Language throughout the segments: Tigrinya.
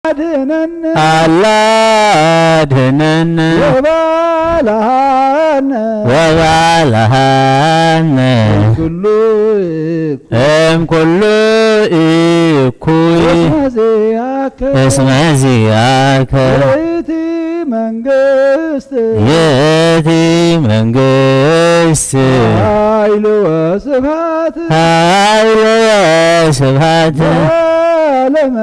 አድነነ አላ አድነነ ወባልሃነ ወባልሃነ ኩሉ እም ኩሉ እኩይ እስመ ዚአከ እስመ ዚአከ ይእቲ መንግስት ይእቲ መንግስት ኃይል ወስብሐት ኃይል ወስብሐት ለዓለመ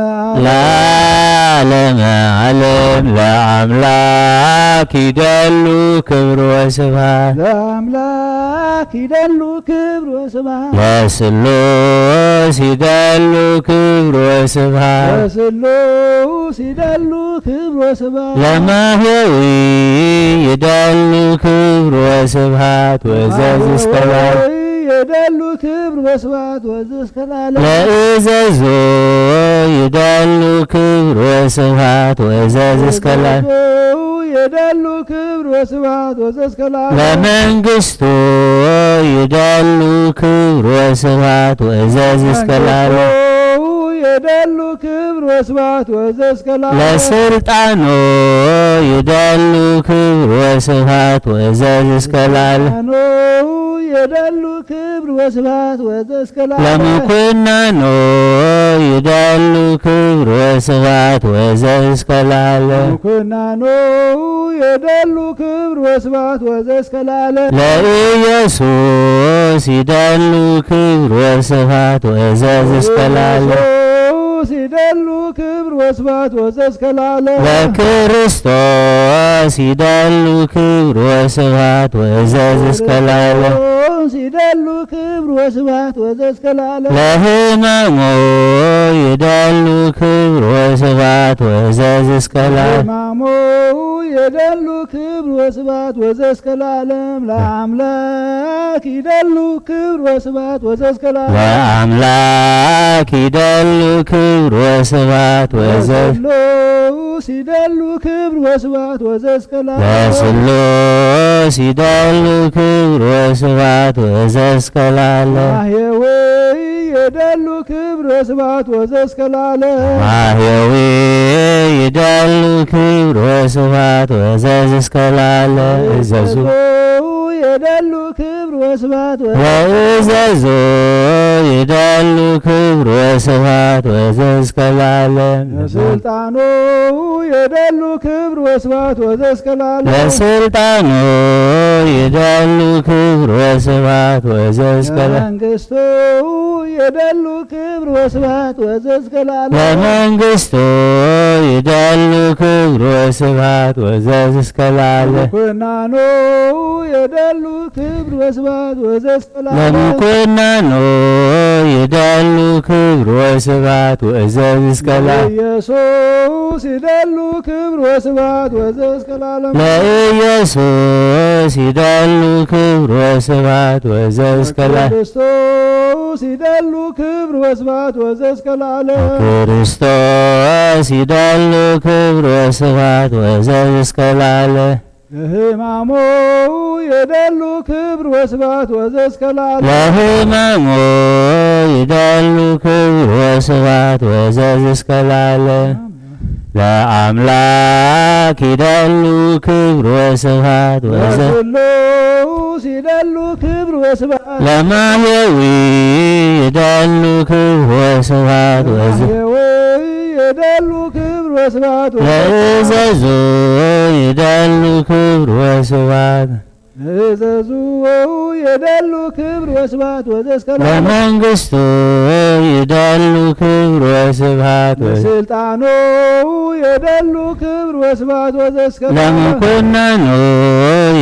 ለዓለመ ዓለም ለአምላክ ይደሉ ክብር ወስብሐት ለአምላክ ይደሉ ክብር ወስብሐት ለስሉስ ይደሉ ክብር ወስብሐት ለስሉስ ይደሉ ክብር ወስብሐት ለማህየዊ ይደሉ ክብር ወስብሐት ወዘዝ እስከ ለዓለም ይደሉ ክብር ወስብሐት ወዘዝ እስከ ለዓለም ለእዘዞ ይደሉ ክብር ወስብሐት ወእዘዝ እስከ ለዓለም ይደሉ ክብር ወስብሐት ወዘዝ እስከ ለዓለም ለመንግስቱ ይደሉ ክብር ወስብሐት ወእዘዝ እስከ ለዓለም ይደሉ ክብር ወስብሐት ወዘዝ እስከ ለዓለም ለስልጣኑ ይደሉ ክብር ወስብሐት ወእዘዝ እስከ ለዓለም ኖ ይደሉ ክብር ወስብሐት ወዘዝ እስከ ለዓለም ለምኩናኑ ይደሉ ክብር ወስብሐት ወእዘዝ እስከ ለዓለም ኩናኖ ይደሉ ክብር ወስብሐት ወዘዝ እስከ ለዓለም ለኢየሱስ ይደሉ ክብር ወስብሐት ወእዘዝ እስከ ለዓለም ኢየሱስ ይደሉ ክብር ወስብሐት ወዘዝ እስከ ለዓለም ለክርስቶስ ይደሉ ክብር ወስብሐት ወእዘዝ እስከ ለዓለም ክርስቶስ ይደሉ ክብር ወስብሐት ወዘዝ እስከ ለዓለም ለህማሙ ይደሉ ክብር ወስብሐት ወእዘዝ እስከ ለዓለም ሕማሙ ይደሉ ክብር ወስብሐት ወዘዝ እስከ ለዓለም ለአምላክ ይደሉ ክብር ወስብሐት ወዘዝ እስከ ለዓለም ለአምላክ ይደሉ ክብር ወስብሐት ወዘዝ ለስሉስ ይደሉ ክብር ወስብሐት ወዘዝ እስከ ለዓለም ለስሉስ ይደሉ ክብር ወስብሐት ወእዘዝ እስከ ለዓለም ማህየዊ ይደሉ ክብር ወስብሐት ወዘዝ እስከ ለዓለም ማህየዊ ይደሉ ክብር ወስብሐት ወእዘዝ እስከ ለዓለም እዘዙ ይደሉ ክብር ወስብሐት ወዘዝ ወእዘዙ ይደሉ ክብር ወስብሐት ወእዘዝ እስከ ለዓለም ለስልጣኑ ይደሉ ክብር ወስብሐት ወዘዝ እስከ ለዓለም ለስልጣኑ ይደሉ ክብር ወስብሐት ወእዘዝ እስከ ለዓለም ለመንግስቱ ይደሉ ክብር ወስብሐት ወዘዝ እስከ ለዓለም ለመንግስቱ ይደሉ ክብር ወስብሐት ወእዘዝ እስከ ለዓለም ኩናኑ ይደሉ ክብር ወስብሐት ወዘዝ እስከ ለዓለም ለምኩናኑ ይደሉ ክብር ወስብሐት ወእዘዝ እስከ ለዓለም ኢየሱስ ይደሉ ክብር ወስብሐት ወዘዝ እስከ ለዓለም ለኢየሱስ ይደሉ ክብር ወስብሐት ወእዘዝ እስከ ለዓለም ክርስቶስ ይደሉ ክብር ወስብሐት ወዘዝ እስከ ለዓለም ክርስቶስ ይደሉ ክብር ወስብሐት ወእዘዝ እስከ ለዓለም ለሕማሙ ይደሉ ክብር ወስብሐት ወዘዝ እስከ ለዓለም ለሕማሙ ይደሉ ክብር ወስብሐት ወእዘዝ እስከ ለዓለም ለአምላክ ይደሉ ክብር ወስብሐት ወእዘዝ ለስሉስ ይደሉ ክብር ወስብሐት ለማህየዊ ይደሉ ክብር ወስብሐት ወእዘዝ ማህየዊ ይደሉ ክብር ወስብሐት ለእዘዙ ይደሉ ክብር ወስብሐት እዘዙ ይደሉ ክብር ወስብሐት ወዘዝ እስከ ለዓለም ለመንግስቱ ይደሉ ክብር ወስብሐት ወእዘዝ ለስልጣኑ ይደሉ ክብር ወስብሐት ወዘዝ እስከ ለዓለም ለምኩናኑ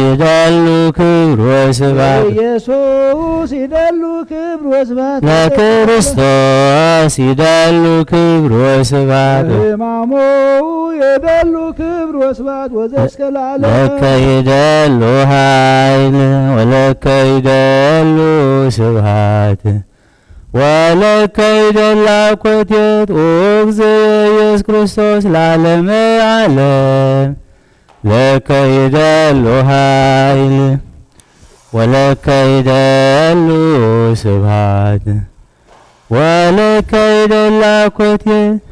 ይደሉ ክብር ወስብሐት ኢየሱስ ይደሉ ክብር ወስብሐት ለክርስቶስ ይደሉ ክብር ወስብሐት ሕማሙ ይደሉ ክብር ወስብሐት ወዘዝ እስከ ለዓለም ለከ ይደሉ ኃይል ወለከ ይደሉ ስብሐት ወለከ ይደላ ኮቴት ኡግዝየ ኢየሱስ ክርስቶስ ለዓለመ ዓለም ለከ ይደሉ ኃይል ወለከ ይደሉ ስብሐት ወለከ ይደላ ኮቴት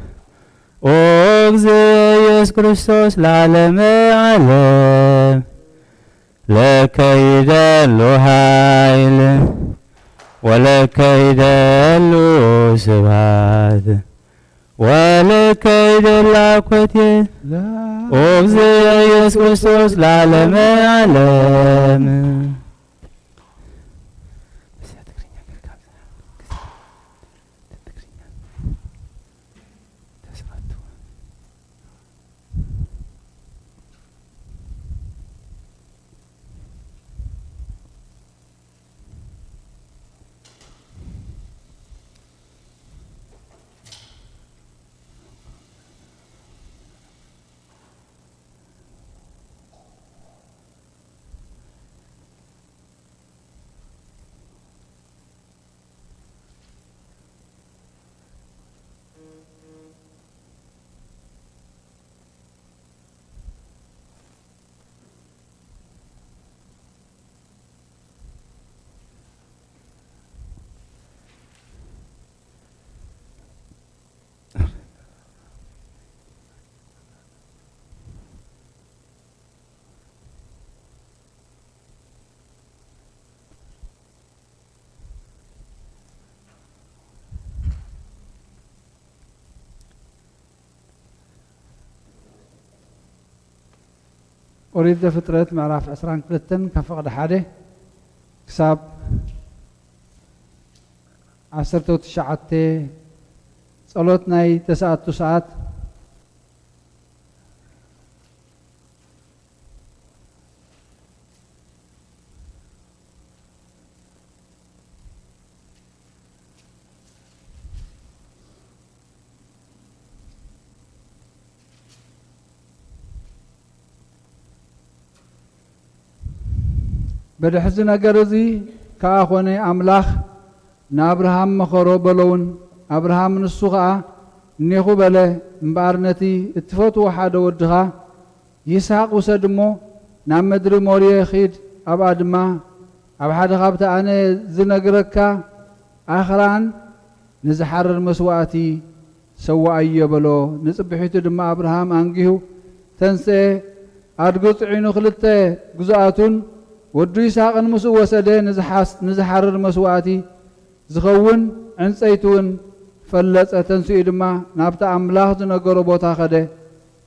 ኦ እግዝእየ ኢየሱስ ክርስቶስ ለዓለመ ዓለም፣ ለከ ይደሉ ኃይል ወለከ ይደሉ ስብሐት ወለከ ይደሉ አኮቴ። ኦ እግዝእየ ኢየሱስ ክርስቶስ ለዓለመ ዓለም። ኦሪት ዘፍጥረት ምዕራፍ ዕስራን ክልተን ካብ ፍቕዲ ሓደ ክሳብ ዓሰርተ ትሽዓተ። ጸሎት ናይ ተስዓቱ ሰዓት። በድሕዚ ነገር እዚ ከኣ ኾነ፣ ኣምላኽ ንኣብርሃም መኸሮ በሎውን። ኣብርሃም ንሱ ኸኣ እኔኹ በለ፣ እምበኣር ነቲ እትፈትዎ ሓደ ወድኻ ይስሐቅ ውሰድ እሞ ናብ ምድሪ ሞርየ ኺድ፣ ኣብኣ ድማ ኣብ ሓደ ኻብቲ ኣነ ዝነግረካ ኣኽራን ንዝሓርር መስዋእቲ ሰውኣዮ በሎ። ንጽብሒቱ ድማ ኣብርሃም ኣንጊሁ ተንስኤ፣ ኣድጉ ጽዒኑ ኽልተ ግዙኣቱን ወዱ ይስሐቅን ምስኡ ወሰደ። ንዝሓስ-፣ ንዝሓርር መስዋእቲ ዝኸውን ዕንጸይቲ እውን ፈለጸ። ተንሲኡ ድማ ናብቲ ኣምላኽ ዝነገሮ ቦታ ኸደ።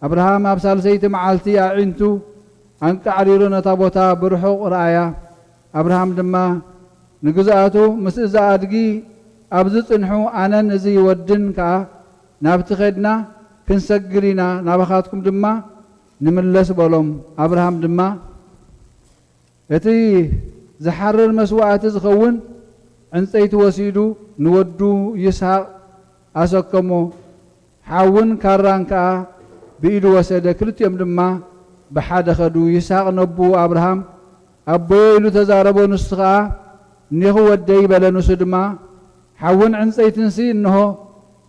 ኣብርሃም ኣብ ሳልሰይቲ መዓልቲ ኣዒንቱ ኣንቃዕሪሩ ነታ ቦታ ብርሑቕ ረኣያ። ኣብርሃም ድማ ንግዝኣቱ፣ ምስ እዚ ኣድጊ ኣብዚ ጽንሑ፣ ኣነን እዚ ወድን ከኣ ናብቲ ኸድና ክንሰግድ ኢና፣ ናባኻትኩም ድማ ንምለስ በሎም። ኣብርሃም ድማ እቲ ዝሓርር መስዋእቲ ዝኸውን ዕንጸይቲ ወሲዱ ንወዱ ይስሐቅ ኣሰከሞ። ሓውን ካራን ከኣ ብኢዱ ወሰደ። ክልቲኦም ድማ ብሓደ ኸዱ። ይስሐቅ ነቦኡ ኣብርሃም፣ ኣቦየ ኢሉ ተዛረቦ። ንሱ ኸኣ፣ እኔኹ ወደይ በለ። ንሱ ድማ፣ ሓውን ዕንጸይትንሲ እንሆ፣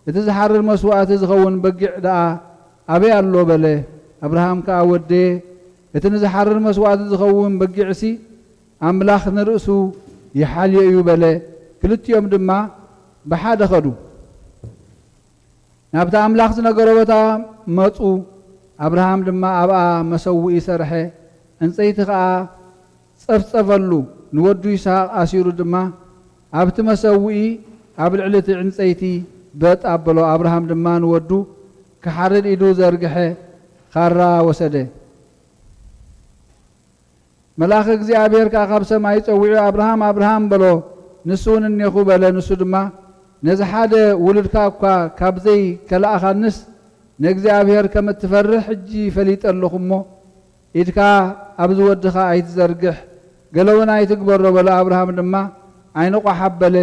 እቲ ዝሓርር መስዋእቲ ዝኸውን በጊዕ ደኣ ኣበይ ኣሎ? በለ። ኣብርሃም ከኣ፣ ወደየ፣ እቲ ንዝሓርር መስዋእቲ ዝኸውን በጊዕሲ ኣምላኽ ንርእሱ ይሓልዮ እዩ በለ። ክልቲኦም ድማ ብሓደ ኸዱ። ናብቲ ኣምላኽ ዝነገሮ ቦታ መጹ። ኣብርሃም ድማ ኣብኣ መሰውኢ ሰርሐ፣ ዕንጸይቲ ኸኣ ጸፍጸፈሉ። ንወዱ ይስሐቅ ኣሲሩ ድማ ኣብቲ መሰውኢ ኣብ ልዕሊ እቲ ዕንጸይቲ በጥ ኣበሎ። ኣብርሃም ድማ ንወዱ ክሓርድ ኢዱ ዘርግሐ፣ ኻራ ወሰደ። መልኣኽ እግዚኣብሔር ከኣ ካብ ሰማይ ጸዊዑ፣ ኣብርሃም፣ ኣብርሃም በሎ። ንሱ እውን እኔኹ በለ። ንሱ ድማ፣ ነዚ ሓደ ውሉድካ እኳ ካብ ዘይከለኣኻንስ፣ ንእግዚኣብሔር ከም እትፈርህ ሕጂ ፈሊጠ ኣለኹ እሞ፣ ኢድካ ኣብዚ ወድኻ ኣይትዘርግሕ፣ ገለ እውን ኣይትግበሮ በሎ። ኣብርሃም ድማ ዓይኑ ቋሕ ኣበለ፣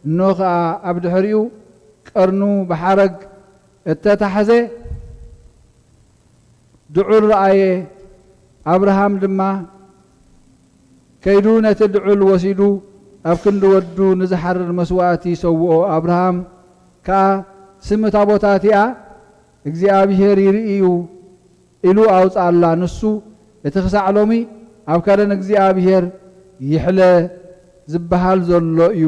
እነሆ ኸኣ ኣብ ድሕሪኡ ቀርኑ ብሓረግ እተታሕዘ ድዑል ረኣየ። ኣብርሃም ድማ ከይዱ ነቲ ድዑል ወሲዱ ኣብ ክንዲ ወዱ ንዝሓርር መስዋእቲ ሰውኦ። ኣብርሃም ከኣ ስም እታ ቦታ እቲኣ እግዚኣብሔር ይርኢ እዩ ኢሉ ኣውጽኣላ። ንሱ እቲ ክሳዕ ሎሚ ኣብ ከረን እግዚኣብሔር ይሕለ ዝበሃል ዘሎ እዩ።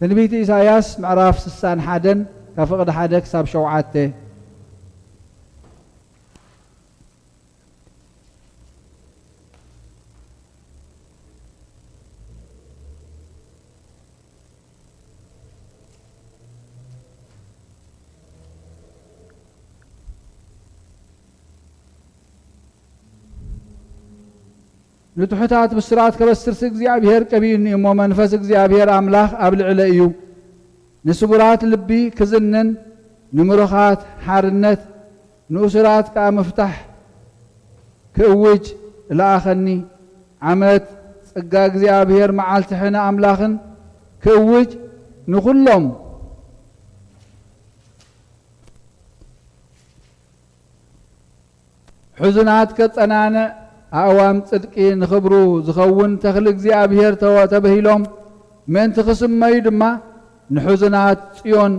ትንቢት ኢሳይያስ ምዕራፍ ስሳን ሓደን ካብ ፍቕዲ ሓደ ክሳብ ሸውዓተ። ንትሑታት ብስራት ከበስርሲ እግዚኣብሔር ቀቢኡኒ እሞ፣ መንፈስ እግዚኣብሔር ኣምላኽ ኣብ ልዕለይ እዩ። ንስቡራት ልቢ ክዝንን፣ ንምሩኻት ሓርነት፣ ንእሱራት ከኣ ምፍታሕ ክእውጅ ለኣኸኒ። ዓመት ጸጋ እግዚኣብሔር፣ መዓልቲ ሕነ ኣምላኽን ክእውጅ፣ ንኹሎም ሕዙናት ከጸናንዕ፣ ኣእዋም ጽድቂ ንኽብሩ ዝኸውን ተኽሊ እግዚኣብሔር ተወ-፣ ተበሂሎም ምእንቲ ክስመዩ ድማ፣ ንሕዙናት ጽዮን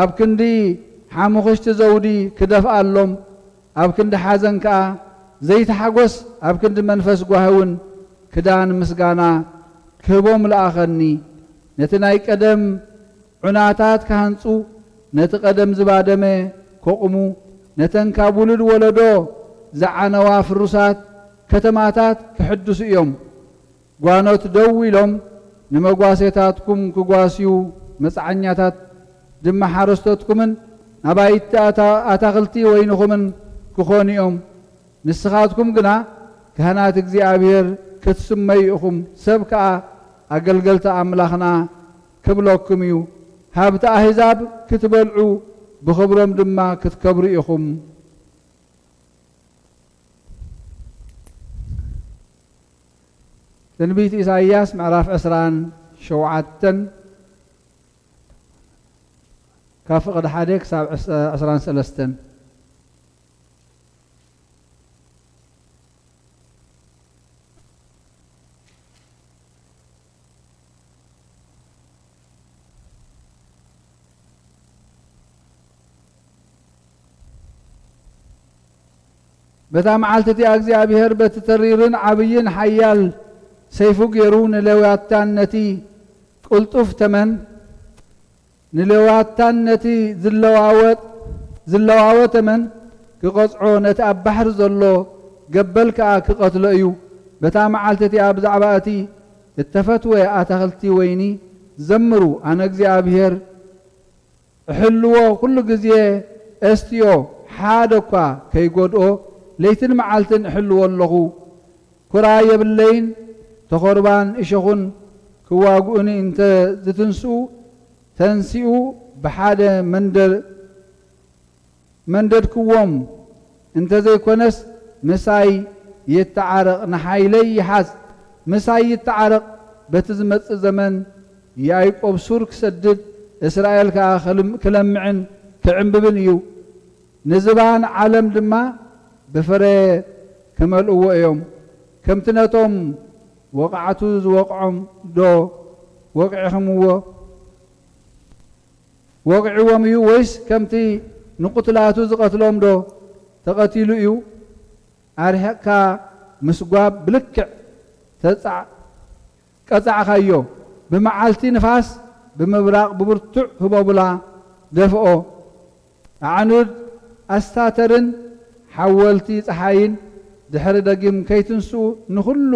ኣብ ክንዲ ሓሙኽሽቲ ዘውዲ ክደፍኣሎም፣ ኣብ ክንዲ ሓዘን ከኣ ዘይትሓጎስ፣ ኣብ ክንዲ መንፈስ ጓሂ እውን ክዳን ምስጋና ክህቦም ለኣኸኒ። ነቲ ናይ ቀደም ዑናታት ክሃንጹ፣ ነቲ ቀደም ዝባደመ ከቑሙ፣ ነተን ካብ ውሉድ ወለዶ ዝዓነዋ ፍሩሳት ከተማታት ክሕድሱ እዮም። ጓኖት ደው ኢሎም ንመጓሴታትኩም ክጓስዩ፣ መጽዓኛታት ድማ ሓረስቶትኩምን ኣባይቲ ኣታ-፣ ኣታኽልቲ ወይንኹምን ክኾኑ እዮም። ንስኻትኩም ግና ካህናት እግዚኣብሔር ክትስመዩ ኢኹም፣ ሰብ ከኣ ኣገልገልቲ ኣምላኽና ክብለኩም እዩ። ሃብቲ ኣህዛብ ክትበልዑ፣ ብኽብሮም ድማ ክትከብሩ ኢኹም። ትንቢት ኢሳይያስ ምዕራፍ ዕስራን ሸውዓተን ካብ ፍቕዲ ሓደ ክሳብ ዕስ-፣ ዕስራን ሰለስተን። በታ መዓልቲ እቲኣ እግዚኣብሔር በቲ ተሪርን ዓብይን ሓያል ሰይፉ ገይሩ ንሌዋታን ነቲ ቅልጡፍ ተመን፣ ንሌዋታን ነቲ ዝለዋወጥ፣ ዝለዋወ ተመን ክቐጽዖ፣ ነቲ ኣብ ባሕሪ ዘሎ ገበል ከኣ ክቐትሎ እዩ። በታ መዓልቲ እቲኣ ብዛዕባ እቲ እተፈትወ ኣታኽልቲ ወይኒ ዘምሩ፣ ኣነ እግዚኣብሔር እሕልዎ፣ ኩሉ ግዜ እስትዮ፣ ሓደ እኳ ከይጎድኦ ለይትን መዓልትን እሕልዎ ኣለኹ። ኩራ የብለይን፣ ተኾርባን እሾኹን ክዋግኡኒ እንተ ዝትንስኡ፣ ተንሲኡ ብሓደ መንደ-፣ መንደድክዎም፣ እንተ ዘይኮነስ ምሳይ ይተዓረቕ፣ ንሓይለይ ይሓዝ፣ ምሳይ ይተዓረቕ። በቲ ዝመጽእ ዘመን ያዕቆብ ሱር ክሰድድ፣ እስራኤል ከኣ ክልም-፣ ክለምዕን ክዕምብብን እዩ። ንዝባን ዓለም ድማ ብፍረ ክመልእዎ እዮም። ከምቲ ነቶም ወቓዕቱ ዝወቕዖም ዶ ወቒዕኹምዎ? ወቒዕዎም እዩ? ወይስ ከምቲ ንቕቱላቱ ዝቐትሎም ዶ ተቐቲሉ እዩ? ኣርሒቕካ ምስጓብ ብልክዕ ተጻዕ-፣ ቀጻዕካዮ። ብመዓልቲ ንፋስ፣ ብምብራቕ ብብርቱዕ ህቦብላ ደፍኦ። ኣዕኑድ ኣስታተርን ሓወልቲ ጸሓይን ድሕሪ ደጊም ከይትንስኡ፣ ንኹሉ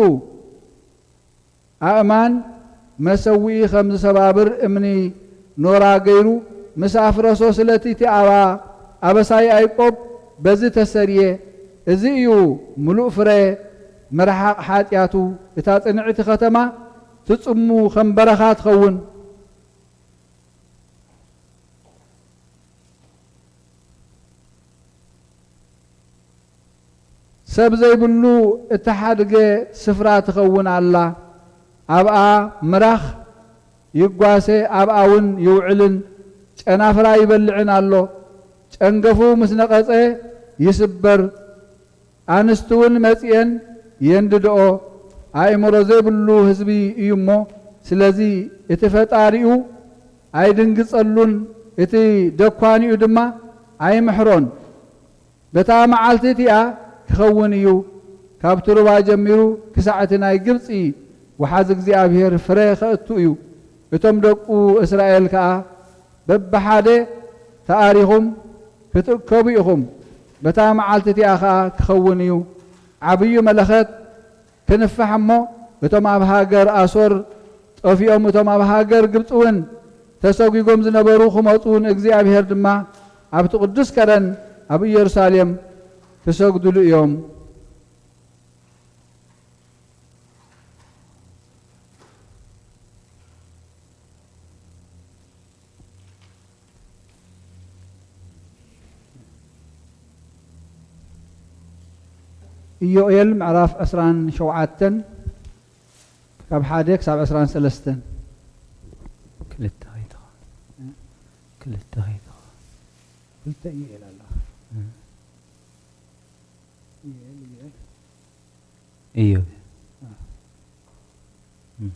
ኣእማን መሰውኢ ከም ዝሰባብር እምኒ ኖራ ገይሩ ምስ ኣፍረሶ፣ ስለቲ እቲ ኣባ-፣ ኣበሳ ያዕቆብ በዚ ተሰርየ። እዚ እዩ ምሉእ ፍረ ምርሓቕ ሓጢኣቱ። እታ ጽንዕቲ ከተማ ትጽሙ፣ ከም በረኻ ትኸውን። ሰብ ዘይብሉ እተሓድገ ስፍራ ትኸውን ኣላ። ኣብኣ ምራኽ ይጓሰ፣ ኣብኣ እውን ይውዕልን ጨናፍራ ይበልዕን ኣሎ። ጨንገፉ ምስ ነቐጸ ይስበር፣ ኣንስቲ እውን መጺኤን የንድድኦ። ኣእምሮ ዘይብሉ ህዝቢ እዩ እሞ፣ ስለዚ እቲ ፈጣሪኡ ኣይድንግጸሉን፣ እቲ ደኳኒኡ ድማ ኣይምሕሮን። በታ መዓልቲ እቲኣ ክኸውን እዩ፣ ካብቲ ሩባ ጀሚሩ ክሳዕ እቲ ናይ ግብጺ ወሓዚ እግዚኣብሔር ፍረ ከእቱ እዩ። እቶም ደቁ እስራኤል ከኣ በብሓደ ተኣሪኹም ክትእከቡ ኢኹም። በታ መዓልቲ እቲኣ ኸኣ ክኸውን እዩ። ዓብዩ መለኸት ክንፋሕ እሞ፣ እቶም ኣብ ሃገር ኣሶር ጠፊኦም፣ እቶም ኣብ ሃገር ግብጺ እውን ተሰጒጎም ዝነበሩ ክመጹ፣ ንእግዚኣብሔር ድማ ኣብቲ ቅዱስ ከረን ኣብ ኢየሩሳሌም ክሰግዱሉ እዮም። ኢዮኤል ምዕራፍ ዕስራን ሸውዓተን ካብ ሓደ ክሳብ ዕስራን ሰለስተን። ክልተ ከይትኸውን። ክልተ ከይትኸውን። ክልተ ኢዮኤል ኣላ። እ። ኢዮኤል፣ ኢዮኤል። ኢዮኤል። አ። እ።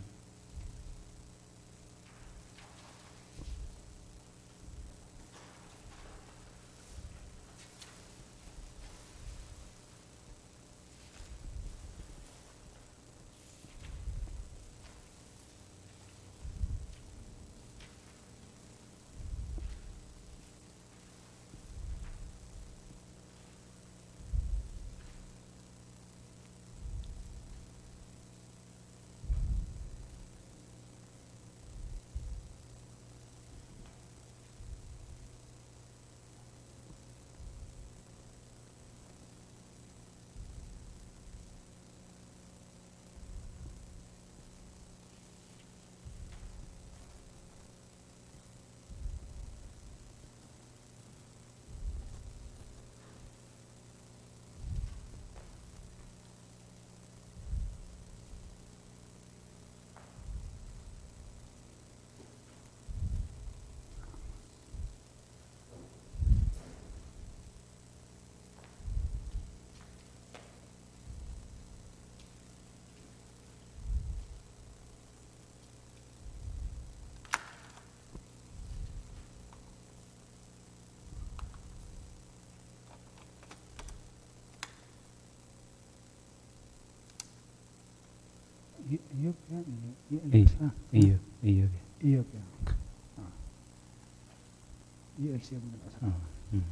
ኢትዮጵያ፣ ኢትዮጵያ፣ ኢዮ-፣ ኢዮ-፣ ኢዮ-፣ ኢትዮጵያ። አ። ዩ ኤል ሲ ኤም ዕስራ። አ፣ እም።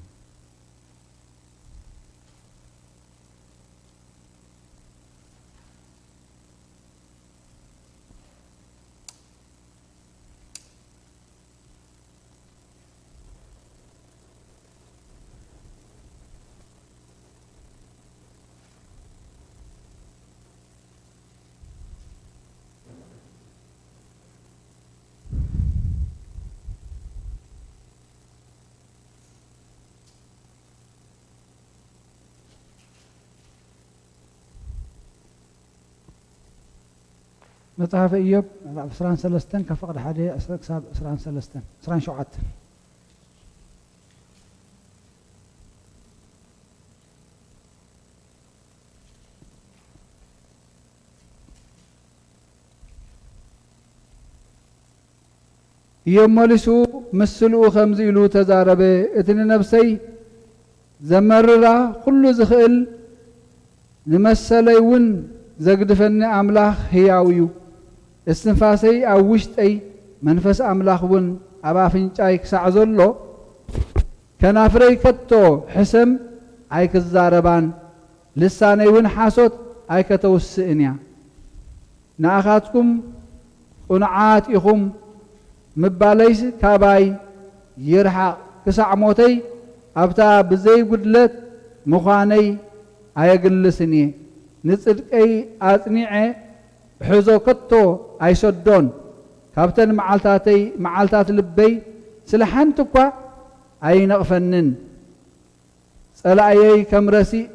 መጽሓፈ ኢዮብ ምዕራፍ ዕስራን ሰለስተን ካብ ፍቕዲ ሓደ ክሳብ ዕስራን ሰለስተን፣ ዕስራን ሸውዓተን። ኢዮብ መሊሱ ምስልኡ ከምዚ ኢሉ ተዛረበ፣ እቲ ንነብሰይ ዘመርራ ኩሉ ዝኽእል፣ ንመሰለይ እውን ዘግድፈኒ ኣምላኽ ህያው እዩ። እስትንፋሰይ ኣብ ውሽጠይ፣ መንፈስ ኣምላኽ እውን ኣብ ኣፍንጫይ ክሳዕ ዘሎ፣ ከናፍረይ ከቶ ሕሰም ኣይክዛረባን፣ ልሳነይ እውን ሓሶት ኣይከተውስእን እያ። ንኣኻትኩም ቅኑዓት ኢኹም ምባለይስ ካባይ ይርሓቕ። ክሳዕ ሞተይ ኣብታ ብዘይ ጉድለት ምዃነይ ኣየግልስን እየ። ንጽድቀይ ኣጽኒዐ እሕዞ ከቶ ኣይሰዶን። ካብተን መዓልታተይ፣ መዓልታት ልበይ ስለ ሓንቲ እኳ ኣይነቕፈንን። ጸላእየይ ከም ረሲእ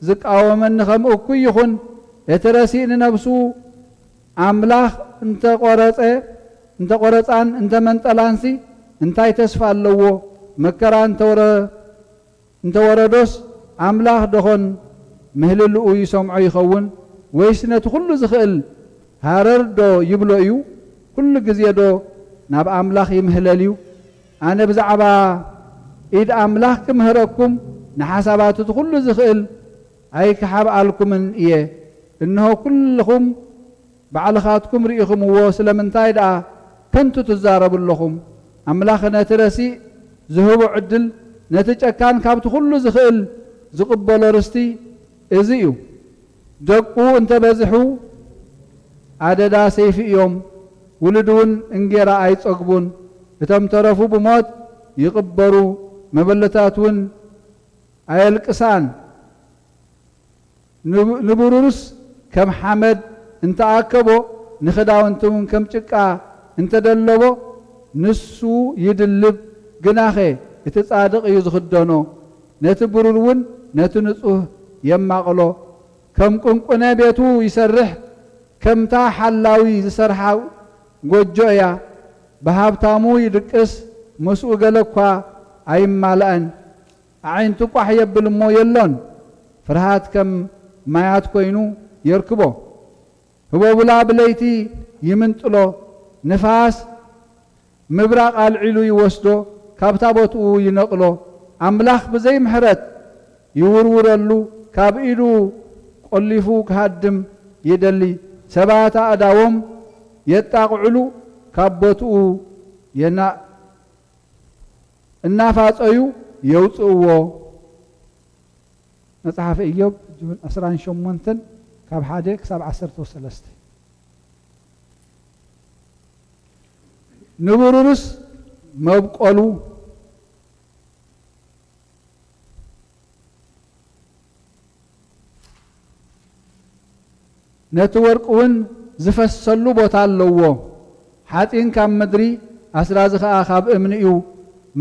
ዝቃወመኒ ከምኡ እኩይ ይኹን። እቲ ረሲእ ንነብሱ ኣምላኽ እንተቖረጸ፣ እንተቖረጻን እንተመንጠላንሲ እንታይ ተስፋ ኣለዎ? መከራ እንተወረ-፣ እንተወረዶስ ኣምላኽ ደኾን ምህልልኡ ይሰምዖ ይኸውን? ወይስ ነቲ ኩሉ ዝኽእል ሃረር ዶ ይብሎ እዩ? ኩሉ ግዜ ዶ ናብ ኣምላኽ ይምህለል እዩ? ኣነ ብዛዕባ ኢድ ኣምላኽ ክምህረኩም ንሓሳባት እቲ ኩሉ ዝኽእል ኣይክሓብኣልኩምን እየ። እንሆ ኩልኹም ባዕልኻትኩም ርኢኹምዎ፣ ስለምንታይ ደኣ ከንቱ ትዛረቡ ኣለኹም። ኣምላኽ ነቲ ረሲእ ዝህቦ ዕድል፣ ነቲ ጨካን ካብቲ ኩሉ ዝኽእል ዝቕበሎ ርስቲ እዚ እዩ። ደቁ እንተ በዝሑ ኣደዳ ሰይፊ እዮም፣ ውሉድ እውን እንጌራ ኣይጸግቡን። እቶም ተረፉ ብሞት ይቕበሩ፣ መበለታት እውን ኣየልቅሳን። ንብ-፣ ንብሩርስ ከም ሓመድ እንተ ኣከቦ፣ ንኽዳውንቲ እውን ከም ጭቃ እንተ ደለቦ፣ ንሱ ይድልብ፣ ግናኸ እቲ ጻድቕ እዩ ዝኽደኖ። ነቲ ብሩር እውን ነቲ ንጹህ የማቕሎ። ከም ቁንቁነ ቤቱ ይሰርሕ፣ ከምታ ሓላዊ ዝሰርሓ ጎጆ እያ። ብሃብታሙ ይድቅስ፣ ምስኡ ገለ እኳ ኣይማልኣን። ኣዒንቱ ቋሕ የብል እሞ የሎን። ፍርሃት ከም ማያት ኮይኑ የርክቦ። ህቦብላ ብለይቲ ይምንጥሎ፣ ንፋስ ምብራቕ ኣልዒሉ ይወስዶ፣ ካብታ ቦትኡ ይነቕሎ። ኣምላኽ ብዘይ ምሕረት ይውርውረሉ፣ ካብ ኢዱ ቆሊፉ ክሃድም ይደሊ። ሰባት ኣእዳዎም የጣቕዕሉ፣ ካብ ቦትኡ የና-፣ እናፋጸዩ የውጽእዎ። መጽሓፈ ኢዮብ ዕስራን ሸሞንተን ካብ ሓደ ክሳብ ዓሰርተ ሰለስተ። ንብሩርስ መብቆሉ፣ ነቲ ወርቂ እውን ዝፈሰሉ ቦታ ኣለዎ። ሓጺን ካብ ምድሪ፣ ኣስራዚ ኸኣ ካብ እምኒ እዩ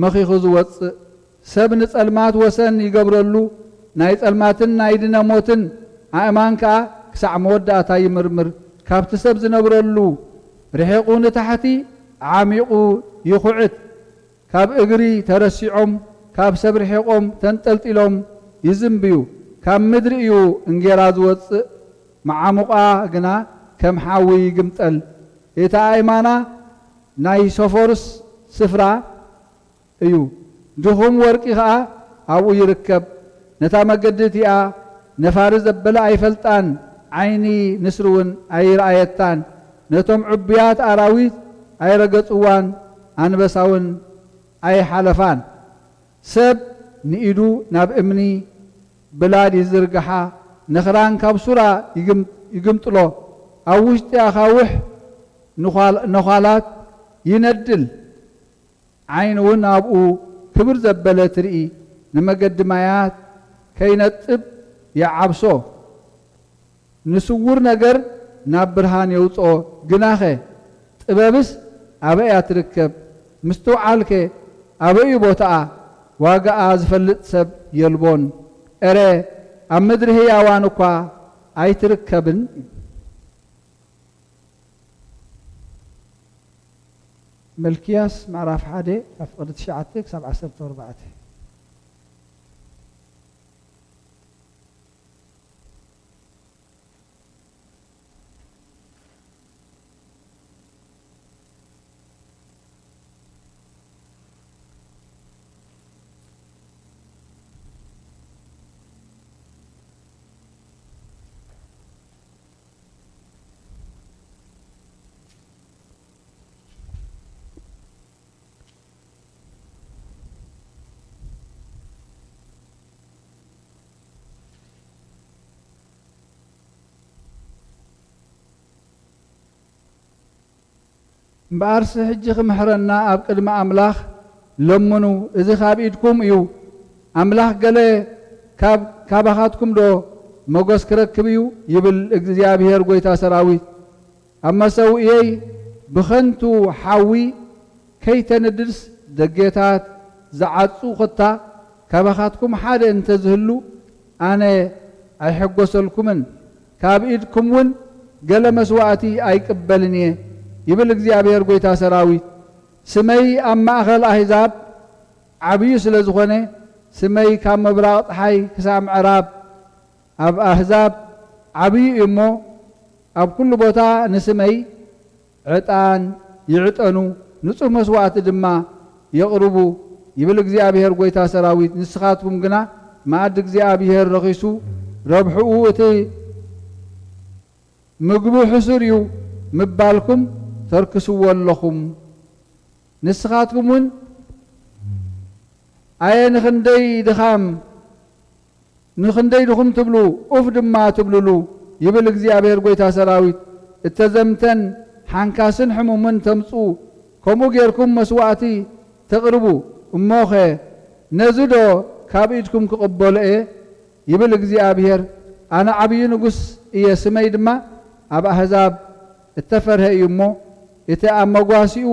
መኺኹ ዝወጽእ። ሰብ ንጸልማት ወሰን ይገብረሉ፣ ናይ ጸልማትን ናይ ድነ ሞትን ኣእማን ከኣ ክሳዕ መወዳእታ ይምርምር። ካብቲ ሰብ ዝነብረሉ ርሒቑ ንታሕቲ ዓሚቑ ይኹዕት። ካብ እግሪ ተረሲዖም፣ ካብ ሰብ ርሒቖም ተንጠልጢሎም ይዝንብዩ። ካብ ምድሪ እዩ እንጌራ ዝወጽእ፣ መዓሙቓ ግና ከም ሓዊ ይግምጠል። እቲ ኣእማና ናይ ሰፈሩስ ስፍራ እዩ፣ ድኹም ወርቂ ኸኣ ኣብኡ ይርከብ። ነታ መገዲ እቲኣ ነፋሪ ዘበለ ኣይፈልጣን፣ ዓይኒ ንስሪ እውን ኣይረኣየታን። ነቶም ዕቡያት ኣራዊት ኣይረገጽዋን፣ ኣንበሳ እውን ኣይሓለፋን። ሰብ ንኢዱ ናብ እምኒ ብላድ ይዝርግሓ፣ ነኽራን ካብ ሱራ ይግም-፣ ይግምጥሎ፣ ኣብ ውሽጢ ኣኻውሕ ንዃል-፣ ነዃላት ይነድል። ዓይኑ እውን ኣብኡ ክብር ዘበለ ትርኢ፣ ንመገዲ ማያት ከይነጥብ ይዓብሶ። ንስዉር ነገር ናብ ብርሃን የውጽኦ። ግናኸ ጥበብስ ኣበይ እያ ትርከብ? ምስትውዓልከ ኣበይ እዩ ቦታኣ? ዋጋኣ ዝፈልጥ ሰብ የልቦን። ኤረ ኣብ ምድሪ ህያዋን እኳ ኣይትርከብን። መልክያስ ምዕራፍ ሓደ ካብ ፍቕዲ ትሽዓተ ክሳብ ዓሰርተ ኣርባዕተ። እምበኣርሲ ሕጂ ክምሕረና ኣብ ቅድሚ ኣምላኽ ለምኑ፣ እዚ ካብ ኢድኩም እዩ። ኣምላኽ ገለ ካብ፣ ካባኻትኩም ዶ መጎስ ክረክብ እዩ? ይብል እግዚኣብሄር ጐይታ ሰራዊት። ኣብ መሰውእየይ ብኸንቱ ሓዊ ከይተንድድስ ደጌታት ዝዓጹ ኸታ ካባኻትኩም ሓደ እንተ ዝህሉ ኣነ ኣይሕጐሰልኩምን፣ ካብ ኢድኩም እውን ገለ መስዋእቲ ኣይቅበልን እየ፣ ይብል እግዚኣብሄር ጐይታ ሰራዊት። ስመይ ኣብ ማእከል ኣህዛብ ዓብዩ ስለ ዝኾነ፣ ስመይ ካብ ምብራቕ ጸሓይ ክሳብ ምዕራብ ኣብ ኣህዛብ ዓብዩ እዩ እሞ፣ ኣብ ኩሉ ቦታ ንስመይ ዕጣን ይዕጠኑ፣ ንጹህ መስዋእቲ ድማ የቕርቡ፣ ይብል እግዚኣብሄር ጐይታ ሰራዊት። ንስኻትኩም ግና መኣዲ እግዚኣብሄር ረኺሱ፣ ረብሕኡ እቲ ምግቡ ሕሱር እዩ ምባልኩም ተርክስዎ ኣለኹም፣ ንስኻትኩም እውን ኣየ ንኽንደይ ድኻም፣ ንኽንደይ ድኹም ትብሉ፣ ኡፍ ድማ ትብሉሉ፣ ይብል እግዚኣብሔር ጐይታ ሰራዊት። እተዘምተን ሓንካስን ሕሙምን ተምጽኡ፣ ከምኡ ጌርኩም መስዋእቲ ተቕርቡ፣ እሞኸ ነዚ ዶ ካብ ኢድኩም ክቕበሎ እየ? ይብል እግዚኣብሔር። ኣነ ዓብዪ ንጉስ እየ፣ ስመይ ድማ ኣብ ኣህዛብ እተፈርሀ እዩ እሞ፣ እቲ ኣብ መጓሲኡ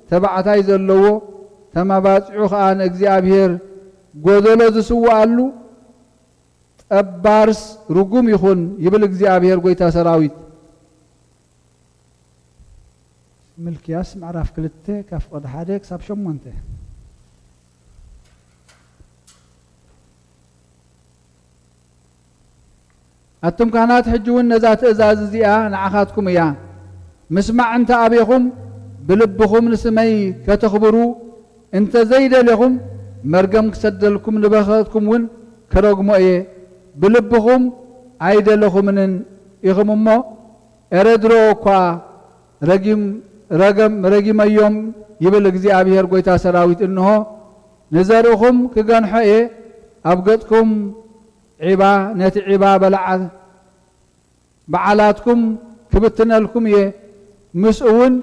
ተባዕታይ ዘለዎ፣ ተመባጺዑ ኸኣ ንእግዚኣብሔር ጐደሎ ዝስውኣሉ ጠባርስ ርጉም ይኹን፣ ይብል እግዚኣብሔር ጐይታ ሰራዊት። ምልክያስ ምዕራፍ ክልተ ካብ ፍቕዲ ሓደ ክሳብ ሸሞንተ። ኣቱም ካህናት፣ ሕጂ እውን ነዛ ትእዛዝ እዚኣ ንዓኻትኩም እያ። ምስማዕ እንተ ኣቤኹም፣ ብልብኹም ንስመይ ከተኽብሩ እንተ ዘይደሌኹም፣ መርገም ክሰደልኩም፣ ንበረኸትኩም እውን ክረግሞ እየ። ብልብኹም ኣይደለኹምንን ኢኹም እሞ፣ ኤረ ድሮ እኳ ረጊም-፣ ረገም-፣ ረጊመዮም፣ ይብል እግዚኣብሔር ጐይታ ሰራዊት። እንሆ፣ ንዘርእኹም ክገንሖ እየ፣ ኣብ ገጽኩም ዒባ፣ ነቲ ዒባ በላዓ በዓላትኩም ክብትነልኩም እየ፣ ምስኡ እውን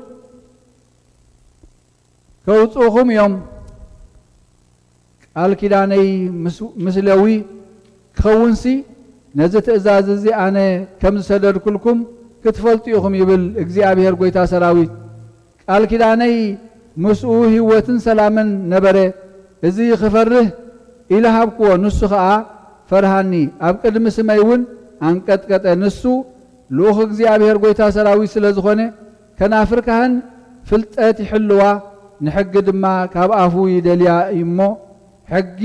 ከውጽኡኹም እዮም። ቃል ኪዳነይ ምስ፣ ምስ ሌዊ ክኸውንሲ፣ ነዚ ትእዛዝ እዚ ኣነ ከም ዝሰደድኩልኩም ክትፈልጡ ኢኹም፣ ይብል እግዚኣብሔር ጐይታ ሰራዊት። ቃል ኪዳነይ ምስኡ ህይወትን ሰላምን ነበረ። እዚ ክፈርህ ኢለ ሃብክዎ፣ ንሱ ኸኣ ፈርሃኒ፣ ኣብ ቅድሚ ስመይ እውን ኣንቀጥቀጠ። ንሱ ልኡኽ እግዚኣብሔር ጐይታ ሰራዊት ስለ ዝኾነ፣ ከናፍር ካህን ፍልጠት ይሕልዋ፣ ንሕጊ ድማ ካብ ኣፉ ይደልያ እዩ እሞ፣ ሕጊ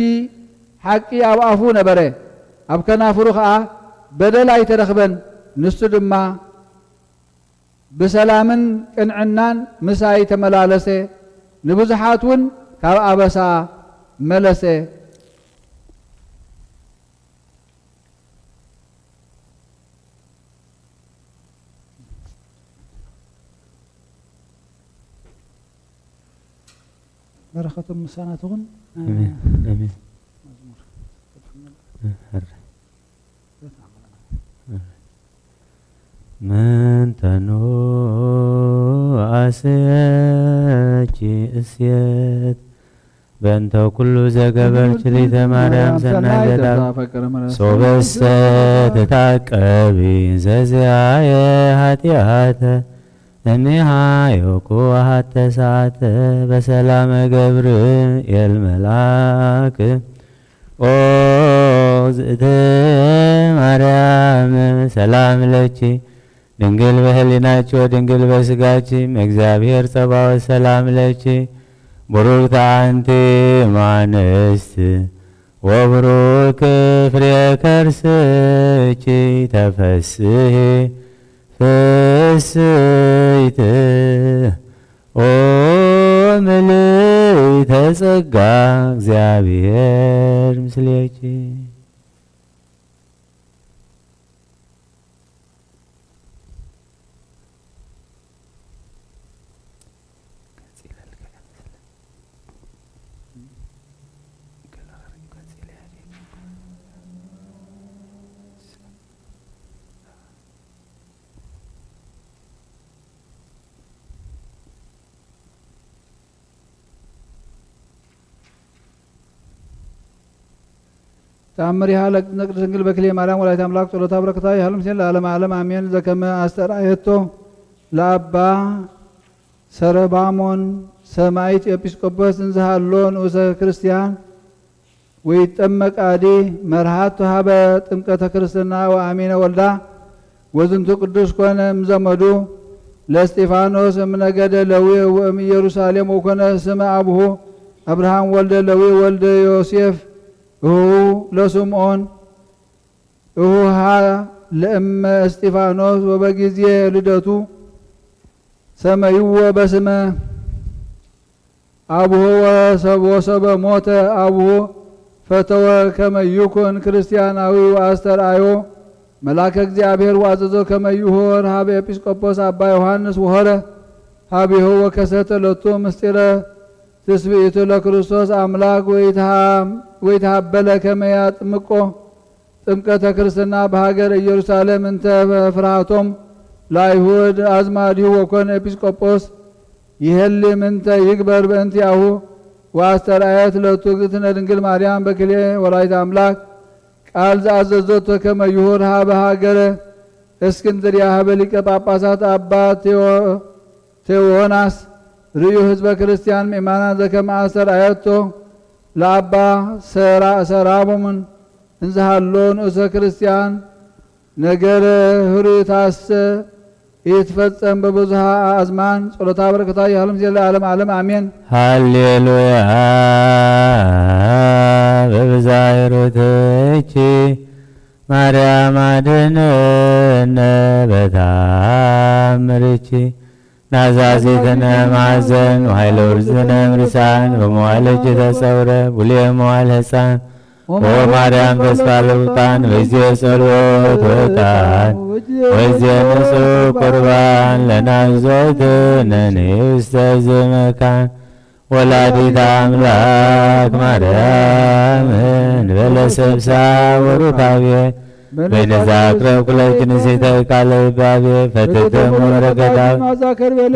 ሓቂ ኣብ ኣፉ ነበረ፣ ኣብ ከናፍሩ ኸኣ በደል ኣይተረኽበን። ንሱ ድማ ብሰላምን ቅንዕናን ምሳይ ተመላለሰ፣ ንብዙሓት እውን ካብ ኣበሳ መለሰ። በረኸቶም ምሳና ትኹን። ኣሜን፣ ኣሜን። መዝሙር። ምንተኑ ኣስየኪ እሴት በእንተ ኩሉ ዘገበርኪ ሊተ ማርያም ሰናይ ገዳም ሶበሰ ተታቀቢ ዘዚኣየ ኃጢአተ እሚሃ ዮኩ ሀተ ሰዓተ በሰላመ ገብርኤል መልአክ ኦ ዝእተ ማርያም ሰላም ለኪ ድንግል በህሊናኪ ወድንግል በስጋኪ እመእግዚአብሔር ጸባኦት ሰላም ለኪ ቡሩክት አንቲ እም አንስት ወቡሩክ ፍሬ ከርስኪ ተፈስሒ ፍስሕት ኦ ምልእተ ጸጋ እግዚአብሔር ምስሌኪ። ተኣምሪሃ ለቅድስት ድንግል በክልኤ ማርያም ወላዲተ ኣምላክ ጸሎታ በረከታ ይሃሉ ምስሌነ ለዓለመ ዓለም ኣሜን። ዘከመ ኣስተርኣየቶ ለኣባ ሰረባሞን ሰማይት ኤጲስቆጶስ እንዝሃሎ ንኡሰ ክርስቲያን ወይጠመቅ አዲ መርሃት ተሃበ ጥምቀተ ክርስትና ወአሚነ ወልዳ ወዝንቱ ቅዱስ ኮነ እምዘመዱ ለእስጢፋኖስ እምነገደ ለዊ ወእም ኢየሩሳሌም ወኮነ ስመ አቡሁ አብርሃም ወልደ ለዊ ወልደ ዮሴፍ እሁ ለስምዖን እሁሃ ለእመ እስጢፋኖስ ወበጊዜ ልደቱ ሰመይዎ በስመ አቡሁ ወሰብ-፣ ወሰበ ሞተ አቡሁ ፈተወ ከመ ይኩን ክርስቲያናዊ ወአስተርአዮ መልአከ እግዚአብሔር ወአዘዞ ከመ ይሁር ሀበ ኤጲስቆጶስ አባ ዮሐንስ ወሆረ ሀቢሁ ወከሰተ ሎቱ ምስጢረ ትስብእቱ ለክርስቶስ ኣምላክ ወይትሃ-፣ ወይትሃበለ ከመ ያጥምቆ ጥምቀተ ክርስትና ብሃገር ኢየሩሳሌም እንተ ፍርሃቶም ለኣይሁድ ኣዝማዲሁ ወኮነ ኤጲስቆጶስ ይሄሊ ምንተ ይግበር በእንቲኣሁ ወኣስተርኣየት ለቱ እግዝእትነ ድንግል ማርያም በክልኤ ወላዲተ ኣምላክ ቃል ዝኣዘዘቶ ከመ ይሁር ሃበ ሃገረ እስክንድርያ ሃበ ሊቀ ጳጳሳት ኣባ ቴዎ-፣ ቴዎናስ ርእዩ ህዝበ ክርስቲያን ምእማናን ዘከመ ኣስተርኣየቶ ለኣባ ሰራ-፣ ሰራቦምን እንዝሃሎ ንኡሰ ክርስቲያን ነገረ ህሩታሰ ይትፈጸም በብዙሃ ኣዝማን። ጸሎታ በረከታ ይሃሉ ምስለ ለዓለም ዓለም ኣሜን። ሃሌሉያ። በብዝሃ ሂሩትኪ ማርያም ኣድነነ በታምርኪ ናዛዚትነ ማዘን ወኃይለ ውርዝነ ምርሳን በመዋለኪ ተጸውረ ብሉየ መዋል ሕፃን ኦ ማርያም ተስፋ ለውጣን ወይዜ ጸሎት ወጣን ወይዜ ንጹሕ ቁርባን ለናብዘትነ ንውስተ ዝመካን ወላዲት ኣምላክ ማርያም ንበለ ሰብሳ ወሩካቤ በይነዛ አቅረብኩ ለኪ ንስሕተ ቃለ ይባቤ ፈትተሙ በረከታ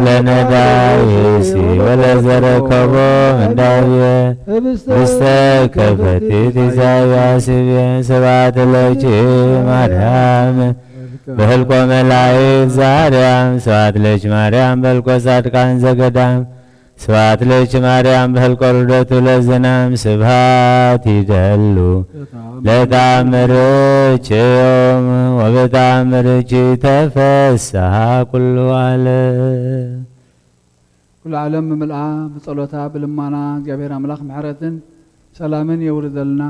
ለነዳይሲ ወለዘረከቦ እንዳቤ ውስተ ከፈቲት ኢዛያስ ቤ ስብሐት ለኪ ማርያም በህልቆ መላእክት ዛርያም ስብሐት ለኪ ማርያም በህልቆ ጻድቃን ዘገዳም ስብሐት ለኪ ማርያም በህልቆ ርደቱ ለዝናም ስብሐት ይደሉ ለተአምርኪ ዮም ወበተአምርኪ ተፈስሐ ኩሉ ዓለም። ኩሉ ዓለም ብምልኣ ብጸሎታ ብልማና እግዚኣብሔር ኣምላኽ ምሕረትን ሰላምን የውርደልና።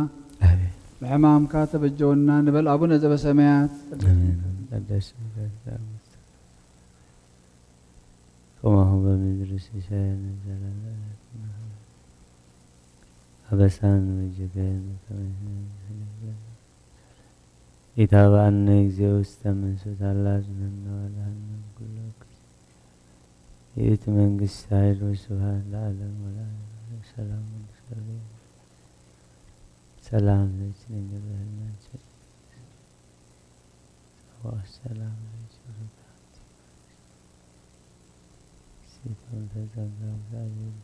ኣሜን። ብሕማምካ ተበጀወና ንበል። ኣቡነ ዘበሰማያት ኣሜን። ቅዱስ ከማሁ በምድሪ ሲሳየነ ዘለለ ዕለትነ ሀበነ አበሳነ ወጌጋየነ ከመ ንሕነኒ ለነ ኢታብአነ እግዚኦ ውስተ መንሱት አላ አድነነ ወአድኃነ እምኩሉ እኩይ። ይእቲ መንግስት ኃይል ወስብሐት ለዓለም ወለዓለም። ሰላም ወንሰሌ ሰላም ለኪ ድንግል በህልናኪ ጸባኦት ሰላም ለኪ ርክብኪ ሴት ወልደ ጸጋ እግዚአብሔር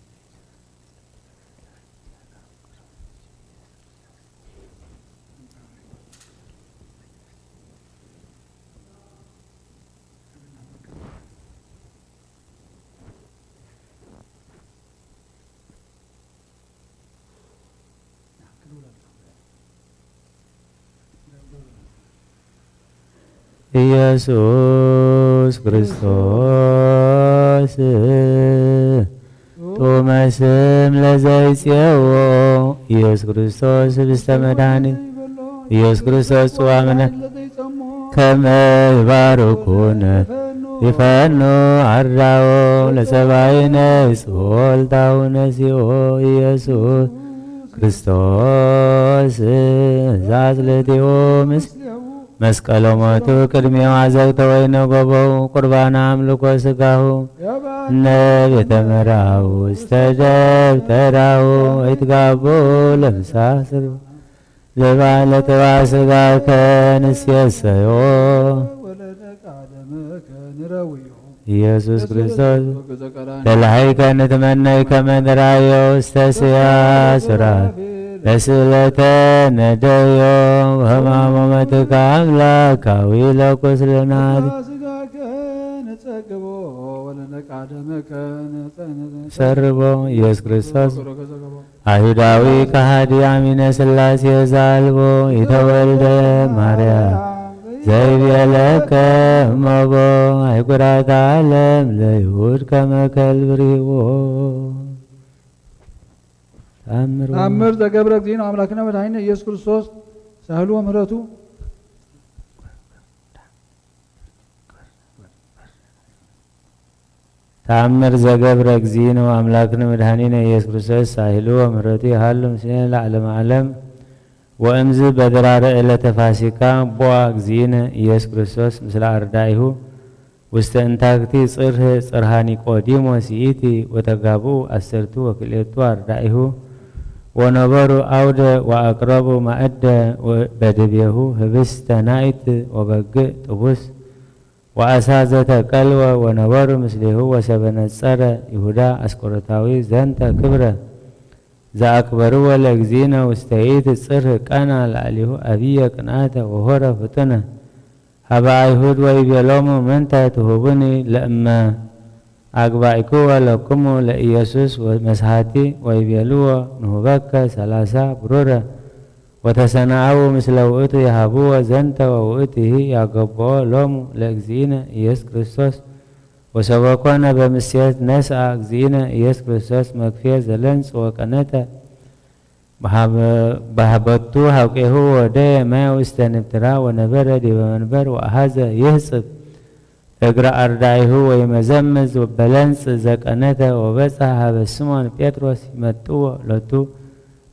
ኢየሱስ ክርስቶስ ጥዑመ ስም ለዘይጼዎ ኢየሱስ ክርስቶስ ህብስተ መድኃኒት ኢየሱስ ክርስቶስ ጽዋ መድኃኒት ከመ ይባርኩነ ይፈኑ አርዳኦ ለሰባይነ ይጽወልታሁ ነሲኦ ኢየሱስ ክርስቶስ ዛጽልእቲሁ ምስ መስቀሎ ሞቱ ቅድሜው አዘግተ ወይነ ጎበው ቁርባን አምልኮ ስጋሁ እነ ቤተ መራሁ ውስተ ደብተራሁ ወይትጋቡ ለምሳስሩ ለባለተዋ ስጋከ ንሴሰዮ ኢየሱስ ክርስቶስ ተላሃይከ ንትመነይ ከመ ንራዮ ውስተ ስያ ሱራፌል ለስእለተ ነደዮ ወህማሞ መትካ አምላካዊ ለቁስልናት ሰርቦ ኢየሱስ ክርስቶስ አይሁዳዊ ከሃዲ አሚነ ሥላሴ ዘአልቦ ኢተወልደ ማርያም ዘይቤለከ እመቦ አይጉራት ዓለም ለይሁድ ከመ ከልብ ርሂቦ። ተአምር ተአምር ዘገብረ እግዚእነ አምላክነ መድኃኒነ ኢየሱስ ክርስቶስ ሳህሉ ወምህረቱ ተአምር ዘገብረ እግዚእነ ወአምላክነ መድኃኒነ ኢየሱስ ክርስቶስ ሳህሉ ወምህረቱ ይሃሉ ምስሌነ ለዓለመ ዓለም። ወእምዝ በድራረ ዕለተ ፋሲካ ቦአ እግዚእነ ኢየሱስ ክርስቶስ ምስለ አርዳኢሁ ውስተ እንታክቲ ጽርህ ጽርሃ ኒቆዲሞስ ይእቲ ወተጋብኡ ዐሰርቱ ወክልኤቱ ኣርዳኢሁ ወነበሩ ኣውደ ወኣቅረቡ ማእደ በድቤሁ ህብስተ ናይት ወበግእ ጥቡስ ወአሳ ዘተቀልወ ወነበሩ ምስሌሁ ወሰበነጸረ ይሁዳ አስቆሮታዊ ዘንተ ክብረ ዘአክበርዎ ለእግዚእነ ውስተ ይእቲ ጽርህ ቀና ላዕሌሁ አብየ ቅንአተ ወሆረ ፍጡነ ሀበ አይሁድ ወይቤሎሙ ምንተ ትሁቡኒ ለእመ አግባእክዎ ለክሙ ለኢየሱስ መስሓቲ ወይቤልዎ ንሁበከ ሰላሳ ብሩረ ወተሰነአው ምስለ ውእቱ የሃብዎ ዘንተ ወውእቱሂ ያገብኦ ሎሙ ለእግዚእነ ኢየሱስ ክርስቶስ ወሰበኮነ በምሴት ነስአ እግዚእነ ኢየሱስ ክርስቶስ መክፍየ ዘለንጽ ወቀነተ በሀበቱ ሀብቄሁ ወደየ ማይ ውስተ ንብትራ ወነበረ ዲበ መንበር ወአሃዘ ይህጽብ እግረ አርዳኢሁ ወይመዘምዝ በለንጽ ዘቀነተ ወበጽሐ ሀበ ስሞን ጴጥሮስ ይመጥዎ ሎቱ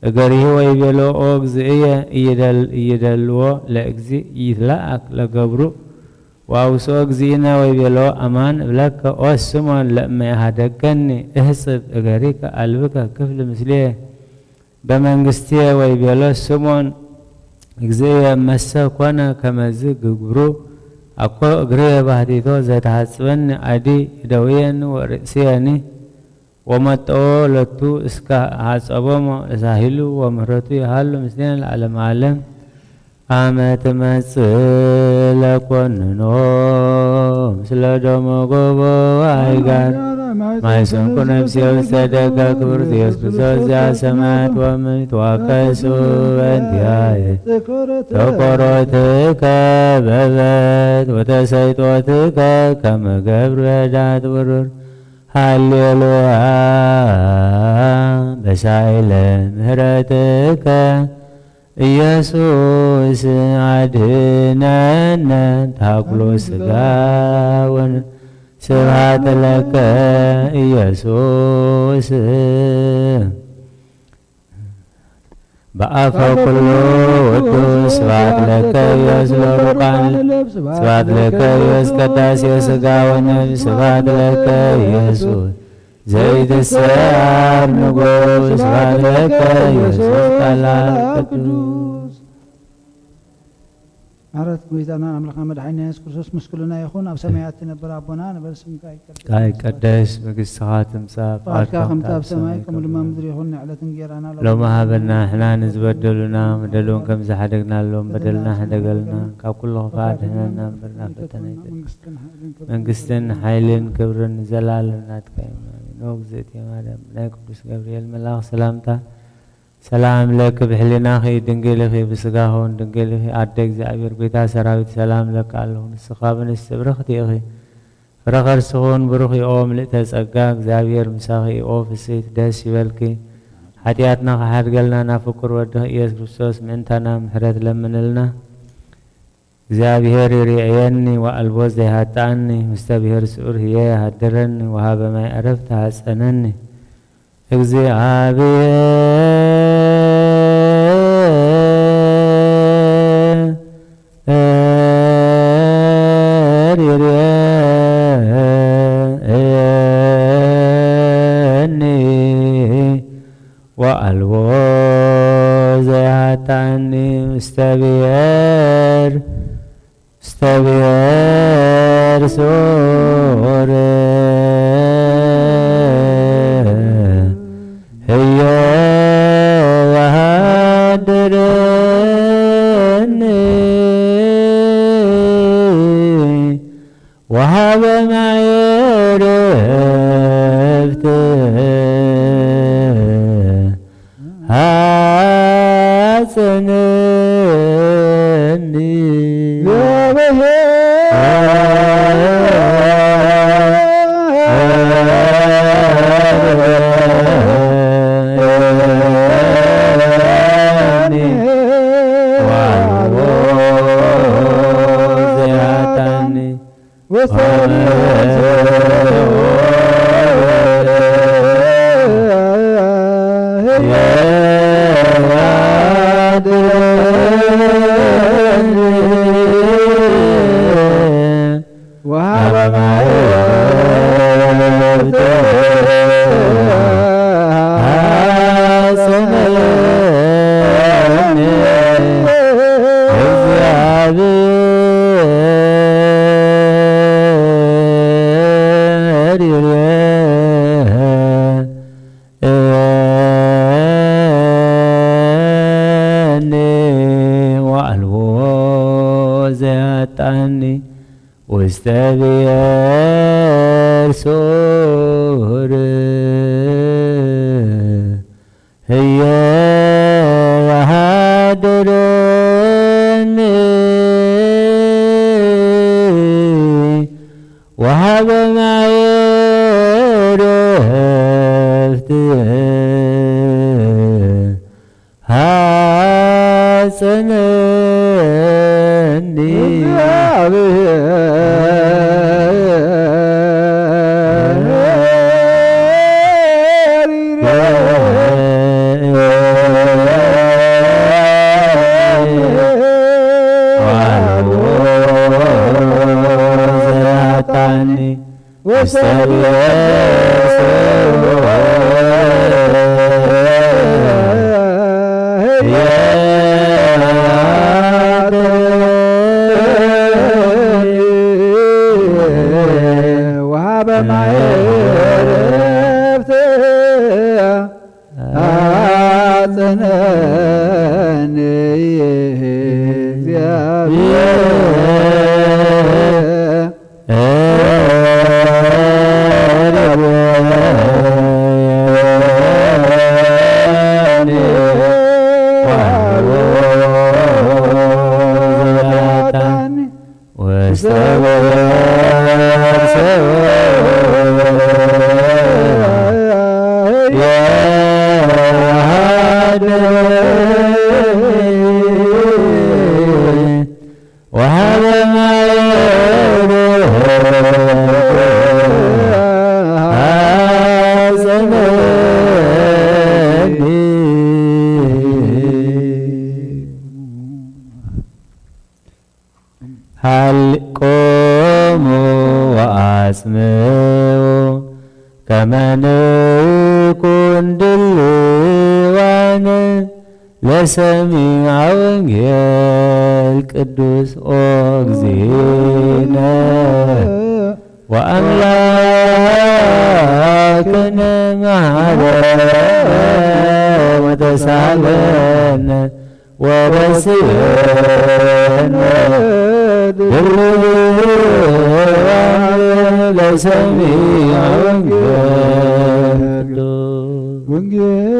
እገሪሁ ወይቤሎ ኦ እግዚእየ እይደልዎ ለእግዚእ ይትለአክ ለገብሩ ወአውስኦ እግዚእነ ወይቤሎ አማን እብለከ ኦ ስሞን ለእመ ኢሃደገኒ እህጽብ እገሪከ አልብከ ክፍል ምስሌየ በመንግስትየ ወይቤሎ ስሞን እግዚእየ እመሰ ኮነ ከመዝ ግብሩ አኮ እግርየ ባህቲቶ ዘተሐጽበኒ አዲ ይደውየኒ ወርእስየኒ ወመጠዎ ሎቱ እስከ ሐጸቦሞ እሳሂሉ ወምህረቱ ይሃሉ ምስሌነ ለዓለመ ዓለም። አመ ትመጽእ ለኮንኖ ምስለ ደሞ ጎቦ አይጋር ማይ ሰንኩ ነፍስየ ውስተ ደጋ ክብር ኢየሱስ ክርስቶስ ዚአ ሰማያት ወምድር ተዋከሱ በእንቲአየ ተቆሮትከ በበት ወተሰይጦትከ ከመ ገብር በዳት ብሩር ሃሌሉያ በሳይለ ምህረትከ ኢየሱስ አድነነ ታኩሎ ስጋውን ስብሐት ለከ ኢየሱስ በአፈ ኩሉ ውዱስ ስብሐት ለከ ኢየሱስ ለሩቃን ስብሐት ለከ ኢየሱስ ቀዳሴ ስጋ ወነፍስ ስብሐት ለከ ኢየሱስ ዘይትሰዓር ንጉስ ስብሐት ለከ ኢየሱስ ቃል ቅዱስ። ምሕረት ጎይታና ኣምላኽና መድሓኒና የሱስ ክርስቶስ ምስ ኩልና ይኹን። ኣብ ሰማያት ትነብር ኣቦና ንበር ስምካ ይቀደስ። ይቀደስ መንግስትኻ ትምጻእ ፍቓድካ ከምቲ ኣብ ሰማይ ከምኡ ድማ ምድሪ ይኹን። ንዕለት እንጌራና ሎሚ ሃበና ንሕና ንዝበደሉና በደል እውን ከም ዝሓደግናሎም በደልና ሕደገልና ካብ ኩሉ ክፋእ ድሕነና እምበር ናብ ፈተና ኣይተ መንግስትን ሓይልን ክብርን ንዘላለም ናትካ እዩ። ኣሜን። ኦ እግዝእቲ ማርያም ናይ ቅዱስ ገብርኤል መልኣኽ ሰላምታ ሰላም ለኪ ብሕሊናኺ ድንግል ኢኺ ብስጋኺ እውን ድንግል ኢኺ ኣደ እግዚኣብሔር ጎይታ ሰራዊት ሰላም ለኪ ኣለኹ ንስኻ ብንስቲ ብርኽቲ ኢኺ ፍረ ከርስኺ እውን ብሩኽ እዩ ኦ ምልእተ ጸጋ እግዚኣብሔር ምሳኺ እዩ ኦ ፍስሕቲ ደስ ይበልኪ ሓጢኣትና ክሓድገልና ናብ ፍቁር ወድኺ ኢየሱስ ክርስቶስ ምእንታና ምሕረት ለምንልና። እግዚኣብሔር ይርእየኒ ወአልቦ ዘይሃጥኣኒ፣ ምስተ ብሔር ስዑር ህዬ የሃድረኒ፣ ወሃበ ማይ ዕረፍት ተሃጸነኒ። ወአልቦ ዘይሃጣኒ ምስተ ብሔር፣ ምስተ ብሔር ሶር ህዮ ወሃድረኒ ወሃበ ማየ ዕረፍት ሃጽንኒ። ወኣልቦ ዘያጣኒ ውስተ ብኤር ሱር ህየ የሃድረኒ ወሃበ ማየ ዕረፍት ሃጽነኒ። ወሃበ ማየ ዕረፍት አጽንዕኒ እግዚአብሔር። ሃልቆሙ ወአጽምዑ ከመ ንኩን ድልዋነ ለሰሚዐ ወንጌል ቅዱስ ኦ እግዚእነ ወአምላክነ መሐረነ ወተሳለነ ወረስየነ ድልዋነ ለሰሚዐ ወንጌል ቅዱስ። ወንጌል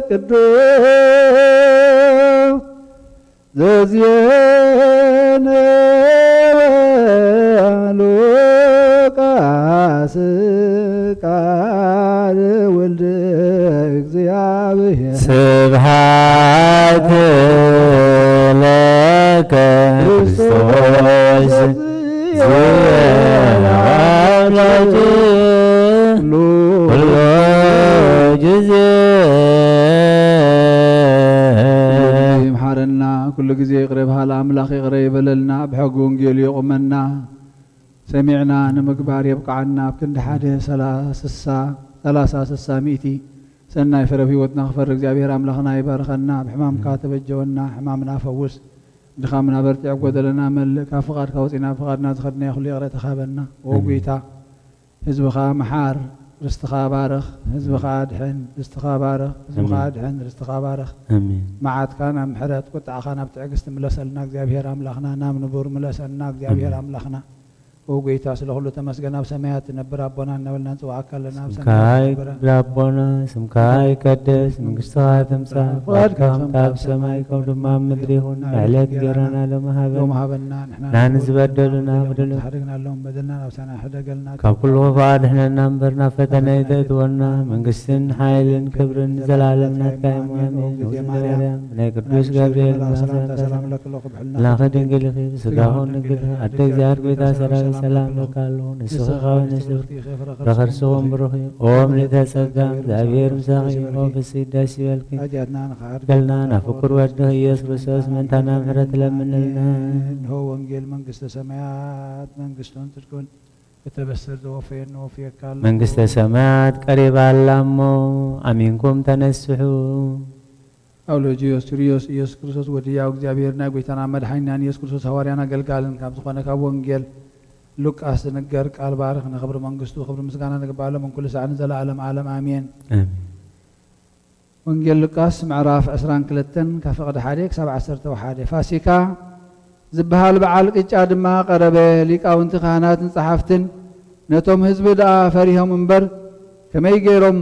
ቅዱስ ዘዜነወ ሉቃስ ቃል ወልደ እግዚአብሔር። ስብሐት ለከ ክርስቶስ ዘወሃበ ኩሉ ጊዜ። ይምሓረና፣ ኩሉ ግዜ ይቕረ በሃሊ ኣምላኽ ይቕረ ይበለልና፣ ብሕጊ ወንጌሉ የቑመና። ሰሚዕና ንምግባር የብቅዓና። ኣብ ክንዲ ሓደ ሰላ-፣ ስሳ፣ ሰላሳ፣ ስሳ፣ ሚእቲ ሰናይ ፍረ ኣብ ህይወትና ክፈሪ እግዚኣብሔር ኣምላኽና ይባርኸና። ብሕማምካ ተበጀወና፣ ሕማምና ፈውስ፣ ድኻምና በርትዕ፣ ጎደለና መልእ፣ ካብ ፍቓድካ ወፂና ብፍቓድና ዝኸድናዮ ኩሉ ይቕረ ተኻበና። ኦ ኣሜን። ጎይታ፣ ህዝብኻ መሓር፣ ርስትኻ ባርኽ፣ ህዝብኻ ኣድሕን፣ ርስትኻ ባርኽ፣ ህዝብኻ ኣሜን። ኣድሕን፣ ርስትኻ ባርኽ። ኣሜን። መዓትካ ናብ ምሕረት፣ ቁጥዓኻ ናብ ትዕግስቲ ምለሰልና እግዚኣብሔር ኣምላኽና፣ ናብ ንቡር ምለሰልና እግዚኣብሔር ኣሜን። ኣምላኽና። ኦ ጎይታ፣ ስለ ኩሉ ተመስገን። ኣብ ሰማያት ትነብር ኣቦና እናበልና ንጽውዓካ ኣለና። ኣብ ስምካ ሰማያት ትነብር ይክበር ኣቦና፣ ስምካ ይቀደስ፣ መንግስትኻ ትምጻእ፣ ፍቓድካ ፍቓድካ ከምታ ኣብ ሰማይ ሰማይ ከም ድማ ኣብ ምድሪ ይኹን። ንዕለት እንጀራና ሎሚ ሃበና። ሎሚ ሃበና። ንሕና ንሕና ንዝበደሉና ንዝበደሉና በደሎም። ሓደግና ኣለዎም በደልና፣ ናብ ሳና ሕደገልና። ካብ ኩሉ ክፉእ ኣድሕነና እምበር፣ ናብ ፈተነ ኣይተእትወና። መንግስትን ሓይልን ክብርን ንዘለኣለም ናትካ እዩ። ኣሜን። ኣሜን። ኦ ግዜ ኦ ግዜ ማርያም፣ ማርያም፣ ናይ ቅዱስ ናይ ቅዱስ ገብርኤል ገብርኤል ሰላምታ ሰላምታ ሰላም ለኪ፣ ክብሕልና ላኸ ድንግል ኢኺ፣ ብስጋኹን ድንግል ኢኺ፣ ኣደ እግዚኣብሔር ጎይታ ሰራዊት ሰላም ለካ ኣለኹ። ንስኺ ካብ ኣንስቲ ብርክቲ ኢኺ፣ ፍረ ከርስኹም ብሩኽ እዩ። ኦ ምልዕተ ጸጋ፣ እግዚኣብሔር ምሳኺ እዩ። ኦ ፍስሕቲ ደስ ይበልኪ። ኃጢአትና ንኽሓድገልና ናብ ፍቁር ወድኺ ኢየሱስ ክርስቶስ ምእንታና ምሕረት ለምንልና። እንሆ ወንጌል መንግስተ ሰማያት መንግስቱን ጽድቁን ክተበስር ዘወፈየኒ ወፍየካ ኣለኹ። መንግስተ ሰማያት ቀሪባ ኣላ እሞ ኣሚንኩም ተነስሑ። ኣውሎጂዮስ ቱሪዮስ ኢየሱስ ክርስቶስ ወዲ ሕያው እግዚኣብሔር ናይ ጎይታና መድሓኒናን ኢየሱስ ክርስቶስ ሃዋርያን ኣገልጋልን ካብ ዝኾነ ካብ ወንጌል ሉቃስ ዝንገር ቃል ባርኽ ንኽብሪ መንግስቱ ክብሪ ምስጋና ንግባእ ሎም ኩሉ ሰዓት ንዘለዓለም ዓለም ኣሜን። ኣሜን። ወንጌል ሉቃስ ምዕራፍ ዕስራን ክልተን ካብ ፍቕዲ ሓደ ክሳብ ዓሰርተ ሓደ። ፋሲካ ዝበሃል በዓል ቅጫ ድማ ቀረበ። ሊቃውንቲ ካህናትን ጸሓፍትን ነቶም ህዝቢ ደኣ ፈሪሆም እምበር፣ ከመይ ገይሮም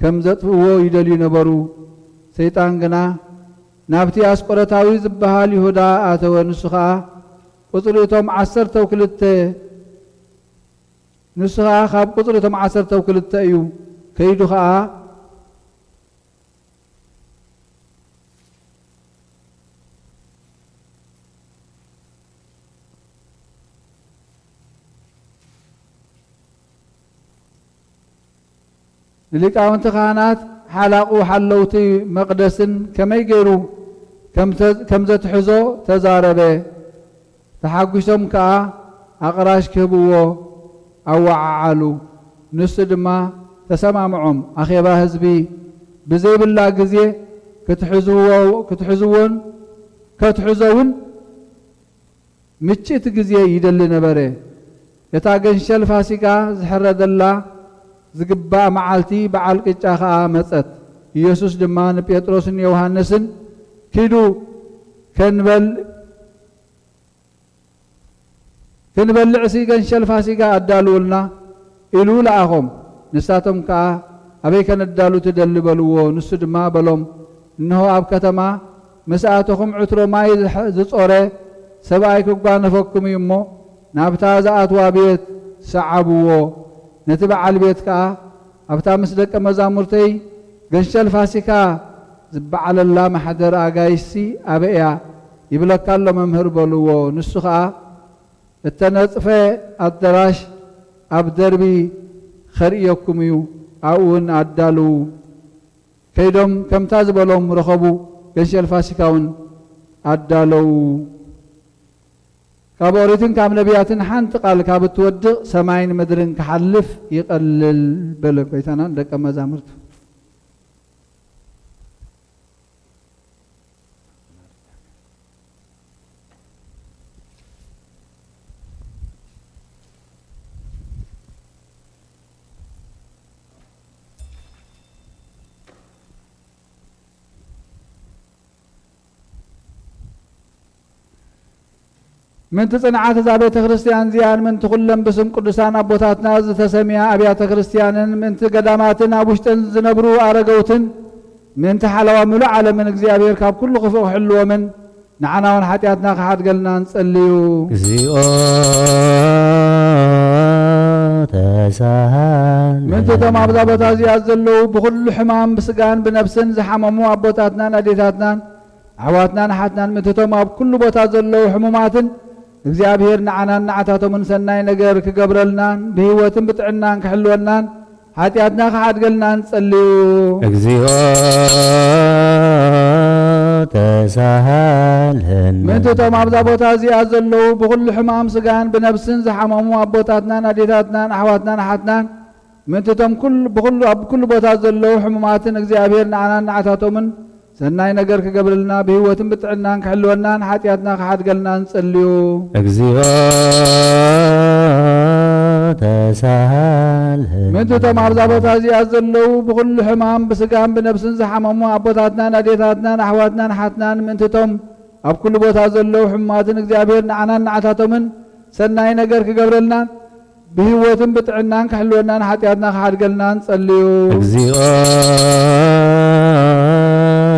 ከም ዘጥፍእዎ ይደልዩ ነበሩ። ሰይጣን ግና ናብቲ ኣስቆረታዊ ዝበሃል ይሁዳ ኣተወ። ንሱ ኸኣ ቁጽሪ እቶም ዓሰርተው ክልተ፣ ንሱ ኸኣ ካብ ቁጽሪ እቶም ዓሰርተው ክልተ እዩ። ከይዱ ኸኣ ንሊቃውንቲ ካህናት ሓላቑ ሓለውቲ መቕደስን ከመይ ገይሩ ከም ተ-፣ ከም ዘትሕዞ ተዛረበ። ተሓጒሶም ከኣ ኣቕራሽ ክህብዎ ኣወዓዓሉ። ንሱ ድማ ተሰማምዖም። ኣኼባ ህዝቢ ብዘይብላ ግዜ ክትሕዝዎ-፣ ክትሕዝዎን ከትሕዞውን ምችእቲ ግዜ ይደሊ ነበረ። እታ ገንሸል ፋሲካ ዝሕረደላ ዝግባእ መዓልቲ በዓል ቅጫ ኸኣ መጸት። ኢየሱስ ድማ ንጴጥሮስን ዮሃንስን፣ "ኪዱ ከንበል-፣ ክንበልዕሲ ገንሸል ፋሲካ ኣዳልውልና" ኢሉ ለኣኾም። ንሳቶም ከኣ፣ "ኣበይ ከነዳሉ ትደሊ?" በልዎ። ንሱ ድማ በሎም፣ "እንሆ ኣብ ከተማ ምስ ኣተኹም ዕትሮ ማይ ዝሐ-፣ ዝጾረ ሰብኣይ ክጓነፈኩም እዩ እሞ፣ ናብታ ዝኣትዋ ቤት ሰዓብዎ። ነቲ በዓል ቤት ከኣ፣ ኣብታ ምስ ደቀ መዛሙርተይ ገንሸል ፋሲካ ዝበዓለላ ማሕደር ኣጋይሽሲ ኣበይ እያ? ይብለካ ኣሎ መምህር" በልዎ። ንሱ ኸኣ፣ "እተነጽፈ ኣደራሽ ኣብ ደርቢ ኸርእየኩም እዩ፣ ኣብኡ እውን ኣዳልዉ።" ከይዶም ከምታ ዝበሎም ረኸቡ፣ ገንሸል ፋሲካ እውን ኣዳለዉ። ካብ ኦሪትን ካብ ነቢያትን ሓንቲ ቃል ካብ እትወድቕ ሰማይን ምድርን ክሓልፍ ይቐልል በለ ጎይታና ንደቀ መዛሙርቱ። ምእንቲ ጽንዓት እዛ ቤተ ክርስቲያን እዚኣን፣ ምእንቲ ኩለን ብስም ቅዱሳን ኣቦታትና ዝተሰምያ ኣብያተ ክርስቲያንን፣ ምእንቲ ገዳማትን ኣብ ውሽጠን ዝነብሩ ኣረገውትን፣ ምእንቲ ሓለዋ ምሉእ ዓለምን እግዚኣብሔር ካብ ኩሉ ክፉእ ክሕልዎምን፣ ንዓና እውን ሓጢኣትና ክሓድገልና ንጸልዩ። እግዚኦ ተሳሃለነ። ምእንቲ እቶም ኣብዛ ቦታ እዚኣ ዘለዉ ብኹሉ ሕማም ብስጋን ብነፍስን ዝሓመሙ ኣቦታትናን ኣዴታትናን ኣሕዋትናን ኣሓትናን፣ ምእንቲ እቶም ኣብ ኩሉ ቦታ ዘለዉ ሕሙማትን እግዚኣብሔር ንዓናን ንዓታቶምን ሰናይ ነገር ክገብረልናን ብህይወትን ብጥዕናን ክሕልወናን ሓጢኣትና ክሓድገልና ንጸልዩ። እግዚኦ ተሳሃለነ። ምእንቲ እቶም ኣብዛ ቦታ እዚኣ ዘለዉ ብኹሉ ሕማም ስጋን ብነፍስን ዝሓመሙ ኣቦታትናን ኣዴታትናን ኣሕዋትናን ኣሓትናን፣ ምእንቲ እቶም ኩል-፣ ብኹሉ፣ ኣብ ኩሉ ቦታ ዘለዉ ሕሙማትን እግዚኣብሔር ንዓናን ንዓታቶምን ሰናይ ነገር ክገብርልና ብህይወትን ብጥዕናን ክሕልወናን ሓጢኣትና ክሓድገልና ንጸልዩ። እግዚኦ ተሳሃለነ። ምእንቲ እቶም ኣብዛ ቦታ እዚኣ ዘለዉ ብኹሉ ሕማም ብስጋን ብነፍስን ዝሓመሙ ኣቦታትናን ኣዴታትናን ኣሕዋትናን ሓትናን፣ ምእንቲ እቶም ኣብ ኩሉ ቦታ ዘለዉ ሕሙማትን እግዚኣብሔር ንዓናን ንዓታቶምን ሰናይ ነገር ክገብረልናን ብህይወትን ብጥዕናን ክሕልወናን ሓጢኣትና ክሓድገልና ንጸልዩ። እግዚኦ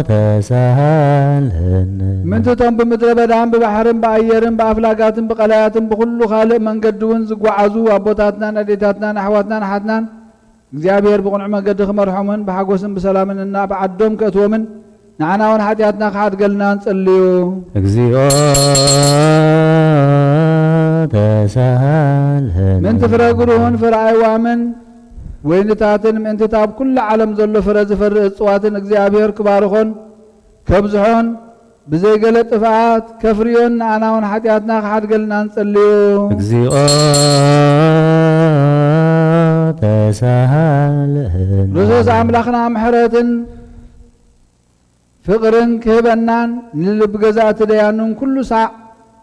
ተሳሃለነ። ምእንቲ እቶም ብምድረ በዳን ብባሕርን ብኣየርን ብኣፍላጋትን ብቐላያትን ብኹሉ ካልእ መንገዲ እውን ዝጓዓዙ ኣቦታትናን ኣዴታትናን ኣሕዋትናን ኣሓትናን እግዚኣብሔር ብቕኑዕ መንገዲ ክመርሖምን ብሓጎስን ብሰላምን እናብ ዓዶም ከእትዎምን ንዓና እውን ሓጢኣትና ክሓድገልና ንጸልዩ። እግዚኦ ተሳሃልነ። ምእንቲ ፍረ ግሩህን ፍረ ኣይዋምን ወይንታትን ምእንቲ እታ ኣብ ኩሉ ዓለም ዘሎ ፍረ ዝፈሪ እጽዋትን እግዚኣብሔር ክባርኾን ከብዝሖን ብዘይገለ ጥፍኣት ከፍርዮን ንኣና እውን ሓጢኣትና ክሓድገልና ንጸልዩ። እግዚኦ ተሳሃልነ። ርሱስ ኣምላኽና ምሕረትን ፍቕርን ክህበናን ንልቢ ገዛእቲ ደያኑን ኩሉ ሳዕ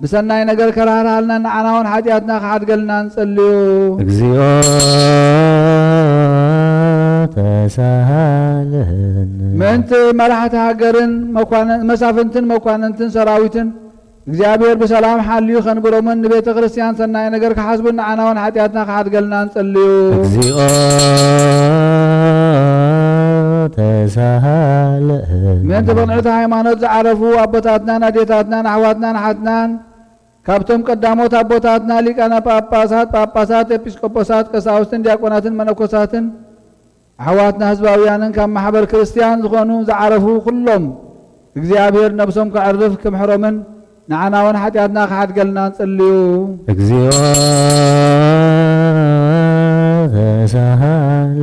ብሰናይ ነገር ከራህርሃልናን ንዓና እውን ሓጢኣትና ክሓድገልና ንጸልዩ። እግዚኦ ተሳሃልነ። ምእንቲ መራሕቲ ሃገርን መኳነ-፣ መሳፍንትን መኳንንትን ሰራዊትን እግዚኣብሔር ብሰላም ሓልዩ ከንብሮምን ንቤተ ክርስቲያን ሰናይ ነገር ክሓስቡን ንዓና እውን ሓጢኣትና ክሓድገልና ንጸልዩ። እግዚኦ ተሳሃልነ። ምእንቲ ብቕንዕቲ ሃይማኖት ዝዓረፉ ኣቦታትናን ኣዴታትናን ኣሕዋትናን ኣሓትናን ካብቶም ቀዳሞት ኣቦታትና ሊቃነ ጳጳሳት፣ ጳጳሳት፣ ኤጲስቆጶሳት፣ ቀሳውስትን ዲያቆናትን መነኮሳትን ኣሕዋትና ህዝባውያንን ካብ ማሕበር ክርስቲያን ዝኾኑ ዝዓረፉ ኩሎም እግዚኣብሔር ነብሶም ከዕርፍ ክምሕሮምን ንዓና እውን ሓጢኣትና ክሓድገልና ንጸልዩ። እግዚኦ ተሳሃልነ።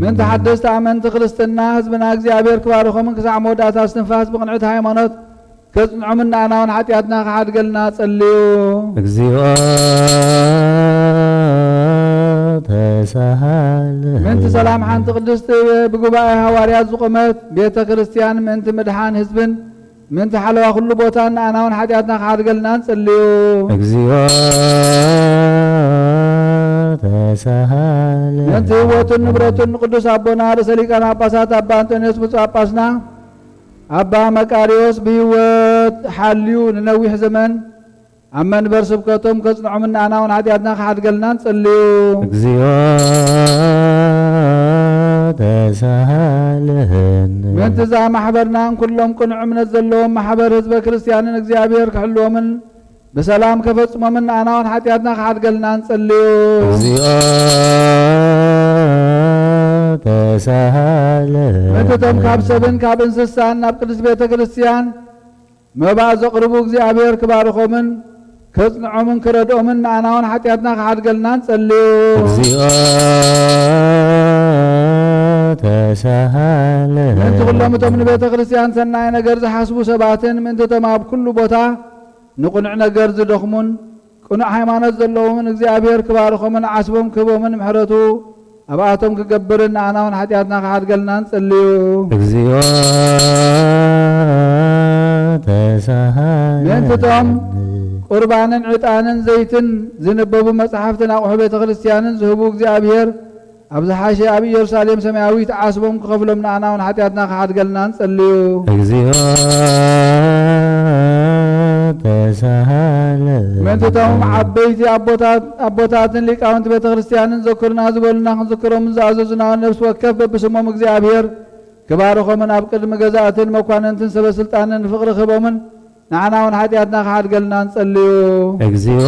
ምእንቲ ሓደስቲ ኣመንቲ ክርስትና ህዝብና እግዚኣብሔር ክባርኾምን ክሳዕ መወዳእታ እስትንፋስ ብቕንዕቲ ሃይማኖት ከጽንዖምን ንኣና እውን ሓጢኣትና ክሓድገልና ጸልዩ። እግዚኦ ተሳሃልነ። ምእንቲ ሰላም ሓንቲ ቅድስቲ ብጉባኤ ሃዋርያት ዝቖመት ቤተ ክርስቲያን ምእንቲ ምድሓን ህዝብን ምእንቲ ሓለዋ ኩሉ ቦታን ንኣና እውን ሓጢኣትና ክሓድገልና ንጸልዩ። እግዚኦ ተሳሃልነ። ምእንቲ ህይወቱን ንብረቱን ንቅዱስ ኣቦና ርእሰ ሊቃነ ጳጳሳት ኣባ ኣንጦንዮስ ብፁዕ ጳጳስና ኣባ መቃርዮስ ብህይወት ሓልዩ ንነዊሕ ዘመን ኣብ መንበር ስብከቶም ከጽንዖምን ንኣና እውን ሓጢኣትና ክሓድገልና ንጸልዩ። እግዚኦ ተሳሃልነ። ምእንቲ እዛ ማሕበርናን ኩሎም ቅኑዕ እምነት ዘለዎም ማሕበር ህዝበ ክርስቲያንን እግዚኣብሔር ክሕልዎምን ብሰላም ከፈጽሞምን ንኣና እውን ሓጢኣትና ክሓድገልና ንጸልዩ። እግዚኦ ተሳሃልነ። ምእንቲ እቶም ካብ ሰብን ካብ እንስሳን ናብ ቅድስት ቤተ ክርስቲያን መባእ ዘቕርቡ እግዚኣብሔር ክባርኾምን ከጽንዖምን ክረድኦምን ንኣና እውን ሓጢኣትና ክሓድገልና ንጸልዩ። እግዚኦ ተሳሃልነ። ምእንቲ ኩሎም እቶም ንቤተ ክርስቲያን ሰናይ ነገር ዝሓስቡ ሰባትን ምእንቲ እቶም ኣብ ኩሉ ቦታ ንቕኑዕ ነገር ዝደኽሙን ቅኑዕ ሃይማኖት ዘለዎምን እግዚኣብሔር ክባርኾምን ዓስቦም ክህቦምን ምሕረቱ ኣብኣቶም ክገብርን ንኣና እውን ሓጢኣትና ክሓድገልና ንጸልዩ። እግዚኦ ተሳሃልነ። ምእንቲ እቶም ቁርባንን ዕጣንን ዘይትን ዝንበቡ መጻሕፍትን ኣቑሑ ቤተ ክርስቲያንን ዝህቡ እግዚኣብሔር ኣብ ዝሓሸ ኣብ ኢየሩሳሌም ሰማያዊት ዓስቦም ክኸፍሎም ንኣና እውን ሓጢኣትና ክሓድገልና ንጸልዩ። እግዚኦ ተሳሃለ። ምእንቲ እቶም ዓበይቲ ኣቦታት፣ ኣቦታትን ሊቃውንቲ ቤተ ክርስቲያንን ዘክሩና ዝበሉና ክንዝክሮምን ዝኣዘዙና እውን ነፍሲ ወከፍ በብስሞም እግዚኣብሔር ክባርኾምን ኣብ ቅድሚ ገዛእትን መኳንንትን ሰበ ስልጣንን ፍቕሪ ክህቦምን ንዓና እውን ሓጢኣትና ክሓድገልና ንጸልዩ። እግዚኦ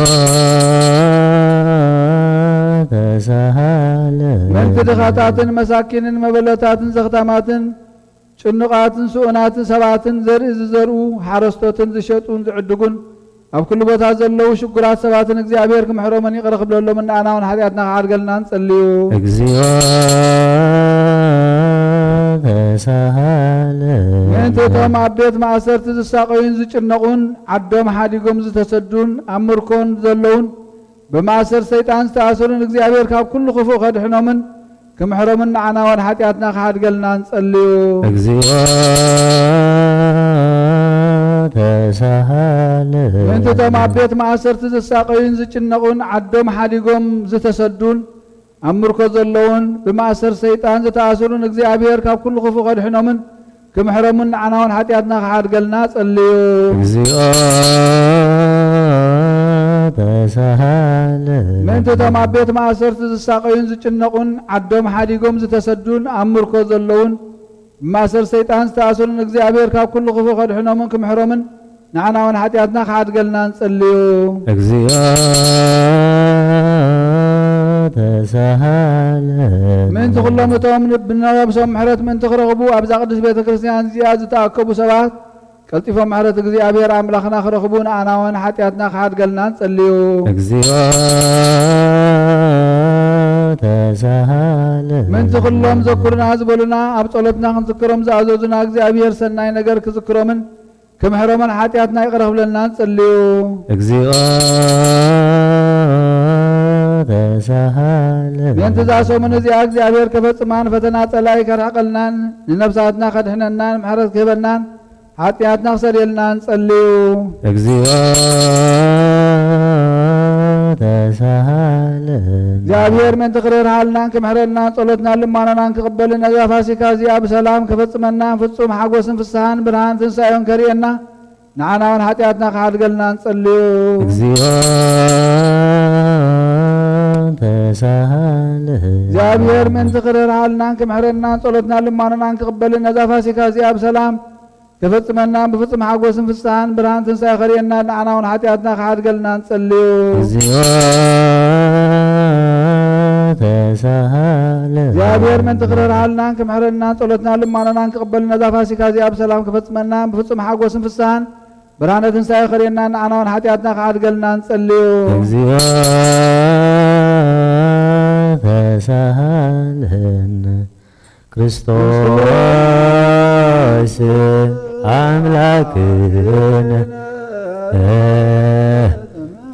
ተሳሃለ። ምእንቲ ድኻታትን መሳኪንን መበለታትን ዘኽታማትን ጭኑቓትን ስኡናትን ሰባትን ዘርኢ ዝዘርኡ ሓረስቶትን ዝሸጡን ዝዕድጉን ኣብ ኩሉ ቦታ ዘለዉ ሽጉራት ሰባትን እግዚኣብሔር ክምሕሮምን ይቕረ ክብለሎምን ንዓና እውን ሓጢኣትና ክሓድገልና ንጸልዩ። እግዚኦ ተሳሃለ። ምእንቲ እቶም ኣብ ቤት ማእሰርቲ ዝሳቐዩን ዝጭነቑን ዓዶም ሓዲጎም ዝተሰዱን ኣብ ምርኮን ዘለዉን ብማእሰር ሰይጣን ዝተኣሰሩን እግዚኣብሔር ካብ ኩሉ ክፉእ ከድሕኖምን ክምሕሮምን ንዓና እውን ሓጢኣትና ክሓድገልና ንጸልዩ። እግዚኦ ተሳሃለ። ምእንቲ እቶም ኣብ ቤት ማእሰርቲ ዝሳቐዩን ዝጭነቑን ዓዶም ሓዲጎም ዝተሰዱን ኣብ ምርኮ ዘለዉን ብማእሰር ሰይጣን ዝተኣሰሩን እግዚኣብሔር ካብ ኩሉ ክፉእ ከድሕኖምን ክምሕሮምን ንዓና እውን ሓጢኣትና ክሓድገልና ጸልዩ። እግዚኦ ተሳሃለ። ምእንቲ እቶም ኣብ ቤት ማእሰርቲ ዝሳቐዩን ዝጭነቑን፣ ዓዶም ሓዲጎም ዝተሰዱን ኣብ ምርኮ ዘለውን፣ ብማእሰር ሰይጣን ዝተኣስሩን፣ እግዚኣብሔር ካብ ኩሉ ክፉእ ከድሕኖምን ክምሕሮምን፣ ንዓና እውን ሓጢኣትና ክሓድገልና ንጸልዩ። እግዚኦ ተሳሃለ። ምእንቲ ኩሎም እቶም ብነብሶም ምሕረት ምእንቲ ክረኽቡ ኣብዛ ቅድስት ቤተ ክርስቲያን እዚኣ ዝተኣከቡ ሰባት፣ ቀልጢፎም ምሕረት እግዚኣብሔር ኣምላኽና ክረኽቡ፣ ንኣና እውን ሓጢኣትና ክሓድገልና ንጸልዩ። እግዚኦ ተሳሃለ። ምእንቲ ኩሎም ዘኩርና ዝበሉና፣ ኣብ ጸሎትና ክንዝክሮም ዝኣዘዙና፣ እግዚኣብሔር ሰናይ ነገር ክዝክሮምን ክምሕሮምን ሓጢኣትና ይቕረ ክብለልና ንጸልዩ። እግዚኦ ተሳሃለ። ምእንቲ እዛ ሰሙን እዚኣ እግዚኣብሔር ከፈጽማን ፈተና ጸላኢ ከርሕቐልናን ንነፍሳትና ከድሕነናን ምሕረት ክህበናን ሓጢኣትና ክሰርየልና ንጸልዩ። እግዚኦ ተሳሃለ። እግዚኣብሔር ምእንቲ ክርህርሃልናን ክምሕረልናን ጸሎትናን ልማኖናን ክቕበልን ነዛ ፋሲካ እዚኣ ብሰላም ከፈጽመናን ፍጹም ሓጎስን ፍስሓን ብርሃን ትንሳኤን ከርእየና ንዓና እውን ሓጢኣትና ክሓድገልና ንጸልዩ። እግዚኦ ተሳሃለ። እግዚኣብሔር ምእንቲ ክርህርሃልናን ክምሕረልናን ጸሎትናን ልማኖናን ክቕበልን ነዛ ፋሲካ እዚኣ ብሰላም ከፈጽመናን ብፍጹም ሓጎስን ፍስሓን ብርሃን ትንሳኤ ከርእየና ንዓና እውን ሓጢኣትና ክሓድገልና ንጸልዩ። እግዚኦ ተሳሃለ። እግዚኣብሔር ምእንቲ ክርህርሃልናን ክምሕረልናን ጸሎትናን ልማኖናን ክቕበልን ነዛ ፋሲካ እዚኣ ብሰላም ከፈጽመናን ብፍጹም ሓጎስን ፍስሓን ብርሃነ ትንሳኤ ከርእየና ንዓና እውን ሓጢኣትና ክሓድገልና ንጸልዩ። እግዚኦ ተሳሃለነ። ክርስቶስ ኣምላክነ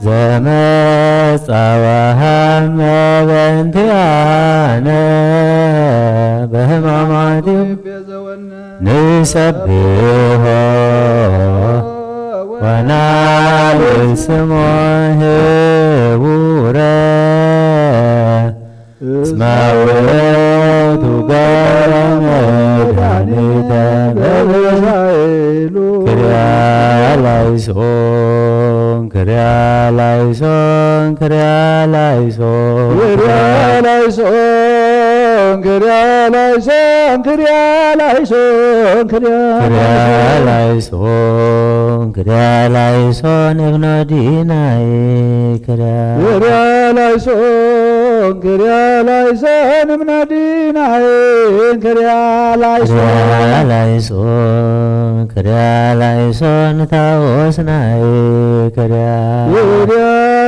ዘመጻ ወሃመ በእንቲኣነ በሕማማቱ ንሰብሖ ወናብል ስሞ ህቡረ እስመ ውእቱ ገረ መድኃኒተ በብሳይሉ። ክርያ ላይሶን፣ ክርያ ላይሶን፣ ክርያ ላይሶን። ክርያ ላይሶን፣ ክርያ ላይሶን፣ ክርያ ላይሶን፣ ክርያ ክርያ ላይሶን። ላይሶን፣ ክርያ ላይሶን እብኖ ዲናይ። ክርያ ክርያ ላይሶን፣ ክርያ ላይሶን እምነ ዲናይ። ክርያ ላይሶን። ክርያ ላይሶን፣ ክርያ ላይሶን ታኦስናይ። ክርያ ክርያ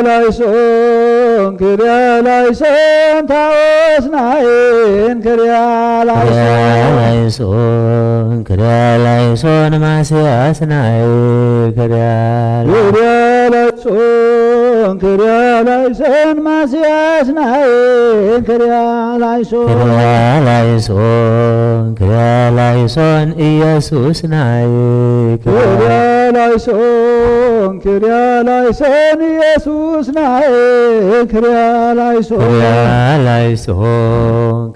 ላይሶን፣ ክርያ ላይሶን ታኦስናይን። ክርያ ክርያ ላይሶን። ላይሶን፣ ክርያ ላይሶን ማስያስናይ። ክርያ ክርያ ላይሶን፣ ክርያ ላይሶን ማስያስናይን። ክርያ ላይሶን። ክርያ ላይሶን፣ ክርያ ላይሶን ኢየሱስናይ። ክርያ ላይሶን፣ ክርያ ላይሶን ኢየሱስናይን። ክርያ ላይሶን። ክርያ ላይሶን፣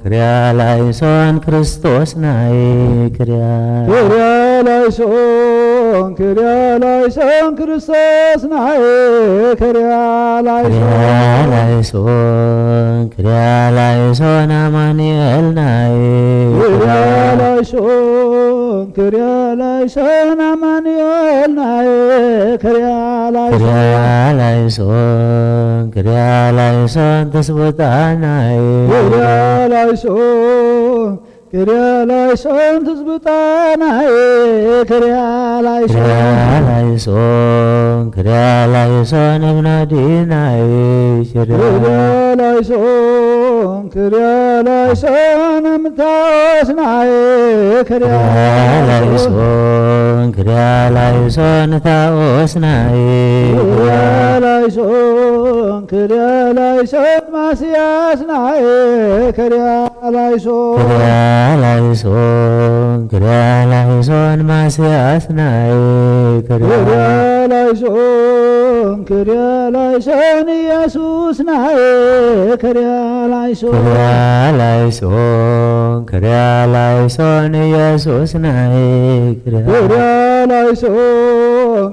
ክርያ ላይሶን ክርስቶስናይ። ክርያ ክርያ ላይሶን፣ ክርያ ላይሶን ክርስቶስናይ። ክርያ ክርያ ላይሶን። ላይሶን፣ ክርያ ላይሶን ኣማኑኤልናይ። ክርያ ላይሶን፣ ክርያ ላይሶን ኣማኑኤልናይ። ክርያ ክርያ ላይሶን። ላይሶን፣ ክርያ ላይሶን ትስብእታናይ። ክርያ ላይሶን፣ ክርያ ላይሶን ትስብእታናይ። ክርያ ላይሶን። ክርያ ላይሶን፣ ክርያ ላይሶን እብኖ ዲናይ። ክርያ ክርያ ላይሶን፣ ክርያ ላይሶን እምታወስናይ። ክርያ ክርያ ላይሶን፣ ክርያ ላይሶን ታኦስናይ። ክርያ ላይሶን፣ ክርያ ላይሶን ማስያስናይ። ክርያ ላይሶን። ክርያ ላይሶን፣ ክርያ ላይሶን ማስያስናይ። ክርያ ክርያ ላይሶን፣ ክርያ ላይሶን ኢየሱስናይ። ክርያ ላይሶን። ክርያ ላይሶን፣ ክርያ ላይሶን ኢየሱስናይ። ክርያ ክርያ ላይሶን፣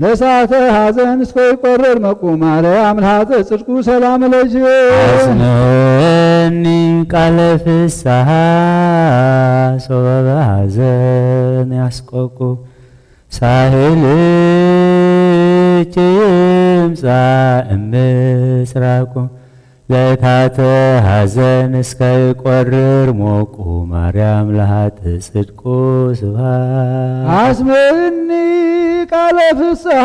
ለሳተ ሐዘን እስከ ይቆርር መቁ ማርያም ለሀጥ ጽድቁ ሰላም ለኪ። አጽንዕኒ ቃለ ፍስሓ ሶበ በሐዘን ያስቆቁ ሳህልኪ ይምጻእ እምስራቁ። ለታተ ሐዘን እስከ ይቆርር ሞቁ ማርያም ለሀጥ ጽድቁ ስብሐት። አስምዕኒ ቃለ ፍስሐ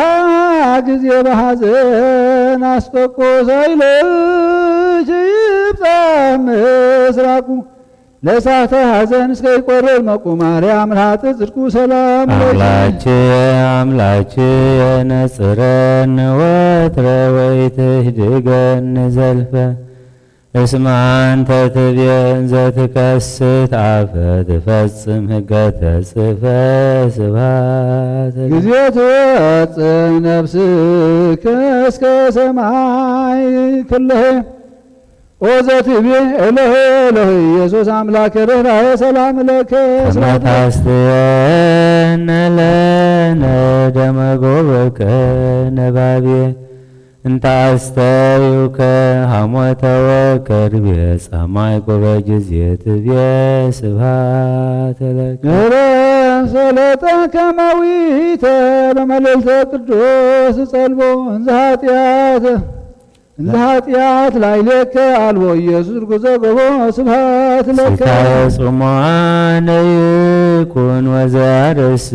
ጊዜ በሐዘን አስቆቁ ሳይለች ይብጻ ምስራቁ። ለእሳተ ሐዘን እስከ ይቆርር መቁ ማርያም ለሀጥ ጽድቁ ሰላም ለኪ። አምላኬ አምላኬ ነጽረን ወትረ ወይትህድገን ዘልፈ። እስመ አንተ ትቤን ዘትከስት አፈ ትፈጽም ህገ ተጽፈ። ስብሐት ለኪ። ጊዜ ትወጽእ ነፍስከ እስከ ሰማይ ክለሄ። ኦ ዘትቤ ኤሎሄ ኤሎሄ ኢየሱስ አምላክ ርኅራኄ ሰላም ለከ። ከመ ታስተየነ ለነ ደመ ጎበከ ነባቤ። እንተ አስተዩከ ሐሞተ ወከርቤ ጸማይ ጎበ ጊዜ ትቤ። ስብሐት ለከ። ምህረት ሰለጠ ከማዊተ ለመልዕልተ ቅዱስ ጸልቦ እንዘ ኃጢአት እንዘ ኃጢአት ላዕሌከ አልቦ ኢየሱስ ርጉዘ ጎቦ። ስብሐት ለከ። ስታይ ጽሙአነ ይኩን ወዘያርስ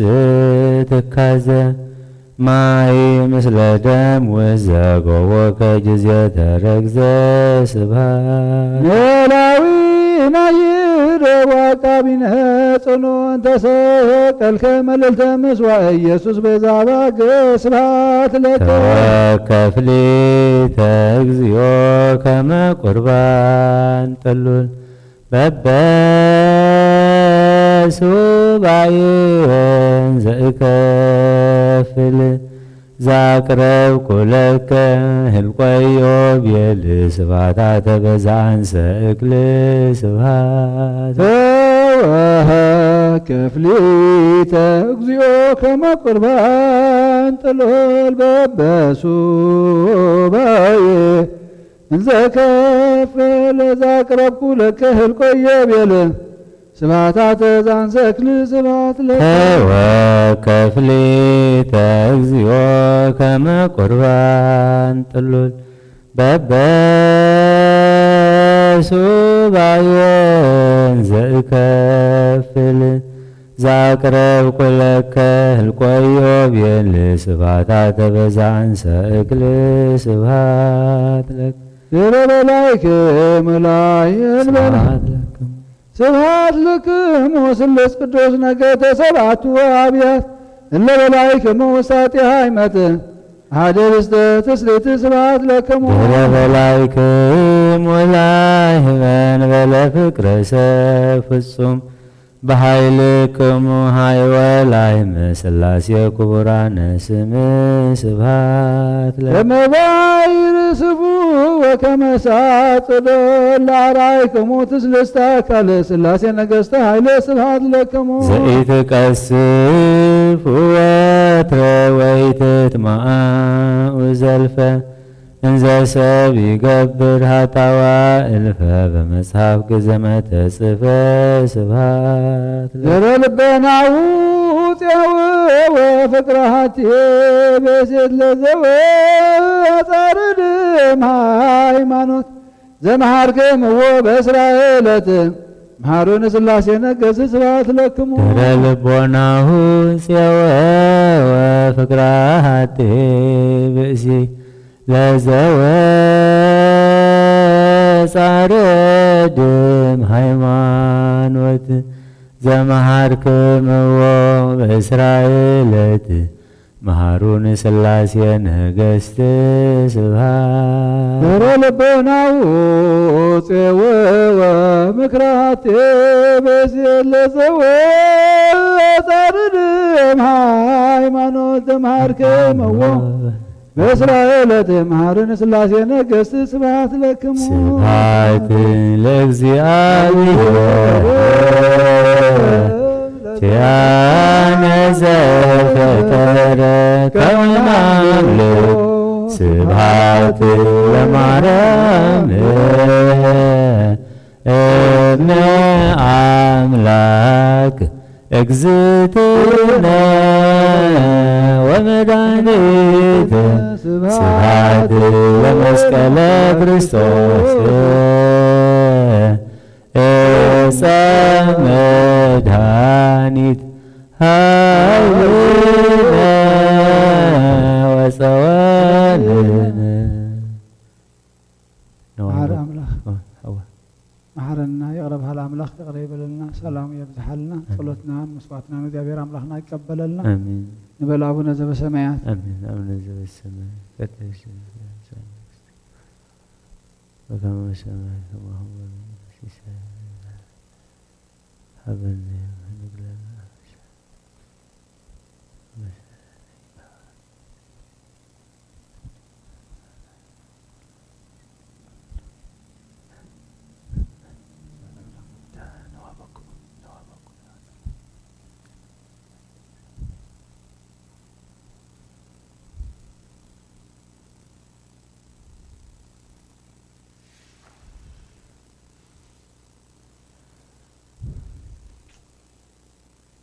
ትካዘ ማይ ምስለ ደም ውዘ ጎቦ ከጊዜ ተረግዘ። ስብሐት። ኖላዊ ናይደ ወአቃቢነ ጽኑዕ እንተሰቀልከ መልዕልተ ምስዋዕ ኢየሱስ ቤዛ ባግ። ስብሐት ለከ። ተወከፍ ሊተ እግዚኦ ከመ ቁርባን ጥሉል በበሱባኤን ዘእከፍል ዛቅረብኩ ለከ ህልቆዮ ቤል። ስብሐት አተ በዛንሰ እክል። ስብሐት። ተወከፍ ሊተ እግዚኦ ከመ ቁርባን ጥሉል በበሱባኤ እንዘ ከፍል ዛቅረብኩ ለከ ህልቆየ ቤል። ስብሐት አተ ዛንሰ እክል። ስብሐት ለከ። ተወከፍ ሊተ እግዚኦ ከመ ቁርባን ጥሉል በበሱባኤን ዘእከፍል ዛቅረብኩ ለከ ህልቆዮ ቤል። ስብሐት አተ በዛንሰ እክል። ስብሐት ለከ። ድረ በላይክ መላይ እንበል። ስብሐት ለክሙ። ስብሐት ለክሙ ስሉስ ቅዱስ ነገደ ሰብዓቱ አብያት እለ በላይክሙ ውስተ ኃጢአት ሃይመት አሐደ ርስተ ትስብእት። ስብሐት ለክሙ። ድረ በላይክሙ ላህበን በለ ፍቅረ ሰብ ፍጹም በኃይልክሙ ኃይወ ላህመ ሥላሴ ክቡራነ ስም። ስብሐት ለ ከመ ባሕር ስፉ ወከመ እሳት ጸሎል ለአርአይክሙ ትስልስተ አካለ ሥላሴ ነገሥተ ኃይለ። ስብሐት ለክሙ። ዘኢትቀስፍ ወትረ ወኢትትማኡ ዘልፈ እንዘ ሰብ ይገብር ኃጣዋ እልፈ በመጽሐፍ ግዘመ ተጽፈ። ስብሐት ለ ድረ ልበናሁ ጼው ወፍቅረ ሀቲ ቤሴት ለዘወ ጻርድም ሃይማኖት ዘመሃርክምዎ በእስራኤለት መሃሩን ሥላሴ ነገስ። ስብሐት ለክሙ። ድረ ልቦናሁ ጼወ ወፍቅረ ሀቲ ብእሲ ለዘወ ጻርድም ሃይማኖት ዘመሃርክምዎ በእስራኤለት መሃሩን ሥላሴ ነገሥት። ስብሐት ድረ ልቦናሁ ጼወወ ምክራቴ በሴለ ዘወ ጻርድም ሃይማኖት ዘመሃርክምዎ በእስራኤል ትምሃርን ሥላሴ ነገሥት። ስብሐት ለክሙ። ስብሐት ለእግዚአብሔር። ያን ዘፈጠረ ከማን ኣሎ። ስብሐት ለማርያም እምነ አምላክ እግዝእትነ ወመድኃኒትነ ስብሐት ለመስቀለ ክርስቶስ እፀ መድኃኒት ኃይልነ ወፀወንነ። መሓሪ ኣምላኽ። እዋ፣ እዋ። መሓረና፣ ይቕረ በሃል ኣምላኽ ይቕረ ይበለልና፣ ሰላሙ የብዝሓልና፣ ኣሜን። ጸሎትናን መስዋዕትናን እግዚኣብሔር ኣምላኽና ይቀበለልና። ኣሜን። ንበል ኣቡነ ዘበሰማያት። ኣሜን። ኣቡነ ዘበሰማያት ይትቀደስ ስምከ ትምጻእ መንግስትከ ወከመ በሰማይ ከማሁ በምድር። ሲሳየና ሀበነ ዮም ሀድግ ለነ አበሳነ።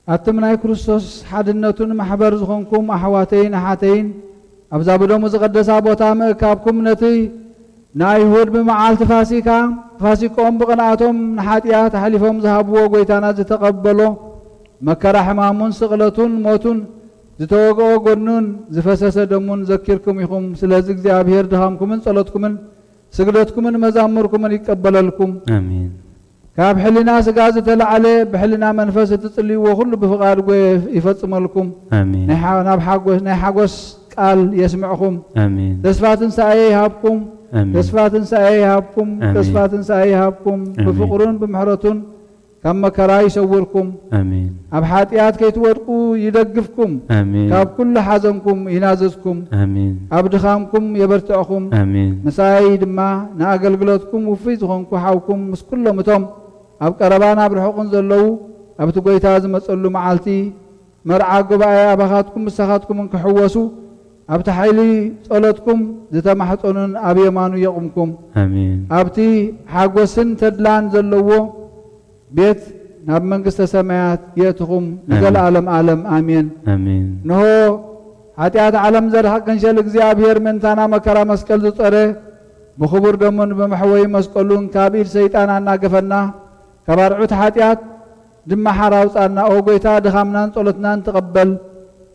ኣቱም ናይ ክርስቶስ ሓድነቱን ማሕበር ዝኾንኩም ኣሕዋተይን ኣሓተይን፣ ኣብዛ ብደሙ ዝቐደሳ ቦታ ምእካብኩም፣ ነቲ ንኣይሁድ ብመዓልቲ ፋሲካ፣ ፋሲካኦም ብቕንኣቶም ንሓጢኣት ኣሕሊፎም ዝሃብዎ ጐይታና ዝተቐበሎ መከራ ሕማሙን ስቕለቱን ሞቱን፣ ዝተወግኦ ጐድኑን ዝፈሰሰ ደሙን ዘኪርኩም ኢኹም። ስለዚ እግዚኣብሔር ድኻምኩምን ጸሎትኩምን ስግደትኩምን መዛሙርኩምን ይቀበለልኩም። ኣሜን። ካብ ሕልና ስጋ ዝተላዕለ ብሕልና መንፈስ እትጽልይዎ ኩሉ ብፍቓድ ጎ ይፈጽመልኩም። ኣሜን። ናይ ሓ-፣ ናብ ሓጎስ፣ ናይ ሓጎስ ቃል የስምዕኹም። ኣሜን። ተስፋ ትንሳኤ ይሃብኩም። ኣሜን። ተስፋ ትንሳኤ ይሃብኩም። ኣሜን። ተስፋ ትንሳኤ ይሃብኩም። ኣሜን። ብፍቕሩን ብምሕረቱን ካብ መከራ ይሰውርኩም። ኣሜን። ኣብ ሓጢኣት ከይትወድቁ ይደግፍኩም። ኣሜን። ካብ ኩሉ ሓዘንኩም ይናዘዝኩም። ኣሜን። ኣብ ድኻምኩም የበርትዕኹም። ኣሜን። ምሳይ ድማ ንኣገልግሎትኩም ውፉይ ዝኾንኩ ሓውኩም ምስ ኩሎም እቶም ኣብ ቀረባን ኣብ ርሑቕን ዘለዉ ኣብቲ ጐይታ ዝመጸሉ መዓልቲ መርዓ ጉባኤ ኣባኻትኩም ምሳኻትኩምን ክሕወሱ ኣብቲ ሓይሊ ጸሎትኩም ዝተማሕጸኑን ኣብ የማኑ የቑምኩም። ኣሜን። ኣብቲ ሓጎስን ተድላን ዘለዎ ቤት ናብ መንግስተ ሰማያት የእትኹም ኣሜን። ንዘለዓለም ዓለም ኣሜን። ኣሜን። እንሆ ሓጢኣት ዓለም ዘርሕቕ ክንሸል እግዚኣብሔር ምእንታና መከራ መስቀል ዝጾረ ብኽቡር ደሙን ብመሕወዪ መስቀሉን ካብ ኢድ ሰይጣን ኣናገፈና ካብ ኣርዑት ሓጢኣት ድማ ሓራ ኣውጻና። ኦ ጐይታ ድኻምናን ጸሎትናን ተቐበል።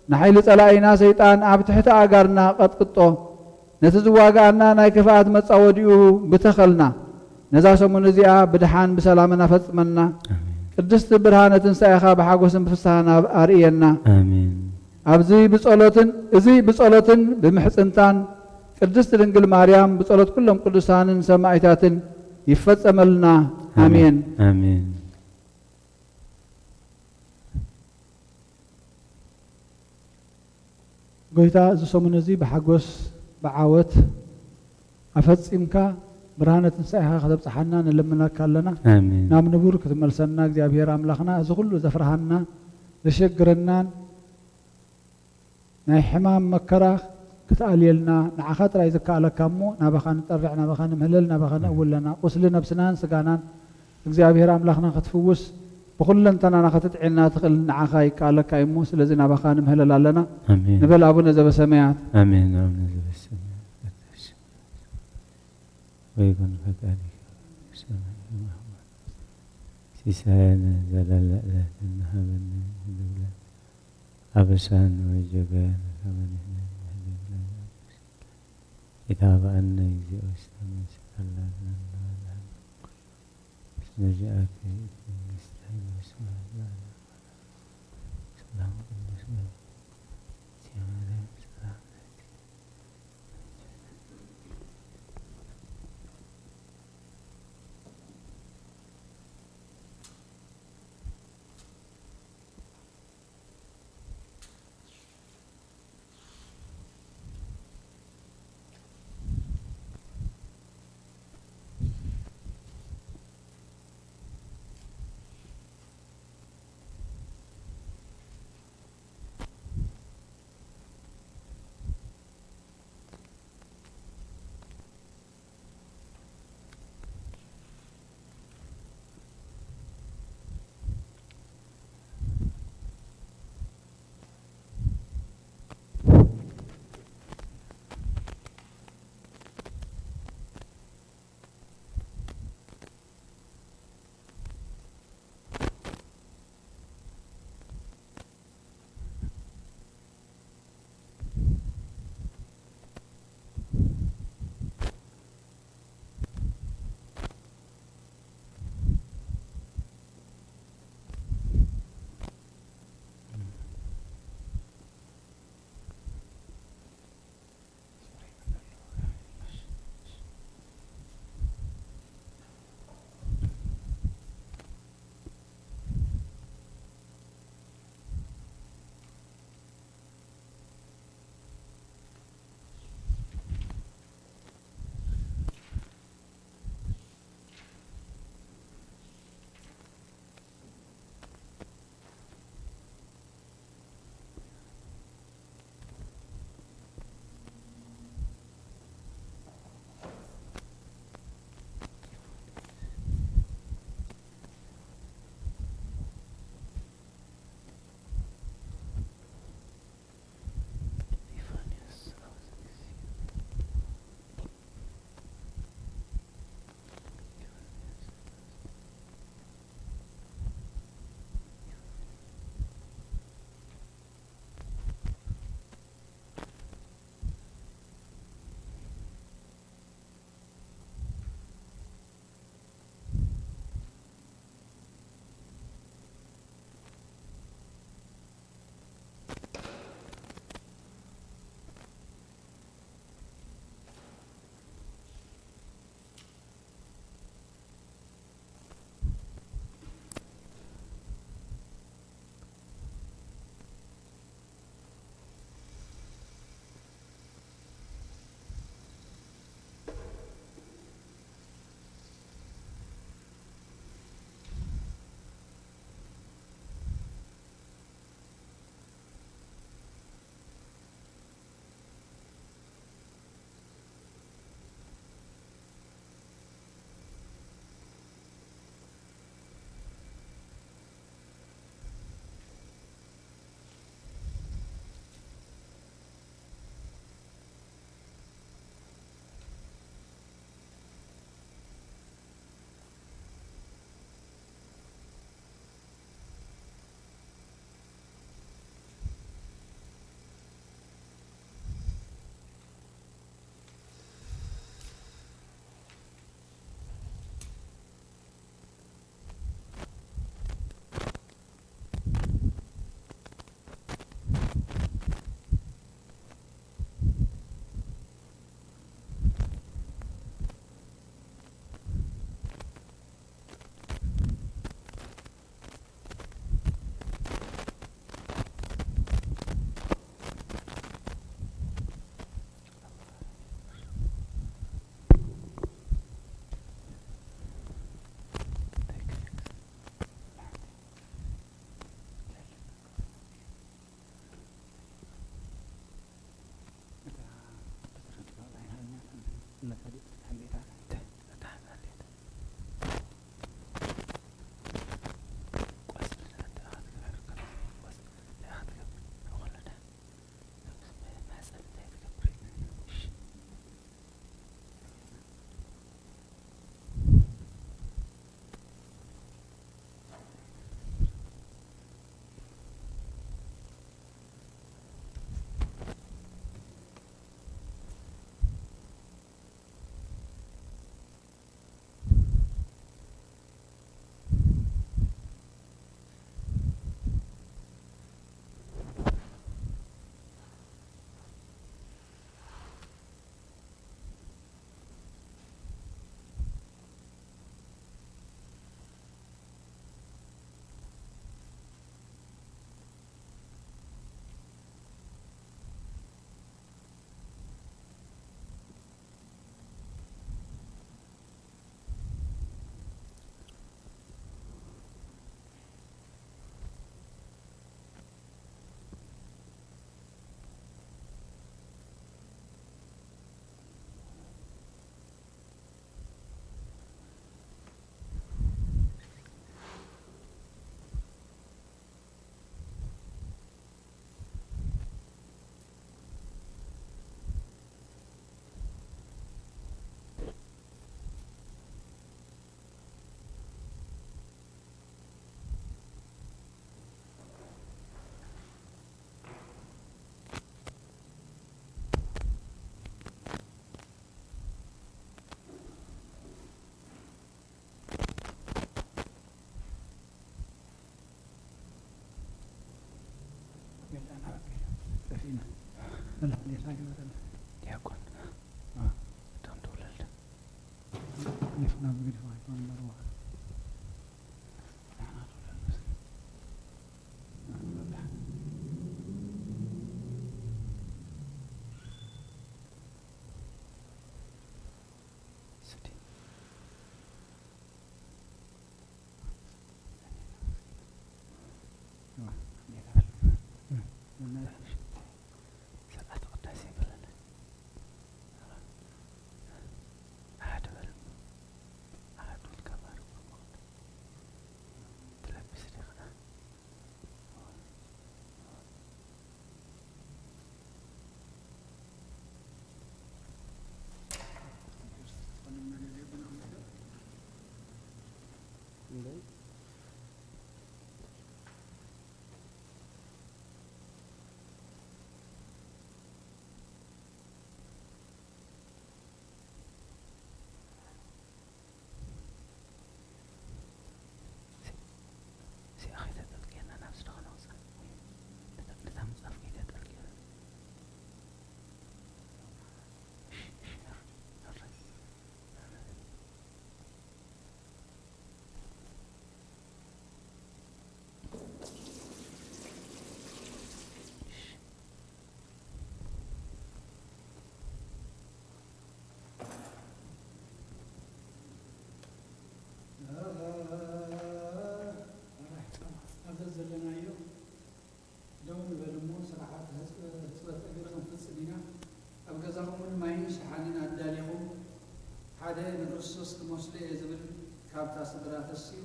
ንሓይሊ ጸላኢና ሰይጣን ኣብ ትሕቲ ኣእጋርና ቀጥቅጦ። ነቲ ዝዋግኣና ናይ ክፍኣት መጻወዲኡ ብተኸልና። ነዛ ሰሙን እዚኣ ብድሓን ብሰላምን ኣፈጽመና። ኣሜን። ቅድስቲ ብርሃነ ትንሳኤኻ ብሓጎስን ብፍስሃን ኣብ-፣ ኣርእየና። ኣሜን። ኣብዚ ብጸሎትን፣ እዚ ብጸሎትን ብምሕጽንታን ቅድስቲ ድንግል ማርያም ብጸሎት ኩሎም ቅዱሳንን ሰማዕታትን ይፈጸመልና። ኣሜን። ኣሜን። ኣሜን። ጐይታ፣ እዚ ሰሙን እዚ ብሓጎስ ብዓወት ኣፈጺምካ ብርሃነ ትንሳኤኻ ከተብጽሓና ንልምነካ ኣለና። ኣሜን። ናብ ንቡር ክትመልሰና እግዚኣብሔር ኣምላኽና፣ እዚ ኩሉ ዘፍርሃና ዘሸግረናን ናይ ሕማም መከራ ክትኣልየልና ንዓኻ ጥራይ ዝከኣለካ እሞ፣ ናባኻ ንጠርዕ፣ ናባኻ ንምህለል፣ ናባኻ ነእዊ ኣለና። ቁስሊ ነብስናን ስጋናን እግዚኣብሔር ኣምላኽና ክትፍውስ፣ ብኹለንተናና ከተጥዕየና ትኽእል ንዓኻ ይከኣለካ እዩ እሞ፣ ስለዚ ናባኻ ንምህለል ኣለና። ኣሜን። ንበል ኣቡነ ዘበሰማያት። ኣሜን። ኣቡነ ዘበሰማያት። ወይኩን ፈቃድከ በከመ በሰማይ ከማሁ በምድር። ሲሳየነ ዘለለ ዕለትነ ሀበነ ዮም ሀድግ ለነ አበሳነ ወጌጋየነ ከመ ንሕነኒ ንህድግ ለነ አበሳነ። ኢታብአነ እግዚኦ ውስተ መንሱት አላዘነ። እስመ ዚአከ ይእቲ መንግስት ኃይል ወስብሐት ለዓለመ። ሰላም ቅዱስ ገብርኤል። ጌታና በቃ ጠፊእና። ሰላም፣ እንዴት ናችሁ? ዲያቆን፣ አ። እቶም ትውለድ። ሊፍና ምግዲ ማይኮን መርዋ። ስርዓተ ቅዳሴ ይበለና። ኣሐዱ በል። ኣሐዱ ኢልካ ባርኽ። ትለብስ ዲኻ? እዚኣ ከይተጠልቅየና ናብዚ ዶ ከነውፅኣ? ወይ ነታ፣ ነታ ምንፃፍ ከይተጠልቅየና። እሺ፣ እሺ፣ ሕራይ፣ ሕራይ። ኣብዚ ዘለናዮ ደው ንበል እሞ ስርዓት ሕጽ-፣ ሕጽበት እግሪ ክንፍጽም ኢና። ኣብ ገዛኹም እውን ማይን ሸሓንን ኣዳሊኹም፣ ሓደ ንክርስቶስ ክመስሎ እየ ዝብል ካብታ ስድራ ተሲኡ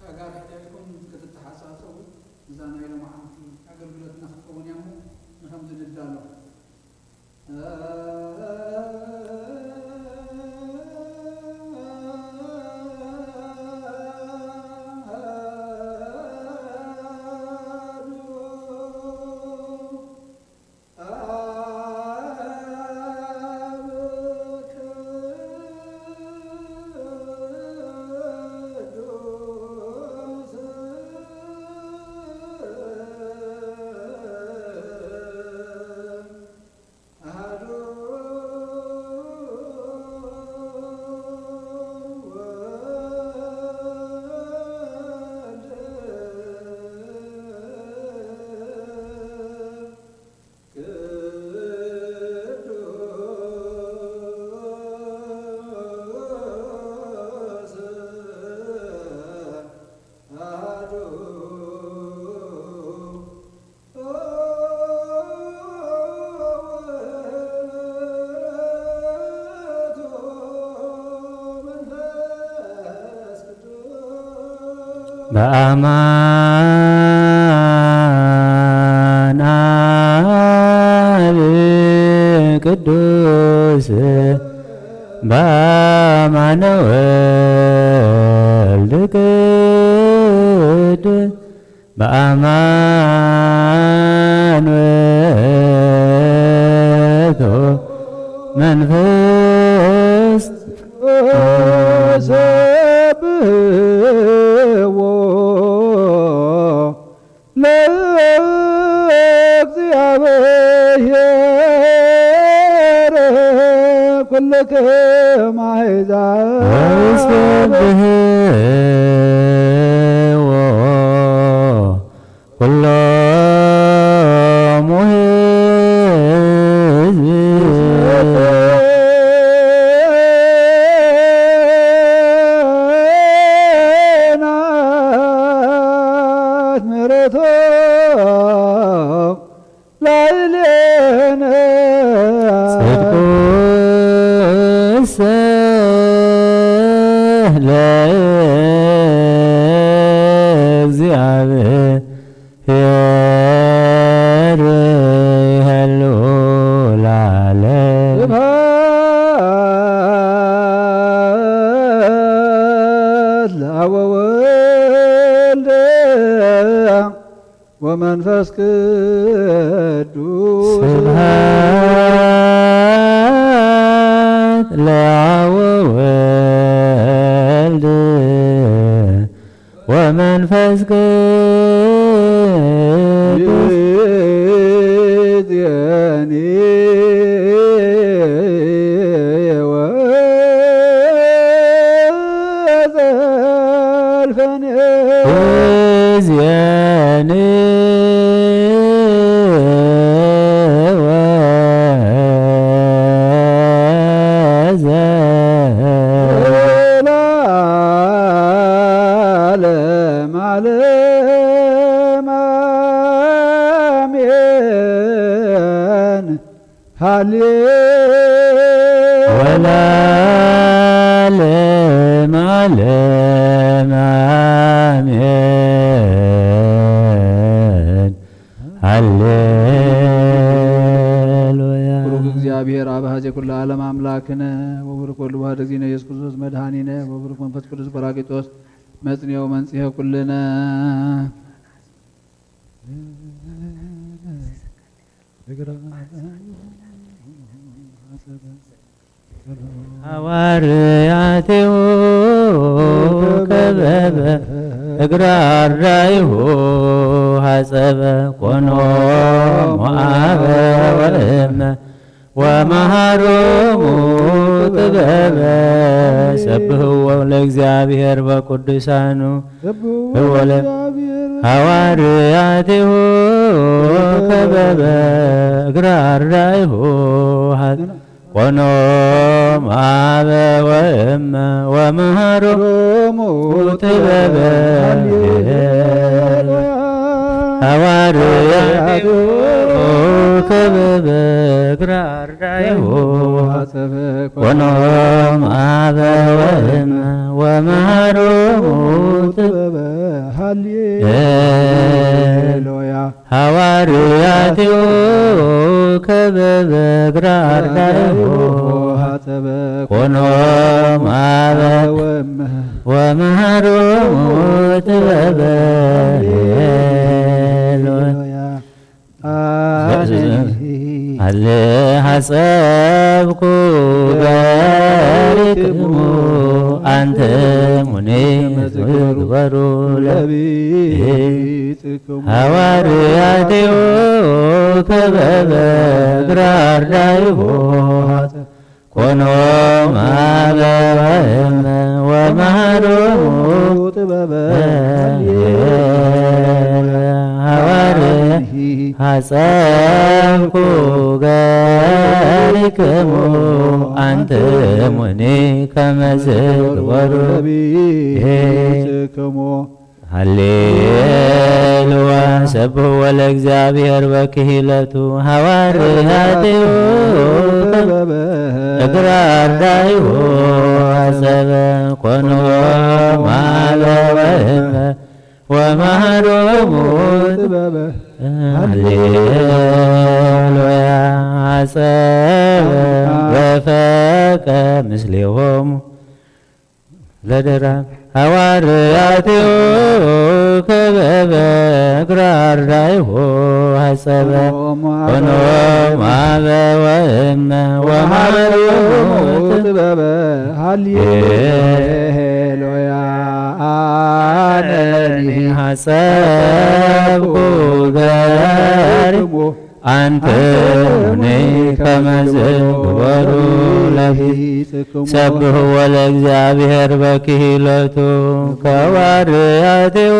ኣእጋር ሕደልኩም ክትተሓጻጸቡ፣ እዛ ናይ ሎማዓንቲ ኣገልግሎትና ክትከውን እያ እሞ ንኸምዚ ንዳሎ። በአማን አብ ቅዱስ በአማን ወልድ ቅዱስ በአማን ውእቱ መንፈስ ሰብሕዎ ለእግዚአብሔር ኩልክም አሕዛብ ወይሰብሕዎ ኩሎሙ ህዝብ ናት ምሕረቱ ላዕሌነ ጽድቁሰ ለእግዚአብሔር ይሃሉ ለዓለም። ስብሐት ለአብ ወወልድ ወመንፈስ ቅዱስ። ስብሐት ለአብ ወወልድ ወመንፈስ ቅዱስ። ይእዜኒ ወዘልፈኒ። ይእዜኒ ወዘ ለዓለመ ዓለም አሜን። ሃሌ ወለዓለመ ዓለም አሜን። ሃሌሉያ። ብሩክ እግዚአብሔር አብ ሀዜ ኩሉ ዓለም አምላክነ ወብሩክ ወልድ ዋህድ እግዚእነ ኢየሱስ ክርስቶስ መድኃኒነ ወብሩክ መንፈስ ቅዱስ ጳራቅሊጦስ መጽንኤ ወመንጽሔ ኩልነ። ሐዋርያቴሁ ከበበ እግረ አርዳኢሁ ሐጸበ ኮኖሙ አበ ወእመ ወመሃሮሙ ጥበበ። ሰብህዎ ለእግዚአብሔር በቅዱሳኑ ህወለ ሐዋርያቴሁ ከበበ እግረ አርዳኢሁ ሐ- ኮኖም አበ ወእመ ወመሃሮሙ ጥበበ። ሐዋርያቴሁ ከበበ እግረ አርዳኢሁ ኮኖም አበ ወእመ ወመሃሮሙ ጥበበ። ሃሌሉያ። ሐዋርያቲሁ ከበበ እግረ አርዳኢሁ ሐጸበ ኮኖም አበ ወመሃሮሙ ጥበበ። ሃሌሉያ። አለ ሐጸብኩ ገሪክሙ አንትሙኒ ግበሩ ለቢ ሐዋርያቲሁ ከበበ እግረ አርዳኢሁ ኮኖም አበ ወእመ ወመሃሮሙ ጥበበ። ሐዋርያ ሐጸብኩ ገሪክሙ አንትሙኒ ከመ ዝግበሩ ለቢ ሃሌሉያ ሰብሕዎ ለእግዚአብሔር በክሂለቱ ሐዋርያቲሁ እግረ አርዳኢሁ ሐጸበ ኮኖም አበ ወእመ መሃሮሙ ጥበበ። ሃሌሉያ። ጸበ ወፈቀ ምስሌሆሙ ለድራ ሃዋርያቲሁ ከበበ እግረ አርዳኢሁ ሐጸበ ኮኖሙ አበ ወእመ ወመሃሮሙ ጥበበ። ሃሌሉያ። አነኒ ሐጸብኩ ገርክሙ አንትሙኒ ከመ ዝግበሩ ለቢጽክሙ። ሰብሕዎ ለእግዚአብሔር በክሂለቱ ከዋርያቲሁ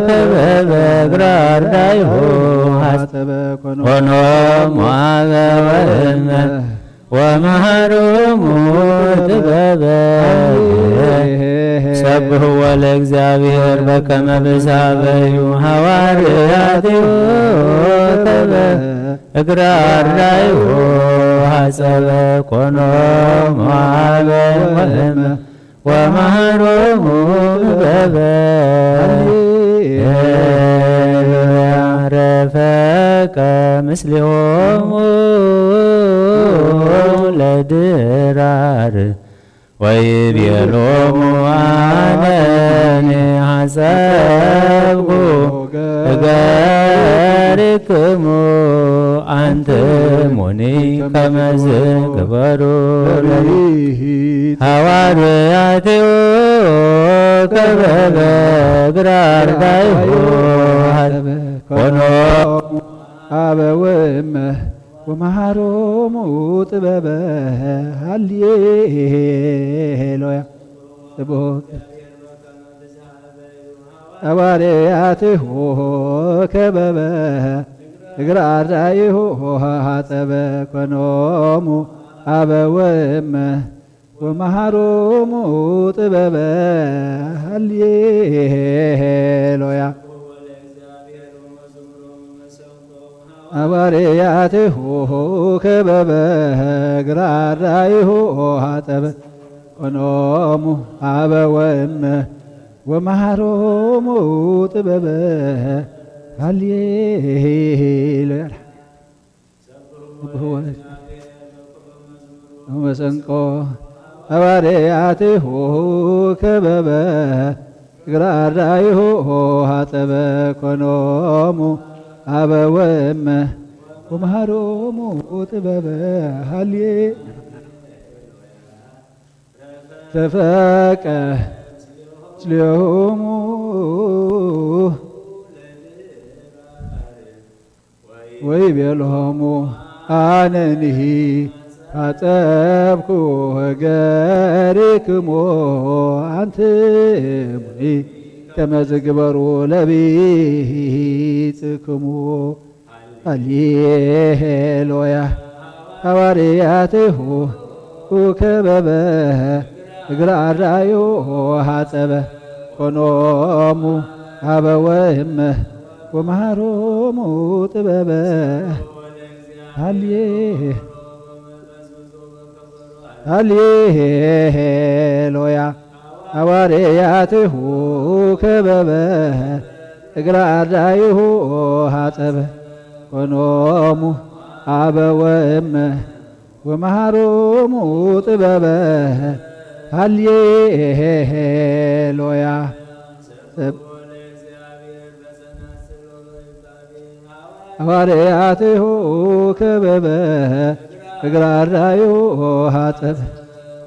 ከበበ እግረ አርዳኢሁ ሐጸበ ኮኖሙ አበ ወእመ ወመሃሮሙ ጥበበ። ሰብሕዎ ለእግዚአብሔር በከመ ብሳበዩ ሃዋርያቲሁ ከበበ እግረ አርዳኢሁ ሐጸበ ኮኖሙ አበ ወእመ ወመሃሮሙ ጥበበ። ረፈቀ ምስሌሆሙ ለድራር ወይቤሎሙ አነኒ ሐጸብኩ እገርክሙ አንትሙኒ ከመ ዝግበሩ ለሊት ሃዋርያቲሁ ከበበ እግረ አርዳኢሁ ሐጸበ ኮኖሙ አበ ወእመ ወመሃሮሙ ጥበበ። ሃሌሉያ። ጽቡቅ ሃዋርያቲሁ ከበበ እግረ አርዳኢሁ ሐጸበ ኮኖሙ አበ ወእመ ወመሃሮሙ ጥበበ። ሃሌሉያ። ሃዋርያቲሁ ከበበ እግረ አርዳኢሁ ሐጸበ ኮኖሙ አበ ወእመ ወመሃሮሙ ጥበበ። ሃሌሉያ። መሰንቆ ሃዋርያቲሁ ከበበ እግረ አርዳኢሁ ሐጸበ ኮኖሙ አበ ወእመ ወመሃሮሙ ጥበበ። ሃሌ ረፈቀ ምስሌሆሙ ወይቤሎሙ አነኒ ሐጸብኩ እገሪክሙ አንትሙኒ ከመ ዝግበሩ ለቢጽክሙ። ሃሌሉያ። ሃዋርያቲሁ ከበበ እግረ አርዳኢሁ ሐጸበ ኮኖሙ አበ ወእመ ወመሃሮሙ ጥበበ። ሃሌ ሃሌሉያ። ሃዋርያቲሁ ከበበ እግረ አርዳኢሁ ሐጸበ ኮኖሙ አበ ወእመ ወመሃሮሙ ጥበበ። ሃሌሉያ። ሃዋርያቲሁ ከበበ እግረ አርዳኢሁ ሐጸበ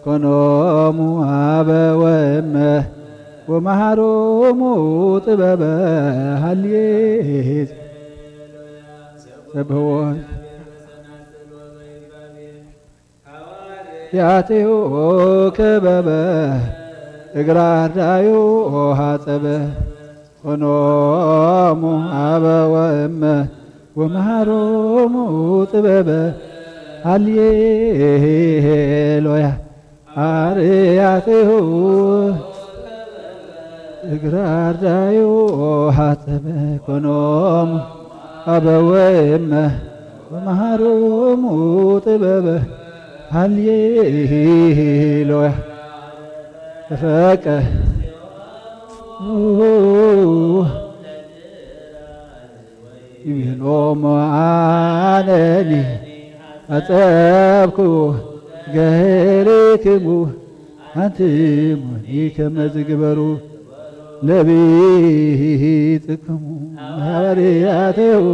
ኮኖሙ አበ ወእመ ወመሃሮሙ ጥበበ። ሃሌ ሰብሕዎ ያቲሁ ከበበ እግረ አርዳኢሁ ሐጸበ ኮኖሙ አበ ወእመ ወመሃሮሙ ጥበበ። ሃሌሉያ። አርያቲሁ እግረ አርዳኢሁ ሐጸበ ኮኖሙ አበ ወእመ ወመሃሮሙ ጥበበ። ሃሌሉያ። ተፈቀ እሞ ኣነኒ ኣጸብኩ ገሪክሙ ኣንትሙኒ ከመ ዝግበሩ ለቢጽክሙ ሃዋርያቴሁ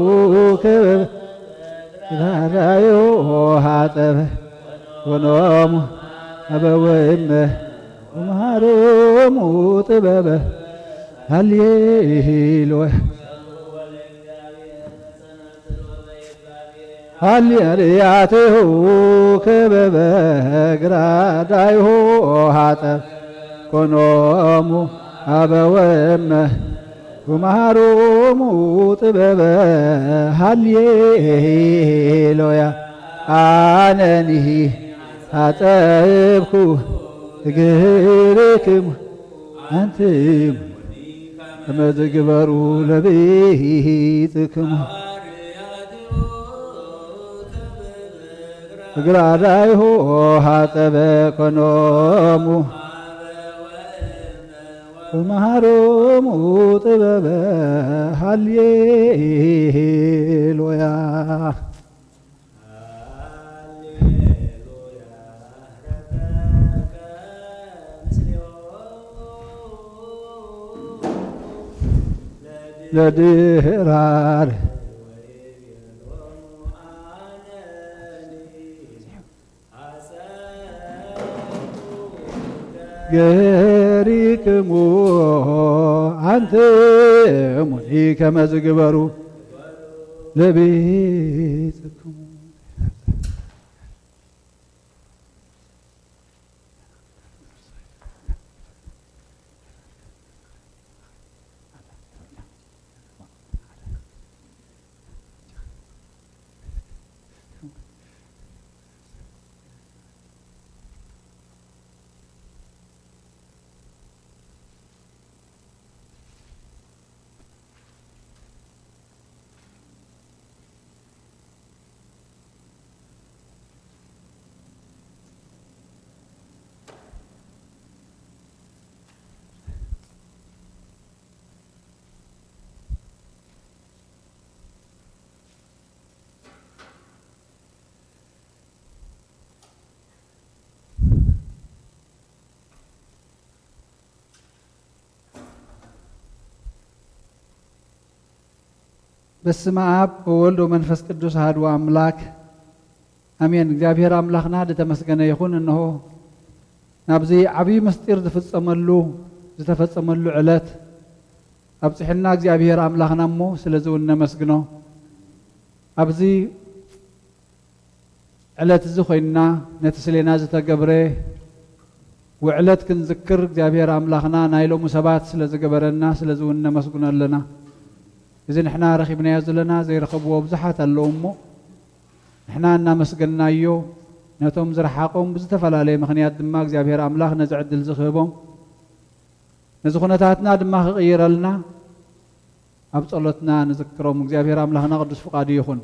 ክብብ ራራዮ ሃጠበ ኮኖሙ ኣበወይመ ወመሃሮሙ ጥበበ ሃሌሉያ። ሃሌሉያቴሁ ክበበ ግራዳይሁ ሃጠብ ኮኖሙ ኣበወመ ወመሃሮሙ ጥበበ ሃሌሉያ። ኣነኒሂ ኣጸብኩ እግርክሙ ኣንትሙ ከመ ዝግበሩ ለቢጽክሙ እግራዳይሁ ሃጠበ ኮኖሙ ወመሃሮሙ ጥበበ ሃሌሉያ። ለድራር ገሪክሙ ኣንትሙኒ ከመ ዝግበሩ ለቢጽክሙ። በስመ አብ ወወልድ ወመንፈስ ቅዱስ አሐዱ አምላክ አሜን። እግዚኣብሔር ኣምላኽና ዝተመስገነ ይኹን። እንሆ ናብዚ ዓብዪ ምስጢር ዝፍጸመሉ፣ ዝተፈጸመሉ ዕለት ኣብጽሕና እግዚኣብሔር ኣምላኽና እሞ ስለዚ እውን ነመስግኖ። ኣብዚ ዕለት እዚ ኮይንና ነቲ ስሌና ዝተገብረ ውዕለት ክንዝክር እግዚኣብሔር ኣምላኽና ናይ ሎሙ ሰባት ስለ ዝገበረና ስለዚ እውን ነመስግኖ ኣለና። እዚ ንሕና ረኺብናዮ ዘለና ዘይረኸብዎ ብዙሓት ኣለዉ እሞ ንሕና እናመስገንናዮ ነቶም ዝረሓቖም ብዝተፈላለየ ምኽንያት ድማ እግዚኣብሔር ኣምላኽ ነዚ ዕድል ዝኽህቦም ነዚ ኩነታትና ድማ ክቕይረልና ኣብ ጸሎትና ንዝክሮም። እግዚኣብሔር ኣምላኽና ቅዱስ ፍቓዱ ይኹን።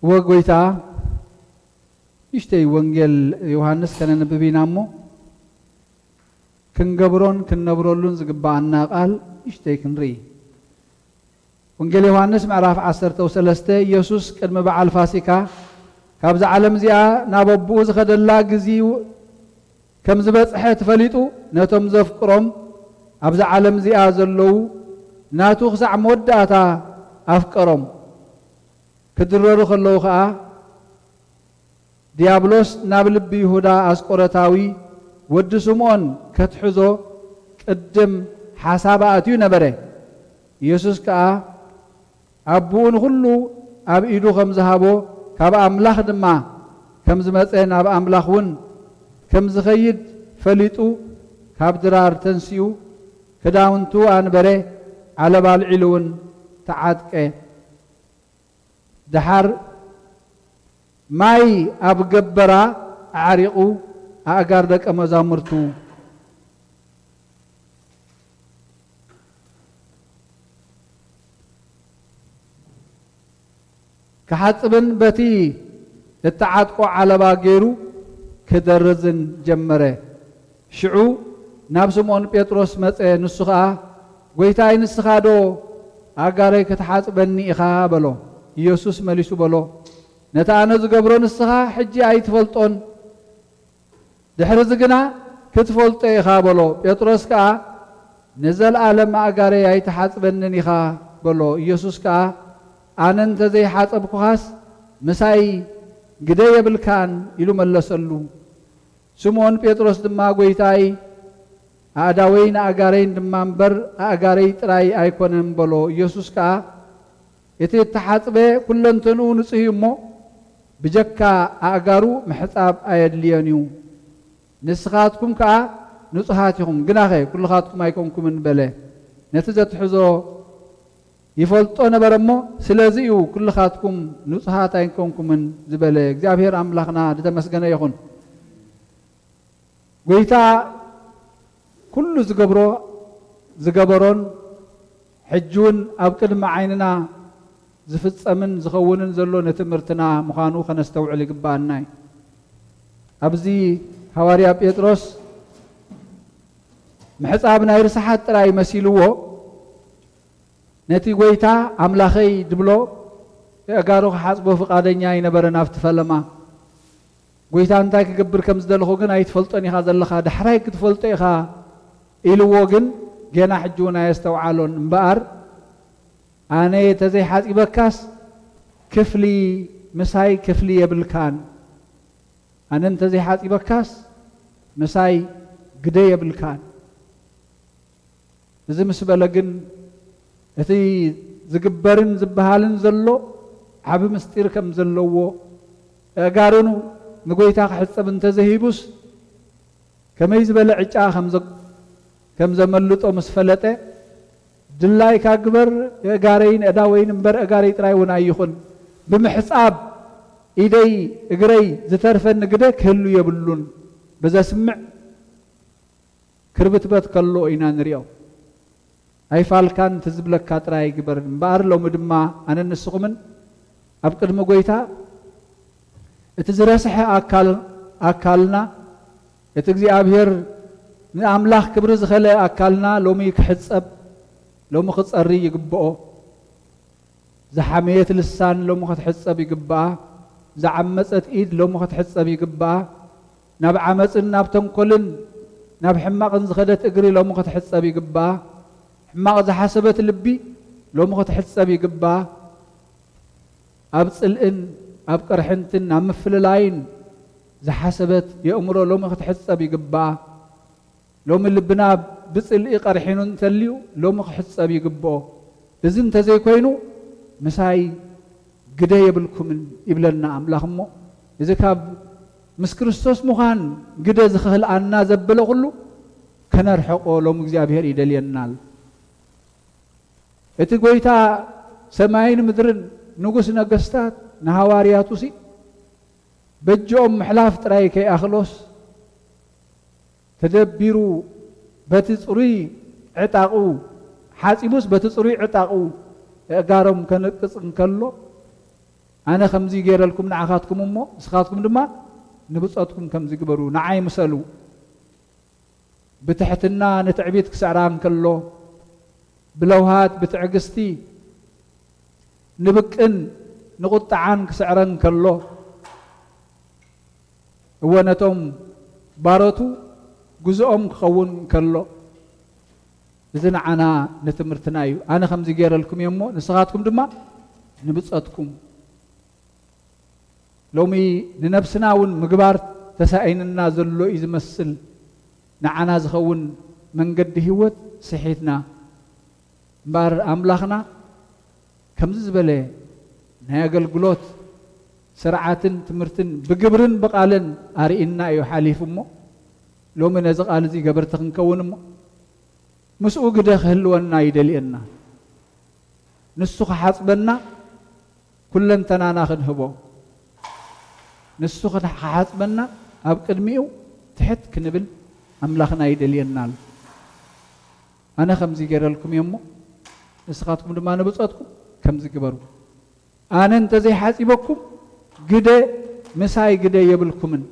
እወ ጎይታ፣ ንእሽተይ ወንጌል ዮሃንስ ከነንብብ ኢና እሞ፣ ክንገብሮን ክንነብረሉን ዝግብኣና ቃል ንእሽተይ ክንርኢ። ወንጌል ዮሃንስ ምዕራፍ ዓሰርተ ወሰለስተ፣ ኢየሱስ ቅድሚ በዓል ፋሲካ ካብዛ ዓለም እዚኣ ናብ ኣቦኡ ዝኸደላ ግዜኡ ከም ዝበጽሐ ተፈሊጡ፣ ነቶም ዘፍቅሮም ኣብዛ ዓለም እዚኣ ዘለዉ ናቱ ክሳዕ መወዳእታ ኣፍቀሮም። ክድረሩ ከለዉ ኸኣ፣ ዲያብሎስ ናብ ልቢ ይሁዳ ኣስቆረታዊ ወዲ ስምዖን ከትሕዞ ቅድም ሓሳብ ኣእትዩ ነበረ። ኢየሱስ ከኣ፣ ኣቦኡ ንኹሉ ኣብ ኢዱ ከም ዝሃቦ፣ ካብ ኣምላኽ ድማ ከም ዝመጸ፣ ናብ ኣምላኽ እውን ከም ዝኸይድ ፈሊጡ፣ ካብ ድራር ተንሲኡ፣ ክዳውንቱ ኣንበረ፣ ዓለባ ኣልዒሉ እውን ተዓጥቀ። ደሓር ማይ ኣብ ገበራ ኣዕሪቑ፣ ኣእጋር ደቀ መዛሙርቱ ክሓጽብን በቲ እተዓጥቆ ዓለባ ገይሩ ክደርዝን ጀመረ። ሽዑ ናብ ስምዖን ጴጥሮስ መጸ። ንሱ ኸኣ፣ "ጐይታይ፣ ንስኻዶ ኣእጋረይ ክትሓጽበኒ ኢኻ በሎ። ኢየሱስ መሊሱ በሎ፣ ነቲ ኣነ ዝገብሮ ንስኻ ሕጂ ኣይትፈልጦን፣ ድሕሪ እዚ ግና ክትፈልጦ ኢኻ በሎ። ጴጥሮስ ከኣ፣ ንዘለኣለም ኣእጋረይ ኣይትሓጽበንን ኢኻ በሎ። ኢየሱስ ከኣ፣ ኣነ እንተ ዘይሓጸብኩኻስ ምሳይ ግደ የብልካን ኢሉ መለሰሉ። ስምዖን ጴጥሮስ ድማ፣ ጐይታይ፣ ኣእዳወይን ኣእጋረይን ድማ እምበር ኣእጋረይ ጥራይ ኣይኮነን በሎ። ኢየሱስ ከኣ፣ እቲ እተሓጽበ ኵለንተንኡ ንጹህ እዩ እሞ፣ ብጀካ ኣእጋሩ ምሕጻብ ኣየድልዮን እዩ። ንስኻትኩም ከኣ ንጹሃት ኢኹም፣ ግናኸ ኵልኻትኩም ኣይኮንኩምን በለ። ነቲ ዘትሕዞ ይፈልጦ ነበረ እሞ፣ ስለዚ እዩ ኵልኻትኩም ንጹሃት ኣይኮንኩምን ዝበለ። እግዚኣብሔር ኣምላኽና ዝተመስገነ ይኹን። ጐይታ ኩሉ ዝገብሮ፣ ዝገበሮን ሕጂ እውን ኣብ ቅድሚ ዓይንና ዝፍጸምን ዝኸውንን ዘሎ ንትምህርትና ምዃኑ ከነስተውዕል ይግብኣና እዩ። ኣብዚ ሃዋርያ ጴጥሮስ ምሕጻብ ናይ ርስሓት ጥራይ መሲልዎ፣ ነቲ ጐይታ ኣምላኸይ ድብሎ፣ ኣእጋሩ ክሓጽቦ ፍቓደኛ ኣይነበረን ኣብቲ ፈለማ። ጐይታ እንታይ ክገብር ከም ዝደለኹ ግን ኣይትፈልጦን ኢኻ ዘለኻ፣ ዳሕራይ ክትፈልጦ ኢኻ ኢልዎ፣ ግን ጌና ሕጂ እውን ኣየስተውዓሎን። እምበኣር ኣነ እንተዘይሓጺበካስ ክፍሊ ምሳይ ክፍሊ የብልካን፣ ኣነ እንተዘይሓጺበካስ ምሳይ ግደ የብልካን። እዚ ምስ በለ ግን እቲ ዝግበርን ዝበሃልን ዘሎ ዓቢ ምስጢር ከም ዘለዎ፣ ኣእጋሩ ንጐይታ ክሕጸብ እንተዘይሂቡስ ከመይ ዝበለ ዕጫ ከም ዘ-፣ ከም ዘመልጦ ምስ ፈለጠ፣ ድላይካ ግበር፣ ኣእጋረይን ኣእዳወይን እምበር ኣእጋረይ ጥራይ እውን ኣይኹን፣ ብምሕጻብ ኢደይ እግረይ ዝተርፈኒ ግደ ክህሉ የብሉን ብዘስምዕ ክርብትበት ከሎ ኢና ንሪኦ። ኣይፋልካን እቲ ዝብለካ ጥራይ ግበር። እምበኣር ሎሚ ድማ ኣነን ንስኹምን ኣብ ቅድሚ ጐይታ እቲ ዝረስሐ ኣካል-፣ ኣካልና፣ እቲ እግዚኣብሔር ንኣምላኽ ክብሪ ዝኸለ ኣካልና ሎሚ ክሕጸብ፣ ሎሚ ክጸሪ ይግብኦ። ዝሓመየት ልሳን ሎሚ ክትሕጸብ ይግብኣ። ዝዓመጸት ኢድ ሎሚ ክትሕጸብ ይግብኣ። ናብ ዓመጽን ናብ ተንኮልን ናብ ሕማቕን ዝኸደት እግሪ ሎሚ ክትሕጸብ ይግብኣ። ሕማቕ ዝሓሰበት ልቢ ሎሚ ክትሕጸብ ይግብኣ። ኣብ ጽልእን ኣብ ቅርሕንትን ኣብ ምፍልላይን ዝሓሰበት የእምሮ ሎሚ ክትሕጸብ ይግብኣ። ሎሚ ልብና ብጽልኢ ቀርሒኑ እንተልዩ፣ ሎሚ ክሕጸብ ይግብኦ። እዚ እንተዘይኮይኑ፣ ምሳይ ግደ የብልኩምን ይብለና ኣምላኽ እሞ፣ እዚ ካብ ምስ ክርስቶስ ምዃን ግደ ዝኸልኣና ዘበለ ኩሉ ከነርሕቆ ሎሚ እግዚኣብሔር ይደልየናል። እቲ ጐይታ ሰማይን ምድርን ንጉስ ነገስታት ንሃዋርያቱሲ በጅኦም ምሕላፍ ጥራይ ከይኣኽሎስ፣ ተደቢሩ በቲ ጽሩይ ዕጣቑ፣ ሓጺቡስ በቲ ጽሩይ ዕጣቑ ኣእጋሮም ከነቅጽ እንከሎ፣ ኣነ ከምዚ ገይረልኩም ንዓኻትኩም እሞ፣ ንስኻትኩም ድማ ንብጾትኩም ከምዚ ግበሩ፣ ንዓይ ምሰሉ። ብትሕትና ንትዕቢት ክስዕራ እንከሎ፣ ብለውሃት ብትዕግስቲ ንብቅን ንቑጥዓን ክስዕረን ከሎ፣ እወ ነቶም ባሮቱ ግዝኦም ክኸውን ከሎ፣ እዚ ንዓና ንትምህርትና እዩ። ኣነ ከምዚ ገይረልኩም እየ እሞ፣ ንስኻትኩም ድማ ንብጸትኩም። ሎሚ ንነብስና እውን ምግባር ተሳኢንና ዘሎ እዩ ዝመስል። ንዓና ዝኸውን መንገዲ ህይወት ስሒትና። እምበኣር ኣምላኽና ከምዚ ዝበለ ናይ ኣገልግሎት ስርዓትን ትምህርትን ብግብርን ብቓልን ኣርኢና እዩ ሓሊፉ እሞ፣ ሎሚ ነዚ ቃል እዚ ገበርቲ ክንከውን እሞ፣ ምስኡ ግደ ክህልወና ይደልየና። ንሱ ክሓጽበና ኩለንተናና ክንህቦ፣ ንሱ ክሓጽበና ኣብ ቅድሚኡ ትሕት ክንብል ኣምላኽና ይደልየና ኣሎ። ኣነ ከምዚ ገይረልኩም እየ እሞ፣ ንስኻትኩም ድማ ንብጾትኩም ከምዚ ግበሩ። ኣነ እንተዘይሓጺበኩም ግደ ምሳይ ግደ የብልኩምን።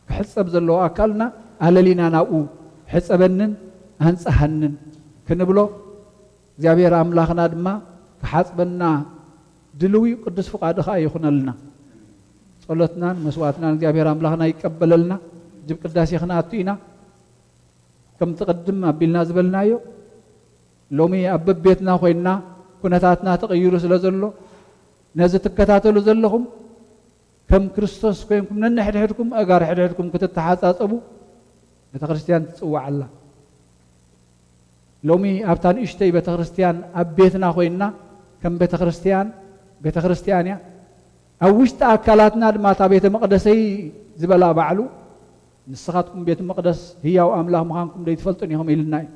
ክሕጸብ ዘለዎ ኣካልና ኣለሊና ናብኡ ሕጸበንን ኣንጽሃንን ክንብሎ እግዚኣብሔር ኣምላኽና ድማ ክሓጽበና ድልው እዩ። ቅዱስ ፍቓዱ ኸኣ ይኹነልና። ጸሎትናን መስዋዕትናን እግዚኣብሔር ኣምላኽና ይቀበለልና። ጅብ ቅዳሴ ክንኣቱ ኢና። ከምቲ ቅድም ኣቢልና ዝበልናዮ፣ ሎሚ ኣብ በቤትና ኮይንና ኩነታትና ተቐይሩ ስለ ዘሎ፣ ነዚ ትከታተሉ ዘለኹም ከም ክርስቶስ ኮይንኩም ነንሕድሕድኩም ኣእጋር ሕድሕድኩም ክትተሓጻጸቡ ቤተ ክርስቲያን ትጽዋዕ ኣላ። ሎሚ ኣብታ ንእሽተይ ቤተ ክርስቲያን ኣብ ቤትና ኮይንና ከም ቤተ ክርስቲያን፣ ቤተ ክርስቲያን እያ። ኣብ ውሽጢ ኣካላትና ድማ እታ ቤተ መቕደሰይ ዝበላ ባዕሉ፣ ንስኻትኩም ቤተ መቕደስ ህያው ኣምላኽ ምዃንኩም ዘይትፈልጡን ኢኹም ኢልና እዩ።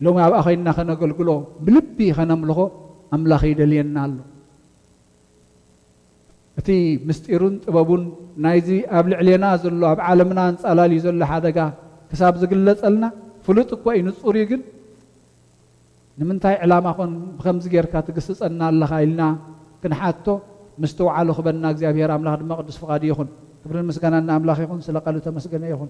ሎሚ ኣብኣ ኮይንና ከነገልግሎ፣ ብልቢ ከነምልኾ ኣምላኽ ይደልየና ኣሎ። እቲ ምስጢሩን ጥበቡን ናይዚ ኣብ ልዕሌና ዘሎ፣ ኣብ ዓለምና ኣንጻላልዩ ዘሎ ሓደጋ ክሳብ ዝግለጸልና ፍሉጥ እኳ እዩ፣ ንጹር እዩ። ግን ንምንታይ ዕላማ ኾን ብኸምዚ ጌርካ ትግስጸና ኣለኻ ኢልና ክንሓቶ ምስትውዓሉ ክበና እግዚኣብሔር ኣምላኽ ድማ ቅዱስ ፍቓዱ ይኹን። ክብርን ምስጋናን ንኣምላኽ ይኹን። ስለ ቃሉ ተመስገነ ይኹን።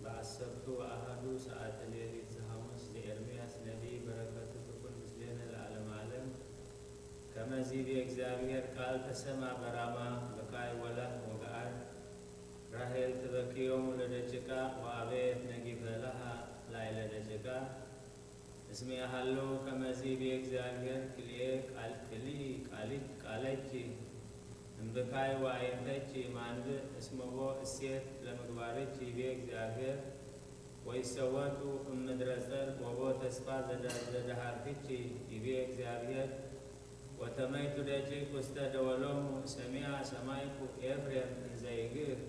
ብዓሰርቱ ወኣሃዱ ሰዓተ ሌሊት ዘሐሙስ፣ ዘኤርምያስ ነቢይ በረከቱ ትኩን ምስሌነ ለዓለመ ዓለም። ከመዚ ብእግዚኣብሔር ቃል ተሰማ በራማ ብካይ ወላህ ወገኣር። ራሄል ትበኪ ዮም ለደጭቃ ወአበየት ነጊፈ ለሃ ላይለ ደጭቃ። እስሜ ሃሎ ከመዚ ብእግዚኣብሔር ክልኤ ቃል-፣ ክልኢ ቃሊት ቃለኪ እምብካይ ወአይንተኪ ማንብእ እስመቦ እሴት ለምግባርኪ ብእግዚኣብሔር ወይሰወቱ እምድረ ጸር ወቦ ተስፋ ዘደ-፣ ዘደሃርክኪ ይቤ እግዚኣብሔር። ወተመይቱ ደቂቅ ውስተ ደወሎሙ ሰሚዐ ሰማይኩ ኤፍሬም እንዘ ይግር።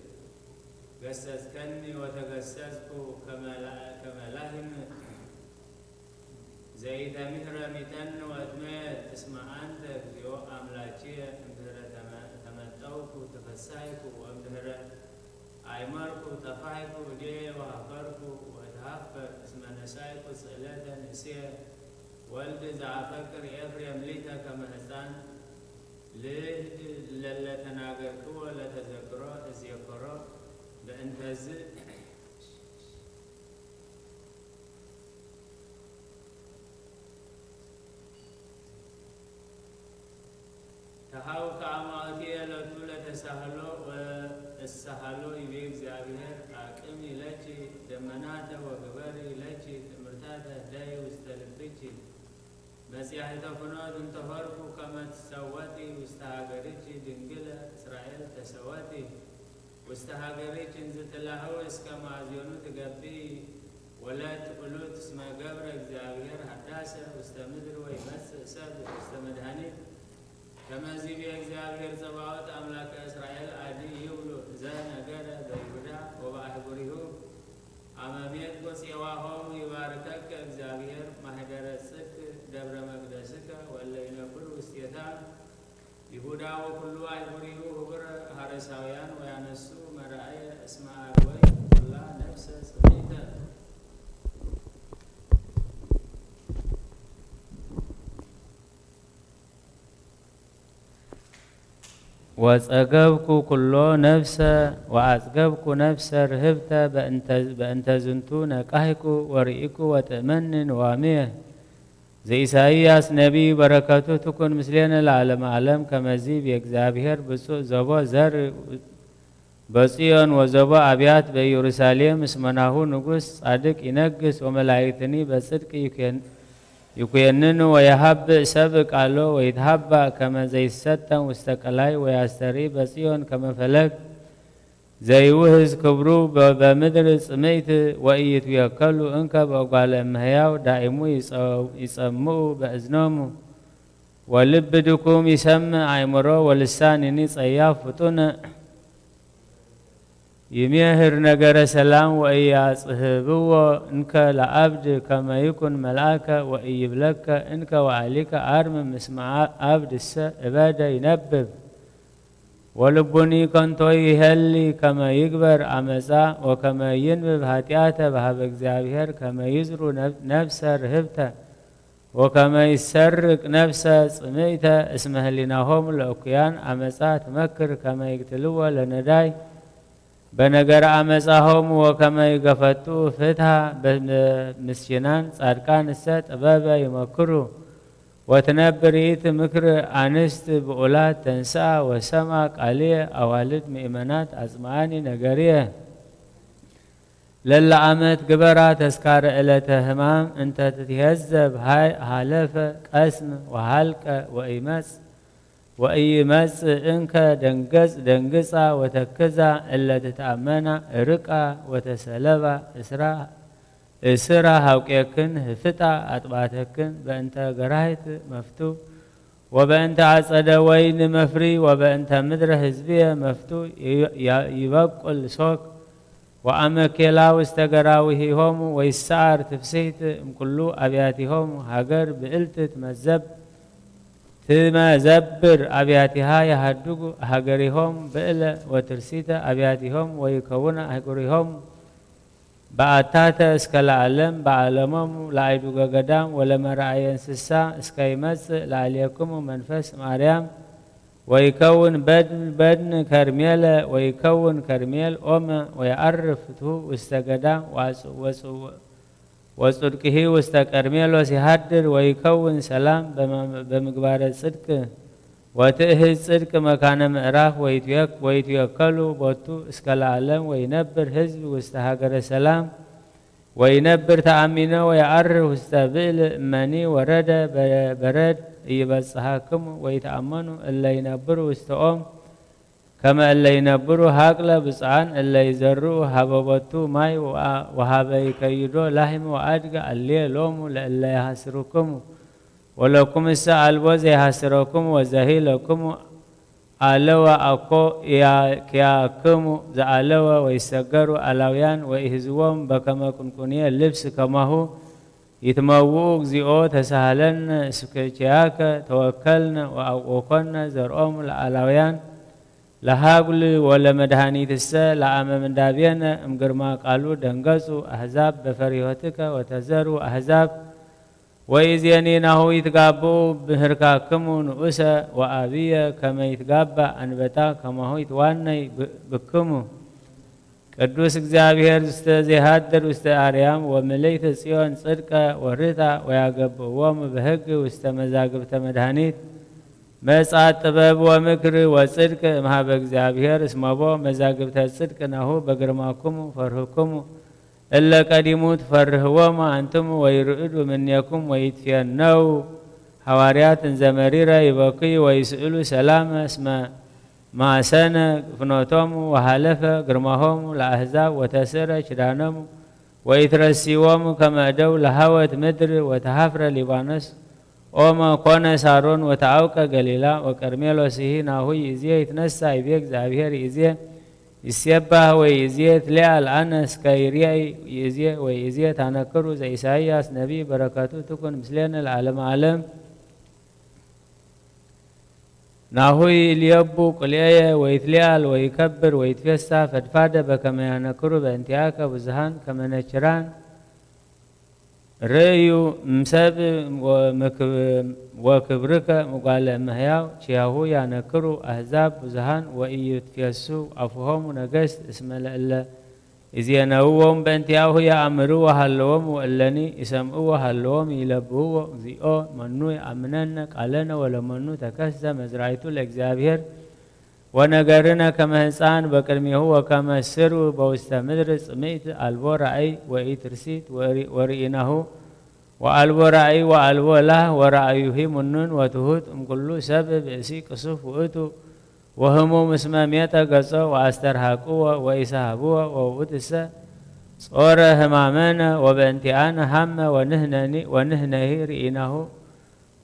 ገሰጽከኒ ወተገሰጽኩ ከመ ላ-፣ ከመ ላህም ዘይተምህረ ሚተኒ ወእትመየጥ እስመ አንተ እግዚኦ አምላኪየ እምድህረ ተመ-፣ ተመጠውኩ ተፈሳይኩ ወእምድህረ አይመርኩ ጠፋይኩ እዴ ወሃፈርኩ ወእትሃፈር እስመ ነሳይኩ ስእለተ ንእስየ ወልድ ዘአፈቅር ኤፍሬም ሊተ ከመ ህፃን ልህድ ለለተናገርክዎ ለተዘክሮ እዝየከሮ በእንተዝ ተሃውከ አማውትየ ሎቱ ለተሳህሎ ወእሳህሎ ይቤ እግዚኣብሔር። አቅሚ ለኪ ደመናተ ወግበሪ ለኪ ትእምርታተ ህዳይ ውስተ ልብኪ። መጽያሒተ ፍኖት እንተፈርኩ ከመ ትሰወጢ ውስተ ሃገርኪ ድንግለ እስራኤል ተሰወጢ። ውስተ ሀገርኪ እንዝትላህው እስከ ማእዜኑ ትገብኢ። ወለት ቁሉት እስመ ገብረ እግዚአብሔር ሀዳሰ ውስተ ምድር ወይመጽእ ሰብ ውስተ መድኃኒት። ከመዚ ብእግዚአብሔር ጸባኦት አምላከ እስራኤል አዲ ይብሉ እዘ ነገረ በይሁዳ ወበአህጉሪሁ። አመ ሜጥኩ ጼዋሆሙ ይባርከከ እግዚአብሔር ማህደረ ጽድቅ ደብረ ይሁዳ ወኩሉ አይሁሪሁ ህቡረ ሐረሳውያን ወያነሱ መራእየ እስመ አርወይ ኩላ ነፍሰ ጽምኢተ። ወጸገብኩ ኩሎ ነፍሰ ወአጽገብኩ ነፍሰ ርህብተ በእንተ ዝንቱ ነቃህኩ ወርኢኩ ወጥእመኒ ንዋምየ። ዘኢሳይያስ ነቢይ በረከቱ ትኩን ምስሌነ ለዓለመ ዓለም። ከመዚ ብእግዚኣብሔር ብፁዕ ዘቦ ዘር በጽዮን ወዘቦ ኣብያት በኢየሩሳሌም እስመ ናሁ ንጉሥ ጻድቅ ይነግስ ወመላእክትኒ በጽድቅ ይኩየንኑ ወየሃብእ ሰብ ቃሎ ወይትሃባእ ከመ ዘይሰተም ውስተ ቀላይ ወያስተርኢ በጽዮን ከመ ፈለግ ዘይውህዝ ክብሩ በምድር ጽምእት ወኢይትብየከሉ እንከ በእጓለ እመሕያው ዳኢሙ ይጸምኡ በእዝኖሙ። ወልብ ድኩም ይሰምዕ አእምሮ ወልሳን ይኒ ጸያፍ ፍጡን ይሜህር ነገረ ሰላም ወኢያጽህብዎ እንከ ለአብድ ከመ ይኩን መልአከ ወኢይብለከ እንከ ወአሊከ አርምም እስመ አብድሰ እበደ ይነብብ። ወልቡኒ ከንቶ ይሄሊ ከመ ይግበር አመፃ ወከመ ይንብብ ኃጢአተ በሃበ እግዚኣብሔር ከመ ይዝሩ ነፍሰ ርህብተ ወከመ ይሰርቅ ነፍሰ ጽምእተ እስመ ህሊናሆሙ ለእኩያን አመፃ ትመክር ከመ ይግትልዎ ለነዳይ በነገረ አመፃሆሙ ወከመ ይገፈጡ ፍትሃ በምስኪናን ጻድቃን እሰ ጥበበ ይመክሩ። ወትነብር ይእቲ ምክር አንስት ብኡላት ተንስኣ ወሰማ ቃልየ አዋልድ ምእመናት አጽምኣኒ ነገርየ። ለለ አመት ግበራ ተስካረ ዕለተ ህማም እንተ ትትሄዘብ ሃለፈ ቀስም ወሃልቀ ወኢመጽ ወኢይመጽእ እንከ ደንገጽ ደንግጻ ወተክዛ እለ ትትአመና እርቃ ወተሰለባ እስራ እስራ ሀውቄክን ህፍጣ አጥባተክን በእንተ ገራህት መፍቱ ወበእንተ አጸደ ወይን መፍሪ ወበእንተ ምድረ ህዝብየ መፍቱ ይበቁል ሶክ ወአመኬላ ውስተ ገራዊሂሆሙ ወይሰዓር ትፍስሕት እምኩሉ አብያቲሆሙ ሃገር ብዕልት ትመዘብ ትመዘብር አብያቲሃ የሃድጉ ሃገሪሆም ብዕለ ወትርሲተ አብያቲሆም ወይከውነ አህጉሪሆም በአታተ እስከ ለዓለም በዓለሞሙ ለአይዱገ ገዳም ወለመርአየ እንስሳ እስከ ይመጽእ ለአልየክሙ መንፈስ ማርያም ወይከውን በድን በድን ከርሜለ ወይከውን ከርሜል ኦመ ወየዐርፍ ፍትሁ ውስተ ገዳም ወጽድቅሂ ውስተ ቀርሜሎስ ይሃድር ወይከውን ሰላም በምግባረ ጽድቅ ወትእህዝ ጽድቅ መካነ ምዕራፍ ወይትወከሉ ቦቱ እስከ ለዓለም ወይነብር ህዝብ ውስተ ሃገረ ሰላም ወይነብር ተአሚነ ወየዐርፍ ውስተ ብዕል እመኒ ወረደ በረድ እይበጽሐክሙ ወይተአመኑ እለ ይነብሩ ውስተ ኦም ከመ እለ ይነብሩ ሀቅለ ብፁዓን እለ ይዘርኡ ሀበ ቦቱ ማይ ወሀበ ይከይዶ ላህም ወአድግ አልየ ሎሙ ለእለ የሐስርክሙ ወለኩምሰ አልቦ ዘይሐስረክሙ ወዘሂ ለክሙ አለወ አኮ ኢያክያክሙ ዘአለወ ወይሰገሩ አላውያን ወኢህዝቦም በከመ ቁንቁንየ ልብስ ከማሁ ይትመውኡ እግዚኦ ተሳሃለነ እስክቼያከ ተወከልነ ወአውቆኮነ ዘርኦሙ ለአላውያን ለሃጉል ወለመድኃኒትሰ ለአመ ምንዳቤነ እምግርማ ቃሉ ደንገጹ አሕዛብ በፈሪሆትከ ወተዘሩ አሕዛብ ወኢዜኒ ናሁ ይትጋብኡ ብህርካክሙ ንኡሰ ወአብየ ከመ ይትጋባእ አንበጣ ከማሁ ይትዋነይ ብክሙ። ቅዱስ እግዚኣብሔር ውስተ ዘይሃድር ውስተ አርያም ወምልእተ ጽዮን ጽድቀ ወርታ ወያገብእዎሙ በሕግ ውስተ መዛግብተ መድኃኒት መጻት ጥበብ ወምክር ወጽድቅ እምሃበ እግዚኣብሔር እስመቦ መዛግብተ ጽድቅ ናሁ በግርማኩሙ ፈርህኩሙ እለ ቀዲሙ ትፈርህዎሙ አንትሙ ወይርዕዱ ምኔኩም ወይትፌነው ሐዋርያት እንዘ መሪረ ይበክዩ ወይስእሉ ሰላመ እስመ ማሰነ ፍኖቶሙ ወሃለፈ ግርማሆሙ ለአሕዛብ ወተስእረ ኪዳኖሙ ወኢትረሲዎሙ ከመ እደው ለሃወት ምድር ወተሃፍረ ሊባኖስ ኦመ ኮነ ሳሮን ወተአውቀ ገሊላ ወቀርሜሎስሂ ናሁ ይእዜ ይትነሳ ይቤ እግዚኣብሔር ይእዜ ይሴባህ ወይእዜ ትሌአል አነ እስከ ይርአይ ይእዜ ወይእዜ ታነክሩ ዘኢሳይያስ ነቢይ በረከቱ ትኩን ምስሌነ ለዓለመ ዓለም። ናሁ ይልየቡ ቅልኤየ ወይትሊኣል ወይከብር ወይትፌሳ ፈድፋደ በከመ ያነክሩ በእንቲአከ ብዙሃን ከመ ነችራን ርእዩ እምሰብ ወክብርከ ምጓለ እመሕያው ኪያሁ ያነክሩ ኣህዛብ ብዙሃን ወኢይትፌሱ ኣፉሆሙ ነገስት እስመ ለእለ ኢዜነውዎም በእንቲአሁ የአምርዎ ሀለዎም ወእለኒ ኢሰምዕዎ ሀለዎም ይለብብዎ። እግዚኦ መኑ የአምነነ ቃለነ ወለመኑ ተከስተ መዝራይቱ ለእግዚኣብሔር ወነገርነ ከመ ህፃን በቅድሜሁ ወከመ ስርው በውስተ ምድር ጽምኢት አልቦ ራእይ ወኢትርሲት ወርኢናሁ ወአልቦ ራእይ ወአልቦ ላህ ወራእዩሂ ምኑን ወትሁት እምኩሉ ሰብ ብእሲ ቅሱፍ ውእቱ ወህሙም እስመ ሜጠ ገጾ ወአስተርሃቅዎ ወኢሰሃብዎ ወውእትሰ ጾረ ህማመነ ወበእንቲአነ ሃመ ወንህነኒ ወንህነሂ ርኢናሁ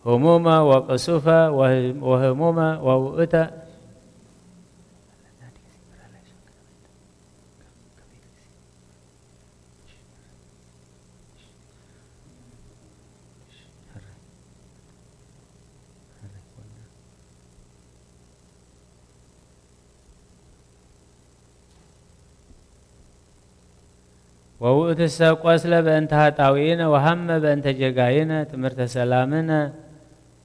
ህሙመ ወቅሱፈ ወህሙመ ወውእተ ወውእትሰ ቆስለ በእንተ ኃጣውኢነ ወሃመ በእንተ ጀጋይነ ትምህርተ ሰላምነ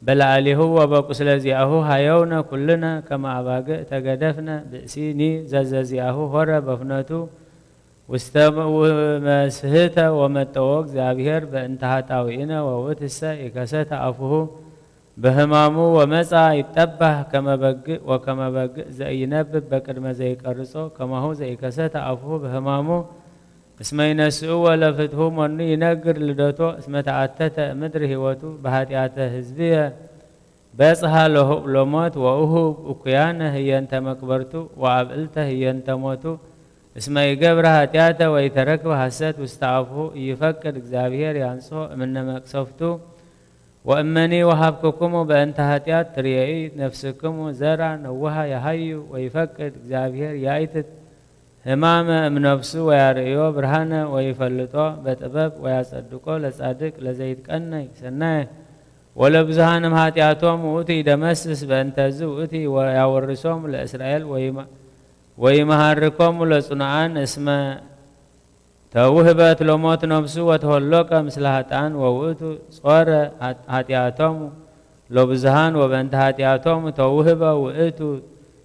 በለዓሊሁ ወበቁስለ ዚአሁ ሃየውነ ኩልነ ከመ አባግዕ ተገደፍነ ብእሲኒ ዘዘዚአሁ ሆረ በፍኖቱ ውስተ መስህተ ወመጠዎ እግዚአብሔር በእንተ ኃጣውኢነ ወውእትሰ ኢከሰተ አፉሁ በህማሙ ወመጻ ይጠባህ ከመ በግዕ ወከመ በግዕ ዘኢይነብብ በቅድመ ዘይቀርጾ ከማሁ ዘኢከሰተ አፉሁ በህማሙ እስመ ይነስእዎ ለፍትሁ መኑ ይነግር ልደቶ እስመ ተአተተ ምድር ህይወቱ በኃጢአተ ህዝብየ በጽሐ ለሞት ወእሁ እኩያነ ህየንተ መቅበርቱ ወአብዕልተ ህየንተ ሞቱ እስመ ይገብረ ኃጢአተ ወይተረክበ ሐሰት ውስተ አፉሁ ኢይፈቅድ እግዚአብሔር ያንጽሖ እምነ መቅሰፍቱ ወእመኒ ወሀብክኩሙ በእንተ ኃጢአት ትርእዩ ነፍስክሙ ዘራ ነውሃ ያሃዩ ወይፈቅድ እግዚአብሔር ያኢትት ህማመ እምነፍሱ ወያርእዮ ብርሃነ ወይፈልጦ በጥበብ ወያጸድቆ ለጻድቅ ለዘይትቀነይ ሰናየ ወለብዙሃን እምኃጢአቶም ውእቱ ይደመስስ በእንተዝ ውእቱ ያወርሶም ለእስራኤል ወይመሃርኮሙ ለጽኑዓን እስመ ተውህበት ለሞት ነፍሱ ወተሆሎቀ ምስለ ኃጥኣን ወውእቱ ጾረ ኃጢአቶሙ ለብዙሃን ወበእንተ ኃጢአቶሙ ተውህበ ውእቱ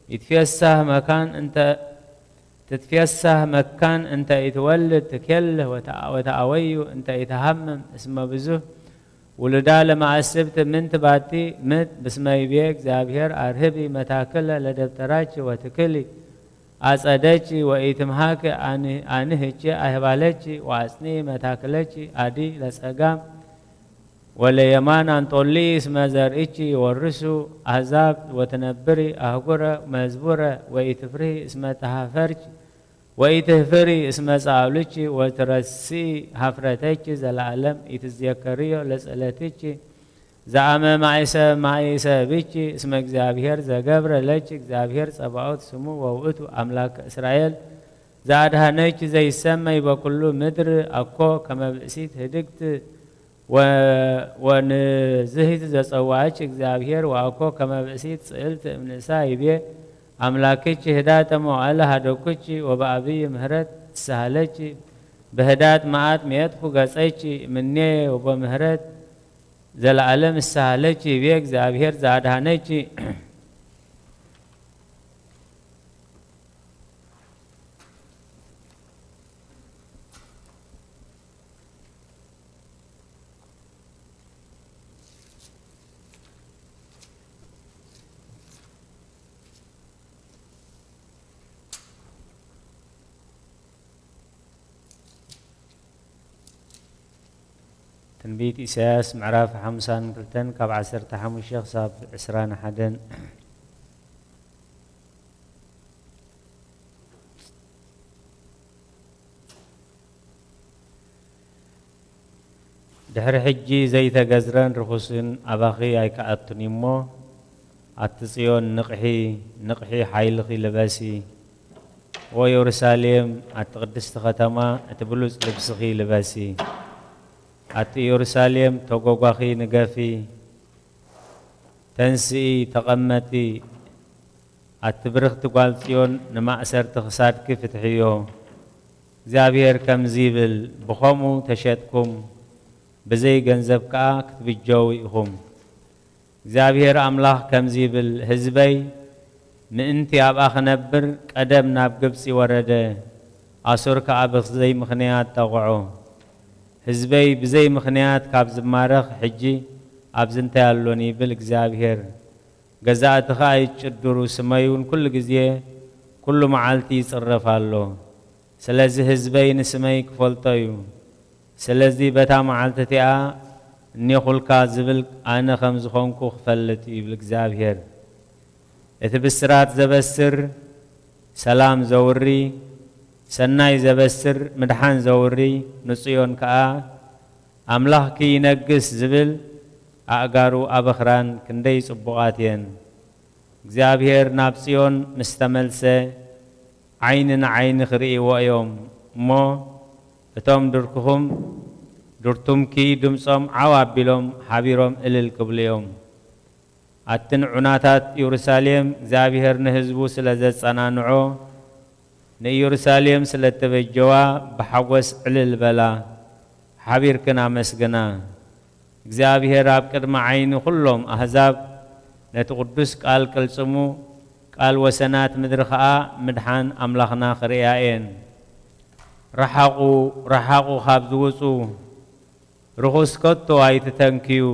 ይትፌሳህ መካን እንተ ትትፌሳህ መካን እንተ ኢትወልድ ትኬልህ ወተአወዩ እንተ ኢትሃምም እስመ ብዙህ ውሉዳ ለመአስብት ምንት ባቲ ምት ብስመ ይቤ እግዚኣብሔር አርህቢ መታክለ ለደብተራች ወትክሊ አጸደች ወኢትምሃክ አንህች አይህባለች ወአጽኒ መታክለች አዲ ለጸጋም ወለየማን አንጦሊ እስመ ዘርእች ይወርሱ አሕዛብ ወትነብሪ አህጉረ መዝቡረ ወኢትፍርሂ እስመ ተሃፈርች ወኢትህፍሪ እስመ ጻእሉች ወትረስኢ ሀፍረተች ዘለዓለም ኢትዝየከርዮ ለጸለትች ዘአመ ማይሰ ማይሰ ብች እስመ እግዚኣብሔር ዘገብረ ለች እግዚኣብሔር ጸባኦት ስሙ ወውእቱ አምላክ እስራኤል ዘአድሃነች ዘይሰመይ በኩሉ ምድር አኮ ከመ ብእሲት ህድግት ወንዝህት ዘጸዋአች እግዚኣብሔር ወአኮ ከመ ብእሲት ጽእልት እምንእሳ ይቤ አምላክች ህዳጠ መዋዕለ ሃደኩች ወበአብይ ምህረት ትሳሃለች በህዳጥ መዓት መየጥኩ ገጸች ምኔ ወበምህረት ዘለዓለም እሳሃለች ይቤ እግዚኣብሔር ዘአድሃነች። ትንቢት ኢሳያስ ምዕራፍ ሓምሳን ክልተን ካብ ዓሰርተ ሓሙሽተ ክሳብ ዕስራን ሓደን። ድሕሪ ሕጂ ዘይተገዝረን ርኹስን ኣባኺ ኣይከኣቱን እዩሞ፣ ኣቲ ጽዮን ንቕሒ፣ ንቕሒ ሓይልኺ ልበሲ። ወኢየሩሳሌም ኣቲ ቅድስቲ ከተማ እቲ ብሉጽ ልብስኺ ልበሲ። ኣቲ ኢየሩሳሌም ተጎጓኺ ንገፊ። ተንስኢ፣ ተቐመጢ፣ ኣቲ ብርኽቲ ጓል ጽዮን፣ ንማእሰርቲ ክሳድኪ ፍትሕዮ። እግዚኣብሔር ከምዚ ይብል፣ ብኸምኡ ተሸጥኩም፣ ብዘይ ገንዘብ ከኣ ክትብጀዉ ኢኹም። እግዚኣብሔር ኣምላኽ ከምዚ ይብል፣ ህዝበይ ምእንቲ ኣብኣ ክነብር ቀደም ናብ ግብጺ ወረደ፣ ኣሶር ከኣ ብዘይ ምኽንያት ጠቕዖ። ህዝበይ ብዘይ ምኽንያት ካብ ዝማረኽ ሕጂ ኣብዚ እንታይ ኣሎን ይብል እግዚኣብሔር። ገዛእቲ ኸኣ ይጭድሩ፣ ስመይ እውን ኩሉ ግዜ ኩሉ መዓልቲ ይጽረፍ ኣሎ። ስለዚ ህዝበይ ንስመይ ክፈልጦ እዩ። ስለዚ በታ መዓልቲ እቲኣ እኔኹልካ ዝብል ኣነ ከም ዝኾንኩ ክፈልጥ እዩ ይብል እግዚኣብሔር። እቲ ብስራት ዘበስር ሰላም ዘውሪ፣ ሰናይ ዘበስር ምድሓን ዘውሪ፣ ንጽዮን ከኣ ኣምላኽኪ ይነግስ ዝብል ኣእጋሩ ኣበኽራን ክንደይ ጽቡቓት እየን። እግዚኣብሔር ናብ ጽዮን ምስ ተመልሰ ዓይኒ ንዓይኒ ክርእይዎ እዮም እሞ፣ እቶም ድርኩኹም ድርቱምኪ ድምጾም ዓው ኣቢሎም ሓቢሮም እልል ክብሉ እዮም። ኣትን ዑናታት ኢየሩሳሌም እግዚኣብሔር ንህዝቡ ስለ ዘጸናንዖ፣ ንኢየሩሳሌም ስለ እተበጀዋ ብሓጎስ ዕልል በላ፣ ሓቢርክን ኣመስግና። እግዚኣብሔር ኣብ ቅድሚ ዓይኒ ኩሎም ኣህዛብ ነቲ ቅዱስ ቃል ቅልጽሙ፣ ቃል ወሰናት ምድሪ ኸኣ ምድሓን ኣምላኽና ክርእያ እየን። ረሓቑ፣ ረሓቑ ካብ ዝውጹ ርኹስ ከቶ ኣይትተንክዩ።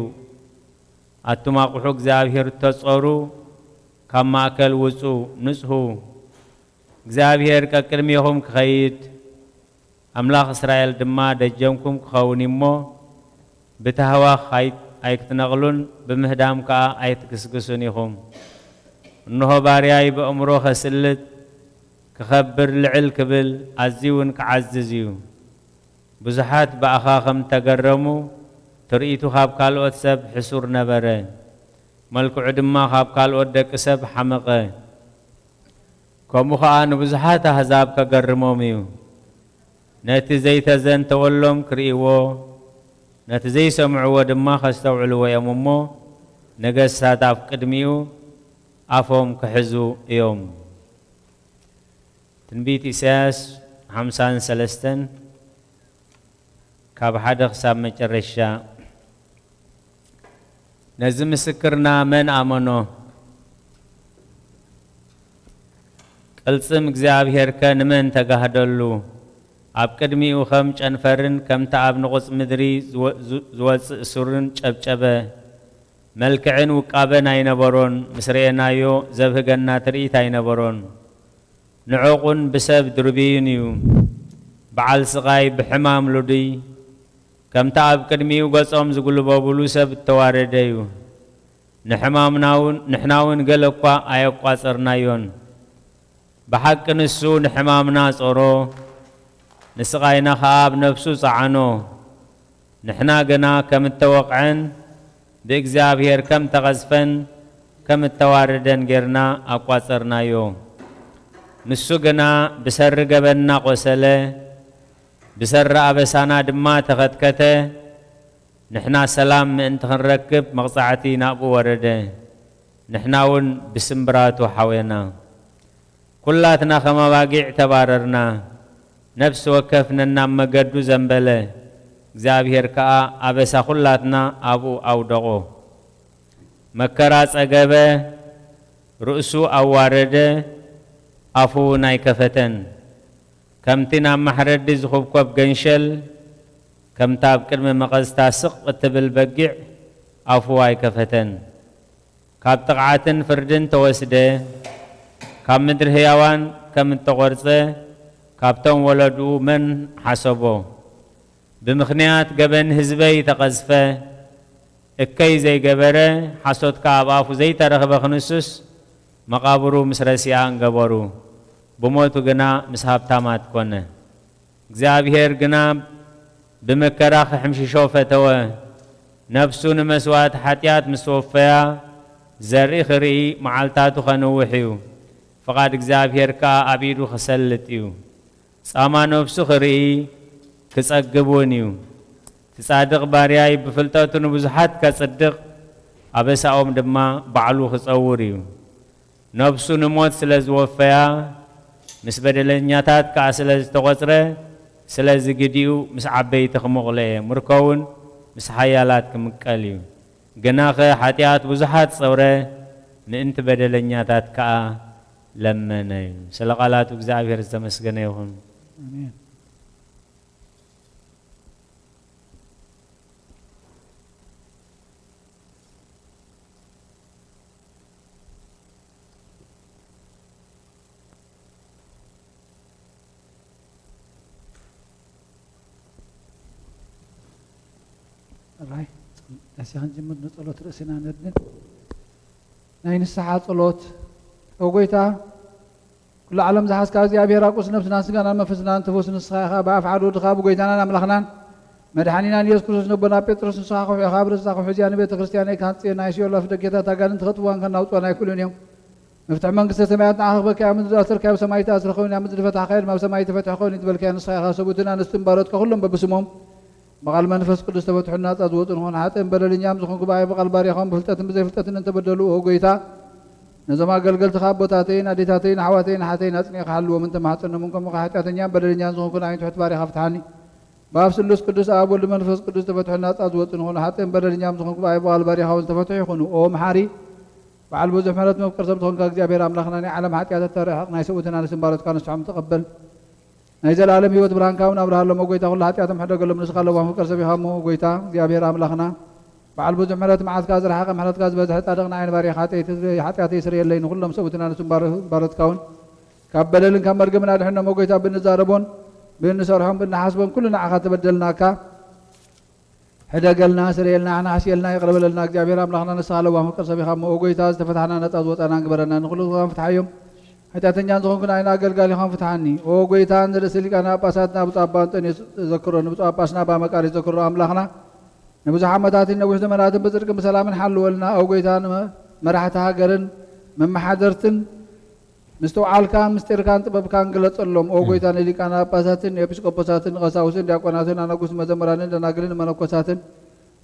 ኣቱም ኣቑሑ እግዚኣብሔር እተጾሩ፣ ካብ ማእከል ውጹ፣ ንጽሁ። እግዚኣብሔር ቀቅድሜኹም ክኸይድ፣ ኣምላኽ እስራኤል ድማ ደጀምኩም ክኸውን እዩ እሞ፣ ብታህዋኽ ኣይ-፣ ኣይክትነቕሉን ብምህዳም ከኣ ኣይትግስግሱን ኢኹም። እንሆ ባርያይ በእምሮ ኸስልጥ፣ ክኸብር፣ ልዕል ክብል፣ ኣዝዩ እውን ክዓዝዝ እዩ። ብዙሓት ብኣኻ ከም እተገረሙ፣ ትርኢቱ ኻብ ካልኦት ሰብ ሕሱር ነበረ፣ መልክዑ ድማ ኻብ ካልኦት ደቂ ሰብ ሓመቐ። ከምኡ ኸኣ ንብዙሓት ኣህዛብ ከገርሞም እዩ። ነቲ ዘይተዘንተወሎም ክርእይዎ፣ ነቲ ዘይሰምዕዎ ድማ ኸስተውዕልዎ እዮም እሞ፣ ነገስታት ኣብ ቅድሚኡ ኣፎም ክሕዙ እዮም። ትንቢት ኢሳያስ ሓምሳን ሰለስተን ካብ ሓደ ክሳብ መጨረሻ። ነዚ ምስክርና መን ኣመኖ? ቅልጽም እግዚኣብሔርከ ንመን ተጋህደሉ? ኣብ ቅድሚኡ ከም ጨንፈርን ከምቲ ኣብ ንቑጽ ምድሪ ዝወ-፣ ዝ-፣ ዝወጽእ ሱርን ጨብጨበ። መልክዕን ውቃበን ኣይነበሮን፣ ምስ ረኤናዮ ዘብህገና ትርኢት ኣይነበሮን። ንዑቕን ብሰብ ድርብዩን እዩ። በዓል ስቓይ ብሕማም ልዱይ፣ ከምቲ ኣብ ቅድሚኡ ገጾም ዝጉልበቡሉ ሰብ እተዋረደ እዩ። ንሕማምና እውን፣ ንሕና እውን ገለ እኳ ኣየቋጸርናዮን። ብሓቂ ንሱ ንሕማምና ጾሮ፣ ንስቓይና ኸኣ ኣብ ነፍሱ ጸዓኖ። ንሕና ግና ከም እተወቕዐን ብእግዚኣብሔር ከም ተቐዝፈን ከም እተዋረደን ጌርና ኣቋጸርናዮ። ንሱ ግና ብሰሪ ገበንና ቆሰለ፣ ብሰሪ ኣበሳና ድማ ተኸትከተ። ንሕና ሰላም ምእንቲ ክንረክብ መቕጻዕቲ ናብኡ ወረደ፣ ንሕና እውን ብስምብራቱ ሓዌና። ኩላትና ከም ኣባጊዕ ተባረርና፣ ነፍሲ ወከፍ ነናብ መገዱ ዘንበለ፣ እግዚኣብሔር ከኣ ኣበሳ ኩላትና ኣብኡ ኣውደቖ። መከራ ጸገበ፣ ርእሱ ኣዋረደ፣ ኣፉ እውን ኣይከፈተን። ከምቲ ናብ ማሕረዲ ዝኹብኮብ ገንሸል፣ ከምታ ኣብ ቅድሚ መቐዝታ ስቕ እትብል በጊዕ ኣፉ ኣይከፈተን። ካብ ጥቕዓትን ፍርድን ተወስደ፣ ካብ ምድሪ ህያዋን ከም እተቖርጸ፣ ካብቶም ወለድኡ መን ሓሰቦ? ብምኽንያት ገበን ህዝበይ ተቐዝፈ፣ እከይ ዘይገበረ፣ ሓሶት ከኣ ኣብ ኣፉ ዘይተረኽበ ክንሱስ፣ መቓብሩ ምስ ረሲኣን ገበሩ፣ ብሞቱ ግና ምስ ሃብታማት ኮነ። እግዚኣብሔር ግና ብመከራ ክሕምሽሾ ፈተወ። ነፍሱ ንመስዋእቲ ሓጢኣት ምስ ወፈያ፣ ዘርኢ ክርኢ መዓልታቱ ኸንውሕ እዩ፣ ፍቓድ እግዚኣብሔር ከኣ ኣብ ኢዱ ኽሰልጥ እዩ። ጻማ ነፍሱ ኽርኢ ክጸግብ እውን እዩ። እቲ ጻድቕ ባርያይ ብፍልጠቱ ንብዙሓት ከጽድቕ፣ ኣበሳኦም ድማ ባዕሉ ክጸውር እዩ። ነፍሱ ንሞት ስለ ዝወፈያ፣ ምስ በደለኛታት ከኣ ስለ ዝተቖጽረ፣ ስለዚ ግዲኡ ምስ ዓበይቲ ክምቕሎ እየ፣ ምርኮውን ምስ ሓያላት ክምቀል እዩ። ግናኸ ሓጢኣት ብዙሓት ጸውረ፣ ምእንቲ በደለኛታት ከኣ ለመነ እዩ። ስለ ቃላቱ እግዚኣብሔር ዝተመስገነ ይኹን። ኣሜን። ራይ ዳሴ ክንጅምር ንጸሎት ርእስና ነድን። ናይ ንስሓ ጸሎት። ኦ ጎይታ፣ ኩሉ ዓለም ዝሓዝካ እግዚኣብሔር፣ ኣቁስ ነፍስናን ስጋናን መንፈስናን ትፈውስ ንስኻ ኢኻ። ብኣፍ ሓደ ወድኻ ብጎይታናን ኣምላኽናን መድሓኒናን ኢየሱስ ክርስቶስ ነቦና ጴጥሮስ፣ ንስኻ ከውሒ ኢኻ፣ ኣብ ርእስኻ ከውሒ እዚኣ ንቤተ ክርስቲያነይ ክሃንጽ እየ፣ ናይ ሲኦል ኣፍ ደገታት ኣጋንንቲ ከጥፍዋን ከናውጽዋን ኣይክእሉን እዮም። መፍትሒ መንግስተ ሰማያት ንዓኻ ክበካ እያ፣ ኣብ ምድሪ ዝኣሰርካዮ ኣብ ሰማይ ይተኣስረ ኮይኑ፣ ኣብ ምድሪ ዝፈታሕካዮ ድማ ኣብ ሰማይ ይተፈትሐ ኮይኑ ትበልካዮ ንስኻ ኢኻ። ሰብኡትን ኣንስትን ባሮትካ ኩሎም በብስሞም ብቓል መንፈስ ቅዱስ ተፈትሑን ናጻ ዝወጹ ንኾኑ። ሓጥእን በደለኛም ዝኾንኩ ብኣይ ብቓል ባርያኻውን ብፍልጠትን ብዘይፍልጠትን እንተበደሉ፣ ኦ ጎይታ፣ ነዞም ኣገልገልትኻ ኣቦታተይን ኣዴታተይን ኣሕዋተይን ኣሓተይን ኣጽኒዕካ ሓልዎም እንተማሕጸኖምን፣ ከምኡ ከኣ ሓጢኣተኛን በደለኛን ዝኾንኩ ንዓይን ትሑት ባርያኻ ፍትሓኒ። ብኣብ ስሉስ ቅዱስ ኣብ ወልድ መንፈስ ቅዱስ ተፈትሑን ናጻ ዝወጹ ንኾኑ። ሓጥእን በደለኛም ዝኾንኩ ብኣይ ብቓል ባርያኻ እውን ዝተፈትሑ ይኹኑ። ኦ መሓሪ፣ በዓል ብዙሕ ምሕረት መፍቀር ሰብ ዝኾንካ እግዚኣብሔር ኣምላኽና፣ ናይ ዓለም ሓጢኣት ተርሕቕ፣ ናይ ሰብኡትን ኣንስትን ባሮትካ ንስሖም ተቐበል። ናይ ዘለኣለም ህይወት ብርሃንካ እውን ኣብርሃሎም። ኦ ጎይታ፣ ኩሉ ሓጢኣቶም ሕደገሎም፣ ንስኻ ለዋህ ፍቅር ሰብ ኢኻ እሞ። ኦ ጎይታ እግዚኣብሔር ኣምላኽና፣ በዓል ብዙሕ ምሕረት፣ መዓትካ ዝረሓቐ ምሕረትካ ዝበዝሐ ጻድቕ ንዓይን ባርያኻ ሓጢኣተይ፣ ሓጢኣተይ ስርየለይ፣ ንኹሎም ሰብኡትን ኣንስትን ባሮ-፣ ባሮትካ እውን ካብ በደልን ካብ መርገምን ኣድሕኖም። ኦ ጎይታ፣ ብንዛረቦን ብንሰርሖን ብንሓስቦን ኩሉ ንዓኻ ተበደልናካ። ሕደገልና፣ ስረየልና፣ ኣሕናሕስየልና፣ ይቕረ በለልና። እግዚኣብሔር ኣምላኽና፣ ንስኻ ለዋህ ፍቅር ሰብ ኢኻ እሞ፣ ኦ ጎይታ፣ ዝተፈታሕና ነጻ ዝወጻናን ግበረና፣ ንኹሉ ዝኾን ፍትሓዮም። ሓጢኣተኛን ዝኾንኩ ንዓይን ኣገልጋሊኻን ፍትሓኒ። ኦ ጎይታ፣ ንርእሲ ሊቃነ ጳጳሳትና ብፁዕ ኣባ እንጦንዮስ ዘክሮ፣ ንብፁዕ ጳጳስና ኣባ መቃርዮስ ዘክሮ። ኣምላኽና፣ ንብዙሕ ዓመታትን ነዊሕ ዘመናትን ብጽድቅን ብሰላምን ሓልወልና። ኦ ጎይታ፣ ንመ-፣ መራሕቲ ሃገርን መመሓደርትን ምስትውዓልካን ምስጢርካን ጥበብካን ግለጸሎም። ኦ ጎይታ፣ ንሊቃነ ጳጳሳትን ንኤጲስቆጶሳትን ንቐሳውስትን ዲያቆናትን ኣነጉስትን መዘምራንን ደናግልን መነኮሳትን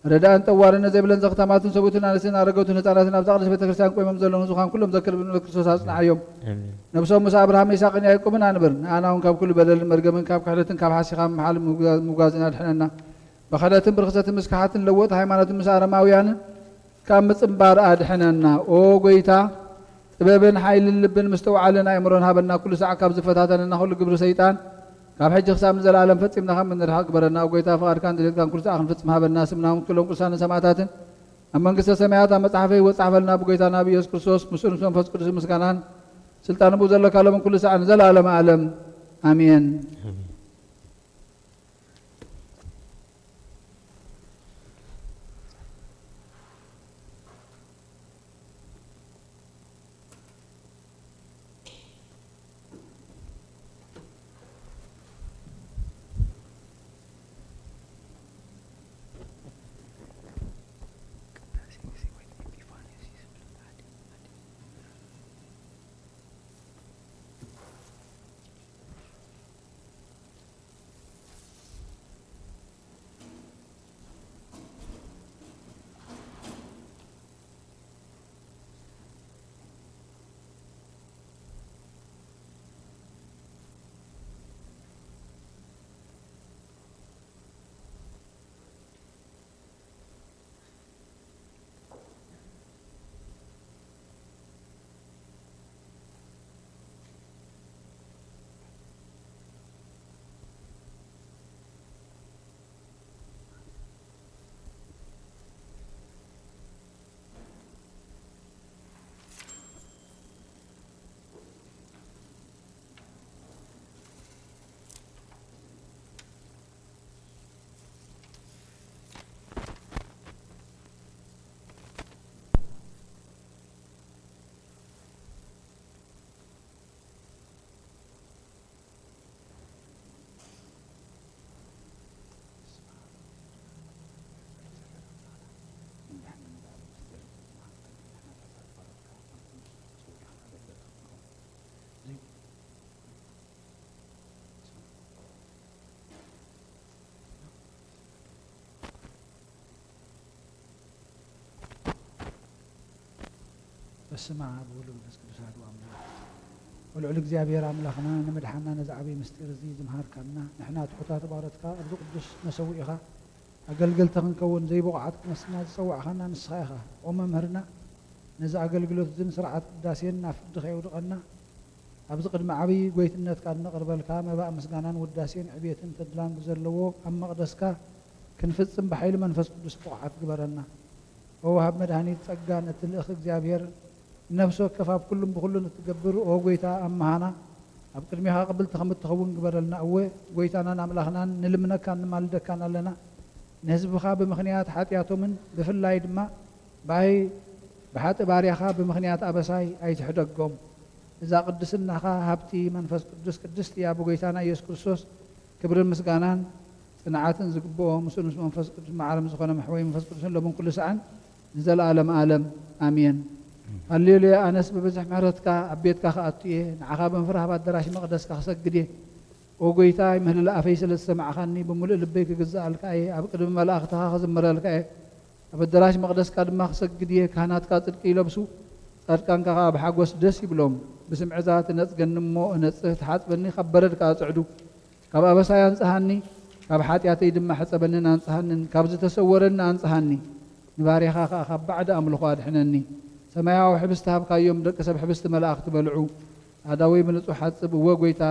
ረዳእን ጠዋርን ዘይብለን ዘኽታማትን ሰብኡትን ኣንስትን ኣረገውትን ህጻናትን ኣብዛ ቅድስት ቤተ ክርስቲያን ቆይሞም ዘለዉ ንዝዃን ኩሎም ዘክር ብንብረት ክርስቶስ ኣጽንዓዮም። ኣሜን። ነብሶም ምስ ኣብርሃም ይስሐቅን ያዕቆብን ኣንብር። ንኣና እውን ካብ ኩሉ በደልን መርገምን ካብ ክሕደትን ካብ ሓሲኻ ምሓልን ምጉዛ-፣ ምጉጋዝን ኣድሕነና። ብኽሕደትን ብርኽሰትን ምስ ከሓትን ለወጥ ሃይማኖትን ምስ ኣረማውያንን ካብ ምጽንባር ኣድሕነና። ኦ ጎይታ፣ ጥበብን ሓይልን ልብን ምስትውዓልን ኣእምሮን ሃበና። ኩሉ ሳዕ ካብ ዝፈታተነና ኩሉ ግብሪ ሰይጣን ካብ ሕጂ ክሳብ ንዘለኣለም ፈጺምና ከም እንርሕቕ ግበረና። ኦ ጎይታ፣ ፍቓድካን ድሌትካን ኩሉ ሳዕ ክንፍጽም ሃበና። ስምናም ክሎም ቅዱሳንን ሰማዕታትን ኣብ መንግስተ ሰማያት ኣብ መጽሓፈ ህይወት ጻሕፈልና። ብጎይታና ብኢየሱስ ክርስቶስ ምስኡ ምስ መንፈስ ቅዱስ ምስጋናን ስልጣን ብኡ ዘለካ ሎምን ኩሉ ሳዕ ንዘለኣለም ኣለም ኣሜን። ኣሜን። በስመ አብ ወወልድ ወመንፈስ ቅዱስ አሐዱ አምላክ። ወልዑል እግዚኣብሔር አምላክና ንምድሓና ነዚ ዓብዪ ምስጢር እዚ ዝምሃርካና ንሕና ትሑታት ባሮትካ ኣብዚ ቅዱስ መሰውኢኻ ኣገልገልቲ ክንከውን ዘይብቑዓት ክትመስልና ዝጸዋዕኻና ንስኻ ኢኻ። ኦ መምህርና፣ ነዚ ኣገልግሎት እዝን ስርዓት ቅዳሴን ናብ ፍርድኻ የውድቐና። ኣብዚ ቅድሚ ዓብዪ ጎይትነትካ እነቕርበልካ መባእ ምስጋናን ውዳሴን ዕቤትን ተድላን ብዘለዎ ኣብ መቕደስካ ክንፍጽም ብሓይሊ መንፈስ ቅዱስ ብቑዓት ግበረና። ኦ ወሃብ መድኃኒት ጸጋ፣ ነቲ ልእኽ እግዚኣብሔር ነፍሲ ወከፍ ኣብ ኩሉን ብኹሉን እትገብር ኦ ጎይታ ኣምሃና፣ ኣብ ቅድሜኻ ቅብልቲ ከም እትኸውን ግበረልና። እወ ጎይታናን ኣምላኽናን ንልምነካን ንማልደካን ኣለና። ንህዝብኻ ብምኽንያት ሓጢኣቶምን ብፍላይ ድማ ብኣይ ብሓጢ ባርያኻ ብምኽንያት ኣበሳይ ኣይትሕደጎም። እዛ ቅድስናኻ ሃብቲ መንፈስ ቅዱስ ቅድስቲ እያ። ብጎይታና ኢየሱስ ክርስቶስ ክብርን ምስጋናን ጽንዓትን ዝግብኦ፣ ምስኡ ምስ መንፈስ ቅዱስ ማዕረ ምስ ዝኾነ መሕወይ መንፈስ ቅዱስን ሎምን ኩሉ ሰዓን ንዘለዓለም ዓለም ኣሜን። ሃሌሉያ። ኣነስ ብብዝሒ ምሕረትካ ኣብ ቤትካ ክኣቱ እየ፣ ንዓኻ ብምፍራህ ኣብ ኣዳራሽ መቕደስካ ክሰግድ እየ። ኦ ጎይታይ፣ ምህልላ ኣፈይ ስለ ዝሰማዕኻኒ፣ ብምሉእ ልበይ ክግዛኣልካ እየ። ኣብ ቅድሚ መላእኽትኻ ክዝምረልካ እየ። ኣብ ኣዳራሽ መቕደስካ ድማ ክሰግድ እየ። ካህናትካ ጽድቂ ይለብሱ፣ ጻድቃንካ ከኣ ብሓጎስ ደስ ይብሎም። ብስምዒ እዛ ትነጽገኒ እሞ እነጽህ፣ ትሓጽበኒ፣ ካብ በረድ ከኣ ጽዕዱ። ካብ ኣበሳይ ኣንጽሃኒ፣ ካብ ሓጢኣተይ ድማ ሕጸበንን ኣንጽሃንን፣ ካብ ዝተሰወረኒ ኣንጽሃኒ። ንባርያኻ ከኣ ካብ ባዕዲ ኣምልኾ ኣድሕነኒ። ሰማያዊ ሕብስቲ ሃብካዮም፣ ደቂ ሰብ ሕብስቲ መላእኽቲ በልዑ። ኣእዳወይ ብንጹሕ ሓጽብ፣ እወ ጎይታ፣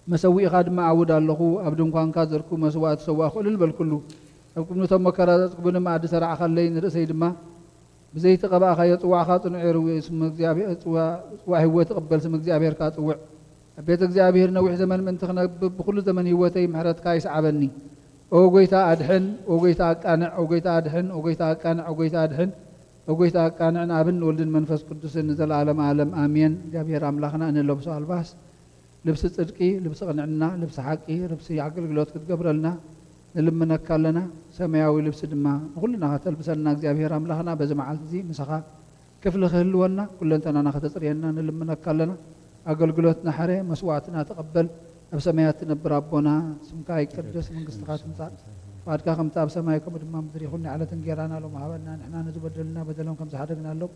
መሰውኢኻ ድማ ኣውድ ኣለኹ። ኣብ ድንኳንካ ዘርኩ መስዋእቲ ሰዋእኩ እልል በልኩሉ። ኣብ ቅድሚ እቶም መከራ ዘጽግቡኒ መኣዲ ሰራዕኻለይ፣ ንርእሰይ ድማ ብዘይቲ ቀባእኻዮ። ጽዋዕኻ ጽኑዕ እዩ፣ ርውእ እዩ፣ ስም እግዚኣብሔር፣ ጽዋ-፣ ጽዋዕ ህይወት ይቕበል፣ ስም እግዚኣብሔር ከኣ ጽውዕ። ኣብ ቤት እግዚኣብሔር ነዊሕ ዘመን ምእንቲ ክነብብ፣ ብኹሉ ዘመን ህይወተይ ምሕረትካ ይስዓበኒ። ኦ ጎይታ ኣድሕን፣ ኦ ጎይታ ኣቃንዕ፣ ኦ ጎይታ ኣድሕን፣ ኦ ጎይታ ኣቃንዕ፣ ኦ ጎይታ ኣድሕን፣ ኦ ጎይታ ኣቃንዕ። ንኣብን ንወልድን መንፈስ ቅዱስን ንዘለዓለም ዓለም ኣሜን። እግዚኣብሔር ኣምላኽና እንለብሶ ኣልባስ ልብሲ ጽድቂ፣ ልብሲ ቅንዕና፣ ልብሲ ሓቂ፣ ልብሲ ኣገልግሎት ክትገብረልና ንልምነካ ኣለና። ሰማያዊ ልብሲ ድማ ንኹልና ከተልብሰና እግዚኣብሔር ኣምላኽና በዚ መዓልቲ እዚ ምሳኻ ክፍሊ ክህልወና፣ ኩለንተናና ከተጽርየና ንልምነካ ኣለና። ኣገልግሎትና ሕረ፣ መስዋዕትና ተቐበል። ኣብ ሰማያት ትነብር ኣቦና፣ ስምካ ይቀደስ፣ መንግስትኻ ትምጻእ፣ ፍቓድካ ከምቲ ኣብ ሰማይ ከምኡ ድማ ምድሪ ይኹን። ንዕለት እንጌራና ሎም ሃበና፣ ንሕና ነዚ በደልና በደሎም ከም ዝሓደግናሎም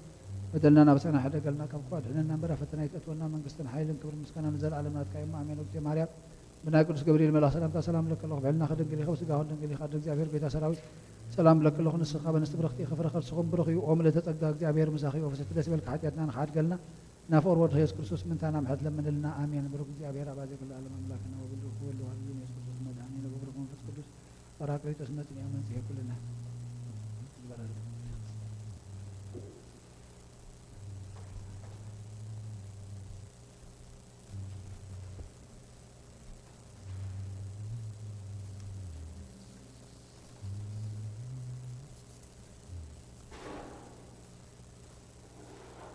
በደልና ናብ ሰና ሕደገልና፣ ካብ ክፉእ ኣድሕነና እምበር፣ ኣብ ፈተና ኣይተእትወና። መንግስትን ሓይልን ክብርን ምስጋናን ንዘለኣለም ናትካ እዮም። ኣሜን። እግዝእትየ ማርያም፣ ብናይ ቅዱስ ገብርኤል መልኣኽ ሰላምታ ሰላም ለኪ ኣለኹ፣ ብሕልና ከደንግል ኢኺ፣ ብስጋ ከደንግል ኢኺ፣ ኣደ እግዚኣብሔር ጎይታ ሰራዊት ሰላም ለኪ ኣለኹ። ንስኻ በንስቲ ብርኽቲ ኢኺ፣ ፍረ ከርስኹም ብሩኽ እዩ። ኦ ምልእተ ጸጋ፣ እግዚኣብሔር ምሳኺ እዩ። ፍስሕቲ ደስ ይበልኪ፣ ሓጢኣትና ንኻ ሓድገልና፣ ናብ ፍቕሪ ወድኺ የሱስ ክርስቶስ ምንታና ምሕረት ለምንልና። ኣሜን። ብሩኽ እግዚኣብሔር ኣባዜ ኩሉ ዓለም ኣምላክና ወብሩኽ ወልድ ዋህድ ኢየሱስ ክርስቶስ መድኃኒነ ወብሩኽ መንፈስ ቅዱስ ጳራቅሊጦስ መጽንያ መንጽሔ ኩልና።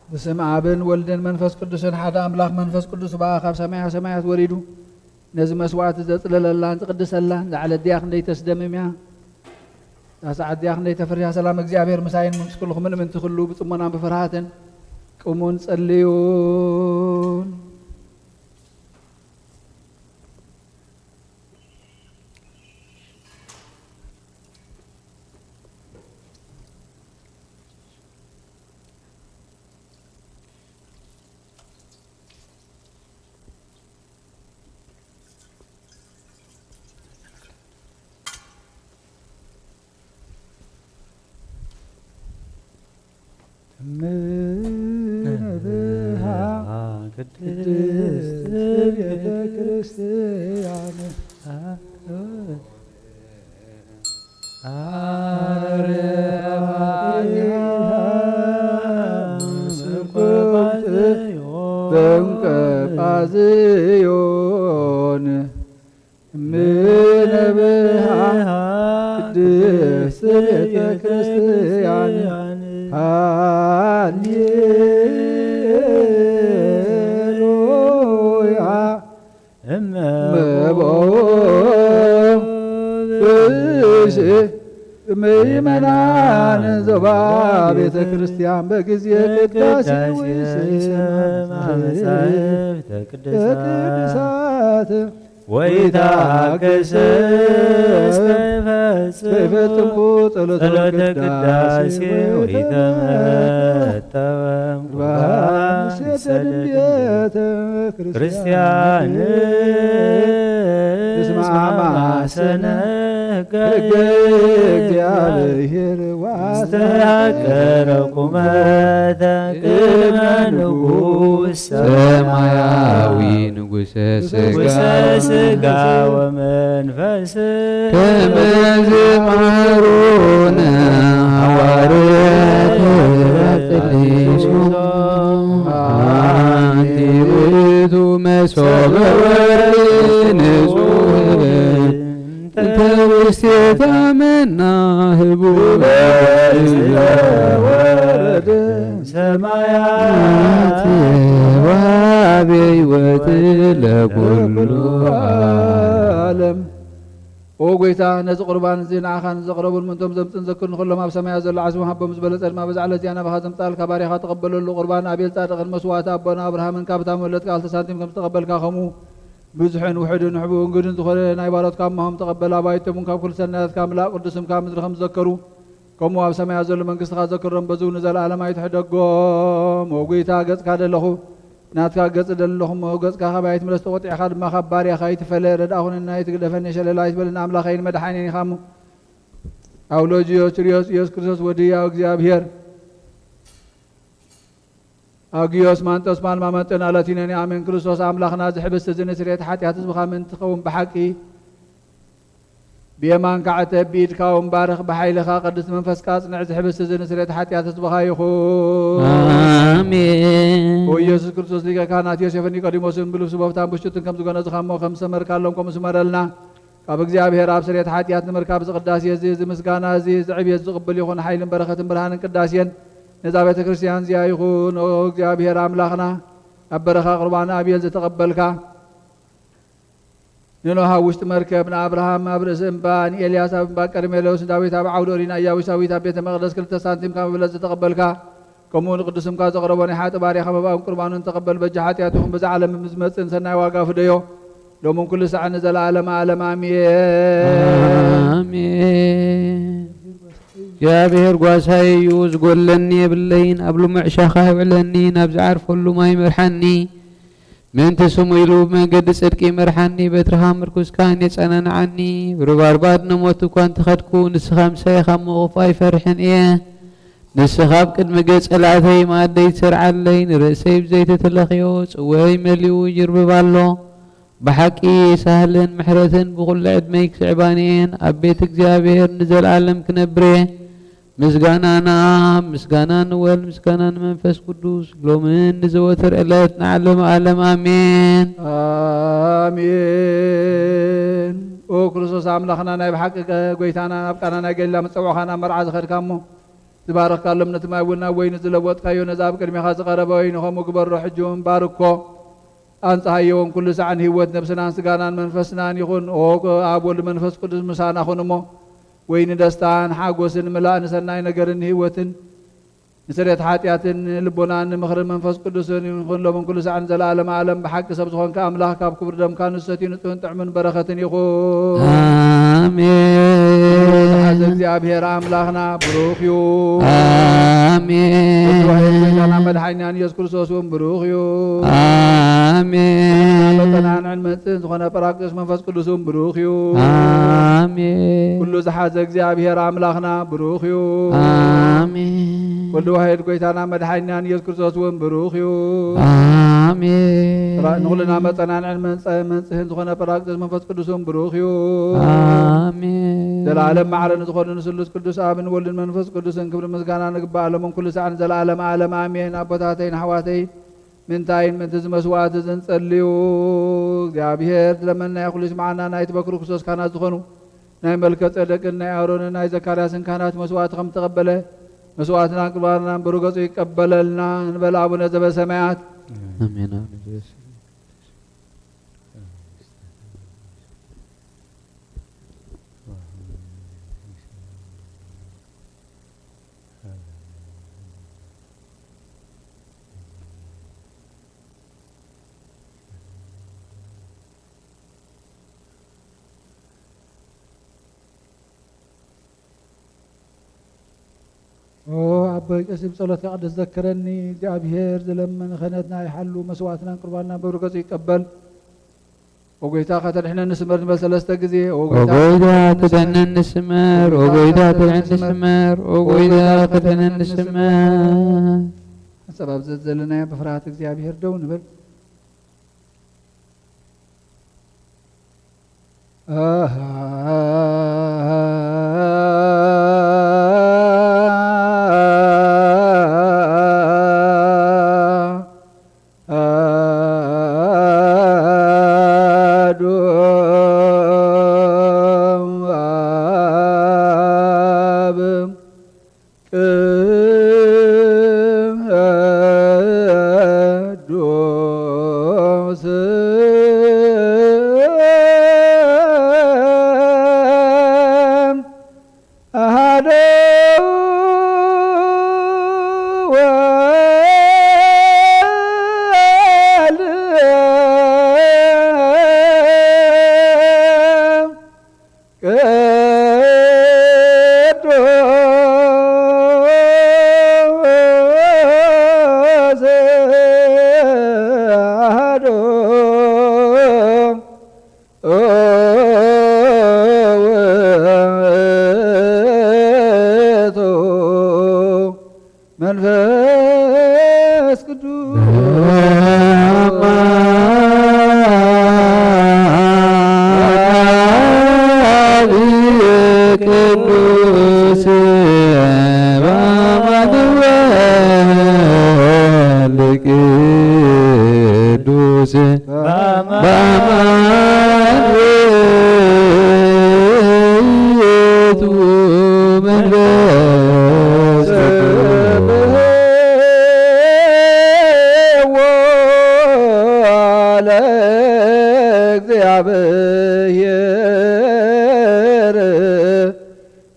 ብስም ኣብን ወልድን መንፈስ ቅዱስን ሓደ ኣምላኽ መንፈስ ቅዱስ ብኣ ካብ ሰማያ ሰማያት ወሪዱ ነዚ መስዋዕቲ ዘጽልለላን ዝቕድሰላን ዛዕለት ድያ ክንደይ ተስደምም እያ። እዛ ሰዓት ድያ ክንደይ ተፍርያ። ሰላም እግዚኣብሔር ምሳይን ምስ ኩልኹምን ምእንቲ ኩሉ ብጽሞናን ብፍርሃትን ቅሙን ጸልዩን። እምነ ብሃ ቅድስት ቤተ ክርስቲያን አረፋቲሃ ስንቆጳዝዮን በንቆጳዝዮን እምነ ብሃ ቅድስት ቤተ ክርስቲያን ሃሌሉያ። እመቦ ብእሲ ምእመናን ዞባ ቤተ ክርስቲያን በጊዜ ቅዳሴ ወይስማ መጻሕፍተ ቅዱሳት ቅዱሳት ወይታገሰ እስከ ይፈጽሙ ጸሎተ ቅዳሴ ወይተመጠወም ቁርባን ሰደድ ቤተ ክርስቲያን እስማማሰነ ሕገ እግዚአብሔር ዋስተሃቀረ ቁመተ ቅድመ ንጉሥ ሰማያዊ ንጉሰ ስጋ ንጉሰ ስጋ ወመንፈስ ከመ ዘምሃሩነ ሐዋርያት ቅዱስ አንቲ ውእቱ መሶበ ወርቅ ንጹሕ እንተ ውስቴታ መና ህቡበ ወርደ ሰማያት ወሃበ ሕይወት ለኩሉ ዓለም። ኦ ጎይታ፣ ነዚ ቁርባን እዚ ንዓኻን ዘቕረቡን ምእንቶም ዘምጽን ዘክር ንኹሎም ኣብ ሰማያት ዘሎ ዓስቦም ሃቦም። ዝበለጸ ድማ በዛ ዕለት እዚኣ ናባኻ ዘምጻልካ ባርያኻ ተቐበለሉ። ቁርባን ኣቤል ጻድቕን መስዋዕቲ ኣቦና ኣብርሃምን ካብታ መለት ቃል ሳንቲም ከም ዝተቐበልካ፣ ከምኡ ብዙሕን ውሑድን ሕቡእን ግድን ዝኾነ ናይ ባሮትካ እማሆም ተቐበል። ኣባይቶም እውን ካብ ኩሉ ሰናያትካ ምላእ ቅዱስ ስምካ ምድሪ ከም ዝዘከሩ፣ ከምኡ ኣብ ሰማያት ዘሎ መንግስትኻ ዘክሮም። በዚ እውን ንዘለኣለም ኣይትሕደጎም። ኦ ጎይታ፣ ገጽካ ደለኹ ናትካ ገጽ ደለኹም፣ ኦ ገጽካ ካባይ ኣይትምለስ፣ ተቖጢዕካ ድማ ካብ ባርያኻ ኣይትፈለ። ረድኣ ኩነኒ፣ ኣይትግደፈኒ፣ ሸለል ኣይትበለኒ፣ ኣምላኸይን መድሓኒን ኢኻ እሞ። ኣውሎጅዮስ ችርዮስ ኢየሱስ ክርስቶስ ወዲ ያው እግዚኣብሔር ኣግዮስ ማንጦስ ማልማ መንጦና ላቲነኒ ኣሜን። ክርስቶስ ኣምላኽና፣ እዚ ሕብስቲ እዚ ንስርየት ሓጢኣት ህዝብኻ ምእንቲ ትኸውን ብሓቂ ብየማንካ ዕተብ፣ ብኢድካ እውን ባርኽ፣ ብሓይልኻ ቅድስቲ መንፈስካ ኣጽንዕ። እዚ ሕብስቲ እዚ ንስርየት ሓጢኣት ህዝብኻ ይኹን። ኣሜን። ኦ ኢየሱስ ክርስቶስ፣ ሊቀ ካህናት ዮሴፍን ኒቆዲሞስን ብልብሲ ቦፍታን ብሽቱትን ከም ዝጎነዝኻ እሞ፣ ከም ዝሰመርካሎም ከምኡ ስመረልና። ካብ እግዚኣብሔር ኣብ ስርየት ሓጢኣት ንምርካብ እዚ ቅዳሴ እዚ፣ እዚ ምስጋና እዚ፣ እዚ ዕብየት ዝቕብል ይኹን። ሓይልን በረኸትን ብርሃንን ቅዳሴን ነዛ ቤተ ክርስቲያን እዚኣ ይኹን። ኦ እግዚኣብሔር ኣምላኽና፣ ኣብ በረኻ ቁርባን ኣቤል ዝተቐበልካ፣ ንኖህ ኣብ ውሽጢ መርከብ፣ ንኣብርሃም ኣብ ርእሲ እምባ፣ ንኤልያስ ኣብ እምባ ቀርሜሎስ፣ ንዳዊት ኣብ ዓውደ ኦሪት፣ ንኢያቡሳዊት ኣብ ቤተ መቕደስ ክልተ ሳንቲም ካብ መብለጽ ዝተቐበልካ፣ ከምኡ ንቅዱስ ስምካ ዘቕረቦ ናይ ሓጥእ ባርያኻ መባእን ቁርባኑን ተቐበል። በጃ ሓጢኣት ይኹን፣ በዛ ዓለም ዝመጽእን ሰናይ ዋጋ ፍደዮ፣ ሎምን ኩሉ ሳዕን ንዘለዓለመ ዓለም ኣሜን። ኣሜን። እግዚኣብሔር ጓሳይ እዩ፣ ዝጎድለኒ የብለይን። ኣብ ልሙዕ ሻኻ የውዕለኒ፣ ናብ ዝዓርፈሉ ማይ ይመርሓኒ። ምእንቲ ስሙ ኢሉ ብመንገዲ ጽድቂ ይመርሓኒ። በትርኻ ምርኩስ ካህን የጸናንዓኒ። ብርባርባት ንሞት እኳ እንተኸድኩ፣ ንስኻ ምሳይ ኢኻ እሞ ክፉእ ኣይፈርሕን እየ። ንስኻ ኣብ ቅድሚ ገጽ ጸላእተይ መኣደይ ትሰርዓለይ። ንርእሰይ ብዘይቲ ተለኽዮ፣ ጽዋይ መሊኡ ይርብብ ኣሎ። ብሓቂ ሳህልን ምሕረትን ብኹሉ ዕድመይ ክስዕባኒ እየን። ኣብ ቤት እግዚኣብሔር ንዘለኣለም ክነብር እየ። ምስጋና ንኣብ፣ ምስጋና ንወልድ፣ ምስጋና ንመንፈስ ቅዱስ፣ ሎምን ንዘወትር ዕለት ንዓለም ዓለም ኣሜን። ኣሜን። ኦ ክርስቶስ ኣምላኽና፣ ናይ ብሓቂ ጎይታና፣ ናብ ቃና ናይ ገሊላ ምጸውዕኻ ናብ መርዓ ዝኸድካ እሞ፣ ዝባረኽካሎም ነቲ ማይ እውን ናብ ወይኒ ዝለወጥካዮ፣ ነዚ ኣብ ቅድሜኻ ዝቐረበ ወይኒ ከምኡ ግበሮ። ሕጂ እውን ባርኮ፣ ኣንጽሃዮ እውን ኩሉ ሳዕን ህይወት ነብስናን ስጋናን መንፈስናን ይኹን። ኦ ኣብ ወልድ መንፈስ ቅዱስ ምሳና ኩን እሞ፣ ወይኒ ደስታን ሓጎስን ምላእ ንሰናይ ነገርን ህይወትን ንስርየት ሓጢኣትን ልቦናን ንምኽሪ መንፈስ ቅዱስን ይኹን ሎምን ኩሉ ሳዕን ዘለዓለመ ዓለም። ብሓቂ ሰብ ዝኾንካ ኣምላኽ ካብ ክቡር ደምካ ንሰትዩ ንጹህን ጥዕምን በረኸትን ይኹን። ኣሜን። ዝሓዘ እግዚኣብሔር ኣምላኽና ብሩኽ እዩ። ኣሜን። ርህሩህ ጎይታና መድሓኒናን ኢየሱስ ክርስቶስ እውን ብሩኽ እዩ። ኣሜን። መጸናንዕን መጽእን ዝኾነ ጳራቅሊጦስ መንፈስ ቅዱስ እውን ብሩኽ እዩ። ኣሜን። ኩሉ ዝሓዘ እግዚኣብሔር ኣምላኽና ብሩኽ እዩ። ኣሜን። ኩሉ ዋሕድ ጎይታና መድሓኒናን ኢየሱስ ክርስቶስ እውን ብሩኽ እዩ። ኣሜን። ጥራ-፣ ንኹልና መጸናንዕን መንጸ-፣ መንጽህን ዝኾነ ጳራቅሊጦስ መንፈስ ቅዱስ እውን ብሩኽ እዩ። ኣሜን። ዘለዓለም ማዕረ ንዝኾኑ ንስሉስ ቅዱስ ኣብን ወልድን መንፈስ ቅዱስን ክብሪ ምስጋና ንግባእ ሎምን ኩሉ ሳዕን ዘለዓለም ዓለም ኣሜን። ኣቦታተይን ኣሕዋተይ፣ ምንታይን ምእንቲ እዚ መስዋዕቲ እዚ ንጸልዩ። እግዚኣብሔር ዝለመንናዮ ኩሉ ይስምዓና። ናይ ትበክሩ ክርስቶስ ካህናት ዝኾኑ ናይ መልከ ጼዴቅን ናይ ኣሮንን ናይ ዘካርያስን ካህናት መስዋዕቲ ከም ዝተቐበለ፣ መስዋዕትናን ቁርባንናን ብሩህ ገጹ ይቀበለልና። ንበል ኣቡነ ዘበሰማያት። ኣሜን፣ ኣሜን። ኦ ኣቦይ ቀሲስ ብጸሎትካ ቅዱስ ዘክረኒ። እግዚኣብሔር ዝለመነ ክህነትና ይሓሉ፣ መስዋዕትናን ቁርባንናን በብሩ ገጹ ይቀበል። ኦ ጎይታ ከተድሕነኒ ስመር ንበል ሰለስተ ግዜ። ኦ ኦ ጎይታ ጎይታ ተድሕነኒ ስመር፣ ኦ ጎይታ ተድሕነኒ ስመር፣ ኦ ጎይታ ተድሕነኒ ስመር። ሓንሳብ ኣብዚ ዘለናዮ ብፍርሃት እግዚኣብሔር ደው ንበል። ቅዱስ አሐዱ ወልድ ቅዱስ አሐዱ ውእቱ መንፈስ ቅዱስ። ቅዱስ በአማኑኤል ቅዱስ በአማኑኤል ውእቱ መንፈስ ቅዱስ። ለእግዚአብሔር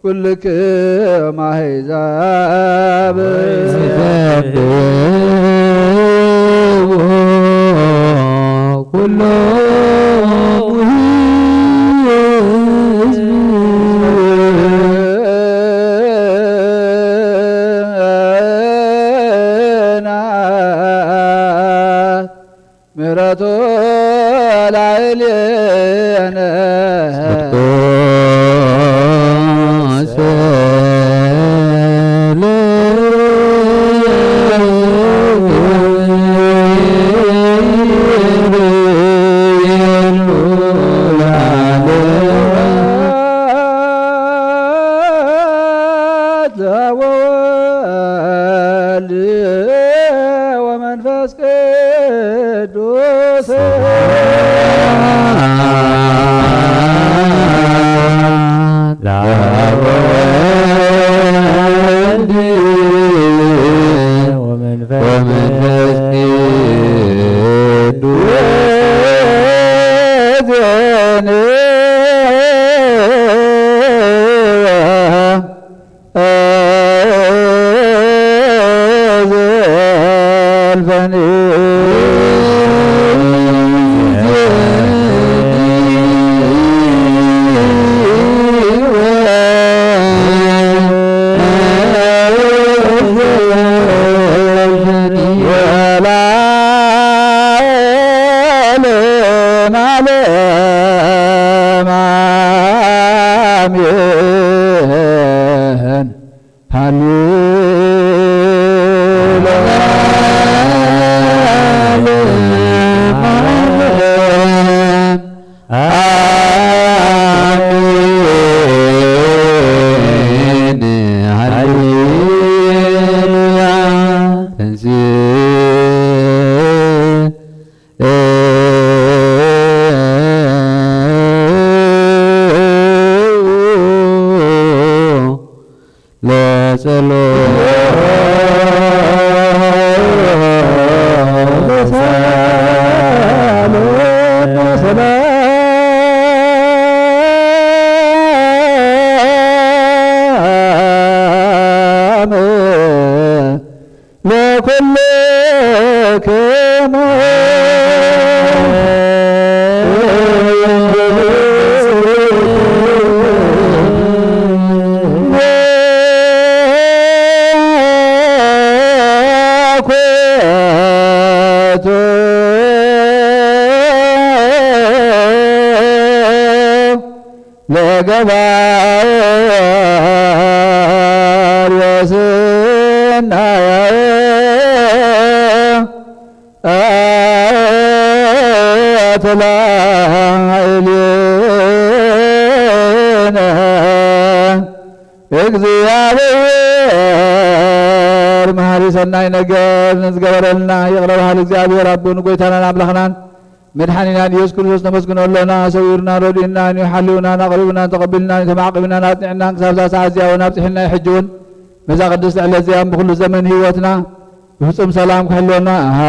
ኩልክም አሕዛብ። ኩሎም ሕዝብና ምሕረቱ ላዕሌነ። ጽድቁ ለወወልድ ወመንፈስ ቅዱስ። ለወልድ ወመንፈስ ቅዱስ። ገባሬ ስናየ ተላዕሌነ እግዚኣብሔር መሃሪ ሰናይ ነገር ንዝገበረልና ይቕረ በሃሊ እግዚኣብሔር ኣቦን ጎይታናን ኣምላኽናን መድሓኒናን ኢየሱስ ክርስቶስ ነመስግኖ ኣሎና። ሰዊሩና ረድኡናን እዩ ሓልዩናን ኣቕሪቡናን ተቐቢሉናን እዩ ተማዕቂቡናን ኣጽኒዕናን ክሳብ እዛ ሰዓት እዚኣ እውን ኣብጺሑና እዩ። ሕጂ እውን በዛ ቅድስቲ ዕለት እዚኣ ብኹሉ ዘመን ህይወትና ብፍጹም ሰላም ክሕልወና ኣሃዜ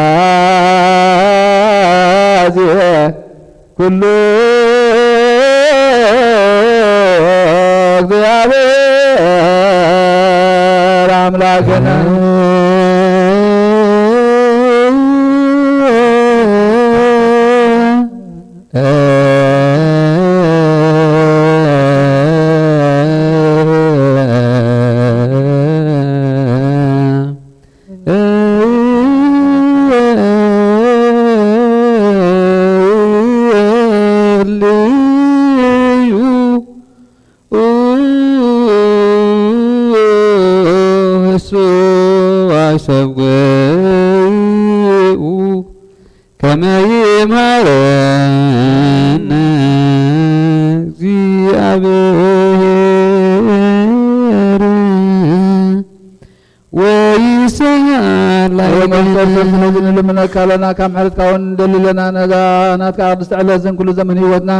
ኩሉ እግዚኣብሔር ኣምላክነ። እሱ ሰብ ገይኡ ከመ ይምሃረነ እግዚኣብሔር ወይስሃር ላዕሌነ። ወመፍቀርቶ ስለዚ ንልምነካ ኣለና፣ ካብ ምሕረትካ እውን ንደሊ ኣለና። ነዛ ናትካ ቅድስቲ ዕለት እዝን ኩሉ ዘመን ህይወትና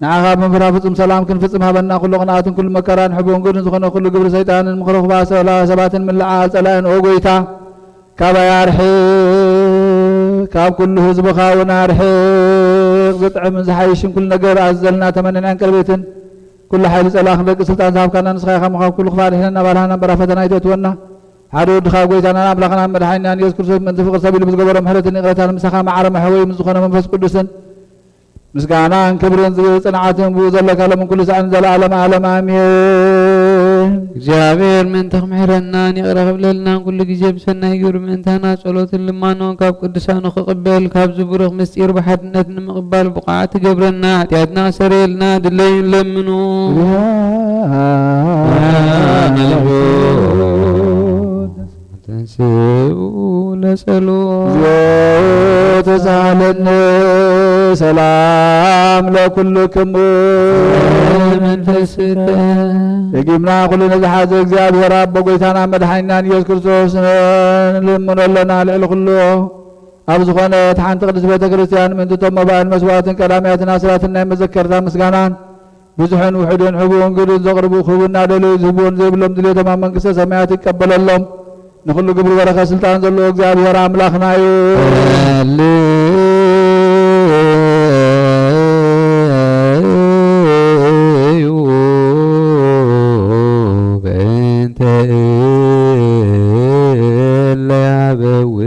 ንዓኻ ብምፍራህ ፍጹም ሰላም ክንፍጽም ሃበና። ኩሉ ቅንኣትን ኩሉ መከራን ሕቡን ግድን ዝኾነ ኩሉ ግብሪ ሰይጣንን ምኽሪ ክፉኣት ሰላ-፣ ሰባትን ምልዓል ጸላእን ኦ ጎይታ ካባይ ኣርሕቕ፣ ካብ ኩሉ ህዝብኻ እውን ኣርሕቕ። ዝጥዕምን ዝሓይሽን ኩሉ ነገር ኣዘልና ተመነናን ቀርቤትን ኩሉ ሓይሊ ጸላእኽን ደቂ ስልጣን ዝሃብካና ንስኻ ኢኻ እሞ ካብ ኩሉ ክፋእ ኣድሕነና፣ ባልሃና እምበር ኣብ ፈተና ኣይተእትወና። ሓደ ወድኻ ጎይታናን ኣምላኽናን መድሓኒናን ኢየሱስ ክርስቶስ ምእንቲ ፍቕሪ ሰብ ኢሉ ብዝገበሮ ምሕረትን ይቕረታን ምሳኻ መዓረ መሕወይ ምስ ዝኾነ መንፈስ ቅዱስን ምስጋናን ክብርን ጽንዓትን ብኡ ዘለካ ሎምን ኩሉ ሳዕን ዘለዓለም ዓለም ኣሜን። እግዚኣብሔር ምእንቲ ክምሕረናን ይቕረ ክብለልናን ኩሉ ግዜ ብሰናይ ግብሪ ምእንታና ጸሎትን ልማኖን ካብ ቅዱሳኑ ክቕበል ካብዚ ብሩኽ ምስጢር ብሓድነት ንምቕባል ብቑዓት ትገብረና፣ ሓጢኣትና ክሰርየልና ድለዩ ንለምኑ። ተንስኡ ለጸሎት። እግዚኦ ተሳሃለኒ ሰላም ለኩልክሙ። መንፈስከ። ደጊምና ኩሉ ነዝሓዘ እግዚኣብሔር ኣቦ ጎይታና መድሓኒናን ኢየሱስ ክርስቶስ ንልምኖ ኣለና። ልዕሊ ኩሉ ኣብ ዝኾነት ሓንቲ ቅድስት ቤተ ክርስቲያን ምእንቲ እቶም መባእን መስዋዕትን ቀዳማያትን ኣስራትን ናይ መዘከርታ ምስጋናን ብዙሕን ውሑድን ሕቡእን ግዱን ዘቕርቡ ክህቡ እናደለዩ ዝህብዎን ዘይብሎም ድሌቶም ኣብ መንግስተ ሰማያት ይቀበለሎም። ንኹሉ ግብሪ በረኸት ስልጣን ዘለዎ እግዚኣብሔር ኣምላኽና እዩ። ሃሌሉያ በእንተ እለ ያበውኡ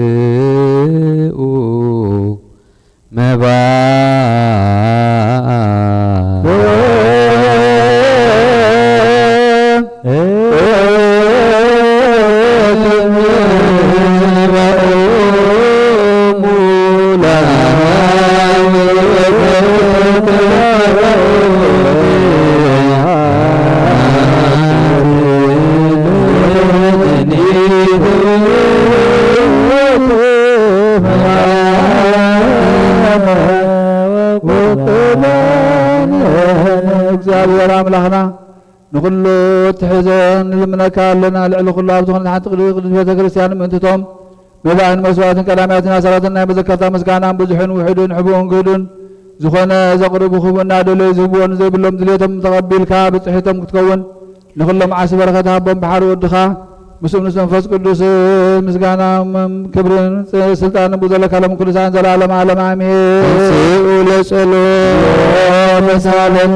መባ እግዚኣብሔር ኣምላኽና ንኹሉ እትሕዞ ንልምነካ ኣለና። ልዕሊ ኩሉ ኣብ ዝኾነት ሓንቲ ቅድስት ቤተ ክርስቲያን ምእንትቶም መባእን መስዋዕትን ቀዳማያትን ኣሰራትን ናይ መዘከርታ ምስጋናን ብዙሕን ውሑድን ሕቡእን ግህዱን ዝኾነ ዘቕርቡ ክህቡ እናደለዩ ዝህብዎ ንዘይብሎም ድሌቶም ተቐቢልካ ብፅሒቶም ክትከውን ንኹሎም ዓርሲ በረኸት ሃቦም ብሓደ ወድኻ ምስኡ ምስ መንፈስ ቅዱስ ምስጋና ክብርን ስልጣንን ብዘለካ ሎም ኩሉ ሰዓን ዘላለም ዓለም ኣሜን። ተንስኡ ለጸሎት ተሳለኒ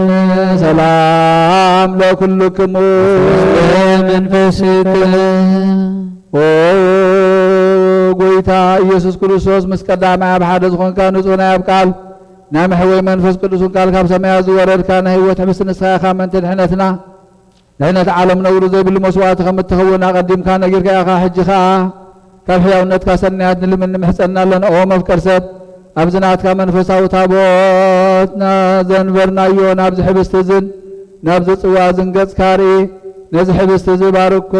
ሰላም ለኩልክሙ። መንፈስከ። ኦ ጎይታ ኢየሱስ ክርስቶስ ምስ ቀዳማይ ኣብ ሓደ ዝኾንካ ንጹህ ናይ ኣብ ቃል ናይ መሕወይ መንፈስ ቅዱስን ቃል ካብ ሰማያት ዝወረድካ ናይ ህይወት ሕብስቲ ንስኻ ኢኻ ምእንቲ ድሕነትና ድሕነት ዓለም ነውሪ ዘይብሉ መስዋእቲ ከም እትኸውን ኣቐዲምካ ነጊርካ ኢኻ። ሕጂ ኸኣ ካብ ሕያውነትካ ሰናያት ንልምን ንምሕጸና ኣለና። ኦ መፍቀር ሰብ፣ ኣብዚ ናትካ መንፈሳዊ ታቦት ዘንበርናዮ ናብዚ ሕብስቲ እዝን ናብዚ ጽዋ እዚ ገጽካ ርኢ፣ ነዚ ሕብስቲ እዚ ባርኮ፣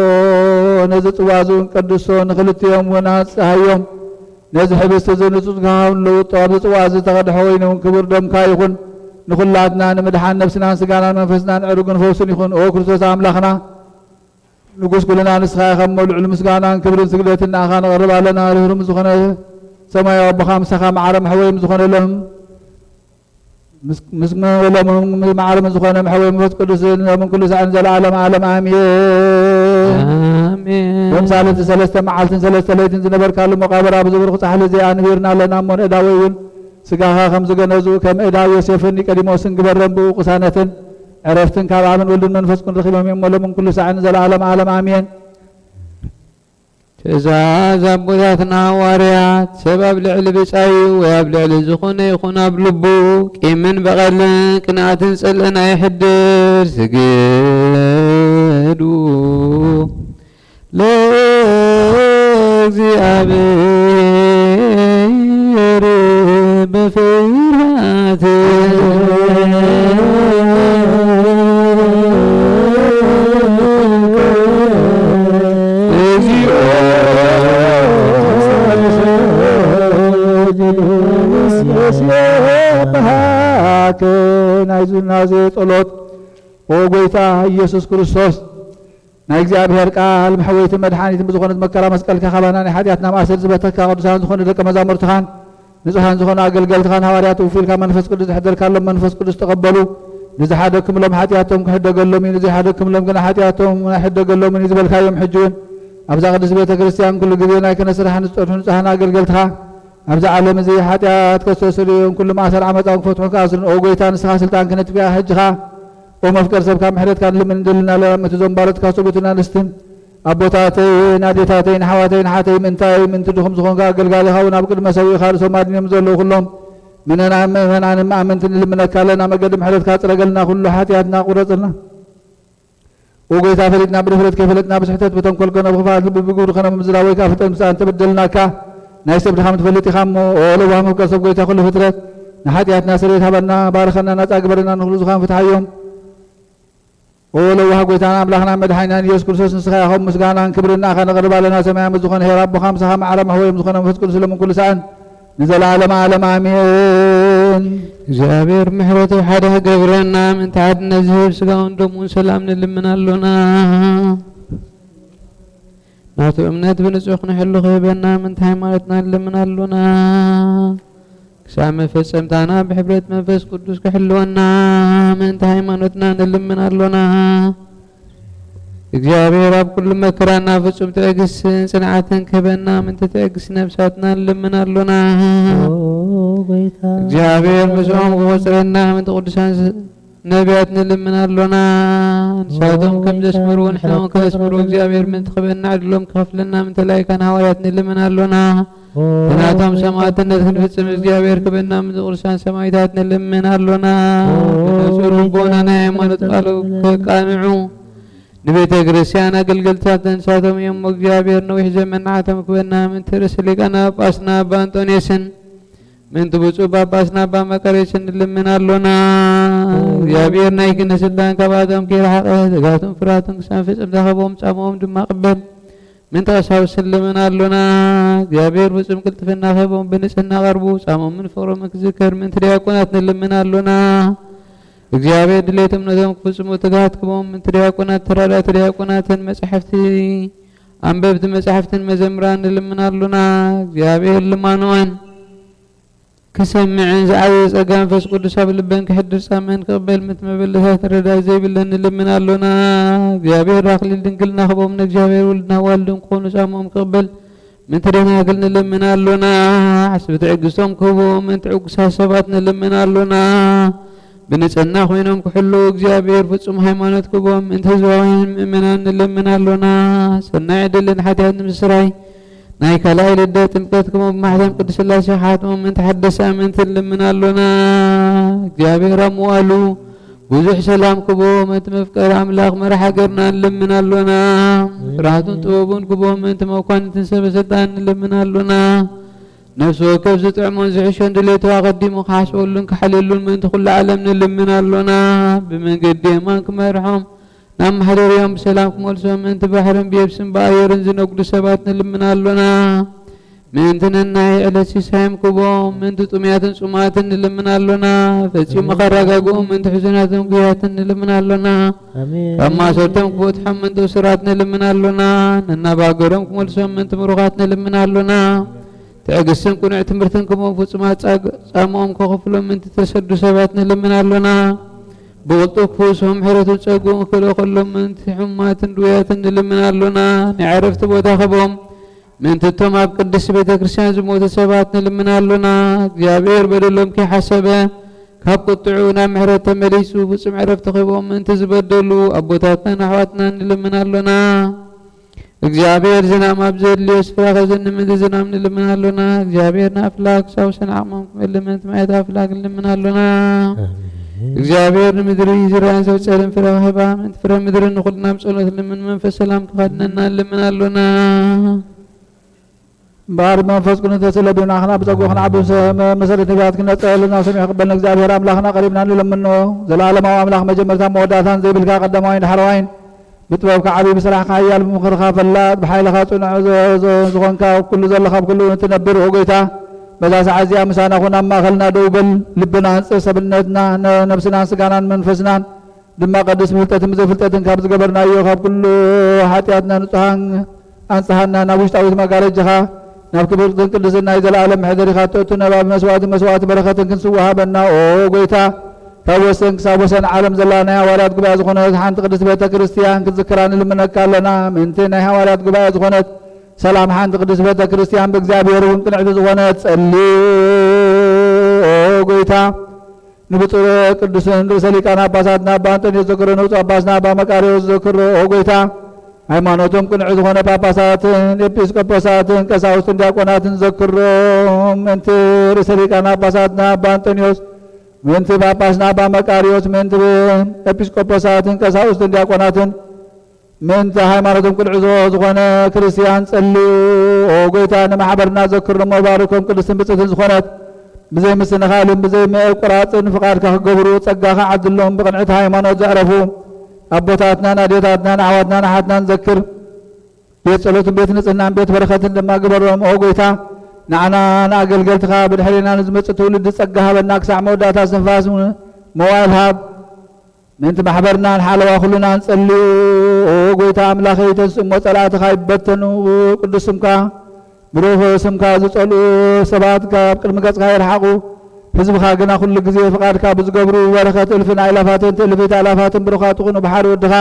ነዚ ጽዋ እዚ እውን ቀድሶ፣ ንኽልቲኦም እውን ኣጽሃዮም። ነዚ ሕብስቲ እዚ ንጹጽካ ለውጦ፣ ኣብዚ ጽዋ እዚ ዝተቐድሐ ወይኒ እውን ክቡር ደምካ ይኹን። ንኹላትና ንምድሓን ነብስናን ስጋናን መንፈስናን ዕርጉን ፈውስን ይኹን። ኦ ክርስቶስ ኣምላኽና፣ ንጉስ ኩልና ንስኻ ኢኻ እሞ፣ ልዑል ምስጋናን ክብርን ስግደትን ንኣኻ ነቕርብ ኣለና። ርህሩም ዝኾነ ሰማያዊ ኣቦኻ ምሳኻ፣ ማዕረ መሕወይም ዝኾነ ሎም ምስ፣ ምስ መለሙ ማዕረ ዝኾነ መሕወይ መንፈስ ቅዱስ ሎምን ኩሉ ሳዕን ዘለዓለም ዓለም ኣሜን። ኣሜን። ሎም ሳልስቲ ሰለስተ መዓልትን ሰለስተ ለይትን ዝነበርካሉ መቃብር ኣብዚ ብሩኽ ጻሕሊ እዚኣ ኣንቢርና ኣለና እሞ፣ ንእዳወይ እውን ስጋኻ ከም ዝገነዙ ከም እዳ ዮሴፍን ኒቆዲሞስን ግበረን፣ ብኡ ቅሳነትን ዕረፍትን ካብ ኣብን ወልድን መንፈስ ቅዱስ ረኺቦም እዮም እሞ፣ ሎምን ኩሉ ሳዕን ዘለዓለም ዓለም ኣሜን። ትእዛዝ ኣቦታትና ሃዋርያት፣ ሰብ ኣብ ልዕሊ ብጻዩ ወይ ኣብ ልዕሊ ዝኾነ ይኹን ኣብ ልቡ ቂምን በቐልን ቅንኣትን ጽልእን ኣይሕድር። ስግዱ ለእግዚኣብሔር በፍርሃት። እግዚኦ። ናይዚ ናዚ ጸሎት፣ ኦ ጎይታ ኢየሱስ ክርስቶስ፣ ናይ እግዚኣብሔር ቃል መሕወይትን መድሓኒትን ብዝኾነት መከራ መስቀልካ፣ ካባና ናይ ሓጢኣትና ማእሰር ዝበተካ፣ ቅዱሳን ዝኾኑ ደቀ መዛሙርትኻን ንጹሓን ዝኾኑ ኣገልገልትኻን ሃዋርያት ውፉይ ኢልካ መንፈስ ቅዱስ ዝሕደርካሎም፣ መንፈስ ቅዱስ ተቐበሉ። ንዝሓደግክምሎም ሓጢኣቶም ክሕደገሎም እዩ፣ ንዘይሓደግክምሎም ግና ሓጢኣቶም ኣይሕደገሎምን እዩ ዝበልካዮም፣ ሕጂ እውን ኣብዛ ቅድስቲ ቤተ ክርስቲያን ኩሉ ግዜ ናይ ክህነት ስራሕን ዝጸንሑ ንጹሓን ኣገልገልትኻ፣ ኣብዚ ዓለም እዚ ሓጢኣት ከስተስርዩን ኩሉ ማእሰር ዓመፃውን ክፈትሑ ክኣስሩን፣ ኦ ጎይታ፣ ንስኻ ስልጣን ክህነት ሒዝካ ሕጂ ኸኣ፣ ኦ መፍቀር ሰብ፣ ካብ ምሕረትካ ንልምን ንደልን ኣለና። እቶም ባሮትካ ሰብኡትን ኣንስትን፣ ኣቦታተይን ኣዴታተይን ኣሕዋተይን ኣሓተይ፣ ምእንታይ ምእንቲ ድኹም ዝኾንካ ኣገልጋሊኻ እውን ኣብ ቅድመ ሰብኡኻ ርእሶም ኣድንዮም ዘለዉ ኩሎም ምእመናን፣ ምእመናን ኣመንቲ ንልምነካ ኣለና። መገዲ ምሕረትካ ጽረገልና፣ ኩሉ ሓጢኣትና ቁረጽልና። ኦ ጎይታ፣ ፈሊጥና ብድፍረት፣ ከይፈለጥና ብስሕተት፣ ብተንኮል ኮነ ብኽፍኣት ልቢ፣ ብግብሪ ኮነ ብምዝራብ ወይ ከኣ ፍልጠት ምሳእ እንተበደልናካ፣ ናይ ሰብ ድኻም ትፈልጥ ኢኻ እሞ፣ ኦ ለዋህ መፍቀር ሰብ፣ ጎይታ ኩሉ ፍጥረት፣ ንሓጢኣትና ስርየት ሃበና፣ ባርኸና፣ ናጻ ግበረና፣ ንኹሉ ዝኻን ፍትሓዮም። ኦ ለዋህ ጎይታና ኣምላኽና መድሓኒናን ኢየሱስ ክርስቶስ፣ ንስኻ ኢኻ፣ ምስጋናን ክብርን ንኣኻ ነቕርብ ኣለና። ሰማያዊ ዝኾነ ኄር ኣቦኻ፣ ምሳኻ ማዕረ መሕወዮም ዝኾነ መንፈስ ቅዱስ፣ ሎምን ኩሉ ሰዓን ንዘለዓለመ ዓለም ኣሜን። እግዚኣብሔር ምሕረቱ ሓደ ክገብረና፣ ምእንቲ ሓድነት ዝህብ ስጋውን ደሙን ሰላም ንልምን ኣሎና። ናቱ እምነት ብንጹህ ክንሕሉ ክህበና፣ ምእንቲ ሃይማኖትና ንልምን ኣሎና። ክሳብ መፈጸምታና ብሕብረት መንፈስ ቅዱስ ክሕልወና፣ ምእንቲ ሃይማኖትና ንልምን ኣሎና። እግዚኣብሔር ኣብ ኩሉ መከራና ፍጹም ትዕግስትን ጽንዓትን ክህበና፣ ምእንቲ ትዕግስቲ ነፍሳትና ንልምን ኣሎና። ኦ ጎይታ፣ እግዚኣብሔር ምስኦም ክቖጽረና፣ ምእንቲ ቅዱሳን ስ-፣ ነቢያት ንልምን ኣሎና። ንሳቶም ከም ዘስመሩ ንሕናውን ከነስምሮ እግዚኣብሔር ምእንቲ ክህበና፣ ዕድሎም ክኸፍለና፣ ምእንቲ ላይካን ሃዋርያት ንልምን ኣሎና። ኦ ብናቶም ሰማዕትነት ክንፍጽም እግዚኣብሔር ክህበና፣ ምእንቲ ቅዱሳን ሰማዕታት ንልምን ኣሎና። ኦ ንጹር ልቦና ናይ ሃይማኖት ቃሉ ከቃንዑ፣ ንቤተ ክርስቲያን ኣገልገልትታትን ንሳቶም እዮም። እግዚኣብሔር ነዊሕ ዘመን ንዓቶም ክህበና፣ ምእንቲ ርእሲ ሊቃነ ጳጳስና ኣባ ኣንጦንዮስን ምእንቲ ብፁዕ ጳጳስና ኣባ መቃርዮስን ንልምን ኣሎና። እግዚኣብሔር ናይ ክህነት ስልጣን ካብኣቶም ከይረሓቐ፣ ትግሃቶም ፍርሃቶም ክሳብ ፍጽምታ ክህቦም፣ ጻምኦም ድማ ቅበል። ምእንቲ ቀሳውስት ንልምን ኣሎና። እግዚኣብሔር ፍጹም ቅልጥፍና ክህቦም፣ ብንጽህና ቀርቡ፣ ጻሞምን ፍቕሮምን ክዝከር ምእንቲ ዲያቆናት ንልምን ኣሎና። እግዚኣብሔር ድሌት እምነቶም ክፍጽሙ ትግሃት ክህቦም፣ ምእንቲ ዲያቆናት፣ ተራዳእቲ ዲያቆናትን መጻሕፍቲ ኣንበብቲ መጻሕፍትን መዘምራን ንልምን ኣሎና። እግዚኣብሔር ልማኖኣን ክሰምዕን ዝዓበየ ጸጋ መንፈስ ቅዱስ ኣብ ልበን ክሕድር ጻመን ክቕበል፣ ምእንቲ መበለታት ረዳኢ ዘይብለን ንልምን ኣሎና። እግዚኣብሔር ኣክሊል ድንግልና ክህቦም፣ ንእግዚኣብሔር ወልድን ኣዋልድን ክኾኑ ጻምኦም ክቕበል፣ ምእንቲ ደናግል ንልምን ኣሎና። ዓስቢ ትዕግስቶም ክህቦም፣ ምእንቲ ዕጉሳት ሰባት ንልምን ኣሎና። ብንጽህና ኮይኖም ክሕልዉ፣ እግዚኣብሔር ፍጹም ሃይማኖት ክህቦም፣ ምእንቲ ህዝባውያን ምእመናን ንልምን ኣሎና። ሰናይ ዕድልን ሓጢኣት ንምስራይ፣ ናይ ካልኣይ ልደት ጥምቀት ክህቦም፣ ብማሕተም ቅድስት ሥላሴ ክሓትሞም፣ ምእንቲ ሓደስቲ ኣመንቲ ንልምን ኣሎና። እግዚኣብሔር ኣብ መዋእሉ ብዙሕ ሰላም ክህቦም፣ ምእንቲ መፍቀሪ ኣምላኽ መራሒ ሃገርና ንልምን ኣሎና። ስራሕቱን ጥበቡን ክህቦም፣ ምእንቲ መኳንንትን ሰበ ስልጣን ንልምን ኣሎና። ነፍሲ ወከፍ ዝጥዕሞን ዝሕሾን ድሌቱ ኣቐዲሙ ክሓስበሉን ክሓልየሉን ምእንቲ ኩሉ ዓለም ንልምን ኣሎና። ብመንገዲ የማን ክመርሖም፣ ናብ ማሕደርኦም ብሰላም ክመልሶም ምእንቲ ባሕርን ብየብስን ብኣየርን ዝነግዱ ሰባት ንልምን ኣሎና። ምእንቲ ነናይ ዕለት ሲሳዮም ክቦም፣ ምእንቲ ጥሙያትን ጽሙኣትን ንልምን ኣሎና። ፈጺሙ ከረጋግኦም፣ ምእንቲ ሕዙናትን ጉያትን ንልምን ኣሎና። ኣሜን። ካብ ማእሰርቶም ክፈትሖም፣ ምእንቲ እሱራት ንልምን ኣሎና። ነናብ ሃገሮም ክመልሶም፣ ምእንቲ ምሩኻት ንልምን ኣሎና። ትዕግስትን ቅኑዕ ትምህርትን ክህቦም፣ ፍጹማት ጻግ-፣ ጻምኦም ከኸፍሎም፣ ምእንቲ ተሰዱ ሰባት ንልምን ኣሎና። ብቕልጡፍ ክፍውሶም፣ ምሕረቱን ጸግኡን ክልእኸሎም፣ ምእንቲ ሕሙማትን ድውያትን ንልምን ኣሎና። ናይ ዕረፍቲ ቦታ ክህቦም፣ ምእንቲ እቶም ኣብ ቅድስቲ ቤተ ክርስቲያን ዝሞቱ ሰባት ንልምን ኣሎና። እግዚኣብሔር በደሎም ከይሓሰበ፣ ካብ ቁጥዑ ናብ ምሕረት ተመሊሱ፣ ፍጹም ዕረፍቲ ክህቦም፣ ምእንቲ ዝበደሉ ኣቦታትናን ኣሕዋትናን ንልምን ኣሎና። እግዚኣብሔር ዝናም ኣብ ዘድልዮ ስፍራ ከዘንብ ምእንቲ ዝናም ንልምን ኣሎና። እግዚኣብሔር ንኣፍላግ ክሳብ ወሰን ዓቕሞም ክመልእ ምእንቲ ማያት ኣፍላግ ንልምን ኣሎና። ኣሜን። እግዚኣብሔር ንምድሪ ዝርኣን ዘውጸልን ፍረ ክህባ ምእንቲ ፍረ ምድሪ ንኹልና ብጸሎት ንልምን። መንፈስ ሰላም ክኸድነና ንልምን ኣሎና። እምበኣር ብመንፈስ ቅዱስ ተስለ ቢናኽና ብጸጉ ክንዓቢ መሰረት ነቢያት ክነጸልና ሰሚዕ ክበልና እግዚኣብሔር ኣምላኽና ቀሪብና ንልምኖ። ዘለዓለማዊ ኣምላኽ መጀመርታን መወዳእታን ዘይብልካ ቀዳማይን ዳሕረዋይን ብጥበብካ ዓቢ ብስራሕካ ሓያል ብምኽርኻ ፈላጥ ብሓይልኻ ጽኑዕ ዝ-፣ ዝ-፣ ዝኾንካ ኣብ ኩሉ ዘለኻ ኣብ ኩሉ እትነብር ኦ ጎይታ በዛ ሰዓት እዚኣ ምሳና ኩን ኣብ ማእኸልና ደው በል። ልብና ኣንጽህ ሰብነትና ነ-፣ ነብስናን ስጋናን መንፈስናን ድማ ቀድስ ብፍልጠትን ብዘይፍልጠትን ካብ ዝገበርናዮ ካብ ኩሉ ሓጢኣትና ንጹሃን ኣንጽሃና ናብ ውሽጣዊት መጋረጃኻ ናብ ክብርትን ቅድስን ናይ ዘለኣለም መሕደሪኻ ተእቱ ነባቢ መስዋዕትን መስዋዕቲ በረኸትን ክንስዋ ሃበና። ኦ ጎይታ ካብ ወሰን ክሳብ ወሰን ዓለም ዘላ ናይ ሃዋርያት ጉባኤ ዝኾነት ሓንቲ ቅድስት ቤተ ክርስቲያን ክትዝክራ ንልምነካ ኣለና። ምእንቲ ናይ ሃዋርያት ጉባኤ ዝኾነት ሰላም ሓንቲ ቅድስት ቤተ ክርስቲያን ብእግዚኣብሔር እውን ቅንዕቲ ዝኾነት ጸልዩ። ኦ ጎይታ ንብፁዕ ቅዱስን ርእሰ ሊቃነ ጳጳሳትና ኣባ እንጦንዮስ ዘክሮ፣ ንብፁዕ ጳጳስና ኣባ መቃርዮስ ዘክሮ። ኦ ጎይታ ሃይማኖቶም ቅኑዕ ዝኾነ ጳጳሳትን ኤጲስቆጶሳትን ቀሳውስትን ዲያቆናትን ዘክሮም። ምእንቲ ርእሰ ሊቃነ ጳጳሳትና ኣባ እንጦንዮስ፣ ምእንቲ ጳጳስና ኣባ መቃርዮስ፣ ምእንቲ ኤጲስቆጶሳትን ቀሳውስትን ዲያቆናትን ምእንቲ ሃይማኖቶም ቅኑዕ ዝኾነ ክርስትያን ጸልዩ። ኦ ጎይታ ንማሕበርና ዘክር እሞ ባርኮም። ቅድስትን ብጽእትን ዝኾነት ብዘይ ምስንኻልን ብዘይ ምቁራጽን ፍቓድካ ክገብሩ ጸጋኻ ዓድሎም። ብቕንዕቲ ሃይማኖት ዘዕረፉ ኣቦታትናን ኣዴታትናን ኣሕዋትናን ኣሓትናን ዘክር። ቤት ጸሎትን ቤት ንጽህናን ቤት በረኸትን ድማ ግበሮም። ኦ ጎይታ ንዓና ንኣገልገልትኻ ብድሕሬና ንዝመጽእ ትውልዲ ጸጋ ሃበና። ክሳዕ መወዳእታ እስትንፋስ መዋእል ሃብ። ምእንቲ ማሕበርናን ሓለዋ ኩሉና ንጸልዩ። ኦ ጎይታ ኣምላኸይ፣ ተንስእ እሞ ጸላእትኻ ይበተኑ። ቅዱስ ስምካ፣ ብሩኽ ስምካ ዝጸልኡ ሰባት ካብ ቅድሚ ገጽካ ይርሓቑ። ህዝብኻ ግና ኩሉ ግዜ ፍቓድካ ብዝገብሩ በረኸት እልፍን ኣእላፋትን ትእልፊት ኣእላፋትን ብሩኻት ትኹኑ። ብሓደ ወድኻ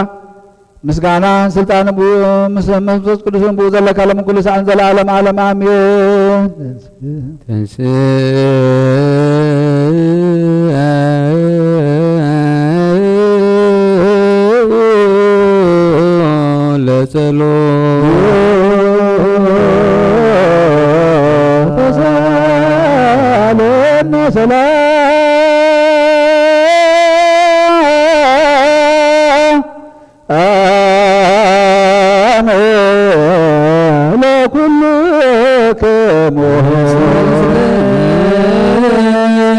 ምስጋናን ስልጣንን ብኡ ምስ መንፈስ ቅዱስን ብኡ ዘለካ ሎምን ኩሉ ሳዕን ዘለዓለም ዓለም ኣሜን። ተንሥእ ለጸሎት ተሳለነ ሰላም አነ ለኩልክሙ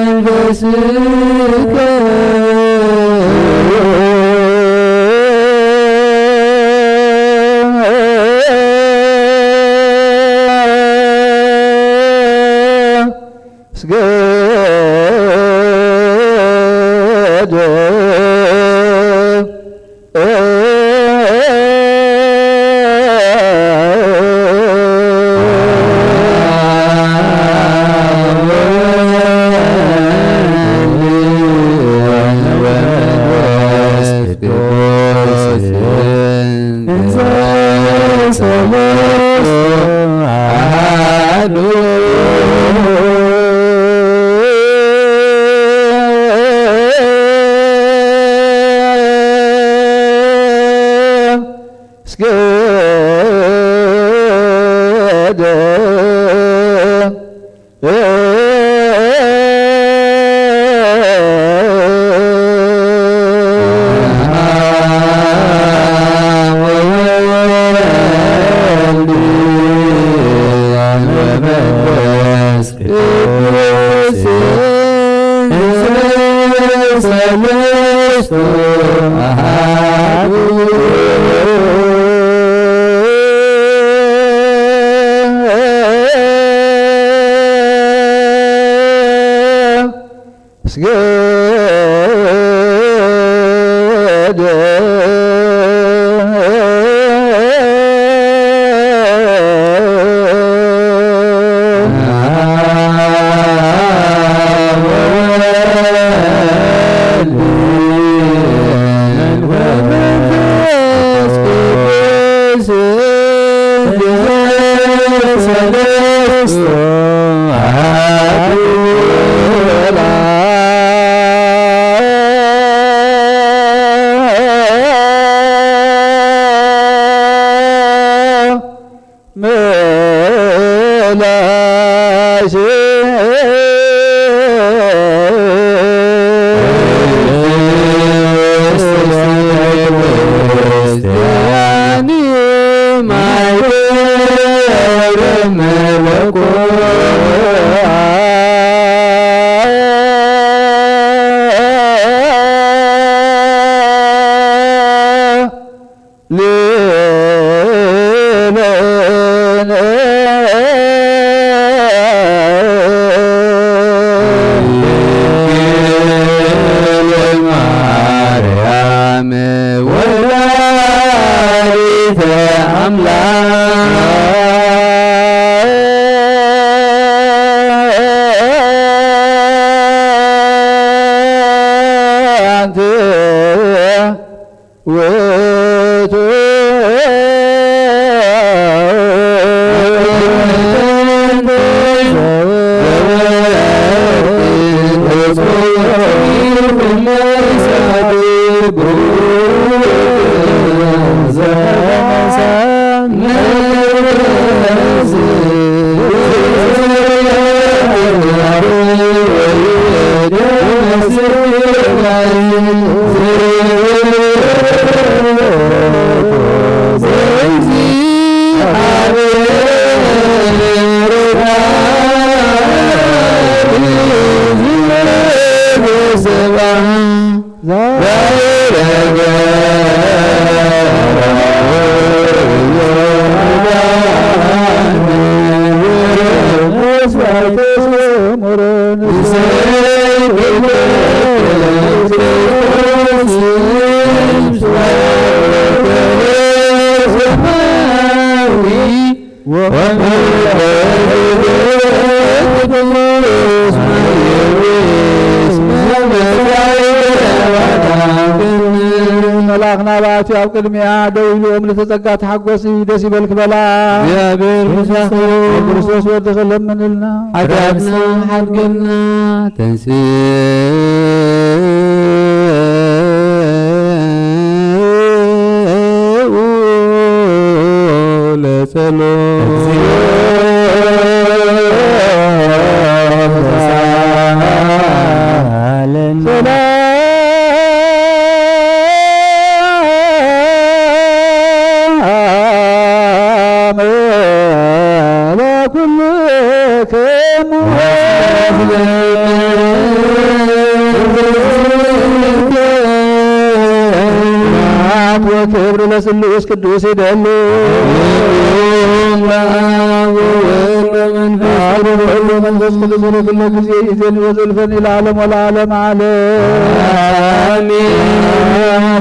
መንፈስከ እስገደ እስገደ ስገደ መልኣኽ ናባቲ ኣብ ቅድሚኣ ደው ኢሉ፣ ምልእተ ጸጋ ተሓጎሲ፣ ደስ ይበልኪ በላ። እግዚኣብሔር ምሳኺ። ክርስቶስ ወድኺ ለምንልና። ሓጢኣትና ሓድገልና። ተንሥእ ለጸሎት። ሰላም ለኩልክሙ። ወክብር ለስሉስ ቅዱስ ይደሉ። ለአብ ወወልድ ወመንፈስ አብ ወወልድ ወመንፈስ ቅዱስ ወለኩለ ጊዜ ይዜን ወዘልፈን ለዓለም ወለዓለም ዓለም። አሜን።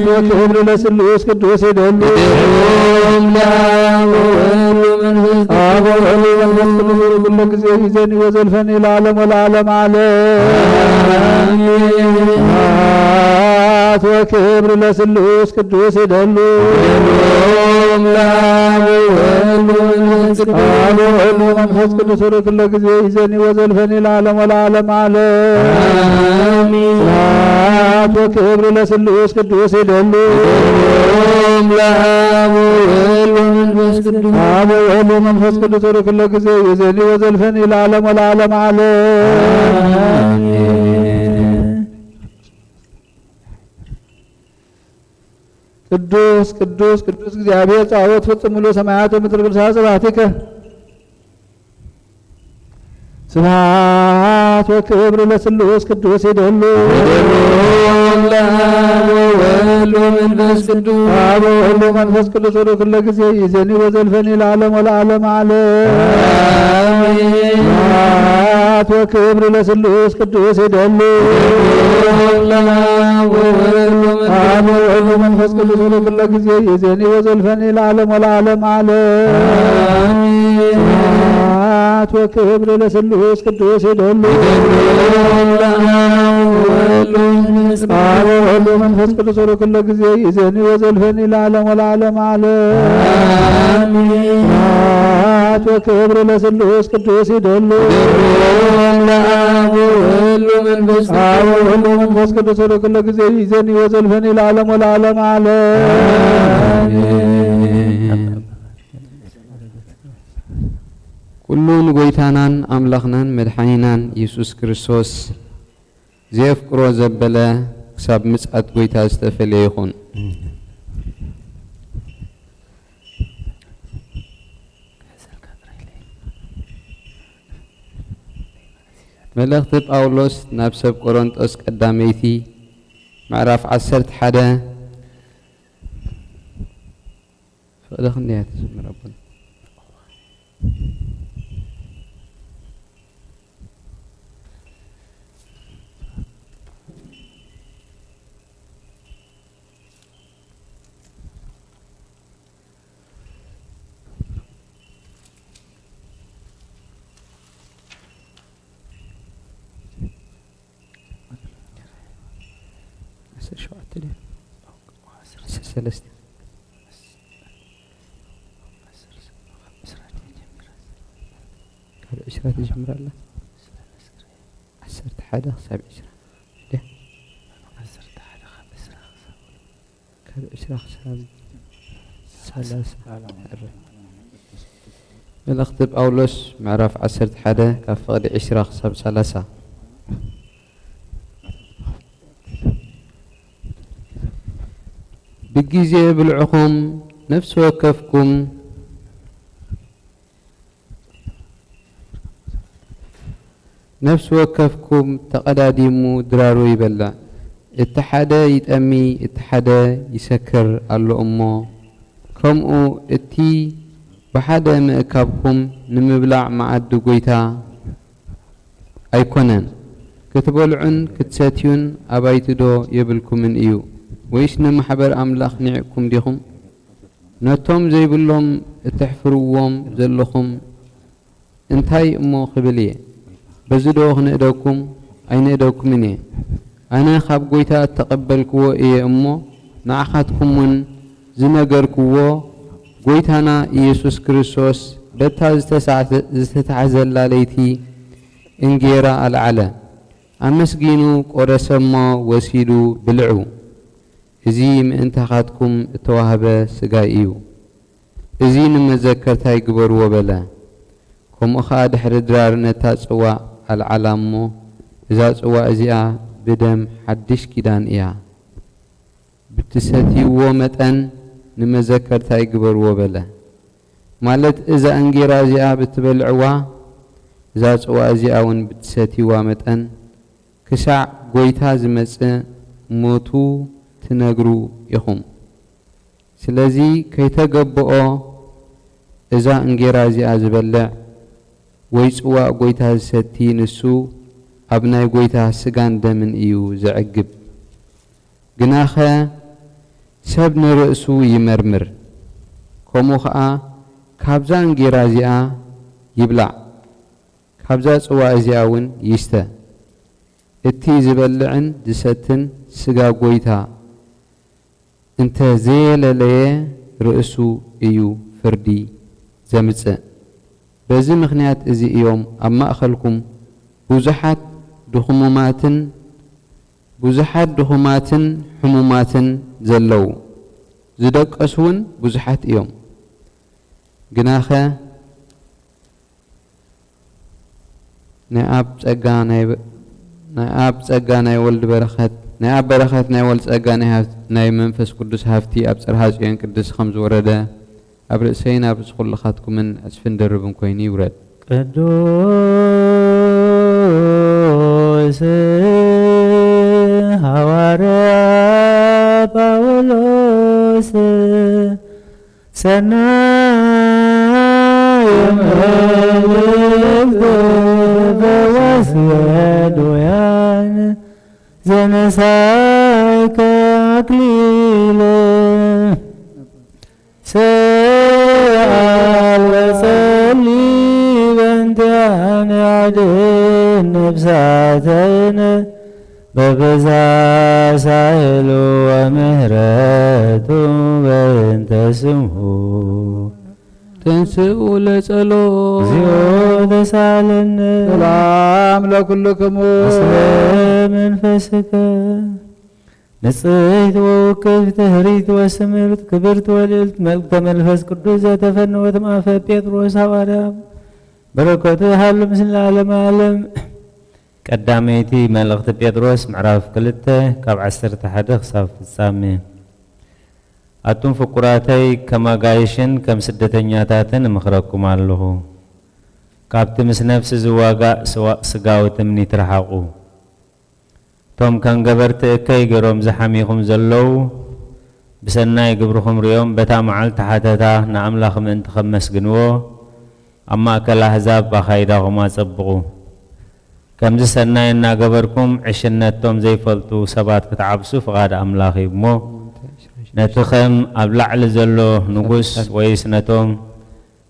ወክብር ለስሉስ ቅዱስ ይደሉ። ይደሉ ለአብ ወወልድ ወመንፈስ አብ ወወልድ ወመንፈስ ቅዱስ ወለኩለ ጊዜ ይዜን ወዘልፈን ለዓለም ወለዓለም ዓለም። አሜን። ስብሐት ወክብር ለስሉስ ቅዱስ ይደሉ። ይደሎም ለአብ ወወልድ ወመንፈስ ቅዱስ። አብ ወወልድ ወመንፈስ ቅዱስ ወለኩለ ጊዜ ይዜኒ ወዘልፈኒ ለዓለም ወለዓለም ዓለም። አሜን። ስብሐት ወክብር ለስሉስ ቅዱስ ይደሉ። ይደሎም ለአብ ወወልድ ወመንፈስ ቅዱስ። አብ ወወልድ ወመንፈስ ቅዱስ ወለኩለ ጊዜ ይዜኒ ወዘልፈኒ ለዓለም ወለዓለም ዓለም። አሜን። ቅዱስ ቅዱስ ቅዱስ እግዚአብሔር ጸባኦት ፍጹም ሙሉ ሰማያት ወምድር ብልሳን ስብሐቲከ። ስብሐት ወክብር ለስሉስ ቅዱስ ይደሉ። ይደሎም ለአብ ወወልድ ወመንፈስ ቅዱስ። አብ ወወልድ ወመንፈስ ቅዱስ ወለኩለ ጊዜ ይዜኒ ወዘልፈኒ ለዓለም ወለዓለም ዓለም። አሜን። ስብሐት ወክብር ለስሉስ ቅዱስ ይደሉ። ለአብ ወወልድ ወመንፈስ አብ ወወልድ ወመንፈስ ቅዱስ ወለኩለ ጊዜ ይዜኒ ወዘልፈኒ ለዓለም ወለዓለም ዓለም። አሜን። ስብሐት ወክብር ለስሉስ ቅዱስ ይደሉ። ለአብ ወወልድ ወመንፈስ ቅዱስ አብ ወወልድ ወመንፈስ ቅዱስ ወለኩለ ጊዜ ይዜኒ ወዘልፈኒ ለዓለም ወለዓለም ዓለም። አሜን። ስብሐት ወክብር ለስሉስ ቅዱስ ይደሉ። ለአብ ወወልድ ወመንፈስ አብ ወወልድ ወመንፈስ ቅዱስ ወለኩለ ጊዜ ይዜኒ ወዘልፈኒ ለዓለም ወለዓለም ዓለም። ኩሉ ንጎይታናን ኣምላኽናን መድሓኒናን ኢየሱስ ክርስቶስ ዘየፍቅሮ ዘበለ ክሳብ ምጽኣት ጎይታ ዝተፈልየ ይኹን። መልእኽቲ ጳውሎስ ናብ ሰብ ቆሮንጦስ ቀዳመይቲ ምዕራፍ ዓሰርተ ሓደ ፍቕድኺ እንድያ ትጅምር ኣቦና። ዓሰርተ ሸውዓተ ድዩ? ዓሰርተ ሰለስተ። ካብ ዕስራ ትጅምር ኣላ። ዓሰርተ ሓደ ክሳብ ዕስራ። ድያ? ካብ ዕስራ ክሳብ ሰላሳ። መልእኽቲ ጳውሎስ ምዕራፍ ዓሰርተ ሓደ ካብ ፍቕዲ ዕስራ ክሳብ ሰላሳ። ብግዜ ብልዕኹም ነፍሲ ወከፍኩም ነፍሲ ወከፍኩም ተቐዳዲሙ ድራሩ ይበልዕ። እቲ ሓደ ይጠሚ፣ እቲ ሓደ ይሰክር ኣሎ እሞ፣ ከምኡ እቲ ብሓደ ምእካብኩም ንምብላዕ መኣዲ ጐይታ ኣይኮነን። ክትበልዑን ክትሰትዩን ኣባይቲዶ የብልኩምን እዩ? ወይስ ንማሕበር ኣምላኽ ኒዕቅኩም ዲኹም? ነቶም ዘይብሎም እተሕፍርዎም ዘለኹም እንታይ እሞ ክብል እየ? በዚ ዶ ክንእደኩም? ኣይንእደኩምን እየ። ኣነ ካብ ጐይታ እተቐበልክዎ እየ እሞ፣ ንዓኻትኩምውን ዝነገርክዎ፣ ጐይታና ኢየሱስ ክርስቶስ በታ ዝተሳዕተ-፣ ዝተታሕዘላ ለይቲ እንጌራ ኣልዓለ፣ ኣመስጊኑ ቈረሰ እሞ ወሲዱ ብልዑ። እዚ ምእንታኻትኩም እተዋህበ ሥጋይ እዩ። እዚ ንመዘከርታይ ግበርዎ በለ። ከምኡ ኸኣ ድሕሪ ድራር ነታ ጽዋእ ኣልዓላ እሞ፣ እዛ ጽዋእ እዚኣ ብደም ሓድሽ ኪዳን እያ። ብትሰትይዎ መጠን ንመዘከርታይ ግበርዎ በለ። ማለት እዛ እንጌራ እዚኣ ብትበልዕዋ፣ እዛ ጽዋእ እዚኣ እውን ብትሰትይዋ መጠን፣ ክሳዕ ጐይታ ዝመጽእ ሞቱ ትነግሩ ኢኹም። ስለዚ ከይተገብኦ እዛ እንጌራ እዚኣ ዝበልዕ ወይ ጽዋእ ጐይታ ዝሰቲ ንሱ ኣብ ናይ ጐይታ ስጋን ደምን እዩ ዝዕግብ። ግናኸ ሰብ ንርእሱ ይመርምር፣ ከምኡ ኸኣ ካብዛ እንጌራ እዚኣ ይብላዕ፣ ካብዛ ጽዋእ እዚኣ እውን ይስተ። እቲ ዝበልዕን ዝሰትን ስጋ ጐይታ እንተ ዘየለለየ ርእሱ እዩ ፍርዲ ዘምጽእ። በዚ ምኽንያት እዚ እዮም ኣብ ማእከልኩም ብዙሓት ድኹሙማትን፣ ብዙሓት ድኹማትን ሕሙማትን ዘለዉ። ዝደቀሱ እውን ብዙሓት እዮም። ግናኸ ናይ ኣብ ጸጋ ናይ በ-፣ ናይ ኣብ ጸጋ ናይ ወልድ በረኸት፣ ናይ ኣብ በረኸት ናይ ወልድ ጸጋ ናይ ሃብት-፣ ናይ መንፈስ ቅዱስ ሃብቲ ኣብ ጽርሃ ጽዮን ቅድስት ከም ዝወረደ ኣብ ርእሰይን ኣብ ርእሲ ኩልኻትኩምን ዕጽፍን ድርብን ኮይኑ ይውረድ። ቅዱስ ሃዋርያ ጳውሎስ ሰናይ መልእክት ፈዋስ የድውያን ዘነሳእከ ኣክሊል ሰኣል ወጸሊ በእንቲኣነ ኣድን ነብሳተነ በብዛ ሳህሉ ወምህረቱ በእንተ ስምሁ። ተንስኡ ለጸሎ። እግዚኦ ተሳለነ። ሰላም ለኩልክሙ። ምስለ መንፈስከ። ንጽሕት ወውክፍት ህሪት ወስምርት ክብርት ወልዕልት መልእክተ መንፈስ ቅዱስ ዘተፈነወት ማፈ ጴጥሮስ ሃዋርያ በረከቱ ይሃሉ ምስለ ዓለም ዓለም። ቀዳመይቲ መልእኽቲ ጴጥሮስ ምዕራፍ ክልተ ካብ ዓሰርተ ሓደ ክሳብ ፍጻሜ። ኣቱም ፍቁራተይ ከም ኣጋይሽን ከም ስደተኛታትን እምኽረኩም ኣለኹ። ካብቲ ምስ ነፍሲ ዝዋጋእ ስዋ-፣ ስጋዊ ትምኒት ርሓቑ። እቶም ከም ገበርቲ እከይ ገሮም ዝሓሚኹም ዘለዉ፣ ብሰናይ ግብርኹም ሪኦም በታ መዓልቲ ሓተታ ንኣምላኽ ምእንቲ ከመስግንዎ፣ ኣብ ማእከል ኣህዛብ ኣኻይዳኹም ኣጸብቑ። ከምዚ ሰናይ እናገበርኩም ዕሽነቶም ዘይፈልጡ ሰባት ክትዓብሱ ፍቓድ ኣምላኽ እዩ እሞ፣ ነቲ ከም ኣብ ላዕሊ ዘሎ ንጉስ ወይስ ነቶም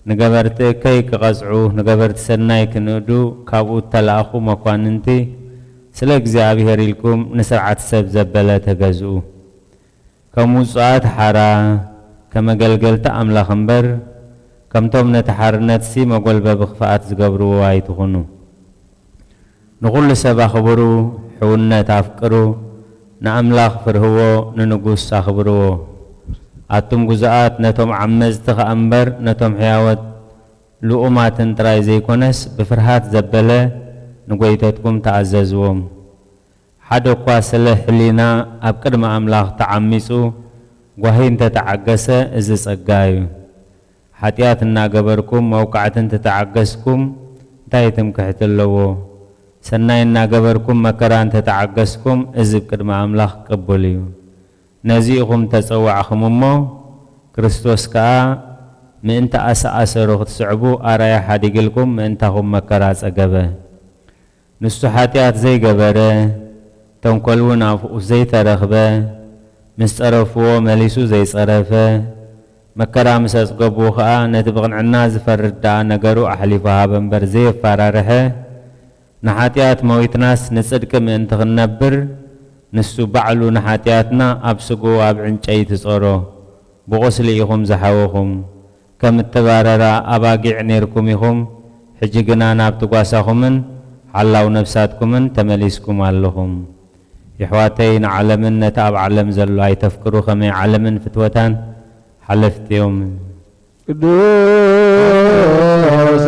ንገበርቲ እከይ ክቐጽዑ፣ ንገበርቲ ሰናይ ክንእዱ ካብኡ እተላእኹ መኳንንቲ፣ ስለ እግዚኣብሔር ኢልኩም ንስርዓት ሰብ ዘበለ ተገዝኡ። ከም ውጹኣት ሓራ፣ ከም ኣገልገልቲ ኣምላኽ እምበር፣ ከምቶም ነቲ ሓርነትሲ መጎልበቢ ክፍኣት ዝገብርዎ ኣይትኹኑ። ንኹሉ ሰብ ኣኽብሩ፣ ሕውነት ኣፍቅሩ፣ ንኣምላኽ ፍርህዎ፣ ንንጉስ ኣኽብርዎ። ኣቱም ግዙኣት፣ ነቶም ዓመጽቲ ኸኣ እምበር፣ ነቶም ሕያወት ልኡማትን ጥራይ ዘይኮነስ፣ ብፍርሃት ዘበለ ንጎይተትኩም ተኣዘዝዎም። ሓደ እኳ ስለ ሕሊና ኣብ ቅድሚ ኣምላኽ ተዓሚጹ ጓሂ እንተ ተዓገሰ፣ እዚ ጸጋ እዩ። ሓጢኣት እናገበርኩም መውቃዕቲ እንተ ተዓገስኩም፣ እንታይ ትምክሕቲ ኣለዎ? ሰናይ እናገበርኩም መከራ እንተ ተዓገስኩም፣ እዚ ኣብ ቅድሚ ኣምላኽ ቅቡል እዩ። ነዚ ኢኹም ተጸዋዕኹም እሞ፣ ክርስቶስ ከኣ ምእንቲ ኣሰኣሰሩ ክትስዕቡ ኣርኣያ ሓዲግልኩም ምእንታኹም መከራ ጸገበ። ንሱ ሓጢኣት ዘይገበረ፣ ተንኮል እውን ኣፍኡ ዘይተረኽበ፣ ምስ ጸረፍዎ መሊሱ ዘይጸረፈ፣ መከራ ምስ ኣጽገቡ ኸኣ ነቲ ብቕንዕና ዝፈርድ ደኣ ነገሩ ኣሕሊፉ ሃበ እምበር ዘየፋራርሐ፣ ንሓጢኣት ሞይትናስ ንጽድቂ ምእንቲ ክንነብር፣ ንሱ ባዕሉ ንሓጢኣትና ኣብ ስግኡ ኣብ ዕንጨይቲ ጾሮ። ብቑስሊ ኢኹም ዝሓወኹም። ከም እተባረራ ኣባጊዕ ኔርኩም ኢኹም፣ ሕጂ ግና ናብቲ ጓሳኹምን ሓላው ነፍሳትኩምን ተመሊስኩም ኣለኹም። የሕዋተይ፣ ንዓለምን ነቲ ኣብ ዓለም ዘሎ ኣይተፍቅሩ፣ ከመይ ዓለምን ፍትወታን ሓለፍቲ እዮም። ቅዱስ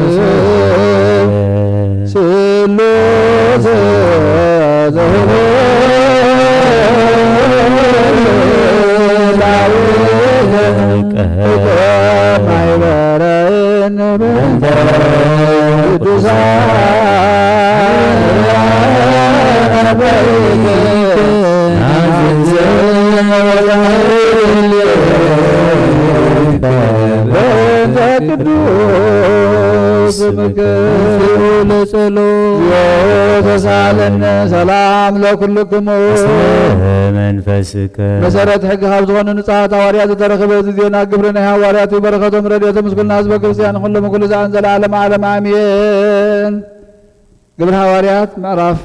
ስሉስ ዘህሎ ዳዊት ማይበረን በእንተ ቅዱሳን በእንተ ቅዱስ ስምከ ለጸሎ ተሳለነ ሰላም ለኩልክሙ። መንፈስከ መሰረት ሕጊ ካብ ዝኾኑ ንጹሓት ሃዋርያት ዝተረኽበ እዚ ዜና ግብሪ ናይ ሃዋርያት እዩ። በረኸቶም ረድኤቶም ምስ ኩልና ህዝበ ክርስቲያን ኩሉ ምኩሉ ሰዓን ዘለዓለም ዓለም ኣሜን። ግብሪ ሃዋርያት ምዕራፍ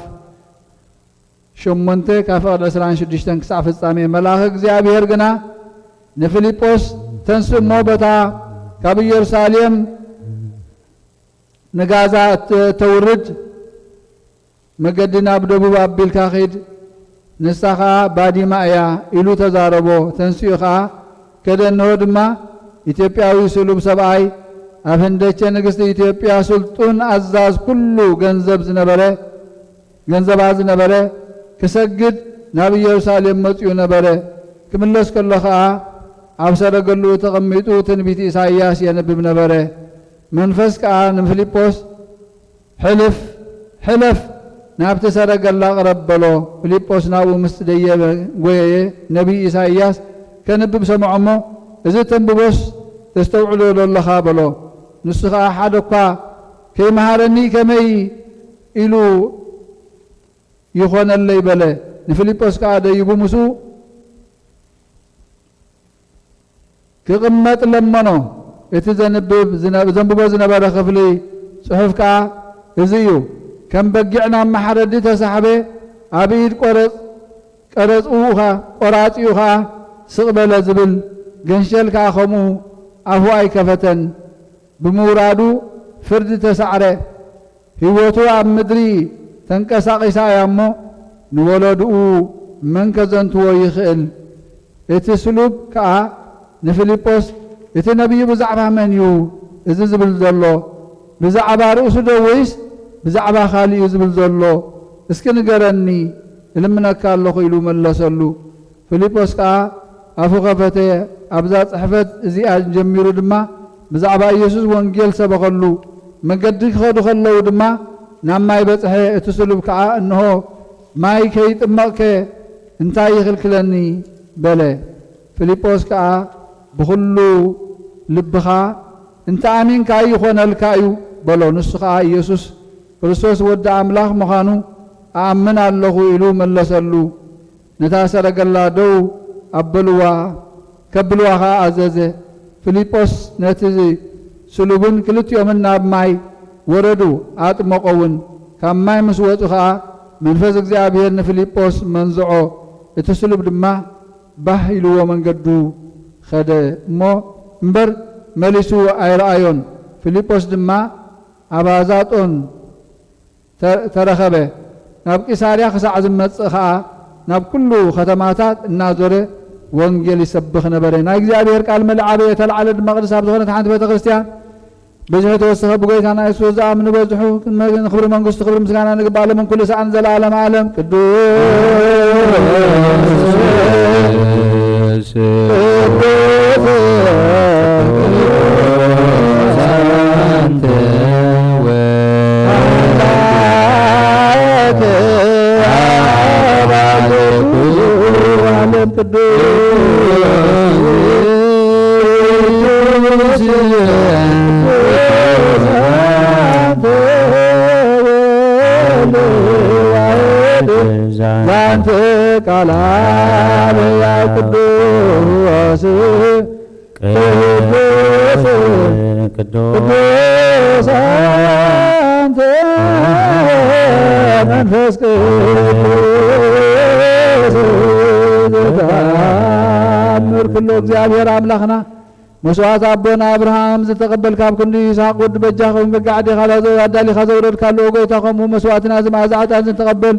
ሸሞንተ ካብ ፍቕዲ ዕስራን ሽዱሽተን ክሳዕ ፍጻሜ። መልኣኽ እግዚኣብሔር ግና ንፊልጶስ፣ "ተንስእ እሞ በታ ካብ ኢየሩሳሌም ንጋዛ እት-፣ እተውርድ መገዲ ናብ ደቡብ ኣቢልካ ኺድ፣ ንሳ ኸኣ ባዲማ እያ" ኢሉ ተዛረቦ። ተንሲኡ ኸኣ ከደ። እንሆ ድማ ኢትዮጵያዊ ስሉብ ሰብኣይ፣ ኣብ ህንደኬ ንግስቲ ኢትዮጵያ ስልጡን ኣዛዝ ኩሉ ገንዘብ ዝነበረ፣ ገንዘባ ዝነበረ፣ ክሰግድ ናብ ኢየሩሳሌም መጺኡ ነበረ። ክምለስ ከሎ ኸኣ ኣብ ሰረገሉ ተቐሚጡ ትንቢት ኢሳይያስ የንብብ ነበረ። መንፈስ ከኣ ንፊልጶስ፣ "ሕልፍ፣ ሕለፍ፣ ናብቲ ሰረገላ ቅረብ" በሎ። ፊልጶስ ናብኡ ምስ ደየበ ጐየየ። ነቢይ ኢሳይያስ ከንብብ ሰምዖ እሞ፣ "እዚ ተንብቦስ ተስተውዕሎ ዶ ኣለኻ?" በሎ። ንሱ ኸኣ ሓደ እኳ ከይመሃረኒ ከመይ ኢሉ ይኾነለይ በለ። ንፊልጶስ ከኣ ደይቡ ምስኡ ክቕመጥ ለመኖ። እቲ ዘንብብ ዝነ-፣ ዘንብቦ ዝነበረ ክፍሊ ጽሑፍ ከኣ እዚ እዩ። ከም በጊዕ ናብ መሓረዲ ተሳሕበ፣ ኣብ ኢድ ቆረጽ-፣ ቀረጽኡ ኸ-፣ ቆራጺኡ ኸኣ ስቕ በለ ዝብል፣ ገንሸል ከኣ ከምኡ ኣፉ ኣይከፈተን። ብምውራዱ ፍርዲ ተሳዕረ። ህይወቱ ኣብ ምድሪ ተንቀሳቒሳ እያ እሞ፣ ንወለድኡ መን ከዘንትዎ ይኽእል? እቲ ስሉብ ከኣ ንፊልጶስ፣ "እቲ ነቢይ ብዛዕባ መን እዩ እዚ ዝብል ዘሎ? ብዛዕባ ርእሱ ዶ ወይስ ብዛዕባ ካልእ እዩ ዝብል ዘሎ? እስኪ ንገረኒ፣ እልምነካ ኣለኹ" ኢሉ መለሰሉ። ፊልጶስ ከኣ ኣፉ ከፈተ፣ ኣብዛ ጽሕፈት እዚኣ ጀሚሩ ድማ ብዛዕባ ኢየሱስ ወንጌል ሰበኸሉ። መገዲ ክኸዱ ከለዉ ድማ ናብ ማይ በጽሐ። እቲ ስሉብ ከኣ፣ "እንሆ፣ ማይ ከይጥመቕከ እንታይ ይኽልክለኒ?" በለ። ፊልጶስ ከኣ ብኹሉ ልብኻ እንተ ኣሚንካ ይኾነልካ እዩ በሎ። ንሱ ኸኣ ኢየሱስ ክርስቶስ ወዲ ኣምላኽ ምዃኑ እኣምን ኣለኹ ኢሉ መለሰሉ። ነታ ሰረገላ ደው ኣበልዋ፣ ከብልዋ ኸኣ ኣዘዘ። ፊልጶስ ነቲ ስሉብን ክልቲኦምን ናብ ማይ ወረዱ፣ ኣጥመቖ እውን። ካብ ማይ ምስ ወጹ ኸኣ መንፈስ እግዚኣብሔር ንፊልጶስ መንዝዖ፣ እቲ ስሉብ ድማ ባህ ኢልዎ መንገዱ ኸደ እሞ እምበር መሊሱ ኣይረኣዮን። ፊልጶስ ድማ ኣብ ኣዛጦን ተ-፣ ተረኸበ። ናብ ቂሳርያ ክሳዕ ዝመጽእ ኸኣ ናብ ኩሉ ኸተማታት እናዞረ ወንጌል ይሰብኽ ነበረ። ናይ እግዚኣብሔር ቃል መልዓበ፣ የተልዓለ ድማ ቅድስት ኣብ ዝኾነት ሓንቲ ቤተ ክርስቲያን ብዝሒ ተወሰኸ ብጎይታና የሱስ ዝኣምኑ በዝሑ። ንክብሪ መንግስቱ ክብሪ ምስጋና ንግባእ ሎምን ኩሉ ሰዓን ዘለዓለም ዓለም። ቅዱስ ቅዱስ ቅዱስ ኣንተ ወወልድ ዓለም ቅዱስ ቅዱስ አንተ ወልድ ዋሕድ ዛንተ ቃል አብ ቅዱስ ቅዱስ ቅዱስ አንተ መንፈስ ቅዱስ ዘተአምር ኩሉ። እግዚኣብሔር ኣምላኽና መስዋዕት ኣቦና ኣብርሃም ዝተቐበል፣ ካብ ክንዲ ይስሐቅ ወዲ በጃ ኸውን በጋ ዓዲኻ ኣዳሊኻ ዘውረድካሉ፣ ኦ ጎይታ፣ ከምኡ መስዋዕትና እዚ መኣዛ ዕጣን ዝተቐበል፣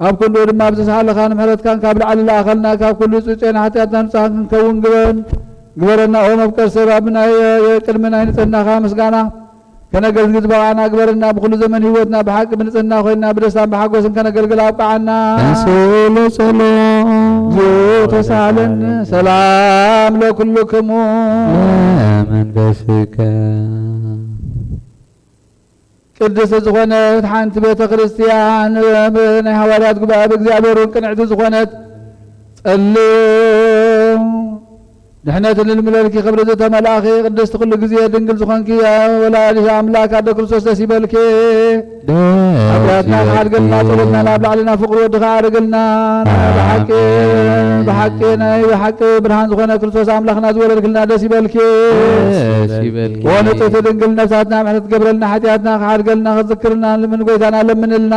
ኣብ ክንድኡ ድማ ብዝሰኣልኻን ምሕረትካን ካብ ላዕሊ ለኣኸልና፣ ካብ ኩሉ ጽጽዮና ሓጢኣትና ንጹሃን ክንከውን ግበን-፣ ግበረና። ኦ መፍቀር ሰብ፣ ኣብ ናይ፣ ቅድሚ ናይ ንጽህናኻ ምስጋና ከነገልግል ዝበቓዕና ግበረና። ብኹሉ ዘመን ህይወትና ብሓቂ ብንጽህና ኮይንና ብደስታን ብሓጎስን ከነገልግል ኣብቅዓና። ተንሥኡ ለጸሎት። እግዚኦ ተሳሃለነ። ሰላም ለኩልክሙ። ለመንፈስከ። ቅድስቲ ዝኾነት ሓንቲ ቤተ ክርስቲያን፣ ናይ ሃዋርያት ጉባኤ፣ ብእግዚኣብሔር እውን ቅንዕቲ ዝኾነት፣ ጸልዩ ድሕነት ንልምለልኪ፣ ክብሪ ዝተመልኣኺ፣ ቅድስቲ ኩሉ ግዜ ድንግል ዝኾንኪ ወላዲተ ኣምላክ ኣደ ክርስቶስ ደስ ይበልኪ። ደስ ሓጢኣትና ይበልኪ። ክሓድገልና፣ ጸሎትና ናብ ላዕልና፣ ፍቅሪ ወድኻ ኣርግልና። ናይ ብሓቂ፣ ኣሜን። ብሓቂ፣ ናይ ብሓቂ ብርሃን ዝኾነ ክርስቶስ ኣምላኽና ዝወለድክልና ደስ ይበልኪ። ደስ ይበልኪ። ወንጽሕቲ ድንግል ነፍሳትና ምሕረት ትገብረልና፣ ሓጢኣትና ክሓድገልና፣ ክትዝክርልና ንልምን ጎይታና ለምንልና።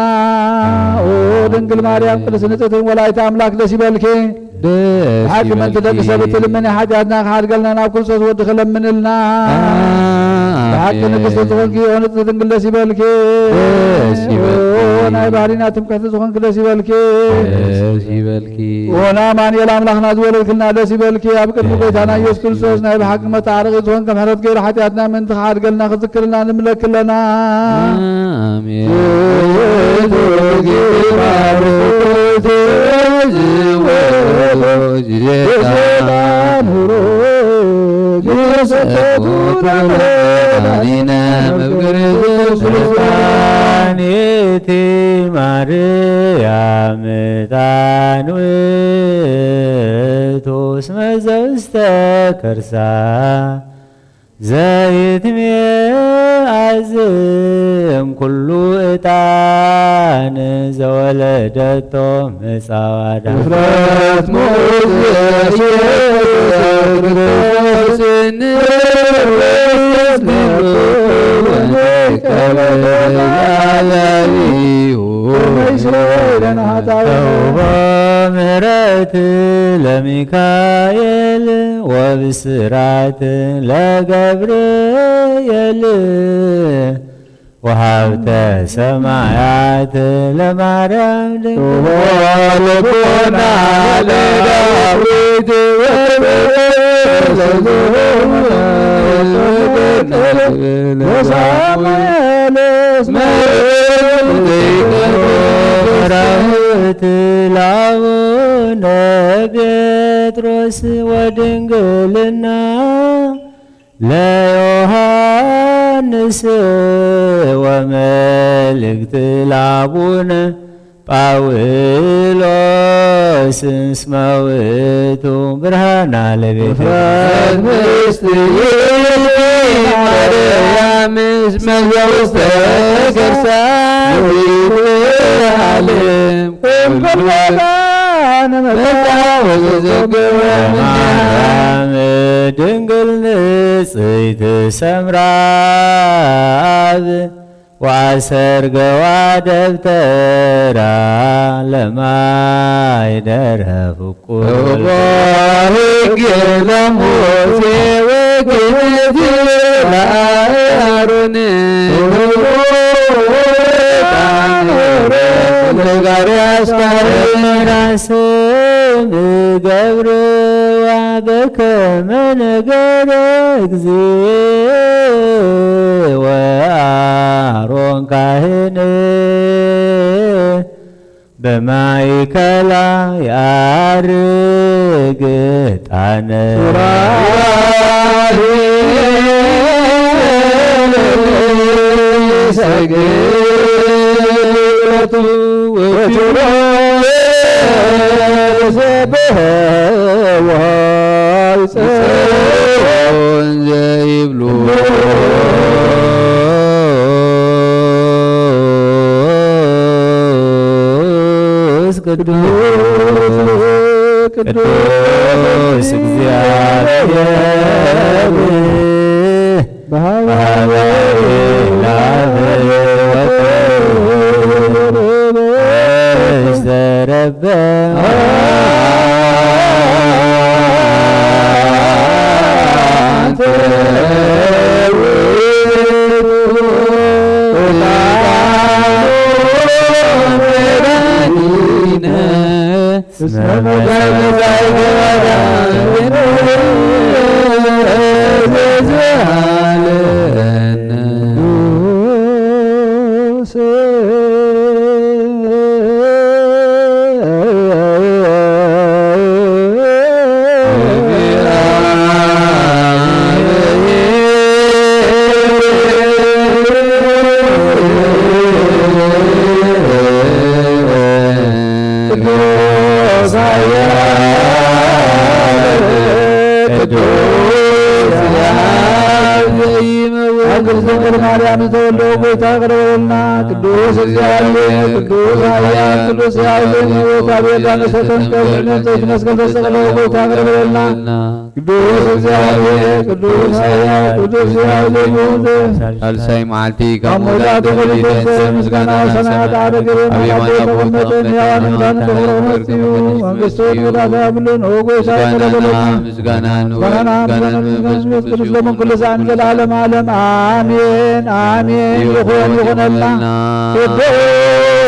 ኦ ድንግል ማርያም ቅድስቲ ንጽሕቲ ወላዲተ ኣምላክ ደስ ይበልኪ። ደስ ብሓቂ ምእንቲ ደቂ ይበልኪ። ሰብ እትልምኒ ሓጢኣትና ክሓድገልና ናብ ክርስቶስ ወድኺ ለምንልና። ኣሜን። ብሓቂ ንግስቲ ዝኾንኪ ኦ ንጽሕቲ ድንግል ደስ ይበልኪ። ደስ ይበልኪ። ኦ ናይ ባህሪና ትምክሕቲ ዝኾንኪ ደስ ይበልኪ። ደስ ይበልኪ። ኦ ንኣማኑኤል ኣምላኽና ዝወለድክልና ደስ ይበልኪ። ኣብ ቅድሚ ደስ ጎይታና ኢየሱስ ይበልኪ። ክርስቶስ ናይ ብሓቂ መተዓረቒ ዝኾንኪ ምሕረት ገይሩ ሓጢኣትና ምእንቲ ክሓድገልና ክዝክርልና ንምለኪ ኣለና። ኣሜን። ማርያም ዕጣን ውእቱ እስመ ዘውስተ ከርሳ ዘይትሜ ጻዋዳ። እፍረት ሞት ኢየሱስ ክርስቶስ ንርስ ወንቀበል አላቢሁ ተውቦ ምህረት ለሚካኤል ወብስራት ለገብርኤል ወሃብተ ሰማያት ለማርያም ድንግል ወልቦና ለዳዊት ለሳሙኤል እስመ ራህት ለአቡነ ጴጥሮስ ወድንግልና ለዮሐንስ ወመልእክት ለአቡነ ጳውሎስ እስመ ውእቱ ብርሃና ለቤተ እፍረት ምስጢር ማርያም እስመ ዘውስተ ከርሳ ይትሃልም ኩሉ መጣ ወዘዘግበ ማርያም ድንግል ንጽሕት ሰምራ አብ ወአሰርገዋ ደብተራ ለማይደረ ፍቁር። እወ ሕግ ለሙሴ ወክህነት ለአሮን ለጋሪ አስታር ራስም ገብርዋ በከመ ነገረ እግዚእ ወአሮን ካህን በማእከላ ያርግ ዕጣን። ሱራፌል ሰግድ ወኪሩቤል ሰብሕዎ ይጸውዑ እንዘ ይብሉ ቅዱስ ቅዱስ ቅዱስ እግዚአብሔር በሀበ ይላብ ወክብር ተረበ። ቅዱስ ኃያል ቅዱስ ኃያል ዘይመውት። አብ ቅድስት ድንግል ማርያም ዝተወልደ ጌታ ይቅር በለልና። ቅዱስ እግዚአብሔር ቅዱስ ኃያል ቅዱስ ሕያው ዘይመውት አብ ዮርዳኖስ ተጠምቀ በእመ ንጽሕት መስቀል ተሰቅለ ጌታ ይቅር በለልና። ቅዱስ እግዚአብሔር ቅዱስ ኃያል ቅዱስ ሕያው ዘይመውት ሳልሳይ መዓልቲ ካብ ካብ መውዳቱ መውዳቱ ተወሊደ ተወሊደ ምስጋና ምስጋና ሰማያት ሰማያት አረገ። አብ የማነ አቦ ተቀመጠ። ሕያዋን ሙታን ተቀብሮ ተቀብሮ መንግስቱ መንግስቱ ወዳታ ብሉን ኦጎይ ሳይቀረ ምስጋናና በለና። ምስጋና ንወ- ምስጋና ምስጋና ንመንፈስ ንመንፈስ ቅዱስ ቅዱስ ለመንኩሉ ለመንኩሉ ዘዓን ዘላለም ዓለም አሜን አሜን። ይኹን ይኹን ይኹንልና። ይኹንልና። ቅዱስ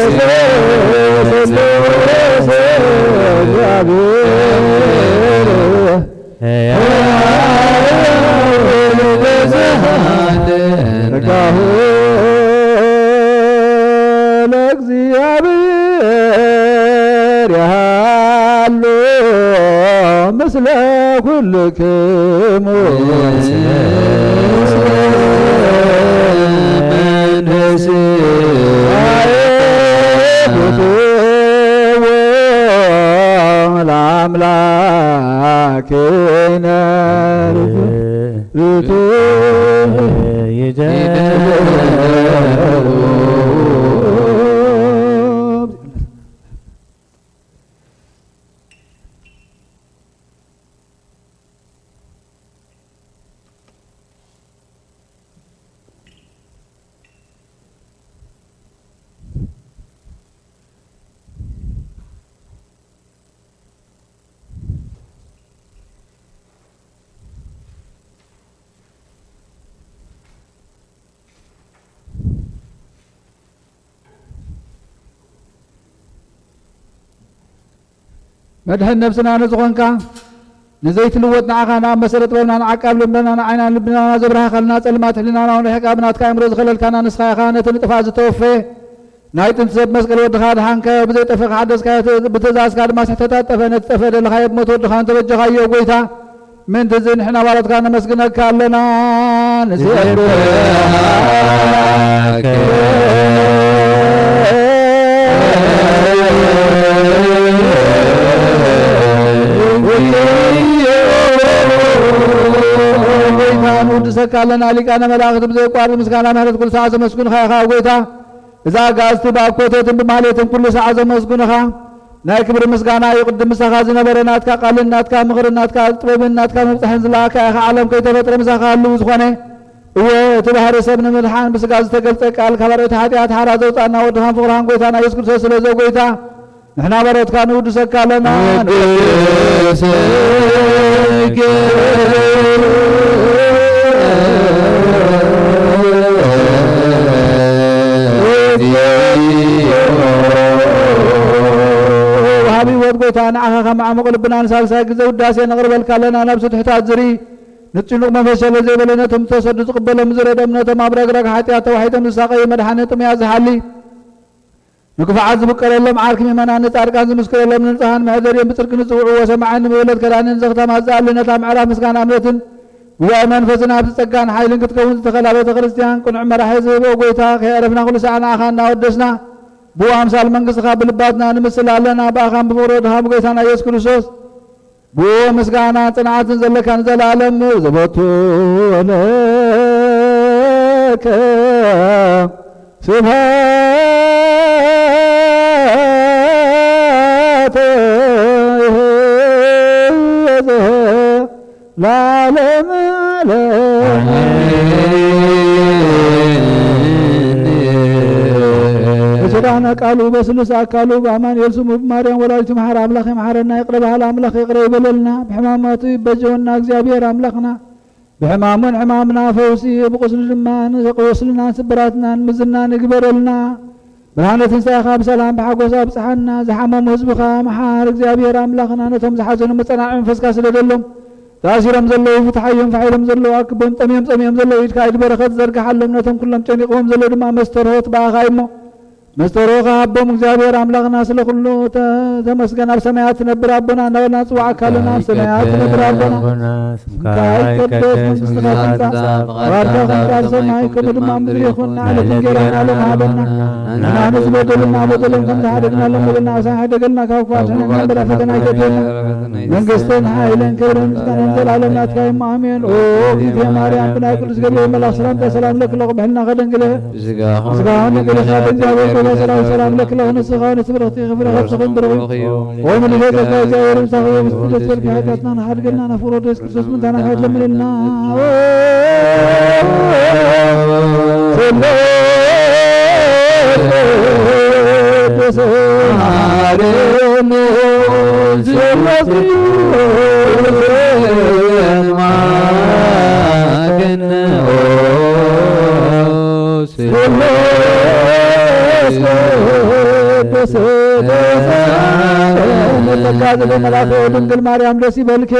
ስሉስ እግዚአብሔር ጸጋሁ ለእግዚአብሔር ያሉ ምስለ ኩልክሙ መንፈስ ለአምላክነ መድሕን ነብስና ንዝኾንካ ንዘይትልወጥ ንዓኻ ናብ መሰረት ጥበብና ንዓቃብ ልብና ንዓይና ልብና ዘብራህኻልና ጸልማት ሕልናና እውን ርሕቃ ብናትካ ኣእምሮ ዝኸለልካና ንስኻ ኢኻ። ነቲ ንጥፋት ዝተወፈየ ናይ ጥንቲ ሰብ መስቀል ወድኻ ድሓንካዮ ብዘይጠፍእ ሓደስካዮ፣ ብትእዛዝካ ድማ ስሕተታት ጠፍአ። ነቲ ጠፍአ ደለኻዮ ብሞት ወድኻ እንተበጀኻዮ ጎይታ፣ ምእንቲ እዚ ንሕና ባሮትካ ነመስግነካ ኣለና። ንስእልካ ጎይታ ንውድሰካ ኣለና። ሊቃነ መላእኽት ብዘይቋርጥ ምስጋና ምሕረት ኩሉ ሰዓት ዘመስግኑኻ ኢኻ ጎይታ። እዛ ኣጋእዝቲ ብኣኮቴትን ብማህሌትን ኩሉ ሰዓት ዘመስግኑኻ ናይ ክብሪ ምስጋና እዩ። ቅድም ምሳኻ ዝነበረ ናትካ ቃልን ናትካ ምኽርን ናትካ ጥበብን ናትካ መብጽሕን ዝለኣካ ኢኻ። ዓለም ከይተፈጥረ ምሳኻ ህልው ዝኾነ፣ እወ፣ እቲ ባህሪ ሰብ ንምድሓን ብስጋ ዝተገልጸ ቃል ካብ ኣርእቲ ሓጢኣት ሓራ ዘውጻእና ወድኻን ፍቕርኻን ጎይታና የሱስ ክርስቶስ ስለ ዘጎይታ፣ ንሕና ባሮትካ ንውድሰካ ኣለና። ንውድሰካ ወሃቢ ህይወት ጎይታ፣ ንዓኻ ካብ መዓሙቕ ልብና ንሳልሳይ ግዜ ውዳሴ ነቕርበልካ ኣለና። ናብ ስቱሕታት ዝርኢ፣ ንጭኑቕ መንፈስ ሸለል ዘይበለ፣ ነቶም ዝተሰዱ ዝቕበሎም ዝረድኦም፣ ነቶም ኣብ ረግረግ ሓጢኣት ተዋሒጦም ዝሳቐዩ መድሓኒ ጥሙያት ዝሓሊ፣ ንክፉዓት ዝብቀለሎም ዓርኪ ምእመናን፣ ንጻድቃን ዝምስክረሎም ንንጹሃን መሕደሪኦም ብጽድቂ ንጽውዕዎ ሰማዕን ንመበለት ከዳንን ዘኽተማት ዝኣሊ ነታ ምዕራፍ ምስጋና እምነትን ጉባኤ መንፈስን ኣብዚ ጸጋን ሓይልን ክትከውን ዝተኸላ ቤተ ክርስቲያን ቅኑዕ መራሒ ዝህቦ ጎይታ ከየዕረፍና ኩሉ ሰዓት ንዓኻ እናወደስና ብኡ ኣምሳል መንግስትኻ ብልባትና ንምስል ኣለና። ብኣኻን ብፍቕሪ ወድኻ ብጎይታና ኢየሱስ ክርስቶስ ብኡ ምስጋና ጽንዓትን ዘለካ ንዘለኣለም ዘበቱ ለከ ስብሐት ለዓለመ ዓለም። በኪዳነ ቃሉ በስሉስ ኣካሉ ብኣማኑኤል ስሙ ብማርያም ወላዲቱ መሓሪ ኣምላኽ ይምሓረና። ይቕረ በሃሊ ኣምላኽ ይቕረ ይበለልና። ብሕማማቱ ይበጀወና እግዚኣብሔር ኣምላኽና። ብሕማሙን ሕማምና ፈውሲ፣ ብቁስሉ ድማ ንቁስልናን ስብራትናን ምዝናን ይግበረልና። ብርሃነ ትንሳኤኻ ብሰላም ብሓጎስ ኣብጽሓና። ዝሓመሙ ህዝብኻ መሓር እግዚኣብሔር ኣምላኽና። ነቶም ዝሓዘኑ መጸናንዒ መንፈስካ ስደደሎም። ተኣሲሮም ዘለዉ ፍትሓዮም፣ ፋሕ ኢሎም ዘለዉ ኣክቦም፣ ጠምዮም ጸሚኦም ዘለዉ ኢድካ ኢድ በረኸት ዘርግሓሎም። ነቶም ኩሎም ጨኒቕዎም ዘለዉ ድማ መስተርሆት ብኣኻ እሞ መስተርሆኻ ሃቦም። እግዚኣብሔር ኣምላኽና ስለ ኩሉ ተ-፣ ተመስገን። ኣብ ሰማያት ትነብር ኣቦና እናበልና ንጽውዓካ ኣለና። ኣብ ሰማያት ትነብር ኣቦና፣ ስምካ ይቀደስ፣ መንግስትኻ ትምጻእ፣ ፍቓድካ ከምቲ ኣብ ሰማይ ከምኡ ድማ ኣብ ምድሪ ይኹን። ንዕለት እንጌራና ሎሚ ሃበና። ንሕና ንዝበደሉና በደሎም ከም ዝሓደግናሎም በደልና፣ ኣሳን ሕደገልና ካብ ክፉእ ኣድሕነና፣ እምበር ኣብ ፈተና ኣይተእትወና። መንግስትን ሓይልን ክብርን ምስጋናን ዘላለም ናትካ እሞ ኣሜን። ኦ እግዝእትየ ማርያም፣ ብናይ ቅዱስ ገብርኤል መልኣኽ ሰላምታ ሰላም ለኪ ኣለኹ፣ ብሕልና ከደንግለ ስጋውን ንግልኻ ብእግዚኣብሔር ኮነ ሰላም ሰላም ለኪ ኣለኹ፣ ንስኻ ንስብረኽቲ ክብረ ከብስኽን ብርኺ። ኦ ምልእተ ጸጋ እግዚኣብሔር ምሳኺ፣ ምስ ስደት ሰልፊ ሓጢኣትና ንሓድገና፣ ናፍሮ ደስ ክርስቶስ ምንታና ሓት ለምንልና። ስሉስ ቅዱስ ተሳለ። ጸጋ ዝመልአት ድንግል ማርያም ደስ ይበልኪ፣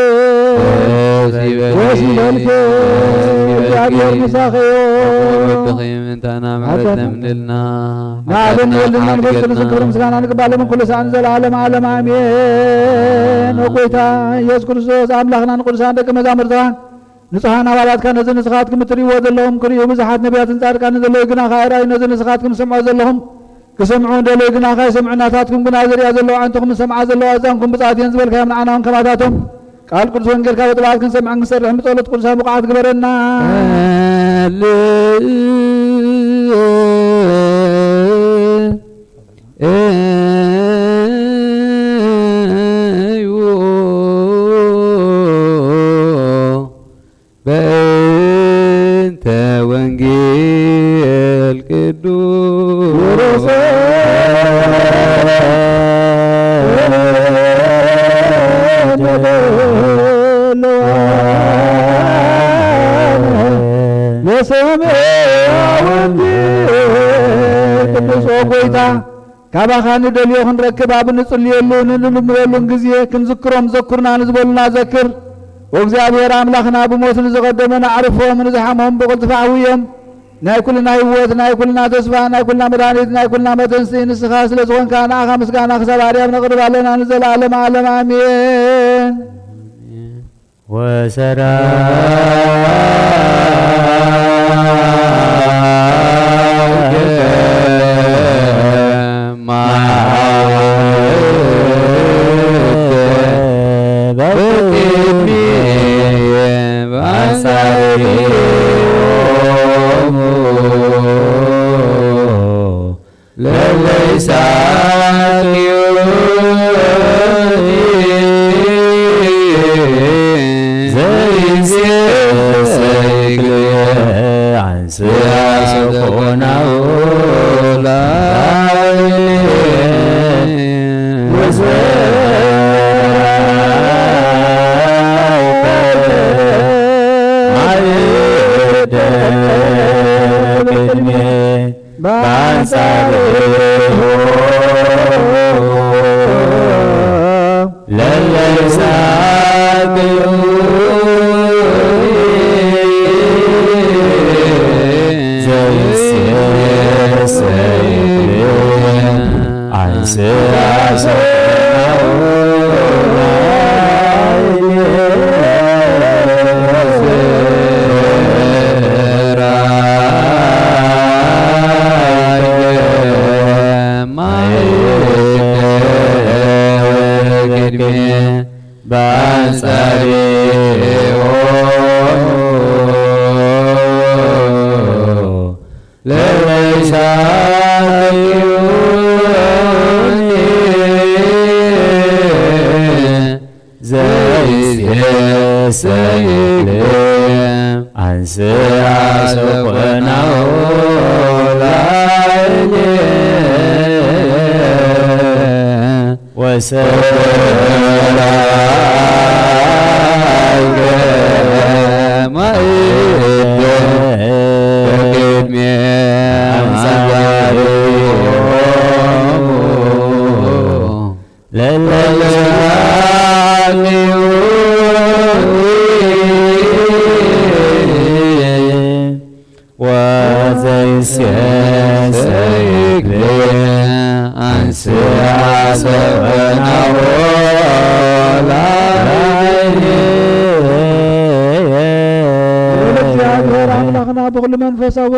ደስ ይበልኪ፣ ደስ ይበልኪ። ደስ ይበልኪ። እግዚኣብሔር ምሳኺ እዩ። ወድኺ ምእንታና ምሕረት ለምንልና። ንኣብን ወልድን መንፈስ ቅዱስን ክብሪ ምስጋና ንግባእ ሎምን ኩሉ ሰዓትን ዘለዓለም ዓለም ኣሜን። ኦ ጎይታ ኢየሱስ ክርስቶስ ኣምላኽና ንቅዱሳን ደቂ መዛሙርትኻን ንጹሓን ኣባላትካ ነዚ ንስኻትኩም እትርእይዎ ዘለኹም ክርእዩ ብዙሓት ነቢያትን ጻድቃንን ዘለዉ ግና ከኣ ኣይረኣዩ። ነዚ ንስኻትኩም ትሰምዑ ዘለኹም ክሰምዑ እንደለዩ ግና ከይሰምዑ፣ ናታትኩም ግና ዝርእያ ዘለዋ ኣዒንትኹም ዝሰምዓ ዘለዋ ኣእዛንኩም ብጽኣት እየን ዝበልካዮም ንዓና እውን ከማታቶም ቃል ቅዱስ ወንጌልካ ብጥብዓት ክንሰምዕን ክንሰርሕን ብጸሎት ቅዱሳን ብቑዓት ግበረና። እዩ በእንተ ወንጌል ቅዱስ። ለሰምዐ ወንጌል ቅዱስ። ኦ ጎይታ፣ ካባኻ ንደልዮ ክንረክብ ኣብ እንጽልየሉ፣ ንንልምነሉን ግዜ ክንዝክሮም ዘኩርና ንዝበሉና ዘክር። ወእግዚኣብሔር ኣምላኽና ብሞት ንዝቐደመ ነዕርፎም፣ ንዝሓሞም ብቕልጥፍ ኣሕውዮም። ናይ ኩልና ህይወት፣ ናይ ኩልና ተስፋ፣ ናይ ኩልና መድሃኒት፣ ናይ ኩልና መተንስኢ ንስኻ ስለ ዝኾንካ ንኣኻ ምስጋና ክሳብ ኣርያም ነቕርብ ኣለና ንዘለኣለም ዓለም ኣሜን። ወሰራዊከ ማዕበልከ በቅድሜ ባንጻርዮሙ ለለይሳቅዩኒ ዘይሴሰይክልየ አንስያ ሰኮናሁ ላዕሌ ወሰራዊከ ማዕደ ቅድሜ ባንጻርሁ ለለይሳቅዩኒ ዘይሴሰይክልየ አንስያ ሰኮናሁ ላዕሌ ወሰራዊከ ማዕደ ቅድሜ ባንጻርዮሙ ለለይሳቅዩኒ ዘይሴሰይክልየ አንስያ ሰኮናሁ ላዕሌ ወሰራዊከ ማዕደ ቅድሜ ባንጻርዮሙ ለለይሳቅዩኒ ወዘይሴሰይክልየ አንስያ ሰኮናሁ ላዕሌ። ልዑል እግዚኣብሔር ኣምላኽና ብኹሉ መንፈሳዊ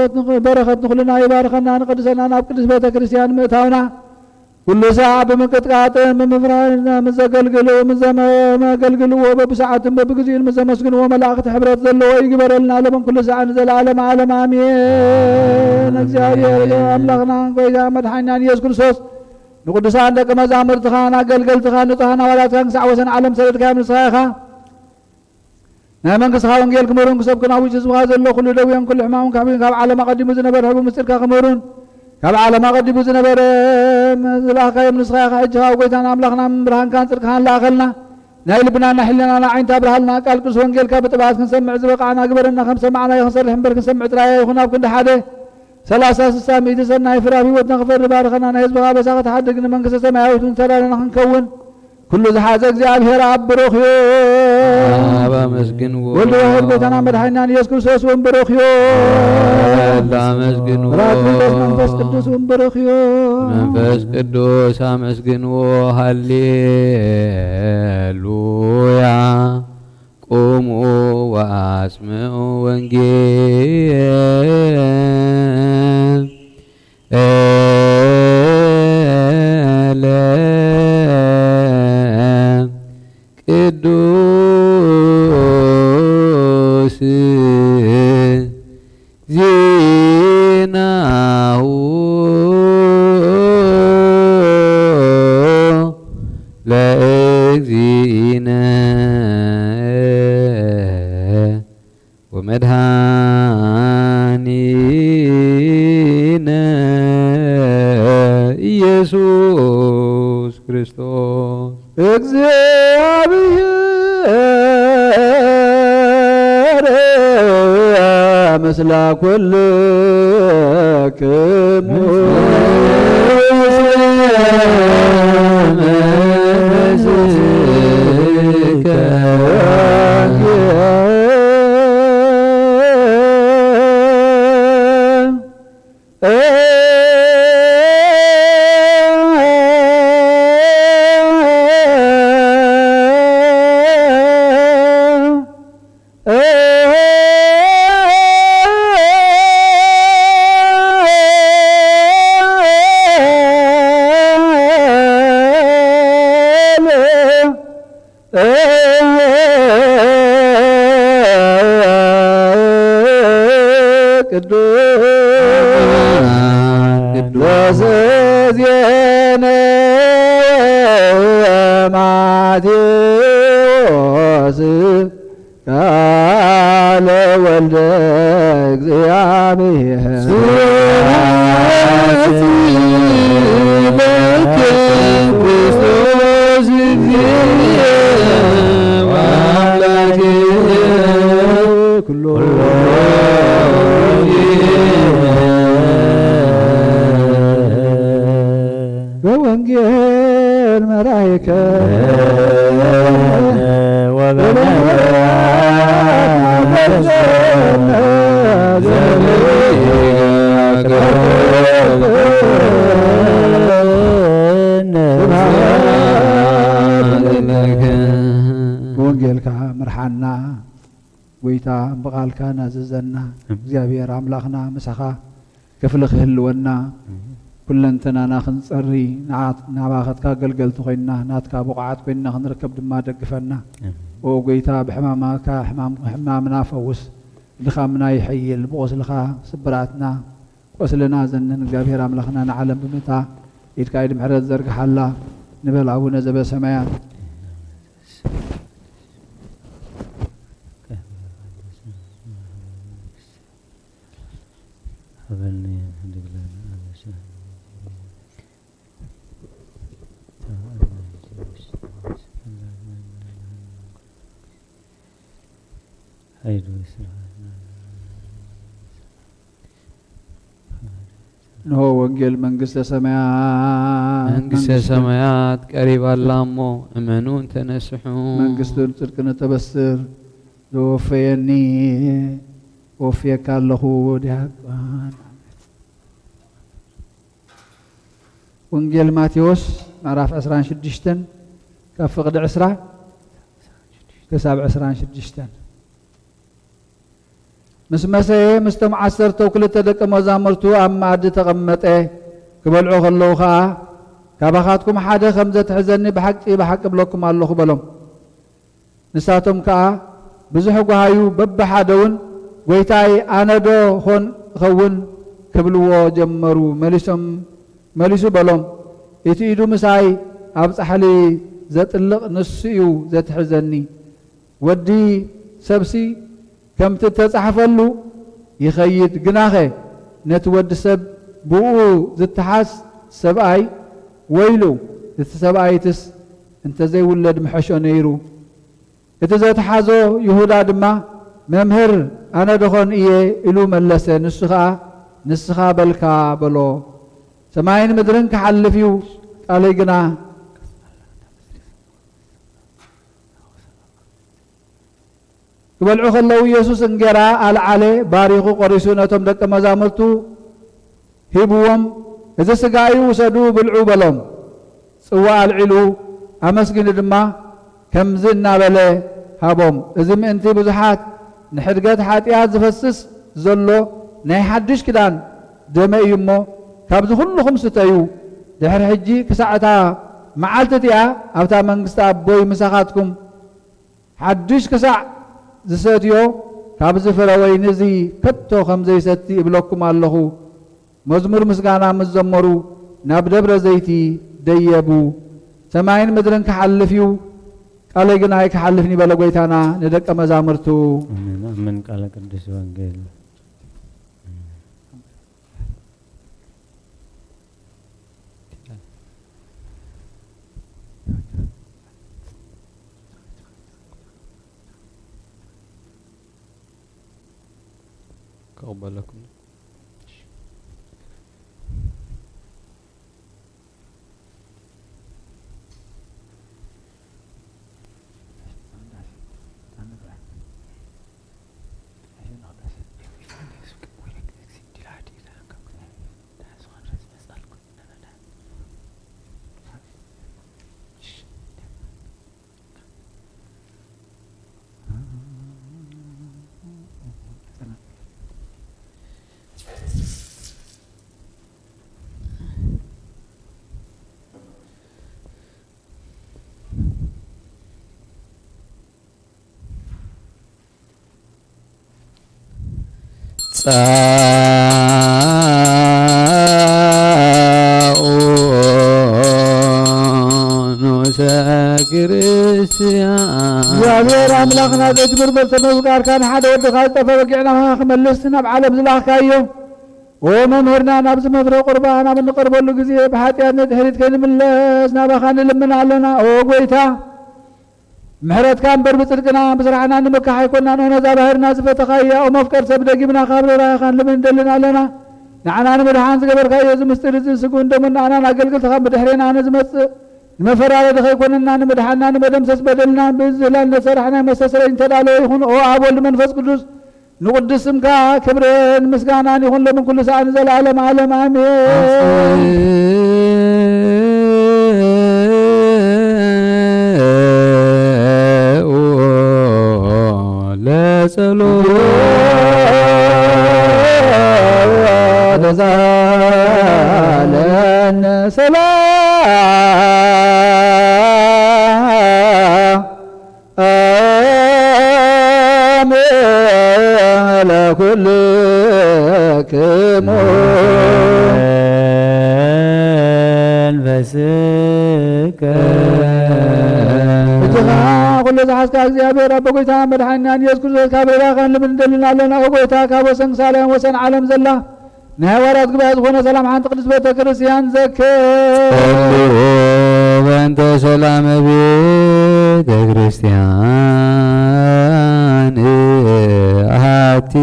በረኸት ንኹልና ይባርኸና፣ ንቐድሰና፣ ናብ ቅድስት ቤተ ክርስቲያን ምእታውና፣ ኩሉ ሳዕ ብምንቅጥቃጥን ብምፍራህን ምስ ዘገልግሉ፣ ምስ ዘመ-፣ መገልግልዎ በብሰዓቱን በብግዚኡን ምስ ዘመስግንዎ መላእኽቲ ሕብረት ዘለዎ ይግበረልና፣ ሎምን ኩሉ ሳዕ ንዘለዓለም ዓለም ኣሜን። እግዚኣብሔር ኣምላኽናን ጐይታ መድሓኒናን ኢየሱስ ክርስቶስ ንቅዱሳን ደቂ መዛሙርትኻን ኣገልገልትኻን ንጹሃን ኣዋላትካን ክሳዕ ወሰን ዓለም ሰደድካዮም ንስኻ ኢኻ። ናይ መንግስትኻ ወንጌል ክምህሩን ክሰብኩን ኣብ ውሽጢ ህዝብኻ ዘሎ ኩሉ ደዌን ኩሉ ሕማምን ከሕውዩን ካብ ዓለም ኣቐዲሙ ዝነበረ ሕቡእ ምስጢርካ ክምህሩን ካብ ዓለም ኣቐዲሙ ዝነበረ ዝለኣኻዮም ንስኻ ኢኻ። ሕጂ ኸኣ ጎይታና ኣምላኽና ብርሃንካን ጽድቅኻን ለኣኸልና። ናይ ልብናን ናይ ሕልናና ዓይኒ ኣብርሃልና። ቃል ቅዱስ ወንጌልካ ብጥብዓት ክንሰምዕ ዝበቓዕና ግበረና። ከም ሰማዕናዮ ክንሰርሕ እምበር ክንሰምዕ ጥራይ ኣይኹን። ኣብ ክንዲ ሓደ ሰላሳ ስሳ ሚእቲ ሰናይ ፍረ ኣብ ህይወትና ክፈሪ ባርኸና። ናይ ህዝብኻ ኣበሳ ክትሓድግ ንመንግስተ ሰማያዊት እውን ተዳለና ክንከውን ኩሉ ዝሓዘ እግዚኣብሔር ኣብ ብሩኽ እዩ። ኣብ ኣመስግንዎ። ወልድ ዋሕድ ጎይታና መድሓኒናን ኢየሱስ ክርስቶስ እውን ብሩኽ እዩ። ወልድ ኣመስግንዎ። ብርሃት መንፈስ፣ መንፈስ ቅዱስ እውን ብሩኽ እዩ። መንፈስ ቅዱስ ኣመስግንዎ። ሃሌሉያ። ቁሙ ወአስምዑ ወንጌል ቅዱስ ዜናሁ ለእግዚእነ ወመድኃኒነ ለኩልክሙ ቅዱስ ቅዱስ ዜነ ማቴዎስ ቃለ ወልደ እግዚአብሔር። ስብሐት ለከ ክርስቶስ እግዚእ ወአምላክ ኩሎ። በወንጌል መራይከ ብወንጌልካ ምርሓና። ጎይታ፣ ብቓልካ ናዘዘና። እግዚኣብሔር ኣምላኽና ምሳኻ ክፍሊ ክህልወና፣ ኩለንተናና ክንጸሪ፣ ንዓት-፣ ናባኸትካ ኣገልገልቲ ኮይንና፣ ናትካ ብቑዓት ኮይንና ክንርከብ ድማ ደግፈና። ኦ ጎይታ፣ ብሕማማትካ ሕማም-፣ ሕማምና ፈውስ፣ ድኻምና ይሐይል፣ ብቑስልኻ ስብራትና፣ ቆስልና ዘንን እግዚኣብሔር ኣምላኽና ንዓለም ብምእታ ኢድካ ኢድ ምሕረት ዘርግሓላ ንበል። ኣቡነ ዘበሰማያት። እንሆ ወንጌል መንግስተ ሰማያት፣ መንግስተ መንግስተ ሰማያት ቀሪባ ኣላ እሞ እመኑን ተነስሑ። መንግስትን ጽድቅን እተበስር ዘወፈየኒ ወፍየካ ኣለኹ ዲያቆን። ወንጌል ማቴዎስ ምዕራፍ ዕስራን ሽዱሽተን ካብ ፍቕዲ ዕስራ ክሳብ ዕስራን ሽዱሽተን። ምስ መሰየ ምስቶም ዓሰርተው ክልተ ደቀ መዛሙርቱ ኣብ መኣዲ ተቐመጠ። ክበልዑ ከለዉ ኸኣ፣ ካባኻትኩም ሓደ ከም ዘትሕዘኒ ብሓቂ ብሓቂ እብለኩም ኣለኹ በሎም። ንሳቶም ከኣ ብዙሕ ጓሃዩ፣ በብሓደውን፣ "ጐይታይ፣ ኣነ ዶ ኾን እኸውን?" ክብልዎ ጀመሩ። መሊሶም፣ መሊሱ በሎም፣ "እቲ ኢዱ ምሳይ ኣብ ጻሕሊ ዘጥልቕ ንሱ እዩ ዘትሕዘኒ። ወዲ ሰብሲ ከምቲ እተጻሕፈሉ ይኸይድ፣ ግናኸ ነቲ ወዲ ሰብ ብእኡ ዝተሓዝ ሰብኣይ ወይሉ፣ እቲ ሰብኣይትስ እንተ ዘይውለድ ምሐሾ ነይሩ።" እቲ ዘተሓዞ ይሁዳ ድማ፣ "መምህር፣ ኣነ ደኾን እየ?" ኢሉ መለሰ። ንሱ ኸኣ፣ "ንስኻ በልካ" በሎ። ሰማይን ምድርን ክሓልፍ እዩ፣ ቃለይ ግና። ክበልዑ ከለዉ ኢየሱስ እንጌራ ኣልዓለ፣ ባሪኹ ቆሪሱ ነቶም ደቀ መዛሙርቱ ሂብዎም፣ "እዚ ሥጋይ እዩ፣ ውሰዱ ብልዑ" በሎም። ጽዋ ኣልዒሉ ኣመስጊኑ ድማ ከምዚ እናበለ ሃቦም፣ "እዚ ምእንቲ ብዙሓት ንሕድገት ሓጢኣት ዝፈስስ ዘሎ ናይ ሓድሽ ኪዳን ደመ እዩ እሞ፣ ካብዚ ኩልኹም ስተዩ። ድሕሪ ሕጂ ክሳዕ እታ መዓልቲ እቲኣ ኣብታ መንግስቲ ኣቦይ ምሳኻትኩም ሓድሽ ክሳዕ ዝሰትዮ ካብዚ ፍረ ወይኒ እዚ ከቶ ከም ዘይሰቲ እብለኩም ኣለኹ።" መዝሙር ምስጋና ምስ ዘመሩ ናብ ደብረ ዘይቲ ደየቡ። "ሰማይን ምድርን ክሓልፍ እዩ፣ ቃለይ ግን ኣይክሓልፍን" በለ ጐይታና ንደቀ መዛሙርቱ። ኣሜን፣ ኣሜን። ቃለ ቅዱስ ወንጌል። ይቕበለኩም። ጻኦኑ ሰክርስቲያን። እግዚኣብሔር ኣምላኽና፣ ዘይትምርመር ተመዝጋርካ፣ ንሓደ ወድኻ ዝጠፍአ በጊዕና ክመልስ ናብ ዓለም ዝላኽካዮ፣ ኦ መምህርና፣ ናብዚ መፍረ ቁርባን ኣብ እንቐርበሉ ግዜ ብሓጢኣት ንድሕሪት ከይንምለስ ናባኻ ንልምን ኣለና። ኦ ጎይታ፣ ምሕረትካ እምበር ብጽድቅና ብስራሕና ንምካሕ ኣይኮናን። ኦ ነዛ ባህርና ዝፈተኻያ፣ ኦ መፍቀር ሰብ፣ ደጊምና ካብ ርህራሄኻ ንልምን እንደልን ኣለና። ንዓና ንምድሓን ዝገበርካዮ እዚ ምስጢር እዚ፣ ስግኡን ደሙን ንኣናን ኣገልግልትኻ ብድሕሬና ንዝመጽእ ንመፈራረዲ ከይኮነና፣ ንምድሓንና፣ ንመደምሰስ በደልና ብዝህላል ነሰራሕ ናይ መስተስረይ ዝተዳለወ ይኹን። ኦ ኣብ ወልድ መንፈስ ቅዱስ ንቕዱስ ስምካ ክብርን ምስጋናን ይኹን፣ ሎምን ኩሉ ሰዓት ንዘለዓለም ዓለም፣ ኣሜን። ለጸሎት ተሳለነ ሰላም ለኩልክሙ መንፈስከ። ሕጂ ኸዓ ኩሉ ዝሓዝካ እግዚኣብሔር ኣቦ፣ ጎይታ መድሓኒና ኢየሱስ ክርስቶስ፣ ካብ ርህራሄኻ ንልምን እንደልን ኣለና። ኦ ጎይታ፣ ካብ ወሰን ሳልያን ወሰን ዓለም ዘላ ናይ ሃዋርያት ጉባኤ ዝኾነ ሰላም ሓንቲ ቅድስት ቤተ ክርስቲያን ዘክር። ጸልዩ በእንተ ሰላም ቤተ ክርስቲያን ኣሐቲ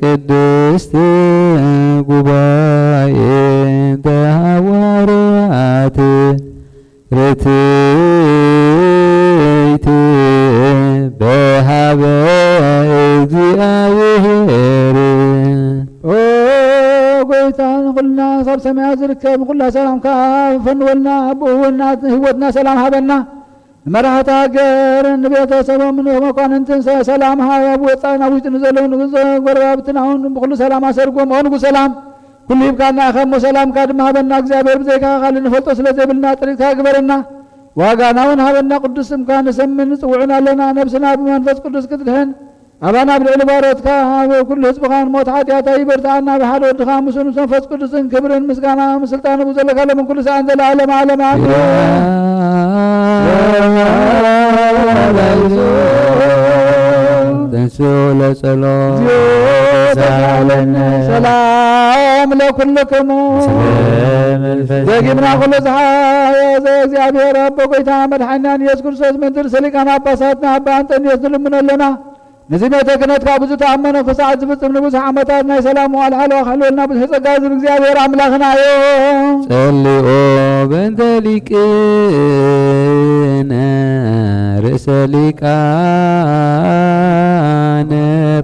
ቅድስት ጉባኤ እንተ ሃዋርያት ርትዕት በሃበ እግዚኣብሔር። ኦ ጎይታ፣ ንኹልና ካብ ሰማያት ዝርከብ ንኹላ ሰላምካ ፈንወልና። ብእውና ህይወትና ሰላም ሃበና። ንመራሕቲ ሃገር፣ ንቤተሰቦም፣ ንመኳንንትን ሰ-፣ ሰላም ሃብ። ኣብ ወጻኢ ናብ ውሽጢ ንዘለዉ ንጉስ ጎረባብትና እውን ብኹሉ ሰላም ኣሰርጎም። ኦ ንጉስ ሰላም፣ ኩሉ ሂብካና ኢኻ እሞ ሰላምካ ድማ ሃበና። እግዚኣብሔር፣ ብዘይካኻ ካልእ ንፈልጦ ስለ ዘይብልና ጥሪትካ ግበረና። ዋጋና እውን ሃበና። ቅዱስ ስምካ ንሰምን ንጽውዕን ኣለና። ነብስና ብመንፈስ ቅዱስ ክትድሕን፣ ኣባና ኣብ ልዕሊ ባሮትካ ኣብ ኩሉ ህዝብኻን ሞት ሓጢኣታ ይበርትዓና። ብሓደ ወድኻ ምስኡ ምስ መንፈስ ቅዱስን ክብርን ምስጋና ምስልጣን ብኡ ዘለካ ሎምን ኩሉ ሰዓን ዘለዓለም ዓለም ኣሜን። ተንስኡ ለጸሎት። ሰላም ለኩልክሙ። ደጊምና ኩሉ ዝሓዘ እግዚኣብሔር ኣቦ፣ ጎይታ መድሓኒና ኢየሱስ ክርስቶስ፣ ምእንቲ ርእሰ ሊቃነ ጳጳሳትና ኣባ ኣንጠንዮስ ንልምኖ ኣለና። ነዚ ቤተ ክህነትካ ብዙ ተኣመነ ክሳዕ ዝፍጽም ንብዙሕ ዓመታት ናይ ሰላም መዋል ሓለዋ ክሕልወልና ብዙሕ ጸጋ ዝህብ እግዚኣብሔር ኣምላኽና እዩ። ጸልኦ በእንተ ሊቅነ ርእሰ ሊቃነ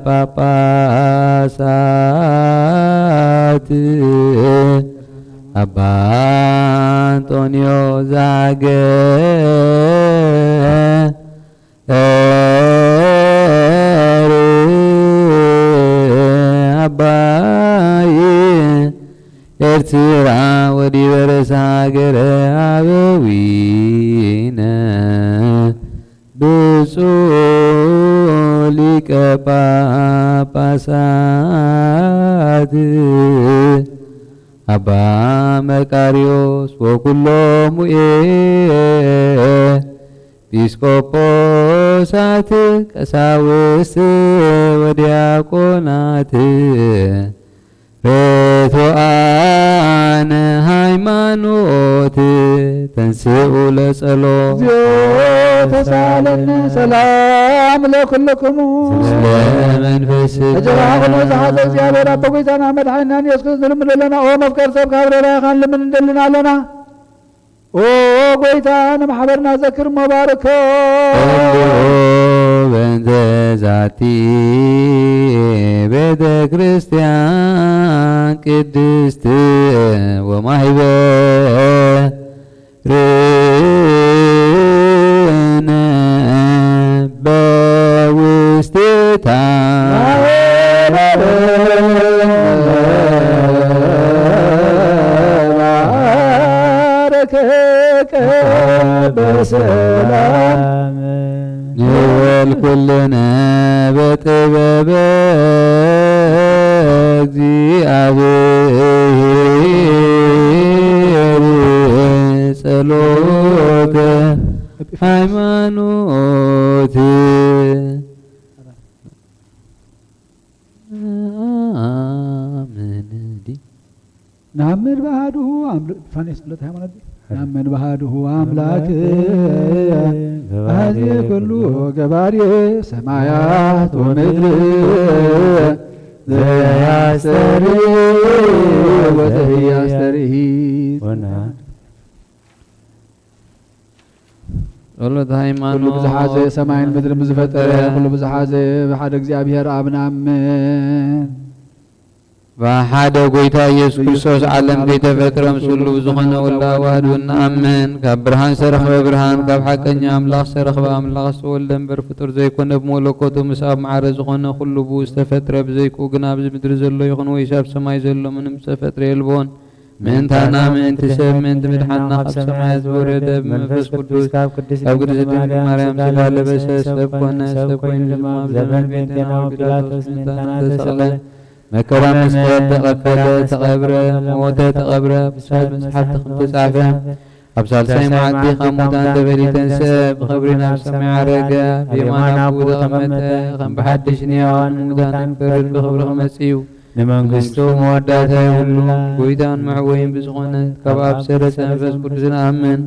ጳጳሳት ኣባ ኣንጦንዮ ዛገ ኤር ኣባይ ኤርትራ ወዲበ ርእሰ ሃገረ ኣበዊነ ብፁዕ ሊቀ ጳጳሳት ኣባ መቃርዮስ ወኩሎሙ ኤ ጲስቆጶሳት ቀሳውስት ወዲያቆናት ርቱዓነ ሃይማኖት ተንስኡ ለጸሎት። ተሳለነ። ሰላም ለኩልክሙ። ስለ መንፈስ እጅራ ኩሉ ዝሓዘ እግዚኣብሔር ኣቦ ጎይታና መድሓኒናን የሱስ ክርስቶስ ንልምድ ኣለና። ኦ መፍቀር ሰብ ካብ ርህራሄኻ ንልምን እንደልን ኣለና። ኦ ጎይታ ንማሕበርና ዘክር እሞ ባርኮ። በእንተ ዛቲ ቤተ ክርስቲያን ቅድስት ወማህበ ርነ በውስቴታ። ባረከ በሰላም ንበል ኩልነ በጥበበ እግዚአብሔር ጸሎተ ሃይማኖት። ኣምን። እንዲ ናምን ባህድሁ ኣምል-፣ ፋኔስ ጸሎተ ሃይማኖት። ናምን ባህድሁ ኣምላክ ኣዜ ኩሉ ገባሪ ሰማያት ወምድር ዘያስተሪ ወዘያስተሪ። ወና ጸሎት ሃይማኖት። ኩሉ ብዝሓዘ ሰማይን ምድርን ብዝፈጠረ ኩሉ ብዝሓዘ ብሓደ እግዚኣብሔር ኣብ ንኣምን። ብሓደ ጎይታ ኢየሱስ ክርስቶስ ዓለም ከይተፈጥረ ምስሉ ብዝኾነ ወልዳ ዋህድ ንኣምን። ካብ ብርሃን ዝተረኽበ ብርሃን፣ ካብ ሓቀኛ ኣምላኽ ዝተረኽበ ኣምላኽ፣ ዝተወልደ እምበር ፍጡር ዘይኮነ፣ ብመለኮቱ ምስ ኣብ ማዕረ ዝኾነ ኩሉ ብኡ ዝተፈጥረ፣ ብዘይክኡ ግና ኣብዚ ምድሪ ዘሎ ይኹን ወይስ ኣብ ሰማይ ዘሎ ምንም ዝተፈጥረ የልቦን። ምእንታና፣ ምእንቲ ሰብ፣ ምእንቲ ምድሓንና ካብ ሰማያት ዝወረደ ብመንፈስ ቅዱስ ካብ ቅድስቲ ድንግል ማርያም ስጋ ለበሰ፣ ሰብ ኮነ፣ ሰብ ኮይኑ ድማ ብዘመን ጴንጤናዊ ፒላጦስ ምእንታና ተሰቕለ፣ መከራ መስቀል ተቐበለ፣ ተቐብረ፣ ሞተ፣ ተቐብረ፣ ብሳት መጽሓፍቲ ከም ተጻሕፈ፣ ኣብ ሳልሳይ መዓልቲ ካብ ሙታን ተፈልዩ ተንስአ፣ ብኽብሪ ናብ ሰማይ ዓረገ፣ ብየማን ኣቦኡ ተቐመጠ፣ ከም ብሓድሽ ንሕያዋን ንሙታን ክፈርድ ብኽብሪ ክመጽእ እዩ። ንመንግስቱ መወዳእታ የብሉን። ጎይታን መዕወይን ብዝኾነ ካብ ኣብ ሰረጸ መንፈስ ቅዱስ ንኣምን።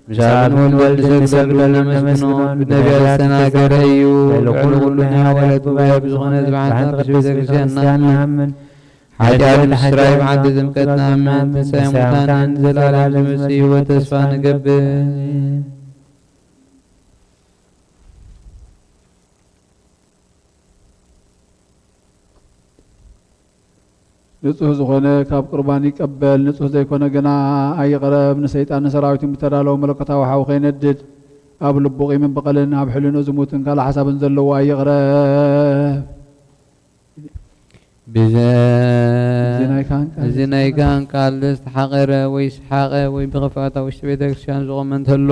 ምሳሉ ንወልድ ንሰግደሉ ነመስግኖ። ብነቢያት ዝተናገረ እዩ። ልዕሊ ኩሉ ናይ ሃዋርያት ጉባኤ ብዝኾነ ብሓንቲ ቅድስት ቤተ ክርስቲያን ንኣምን። ሓጢኣት ምስራይ ብሓንቲ ጥምቀት ንኣምን። ትንሳኤ ሙታንን ዘላለም ዝመጽእ ህይወት ተስፋ ንገብር። ንጹህ ዝኾነ ካብ ቁርባን ይቀበል፣ ንጹህ ዘይኮነ ግና ኣይቕረብ። ንሰይጣን ንሰራዊቱን ብተዳለወ መለኮታዊ ሓዊ ከይነድድ፣ ኣብ ልቡ ቂምን በቐልን ኣብ ሕልንኡ ዝሙትን ካልእ ሓሳብን ዘለዎ ኣይቕረብ። ብዘ-፣ እዚ ናይ ካህን ቃል እዚ ናይ ካህን ቃል ዝተሓቐረ ወይ ዝሰሓቐ ወይ ብኽፍኣት ኣብ ውሽጢ ቤተ ክርስቲያን ዝቖመ እንተሎ፣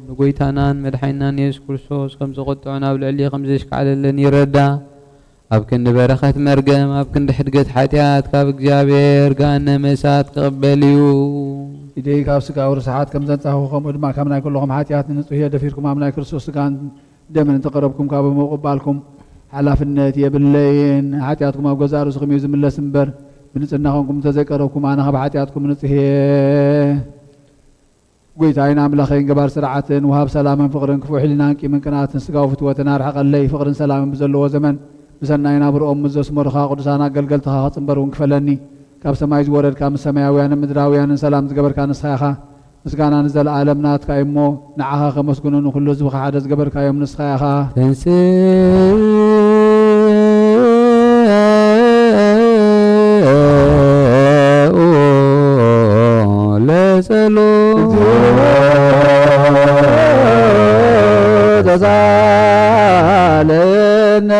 ንጎይታናን መድሓኒናን የሱስ ክርስቶስ ከም ዘቖጥዖን ኣብ ልዕሊ ከም ዘሽካዕለለን ይረዳእ። ኣብ ክንዲ በረኸት መርገም፣ ኣብ ክንዲ ሕድገት ሓጢኣት፣ ካብ እግዚኣብሔር ገሃነመ እሳት ክቕበል እዩ። ኢደይ ካብ ስጋዊ ርስሓት ከም ዘንጻኹ፣ ከምኡ ድማ ካብ ናይ ኩልኹም ሓጢኣት ንንጹህ እየ። ደፊርኩም ኣብ ናይ ክርስቶስ ስጋን ደምን እንተቐረብኩም፣ ካብ ምቕባልኩም ሓላፍነት የብለይን። ሓጢኣትኩም ኣብ ገዛእ ርእስኹም እዩ ዝምለስ እምበር፣ ብንጽህና ኾንኩም እንተዘይቀረብኩም፣ ኣነ ካብ ሓጢኣትኩም ንጹህ እየ። ጎይታይን ኣምላኸይን ገባር ስርዓትን ወሃብ ሰላምን ፍቕርን ክፉእ ሕሊናን ቂምን ቅንኣትን ስጋዊ ፍትወትን ኣርሕቐለይ። ፍቕርን ሰላምን ብዘለዎ ዘመን ብሰናይ ናብርኦም ምስ ዘስመሩኻ ቅዱሳን ኣገልገልትኻ ክጽንበር እውን ክፈለኒ። ካብ ሰማይ ዝወረድካ ምስ ሰማያውያንን ምድራውያንን ሰላም ዝገበርካ ንስኻ ኢኻ። ምስጋና ንዘለኣለም ናትካ እዩ እሞ ንዓኻ ከመስግኑ ንኹሉ ህዝብኻ ሓደ ዝገበርካዮም ንስኻ ኢኻ። ተንስኡ ለጸሎት ተሳለነ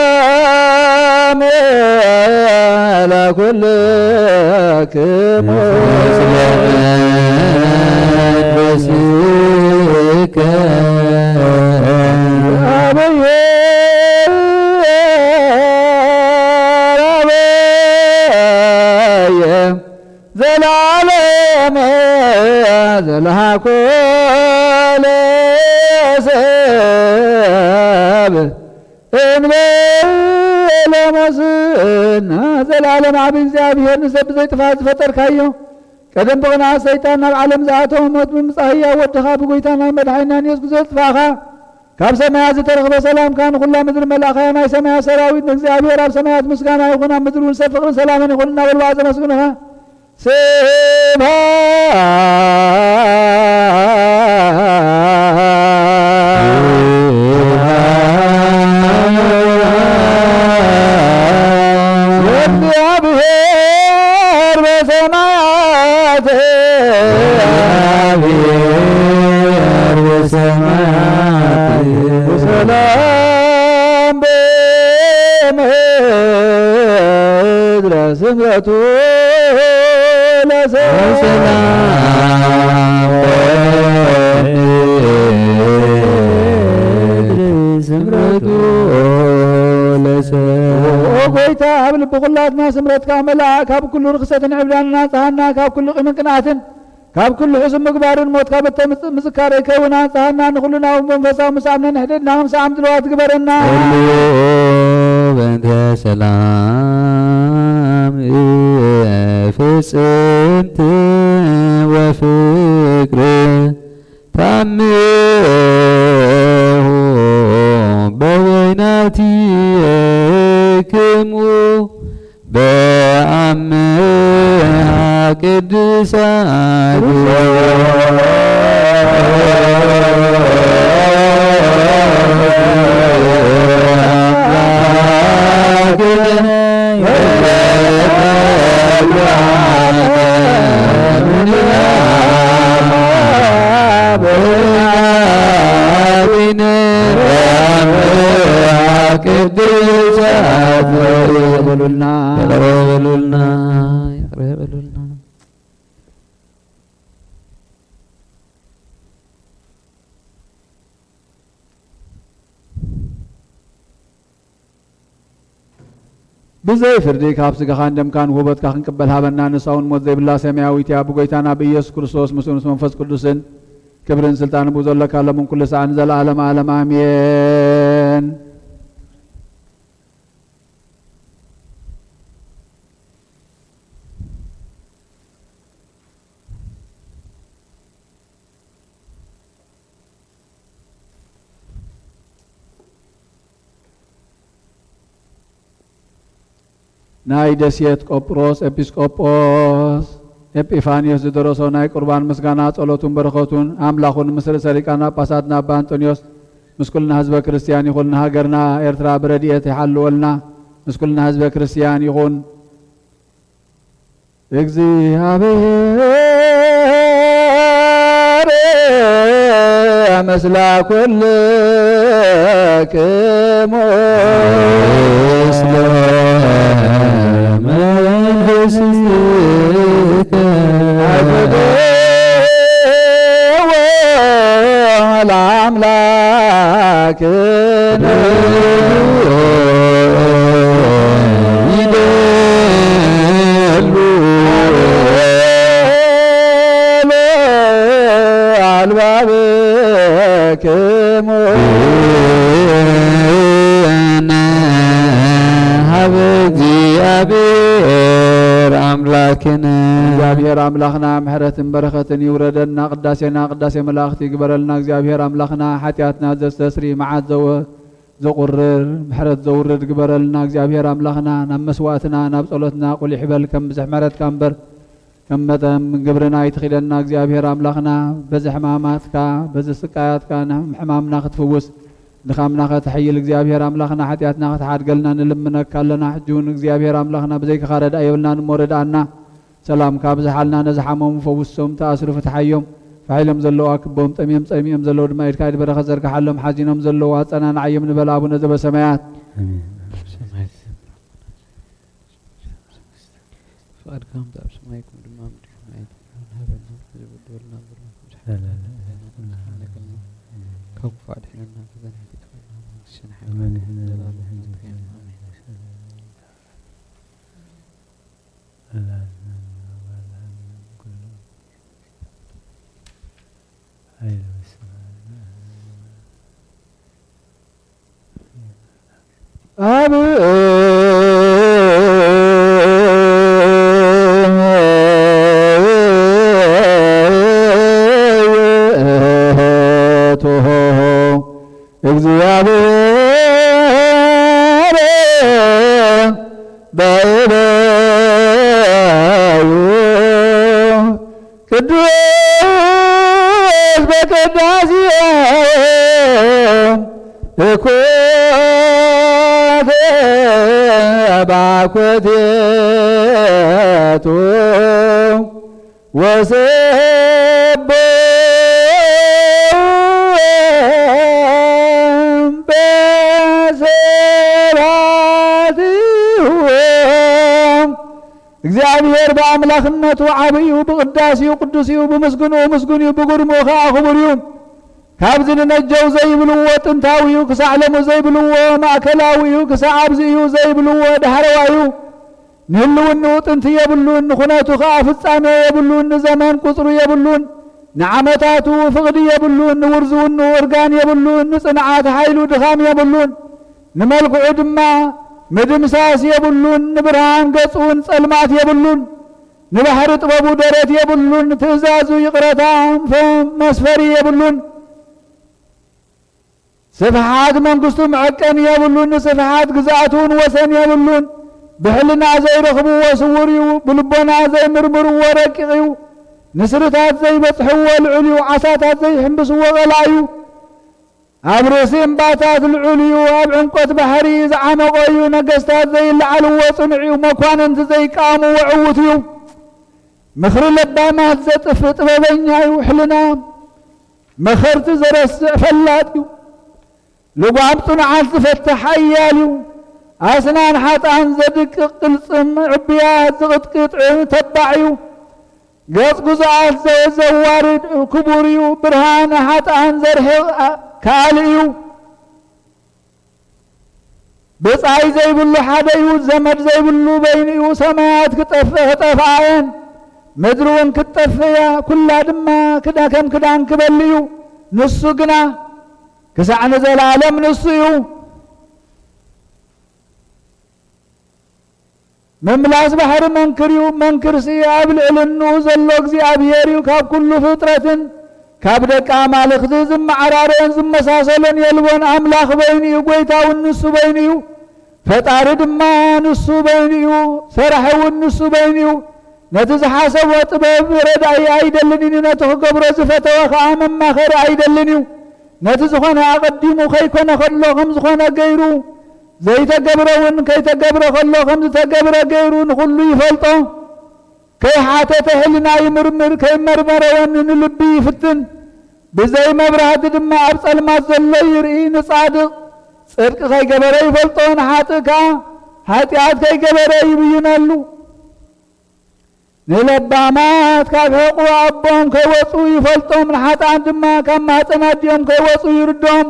ሰላም ለኩልክሙ። ዘላለም ዘልሃኮ ለሰብ እንበለ ሞስና ለዓለም ኣብ እግዚኣብሔር ንሰብ ብዘይ ጥፋት ዝፈጠርካዮ፣ ቀደም ብቕንዓት ሰይጣን ናብ ዓለም ዝኣተወ ሞት ብምምጻእ ህያው ወድኻ ብጎይታናን መድሓኒናን የሱስ ዘጥፋእኻ፣ ካብ ሰማያት ዝተረኽበ ሰላምካ ንኹላ ምድሪ መላእኻያ ናይ ሰማያት ሰራዊት ንእግዚኣብሔር ኣብ ሰማያት ምስጋና ይኹን፣ ኣብ ምድሪ እውን ሰብ ፍቕርን ሰላምን ይኹን እናበልዋ ዘመስግኑኻ። ስብሐት ለእግዚአብሔር በሰማያት፣ እግዚአብሔር በሰማያት፣ ወሰላም በምድር ስምረቱ ለሰላም በምድር ስምረቱ ለሰላም። ኦ ጎይታ፣ ኣብ ልቢ ኩላትና ስምረትካ መላእ፣ ካብ ኩሉ ርኽሰትን ዕብዳንን ኣጽሃና፣ ካብ ኩሉ ቂምን ቅንኣትን ካብ ኩሉ ሕሱም ምግባርን ሞት ካብ እተምጽእ ምዝካር ከይከውን ኣንጽሃና። ንኹልና እውን መንፈሳዊ ምሳም ነንሕድድና ከም ሰዓም ድልዋት ግበረና። ኩሉ በእንተ ሰላም ፍጽምት ወፍቅር ታምሁ በበይናቲክሙ በአምሃ ቅድሳት ቅዱሳት በሉና። ይቕረ በሉልና፣ ይቕረ በሉልና። ብዘይ ፍርዲ ካብ ስጋኻን ደምካን ውህበትካ ክንቅበል ሃበና። ንሳ እውን ሞት ዘይብላ ሰማያዊት እያ። ብጎይታና ብኢየሱስ ክርስቶስ ምስኡ ምስ መንፈስ ቅዱስን ክብርን ስልጣንን ብኡ ዘለካ ሎምን ኩሉ ሰዓት ንዘለዓለም ዓለም ኣሜን። ናይ ደሴት ቆጵሮስ ኤጲስቆጶስ ኤጲፋንዮስ ዝደረሶ ናይ ቁርባን ምስጋና ጸሎቱን በረኸቱን ኣምላኹን ምስ ርእሰ ሊቃነ ጳጳሳትና ኣባ እንጦንዮስ ምስ ኩልና ህዝበ ክርስቲያን ይኹን። ንሃገርና ኤርትራ ብረድኤት ይሓልወልና። ምስ ኩልና ህዝበ ክርስቲያን ይኹን። እግዚኣብሔር ምስለ ኩልክሙ ምስለ መንፈስከ። ለአምላክ ይደሉ አልባብክሙ ሀበ እግዚአብሔር አምላክነ። እግዚኣብሔር ኣምላኽና ምሕረትን በረኸትን ይውረደልና። ቅዳሴና ቅዳሴ መላእኽቲ ይግበረልና። እግዚኣብሔር ኣምላኽና ሓጢኣትና ዘስተስሪ መዓት ዘወ ዘቑርር ምሕረት ዘውርድ ግበረልና። እግዚኣብሔር ኣምላኽና ናብ መስዋዕትና ናብ ጸሎትና ቁሊሕ በል። ከም ብዝሕ ምሕረትካ እምበር ከም መጠን ግብርና ኣይትኺደና። እግዚኣብሔር ኣምላኽና በዚ ሕማማትካ በዚ ስቃያትካ ንሕማምና ክትፍውስ ድኻምና ከተሐይል እግዚኣብሔር ኣምላኽና ሓጢኣትና ክትሓድገልና ንልምነካ ኣለና። ሕጂ እውን እግዚኣብሔር ኣምላኽና ብዘይካኻ ረድኣ የብልናን እሞ ርድኣና። ሰላምካ ኣብዝሓልና። ነዝሓሞም ፈውሶም፣ ተኣስሩ ፍትሓዮም፣ ፋሕ ኢሎም ዘለዉ ኣክቦም፣ ጠምዮም ጸሚኦም ዘለዉ ድማ ኢድካ ኢድ በረኸት ዘርግሓሎም፣ ሓዚኖም ዘለዉ ኣጸናንዓዮም ንበል ኣቡነ ዘበሰማያት። ኣሜን። ፍቓድካ ከምቲ ኣብ ሰማይ ከምኡ ድማ ኣብ ምድሪ ይኹን። ኣየድሕነና ሃበና፣ እዚ በደልና በደልና፣ ካብ ክፉእ ኣድሕነና፣ ፈተና ኣይተእትወና፣ መንግስትን ሓይልን ዘለኣለምን ናትካ እዩ። ኣሜን። ኣብ እግዚኣብሔር በእበዩ ቅዱስ በቅዳሴ እኮተ ባኮቴቱ ወሰቦ በሰባትሁ። እግዚኣብሔር ብኣምላኽነቱ ዓብዩ፣ ብቕዳሴኡ ቅዱስ እዩ፣ ብምስግንኡ ምስጉን እዩ፣ ብግርምኡ ኸዓ ክቡር እዩ። ካብዚ ንነጀው ዘይብልዎ ጥንታዊ እዩ፣ ክሳዕ ሎሚ ዘይብልዎ ማእከላዊ እዩ፣ ክሳዕ ኣብዚ እዩ ዘይብልዎ ዳሕረዋይ እዩ። ንህልውንኡ ጥንቲ የብሉን፣ ንኹነቱ ኸዓ ፍጻሜ የብሉን፣ ንዘመን ቁጽሪ የብሉን፣ ንዓመታቱ ፍቕዲ የብሉን፣ ንውርዝውንኡ እርጋን የብሉን፣ ንጽንዓት ሓይሉ ድኻም የብሉን፣ ንመልክዑ ድማ ምድምሳስ የብሉን፣ ንብርሃን ገጹ እውን ጸልማት የብሉን፣ ንባሕሪ ጥበቡ ደረት የብሉን፣ ንትእዛዙ ይቕረታ ፈ-፣ መስፈሪ የብሉን። ስፍሓት መንግስቱ መዐቀኒ የብሉን፣ ንስፍሓት ግዝኣቱ እውን ወሰን የብሉን። ብሕልና ዘይረኽብዎ ስዉር እዩ፣ ብልቦና ዘይምርምርዎ ረቂቕ እዩ። ንስርታት ዘይበጽሕዎ ልዑል እዩ፣ ዓሳታት ዘይሕምብስዎ ቐላይ እዩ። ኣብ ርእሲ እምባታት ልዑል እዩ፣ ኣብ ዕምቆት ባሕሪ ዝዓመቖ እዩ። ነገስታት ዘይለዓልዎ ጽኑዕ እዩ፣ መኳንንቲ ዘይቃወምዎ ዕዉት እዩ። ምኽሪ ለባማት ዘጥፍእ ጥበበኛ እዩ፣ ሕልና መኸርቲ ዘረስዕ ፈላጥ እዩ። ልጓም ጽኑዓት ዝፈትሕ ሓያል እዩ። ኣስናን ሓጥኣን ዘድቅቕ ቅልጽም ዕቡያት ዝቕጥቅጥ ተባዕ እዩ። ገጽ ግዙኣት ዘ-፣ ዘዋርድ ክቡር እዩ። ብርሃን ሓጥኣን ዘርሕቕ ካልእ እዩ። ብጻይ ዘይብሉ ሓደ እዩ፣ ዘመድ ዘይብሉ በይኑ እዩ። ሰማያት ክጠፍእ ክጠፍኣ እየን፣ ምድሪ እውን ክትጠፍእ እያ፣ ኩላ ድማ ክዳ-፣ ከም ክዳን ክበሊ እዩ። ንሱ ግና ክሳዕ ንዘለኣለም ንሱ እዩ። ምምላስ ባሕሪ መንክር እዩ፣ መንክርሲ ኣብ ልዕልንኡ ዘሎ እግዚኣብሔር እዩ። ካብ ኩሉ ፍጥረትን ካብ ደቂ ኣማልኽቲ ዝመዓራረዮን ዝመሳሰሎን የልቦን። ኣምላኽ በይኑ እዩ፣ ጐይታ እውን ንሱ በይኑ እዩ፣ ፈጣሪ ድማ ንሱ በይኑ እዩ፣ ሰራሒ እውን ንሱ በይኑ እዩ። ነቲ ዝሓሰቦ ጥበብ ረዳኢ ኣይደልን እዩ፣ ነቲ ክገብሮ ዝፈተወ ኸዓ መማኸሪ ኣይደልን እዩ። ነቲ ዝኾነ ኣቐዲሙ ከይኮነ ከሎ ከም ዝኾነ ገይሩ፣ ዘይተገብረ እውን ከይተገብረ ከሎ ከም ዝተገብረ ገይሩ ንኹሉ ይፈልጦ። ከይሓተተ ሕልና ይምርምር፣ ከይመርመረ እውን ንልቢ ይፍትን። ብዘይ መብራህቲ ድማ ኣብ ጸልማት ዘሎ ይርኢ። ንጻድቕ ጽድቂ ከይገበረ ይፈልጦ፣ ንሓጥእ ከኣ ሓጢኣት ከይገበረ ይብይነሉ። ንለባማት ካብ ሕቑ ኣቦም ከይወጹ ይፈልጦም፣ ንሓጥኣን ድማ ካብ ማህጸን ኣዲኦም ከይወጹ ይርዶም።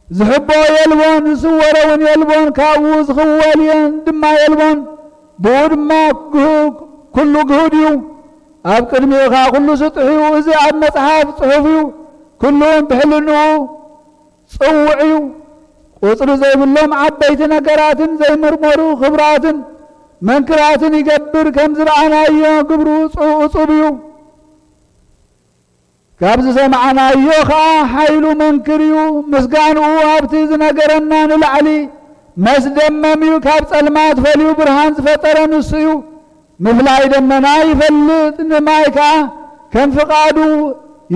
ዝሕቦ የልቦን፣ ዝስወረ እውን የልቦን፣ ካብኡ ዝኽወል የን ድማ የልቦን። ብኡ ድማ ግሁ-፣ ኩሉ ግሁድ እዩ። ኣብ ቅድሚኡ ኸኣ ኩሉ ስጡሕ እዩ። እዚ ኣብ መጽሓፍ ጽሑፍ እዩ። ኩሉ ብሕልንኡ ጽውዕ እዩ። ቁጽሪ ዘይብሎም ዓበይቲ ነገራትን ዘይምርመሩ ክብራትን መንክራትን ይገብር። ከም ዝረኣናዮ ግብሩ ጽ-፣ እጹብ እዩ። ካብ ዝሰማዕናዮ ኸኣ ሓይሉ መንክር እዩ። ምስጋንኡ ኣብቲ ዝነገረና ንላዕሊ መስደመም እዩ። ካብ ጸልማት ፈልዩ ብርሃን ዝፈጠረ ንሱ እዩ። ምፍላይ ደመና ይፈልጥ፣ ንማይ ከኣ ከም ፍቓዱ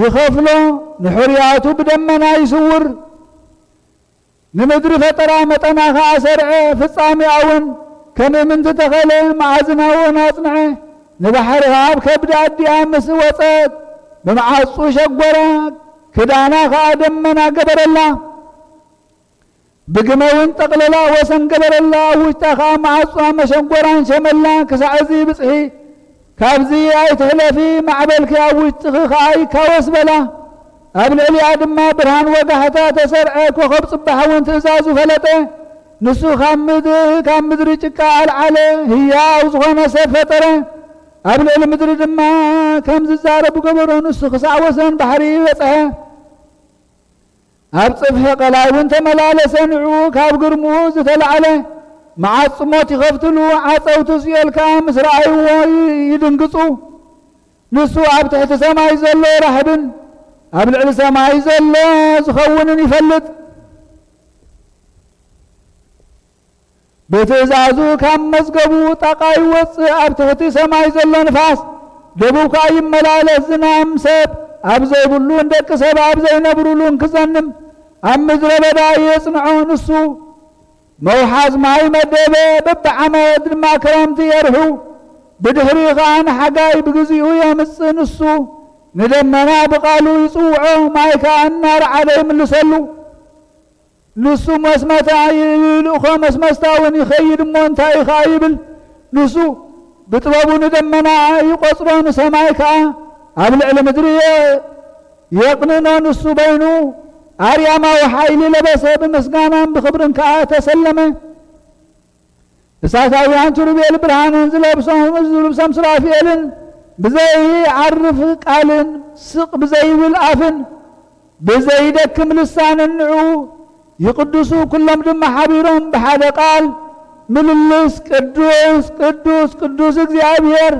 ይኸፍሎ፣ ንሕሩያቱ ብደመና ይስውር። ንምድሪ ፈጠራ መጠና ኸኣ ሰርዐ፣ ፍጻሜኣ እውን ከም እምንቲ ተኸለ፣ መኣዝና እውን ኣጽንዐ። ንባሕሪ ኸኣ ኣብ ከብዲ ኣዲኣ ምስ ወጸት ብመዓጹ ሸጎራ፣ ክዳና ኸኣ ደመና ገበረላ። ብግመ እውን ጠቕለላ ወሰን ገበረላ፣ ኣብ ውሽጣ ኸኣ መዓጹ መሸንጎራን ሸመላ። ክሳዕ እዚ ብጽሒ ካብዚ ኣይትሕለፊ፣ ማዕበልኪ ኣብ ውሽጥኺ ኸኣ ይካወስ በላ። ኣብ ልዕሊኣ ድማ ብርሃን ወጋሕታ ተሰርዐ፣ ኮኸብ ጽባሕ እውን ትእዛዙ ፈለጠ። ንሱ ካብ ምድሪ፣ ካብ ምድሪ ጭቃ ኣልዓለ፣ ህያው ዝኾነ ሰብ ፈጠረ። ኣብ ልዕሊ ምድሪ ድማ ከም ዝዛረብ ገበሮ። ንሱ ክሳዕ ወሰን ባሕሪ በጽሐ። ኣብ ጽፍሒ ቀላይ እውን ተመላለሰ። ንዕኡ ካብ ግርምኡ ዝተላዕለ መዓጽ ሞት ይኸፍትሉ፣ ዓጸውቲ ሲኦል ከኣ ምስ ረኣይዎ ይ-፣ ይድንግጹ። ንሱ ኣብ ትሕቲ ሰማይ ዘሎ ራሕብን ኣብ ልዕሊ ሰማይ ዘሎ ዝኸውንን ይፈልጥ። ብትእዛዙ ካብ መዝገቡ ጣቓ ይወጽእ፣ ኣብ ትሕቲ ሰማይ ዘሎ ንፋስ ደቡብ ከኣ ይመላለስ። ዝናም ሰብ ኣብ ዘይብሉን ደቂ ሰብ ኣብ ዘይነብሩሉን ክዘንም ኣብ ምድረ በዳ የጽንዖ። ንሱ መውሓዝ ማይ መደበ፣ በብዓመት ድማ ክረምቲ የርሑ። ብድሕሪኡ ኸኣ ንሓጋይ ብግዚኡ የምጽእ። ንሱ ንደመና ብቓሉ ይጽውዖ፣ ማይ ከኣ እናረዓደ ይምልሰሉ። ንሱ መስመታ ይልእኾ፣ መስመስታ እውን ይኸይድ እሞ እንታይ ከኣ ይብል። ንሱ ብጥበቡ ንደመና ይቖጽሮ፣ ንሰማይ ከኣ ኣብ ልዕሊ ምድሪ የ-፣ የቕንኖ። ንሱ በይኑ ኣርያማዊ ሓይሊ ለበሰ፣ ብምስጋናን ብኽብርን ከኣ ተሰለመ። እሳታውያን ኪሩቤል ብርሃንን ዝለብሶም፣ ዝልብሶም ሱራፌልን ብዘይዓርፍ ቃልን ስቕ ብዘይብል ኣፍን ብዘይደክም ልሳንን ንዑ ይቕድሱ። ኩሎም ድማ ሓቢሮም ብሓደ ቃል ምልልስ፣ ቅዱስ፣ ቅዱስ፣ ቅዱስ እግዚኣብሔር፣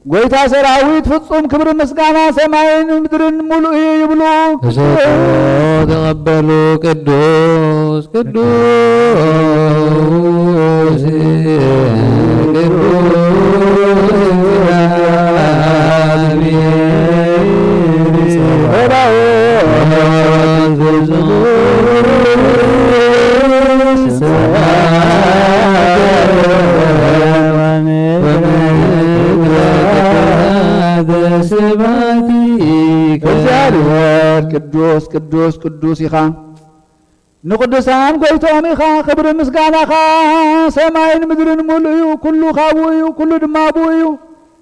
ጐይታ ሰራዊት፣ ፍጹም ክብሪ ምስጋና ሰማይን ምድርን ምሉእ እዩ ይብሉ። ተሰጥኦ ተቐበሉ። ቅዱስ ቅዱስ ቅዱስ እግዚአብሔር ቅዱስ ቅዱስ ቅዱስ ኢኻ። ንቅዱሳን ጐይትኦም ኢኻ። ክብሪ ምስጋናኻ ሰማይን ምድርን ምሉእ እዩ። ኩሉ ካብኡ እዩ፣ ኩሉ ድማ ብኡ እዩ።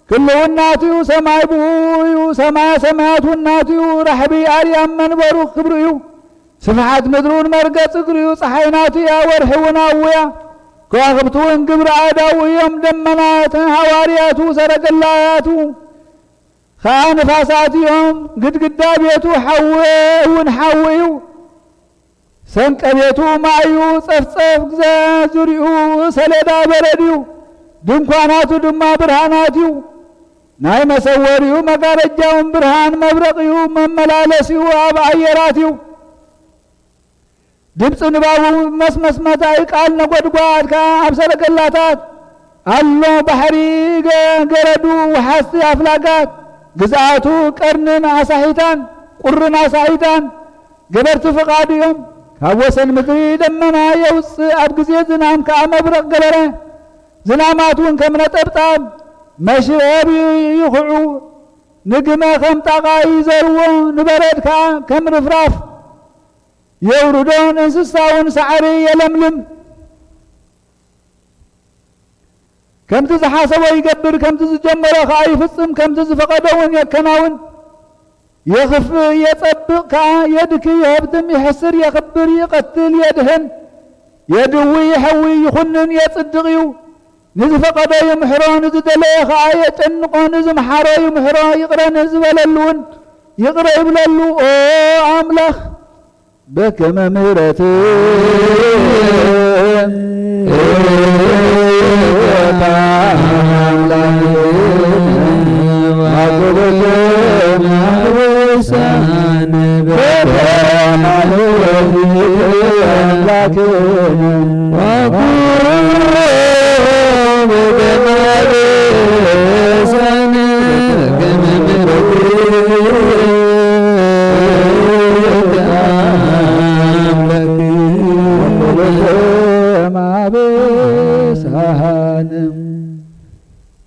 ክሉ እውን ናቱ እዩ። ሰማይ ብኡ እዩ። ሰማያ ሰማያት እውን ናቱ እዩ። ራሕቢ ኣርያም መንበሩ ክብሩ እዩ። ስፍሓት ምድሪ እውን መርገጽ እግሩ እዩ። ፀሓይ ናቱ እያ፣ ወርሒ እውን ኣብኡ እያ። ከዋኽብቲ እውን ግብሪ ኣእዳዉ እዮም። ደመናት ሃዋርያቱ፣ ሰረገላያቱ ኸዓ ንፋሳት እዮም። ግድግዳ ቤቱ ሓዊ እውን ሓዊ እዩ። ሰንቀ ቤቱ ማይ እዩ። ጸፍጸፍ ግዘ ዙሪኡ ሰሌዳ በረድ እዩ። ድንኳናቱ ድማ ብርሃናት እዩ። ናይ መሰወሪኡ መጋረጃውን ብርሃን መብረቕ እዩ። መመላለሲኡ ኣብ ኣየራት እዩ። ድምፂ ንባቡ መስመስመታይ ቃል ነጎድጓድ ከኣ ኣብ ሰረገላታት ኣሎ። ባሕሪ ገ-፣ ገረዱ ወሓዝቲ ኣፍላጋት፣ ግዝኣቱ ቀርንን ኣሳሒታን ቁርን ኣሳሒታን ገበርቲ ፍቓዱ እዮም። ካብ ወሰን ምድሪ ደመና የውፅእ፣ ኣብ ግዜ ዝናም ከኣ መብረቕ ገበረ። ዝናማት እውን ከም ነጠብጣብ መሽረብ ይኹዑ። ንግመ ከም ጣቓ ይዘርዎ፣ ንበረድ ከኣ ከም ርፍራፍ የውርዶ፣ ንእንስሳውን ሳዕሪ የለምልም። ከምቲ ዝሓሰቦ ይገብር፣ ከምቲ ዝጀመሮ ከኣ ይፍጽም፣ ከምቲ ዝፈቐዶ እውን የከናውን። የኽፍእ የጸብቕ ከኣ፣ የድኪ የሀብትም፣ የሕስር የኽብር፣ ይቐትል የድሕን፣ የድዊ የሐዊ፣ ይኹንን የጽድቕ እዩ። ንዝፈቐዶ ይምሕሮ፣ ንዝደለየ ከኣ የጨንቆ፣ ንዝምሓሮ ይምሕሮ፣ ይቕረ ንዝበለሉ እውን ይቕረ ይብለሉ። ኦ ኣምላኽ በከመ ምሕረት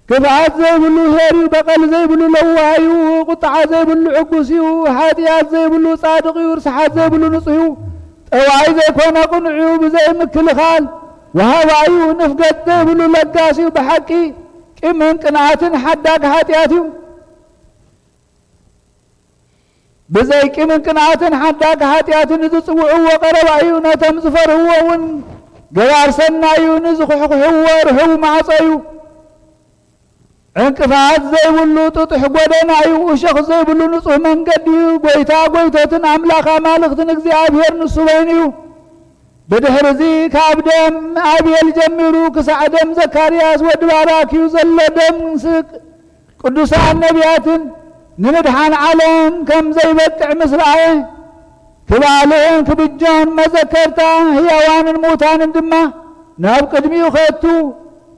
ክፍኣት ዘይብሉ ኄር እዩ፣ በቐል ዘይብሉ ለዋህ እዩ፣ ቁጥዓ ዘይብሉ ዕጉስ እዩ፣ ሓጢኣት ዘይብሉ ጻድቕ እዩ፣ ርስሓት ዘይብሉ ንጹህ እዩ፣ ጠዋይ ዘይኮነ ቅኑዕ እዩ፣ ብዘይ ምክልኻል ወሃባይ እዩ፣ ንፍገት ዘይብሉ ለጋስ እዩ፣ ብሓቂ ቂምን ቅንኣትን ሓዳግ ሓጢኣት እዩ። ብዘይ ቂምን ቅንኣትን ሓዳግ ሓጢኣትን ዝጽውዕዎ ቀረባ እዩ። ነቶም ዝፈርህዎ እውን ገባር ሰናይ እዩ። ንዝኹሕኩሕዎ ርሑው ማዕጾ እዩ። ዕንቅፋት ዘይብሉ ጥጡሕ ጐደና እዩ። እሾኽ ዘይብሉ ንጹህ መንገዲ እዩ። ጐይታ ጐይቶትን ኣምላኽ ኣማልኽትን እግዚኣብሔር ንሱ በይኑ እዩ። ብድሕርዚ ካብ ደም ኣቤል ጀሚሩ ክሳዕ ደም ዘካርያስ ወዲ ባራክ እዩ ዘሎ። ደም ስ-፣ ቅዱሳን ነቢያትን ንምድሓን ዓለም ከም ዘይበቅዕ ምስ ረኣየ፣ ክባልዕን ክብጆን መዘከርታ ህያዋንን ምዉታንን ድማ ናብ ቅድሚኡ ከእቱ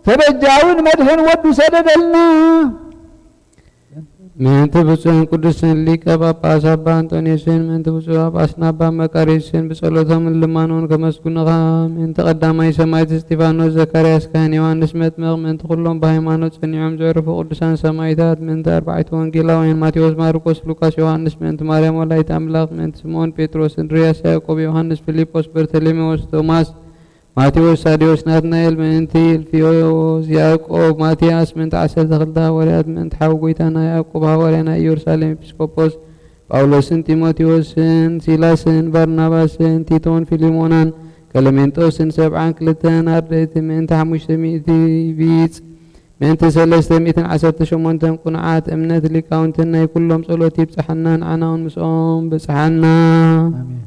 ተበጃውን መድሕን ወዱ ሰደደልና። ምእንቲ ብፁዕን ቅዱስን ሊቀ ጳጳስ ኣባ ኣንጦንዮስን፣ ምእንቲ ብፁዕ ጳጳስና ኣባ መቃርዮስን፣ ብጸሎቶምን ልማኖን ከመስግኑኻ፣ ምእንቲ ቀዳማይ ሰማዕት እስጢፋኖስ፣ ዘካርያስ ካህን፣ ዮሃንስ መጥምቕ፣ ምእንቲ ኩሎም ብሃይማኖት ጸኒዖም ዘዕርፉ ቅዱሳን ሰማዕታት፣ ምእንቲ ኣርባዕቱ ወንጌላውያን ማቴዎስ፣ ማርቆስ፣ ሉቃስ፣ ዮሃንስ፣ ምእንቲ ማርያም ወላዲተ ኣምላኽ፣ ምእንቲ ስምዖን ጴጥሮስ፣ እንድርያስ፣ ያዕቆብ፣ ዮሃንስ፣ ፊልጶስ፣ በርተሎሜዎስ፣ ቶማስ፣ ማቴዎስ፣ ታዴዎስ፣ ናትናኤል፣ ምእንቲ እልፍዮስ፣ ያዕቆብ፣ ማትያስ፣ ምእንቲ ዓሰርተ ክልተ ሃዋርያት፣ ምእንቲ ሓው ጐይታና ያዕቆብ ሃዋርያ፣ ናይ ኢየሩሳሌም ኤጲስቆጶስ፣ ጳውሎስን ጢሞቴዎስን፣ ሲላስን ባርናባስን፣ ቲቶን ፊልሞናን፣ ቀለሜንጦስን፣ ሰብዓን ክልተን ኣርድእቲ፣ ምእንቲ ሓሙሽተ ሚእቲ ቢጽ፣ ምእንቲ ሰለስተ ሚእትን ዓሰርተ ሸሞንተን ቅኑዓት እምነት ሊቃውንትን ናይ ኩሎም ጸሎት ይብጽሓና፣ ንዓና እውን ምስኦም በጽሓና። ኣሜን።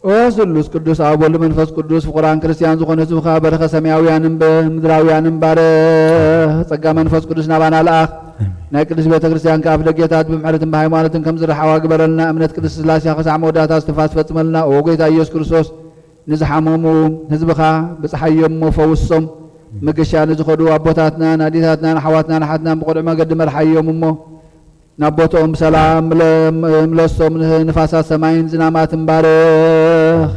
ኦ ስሉስ ቅዱስ ኣብ ወልድ መንፈስ ቅዱስ ፍቁራን ክርስቲያን ዝኾነ ህዝብኻ በርኸ፣ ሰማያውያን እምበ-፣ ምድራውያን እምባርኽ። ጸጋ መንፈስ ቅዱስ ናባና ለኣኽ። ናይ ቅድስት ቤተ ክርስቲያን ከኣፍ ደጌታት ብምሕረትን ብሃይማኖትን ከም ዝረሓዋ ግበረልና። እምነት ቅድስት ስላሴ ክሳዕ መወዳእታ እስትንፋስ ትፈጽመልና። ኦ ጎይታ ኢየሱስ ክርስቶስ ንዝሓመሙ ህዝብኻ ብጽሓዮም እሞ ፈውሶም። መገሻ ንዝኸዱ ኣቦታትናን ኣዴታትናን ኣሕዋትናን ኣሓትናን ብቕኑዕ መገዲ መርሓዮም እሞ ናብ ቦትኦም ብሰላም ምለ-፣ ምለሶም። ንፋሳት ሰማይን ዝናማትን ባርኽ።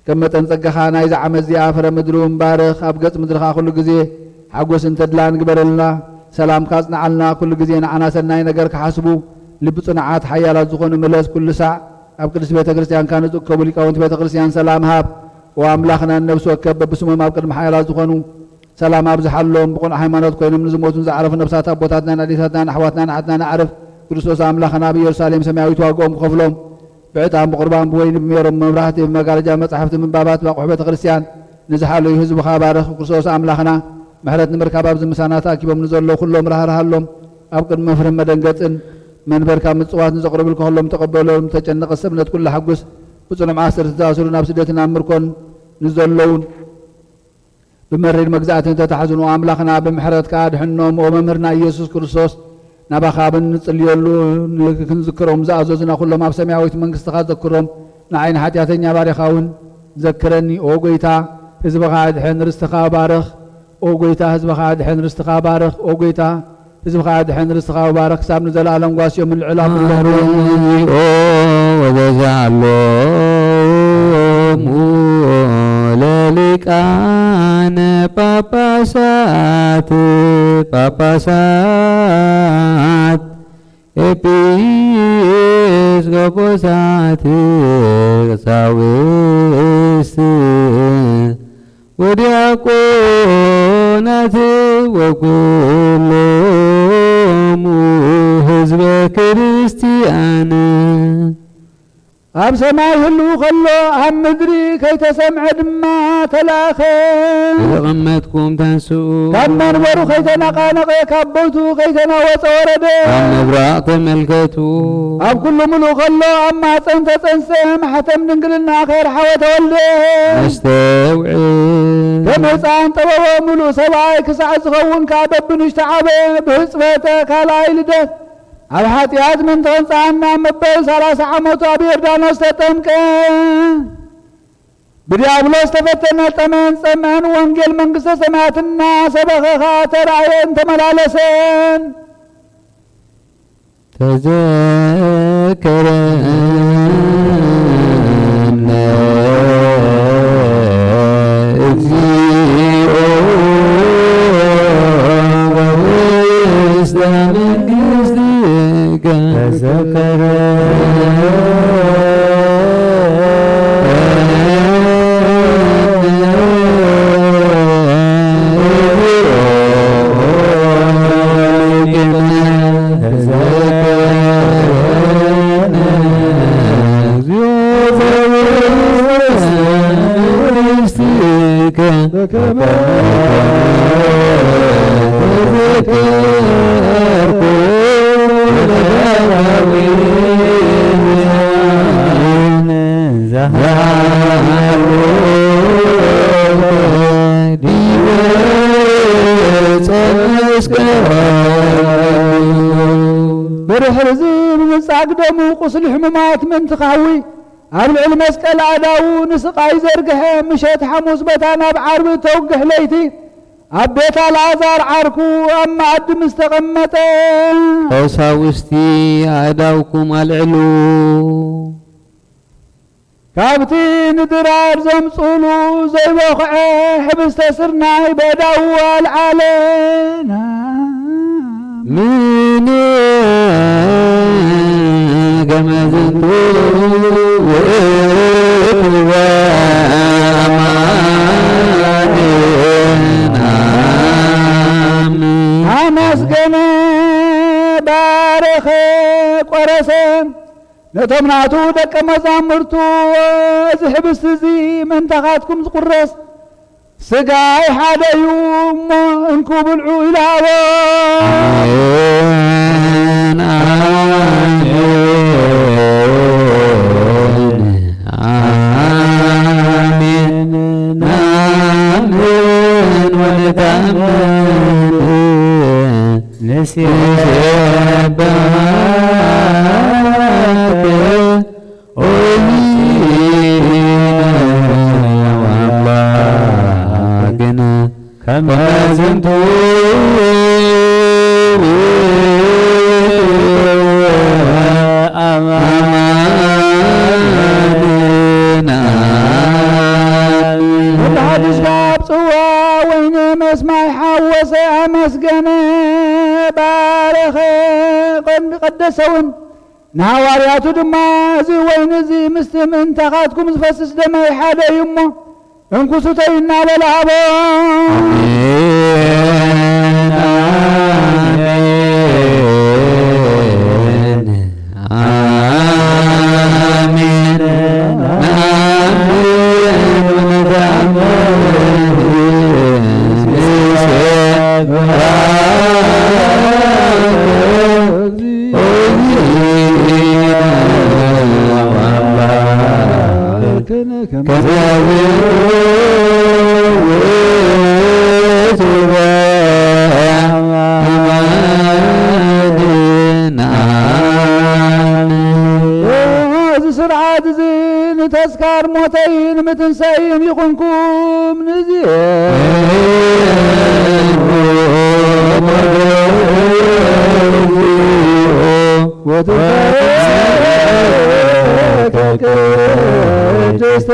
ከም መጠን ጸጋኻ ናይዛ ዓመት እዚኣ ፍረ ምድሪ እውን ባርኽ። ኣብ ገጽ ምድርኻ ኩሉ ግዜ ሓጎስን ተድላን ግበረልና። ሰላምካ ኣጽንዓልና። ኩሉ ግዜ ንዓና ሰናይ ነገር ክሓስቡ ልቢ ጽኑዓት ሓያላት ዝኾኑ ምለስ። ኩሉ ሳዕ ኣብ ቅድስቲ ቤተ ክርስቲያንካ ንዝእከቡ ሊቃውንቲ ቤተ ክርስቲያን ሰላም ሃብ። ኦ ኣምላኽና፣ ንነብሲ ወከፍ በብስሞም ኣብ ቅድሚ ሓያላት ዝኾኑ ሰላም ኣብዝሓሎም። ብቕኑዕ ሃይማኖት ኮይኖም ንዝሞቱን ዝዓረፉ ነብሳት ኣቦታትናን ኣዴታትናን ኣሕዋትናን ኣሓትናን ኣዕርፍ ክርስቶስ ኣምላኽና ኣብ ኢየሩሳሌም ሰማያዊት ዋግኦም ክኸፍሎም ብዕጣን ብቑርባን ብወይኒ ብሜሮን መብራህቲ ብመጋረጃ መጻሕፍቲ ምንባባት ብኣቑሑ ቤተ ክርስቲያን ንዝሓለዩ ህዝብኻ ባርኽ። ክርስቶስ ኣምላኽና ምሕረት ንምርካብ ኣብዚ ምሳና ተኣኪቦም ንዘለዉ ኩሎም ራህርሃሎም። ኣብ ቅድሚ መፍርህን መደንገጽን መንበርካ ምጽዋት ንዘቕርቡልካ ኩሎም ተቐበሎም። ተጨነቐ ሰብነት ኩላ ሓጉስ። ብጽኑዕ ማእሰርቲ ዝተኣስሩ ናብ ስደትን ኣብ ምርኮን ንዘለዉን ብመሪር መግዛእትን ተታሕዙን ኣምላኽና ብምሕረትካ ኣድሕኖም። ኦ መምህርና ኢየሱስ ክርስቶስ ናባኻ ብንጽልየሉ ክንዝክሮም ዝኣዘዙና ኩሎም ኣብ ሰማያዊት መንግስትኻ ዘክሮም። ንዓይ ንሓጢኣተኛ ባሪኻ እውን ዘክረኒ። ኦ ጎይታ ህዝብኻ ኣድሕን ርስትኻ ባርኽ። ኦ ጎይታ ህዝብኻ ኣድሕን ርስትኻ ባርኽ። ኦ ጎይታ ህዝብኻ ኣድሕን ርስትኻ ባርኽ። ክሳብ ንዘለኣለም ጓስዮምን ልዕል ኣቢሎም። ኦ ወበዛ ኣሎሙ ለሊቃነ ጳጳሳት ጳጳሳት ኤጲስቆጶሳት ቀሳውስት ወዲያቆናት ወኩሎሙ ህዝበ ክርስቲያን። ኣብ ሰማይ ህልው ከሎ ኣብ ምድሪ ከይተሰምዐ ድማ ተላእኸ። ዝተቐመጥኩም ተንስኡ። ካብ መንበሩ ከይተነቓነቐ ካብ ቦቱ ከይተናወጸ ወረደ። ኣብ ምብራቕ ተመልከቱ። ኣብ ኩሉ ምሉእ ከሎ ኣብ ማፀን ተጸንሰ ማሕተም ድንግልና ከየርሓወ ተወልደ። ነስተውዕል። ከም ህፃን ጠበቦ ምሉእ ሰብኣይ ክሳዕ ዝኸውን ከዓ በብንሽቱ ዓበ። ብህፅበተ ካልኣይ ልደት ኣብ ሓጢኣት ምእንቲ ከንጽኣና መበል ሰላሳ ዓመቱ ኣብ ዮርዳኖስ ተጠምቀ። ብዲያብሎስ ተፈተነ፣ ጠመን ጸምአን ወንጌል መንግስተ ሰማያት እናሰበኸ ኸኣ ተራእየን ተመላለሰን። ተዘከረነ እግዚኦ በውስተ መንግስትከ። ተዘከረነ ብድሕሪ እዚ ብምጻግ ደሙ ቁስሊ ሕሙማት ምእንቲ ከሕዊ ኣብ ልዕሊ መስቀል ኣእዳዉ ንስቓይ ዘርግሐ፣ ምሸት ሓሙስ በታ ናብ ዓርቢ እተውግሕ ለይቲ፣ ኣብ ቤት ኣልዓዛር ዓርኩ ኣብ መኣዲ ምስ ተቐመጠ፣ ቀሳውስቲ ኣእዳውኩም ኣልዕሉ። ካብቲ ንድራር ዘምጽኡሉ ዘይበኹዐ ሕብስተ ስርናይ በእዳዉ ኣልዓለ። ምን ከመ ዝንቱ ውእቱ ወአማን። ኣመስገነ፣ ባረኸ፣ ቆረሰ። ነቶም ናቱ ደቀ መዛሙርቱ፣ "እዚ ሕብስቲ እዚ ምእንታኻትኩም ዝቁረስ ስጋይ ሓደ እዩ እሞ እንኩ ብልዑ" ኢሉ ሃቦ። ኣሜን፣ ኣሜን፣ ኣሜን። ንኣምን ወንተኣምን። ንሴብሐከ ኦዚነ ወአምላክነ ከመ ዝንቱ ኣማን። ኩሉ ሓድሽ ካብ ጽዋ ወይኒ ምስ ማይ ሓወሰ፣ ኣመስገነ፣ ባረኸ፣ ቀን-፣ ቀደሰ እውን። ንሃዋርያቱ ድማ፣ "እዚ ወይኒ እዚ ምስቲ ምእንታኻትኩም ዝፈስስ ደመይ ሓደ እዩ እሞ፣ እንኩ ስተዩ" እናበለ ሃቦ። ኣሜን፣ ኣሜን። ኣሜን። ንኣምን ወንተኣምን። ንሴብሐከ ኦዚነ ወአምላክነ ከመ ዝንቱ ውእቱ ወአማን። ኣሜን። እዚ ስርዓት እዚ ንተስካር ሞተይን ምትንሳኤይን ይኹንኩም። ንዚ ወትንሳኤከ ቅድስት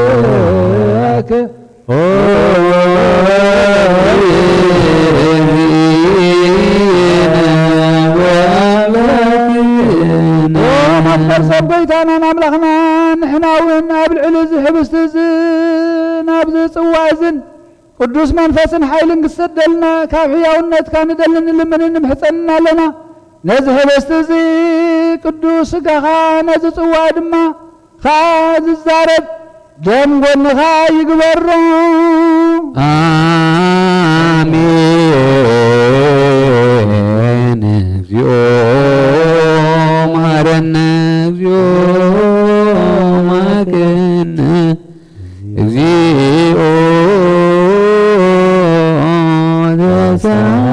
ወናስተበቅዐከ መፍቀር ሰብ ጎይታናን ኣምላኽናን ንሕና እውን ኣብ ልዕሊ እዚ ህብስቲ እዝን ኣብዚ ጽዋ እዝን ቅዱስ መንፈስን ሓይልን ክሰደልና ካብ ሕያውነትካ ንደልን ንልምንን ንምሕጸንን ኣለና። ነዚ ህብስቲ እዚ ቅዱስ ስጋኻ ነዚ ጽዋ ድማ ኸኣ ዝዛረብ ደም ጎንኻ ይግበሮ። ኣሜን። እግዚኦ መሐረነ፣ እግዚኦ መሐረነ፣ እግዚኦ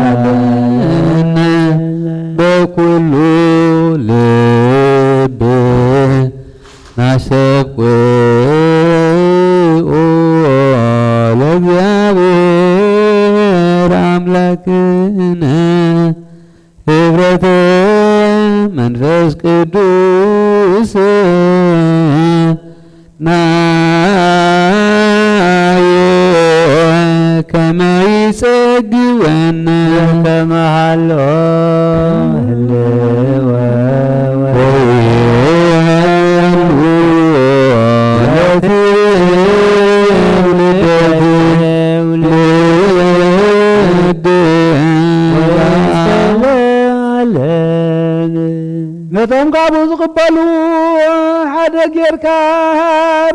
ተሳለነ በኩሉ ልብ ናስተብቅዖ ለእግዚኣብሔር ኣምላክነ ህብረተ መንፈስ ቅዱስ ናየ ከመ ይጸግወነ ከመሃሎ ህልወ ወይህሉ ለትውልደ ትውልድ ወለዓለመ ዓለም። ነቶም ካብኡ ዝቕበሉ ሓደ ጌርካ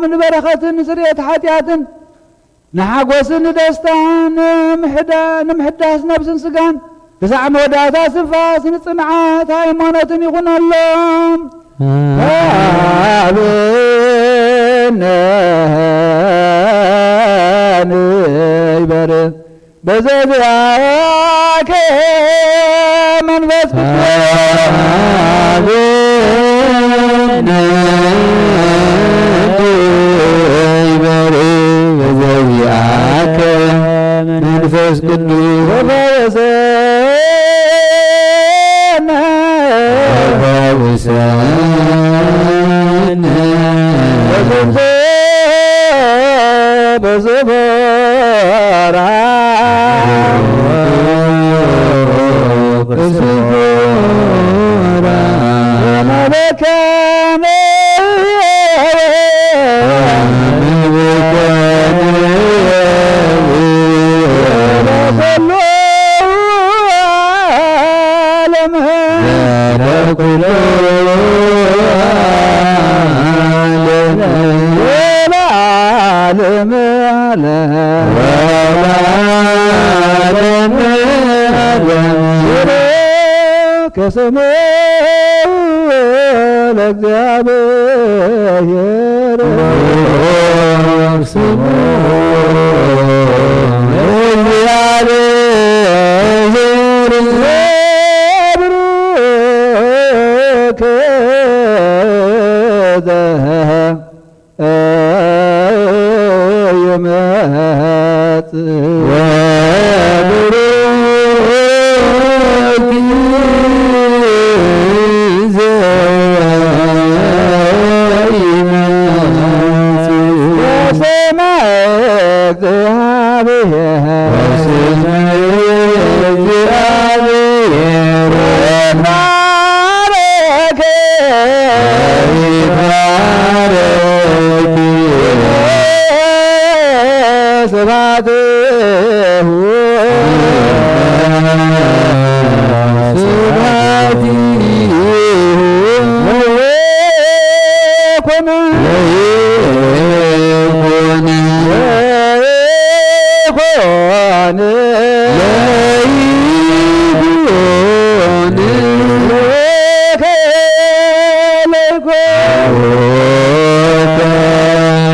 ንበረኸትን ስርየት ሓጢኣትን ንሓጎስን ንደስታን ንምሕዳ-፣ ንምሕዳስ ነብስን ስጋን ክሳዕ መወዳእታ ስንፋስ ንጽንዓት ሃይማኖትን ይኹነሎም። ኣብነ ንግበር በዘዚኣከ መንፈስ ቅዱስ። ንግበር በዘዚኣከ መንፈስ ቅዱስ። ወፈወሰነ። ወፈወሰነ። በዘቦራ ዓለም። ወለዓለመ ዓለም። ስብሐት ለእግዚአብሔር። ስብሐት ለእግዚአብሔር። ብሩክ ዘ ይመጽእ ወብሩክ ዘይመጽእ። በስመ እግዚአብሔር። በስመ እግዚአብሔር። ይትባረክ። ይትባረክ። ስብሐቲሁ። ስብሐቲሁ። ለይኩን። ለይኩን። ለይኩን።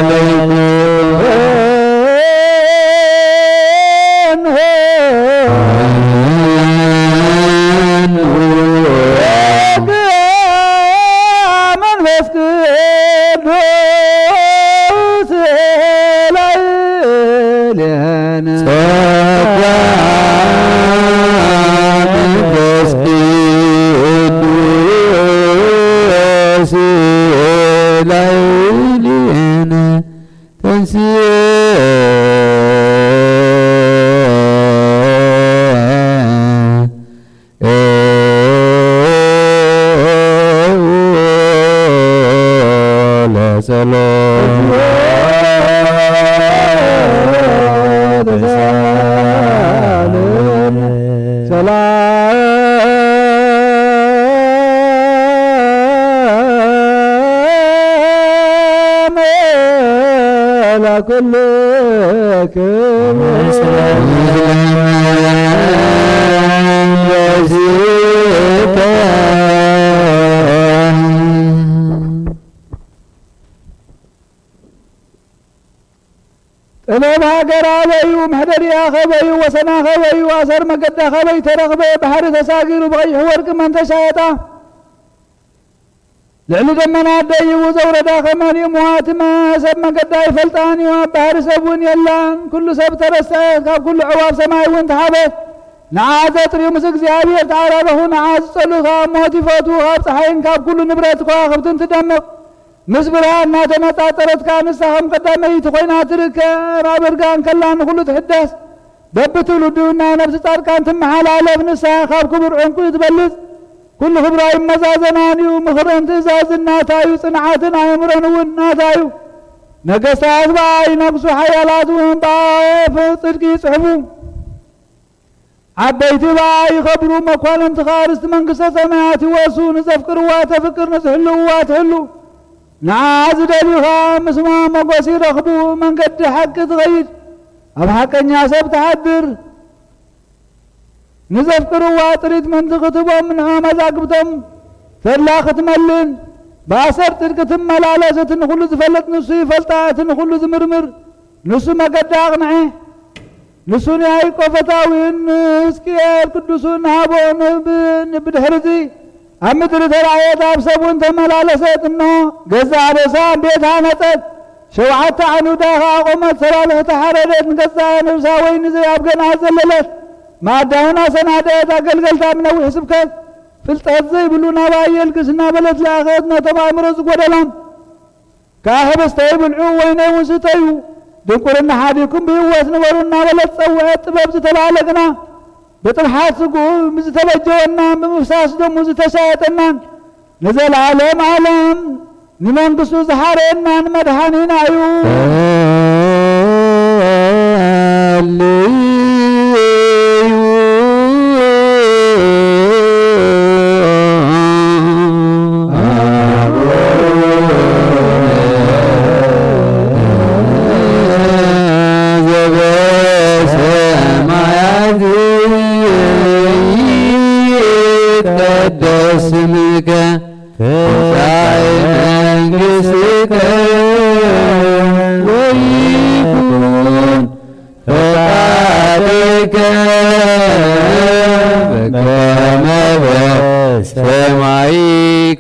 ለይኩን። ለይኩን። መንፈስ ቅዱስ ላዕሌነ። ጸጋ መንፈስ ቅዱስ ላዕሌነ። ተንሥእ ለጸሎት። ሰላም ለኩልክሙ። ጥበብ ሃገር ኣበዩ፣ መሕደሪኣ ኸበዩ፣ ወሰና ኸበዩ፣ ኣሰር መገዳ ኸበዩ ተረኽበ፣ ባሕሪ ተሳጊሩ ብቐይሕ ወርቂ መን ተሻየጣ። ልዕሊ ደመና ደይቡ ዘውረዳ ኸመን እዩ፣ ምዋቲ መ-፣ ሰብ መገዳ ኣይፈልጣን እዩ፣ ኣብ ባሕሪ ሰብ እውን የላን። ኩሉ ሰብ ተረስዐ፣ ካብ ኩሉ ዕዋፍ ሰማይ እውን ተሓበ። ንዓ ዘጥርዩ ምስ እግዚኣብሔር ተዓራረኹ፣ ንዓ ዝጸሉ ካብ ሞት ይፈቱ፣ ካብ ጸሓይን ካብ ኩሉ ንብረት ከዋኽብትን ትደምቕ። ምስ ብርሃን እናተነጻጸረትካ ንሳ ከም ቀዳመይቲ ኮይና ትርከብ። ኣብ እርጋን ከላ ንኹሉ ትሕደስ። በብትውልዱ ናይ ነፍሲ ጻድቃን ትመሓላለፍ። ንሳ ካብ ክቡር ዕንቁ ትበልጽ። ኩሉ ክብራ ይመዛዘናን እዩ። ምኽርን ትእዛዝን ናታ እዩ። ጽንዓትን ኣእምሮን እውን ናታ እዩ። ነገስታት ብኣ ይነግሱ፣ ሓያላት እውን ብኣ ጽድቂ ይጽሕፉ። ዓበይቲ ብኣ ይኸብሩ፣ መኳንንቲ ኸኣ ርስቲ መንግስተ ሰማያት ይወርሱ። ንዘፍቅርዋ ተፍቅር፣ ንዝሕልውዋ ትሕሉ። ንዓ ዝደልዩ ኸኣ ምስማ ሞገስ ይረኽቡ። መንገዲ ሓቂ ትኸይድ፣ ኣብ ሓቀኛ ሰብ ትሓድር። ንዘፍቅርዋ ጥሪት ምእንቲ ክትህቦም፣ ንዕኦም ኣዛግብቶም ተድላ ክትመልን፣ ብኣሰር ጽድቂ ትመላለስ። እቲ ንኹሉ ዝፈልጥ ንሱ ይፈልጣ፣ እቲ ንኹሉ ዝምርምር ንሱ መገዳ ኣቕንዐ። ንሱ ንያዕቆብ ፈታዊን ንሕዝቅኤል ቅዱሱን ሃቦ። ንብ-፣ ንብድሕርዚ ኣብ ምድሪ ተራእየት፣ ኣብ ሰብ እውን ተመላለሰት። እነሆ ገዛእ ርእሳ ቤት ሃነጸት፣ ሸውዓተ ኣዕኑዳ ኸዓ ኣቖመት። ሰባብሕቲ ሓረደት፣ ንገዛእ ነብሳ ወይኒ ዘይ ኣብ ገንኣ ዘለለት፣ ማዳውን ኣሰናደአት። ኣገልገልታ ብነዊሕ ስብከት፣ ፍልጠት ዘይብሉ ናባይ የልግስ እናበለት ለኣኸት፣ ነቶም ኣእምሮ ዝጎደሎም ከኣ ህብስተይ ብልዑ፣ ወይነይ እውን ስተዩ፣ ድንቁርና ሓዲግኩም ብህይወት ንበሩ እናበለት ጸውዐት። ጥበብ ዝተባህለ ግና ብጥብሓት ስግኡ ዝተበጀወናን ብምፍሳስ ደሙ ዝተሻየጠናን ንዘለዓለም ዓለም ንመንግስቱ ዝሓረየናን መድሓኒና እዩ። ዘበሰማያት ይትቀደስ ስምከ ትምጻእ መንግሥትከ ወይኩን ፈቃድከ በከመ በሰማይ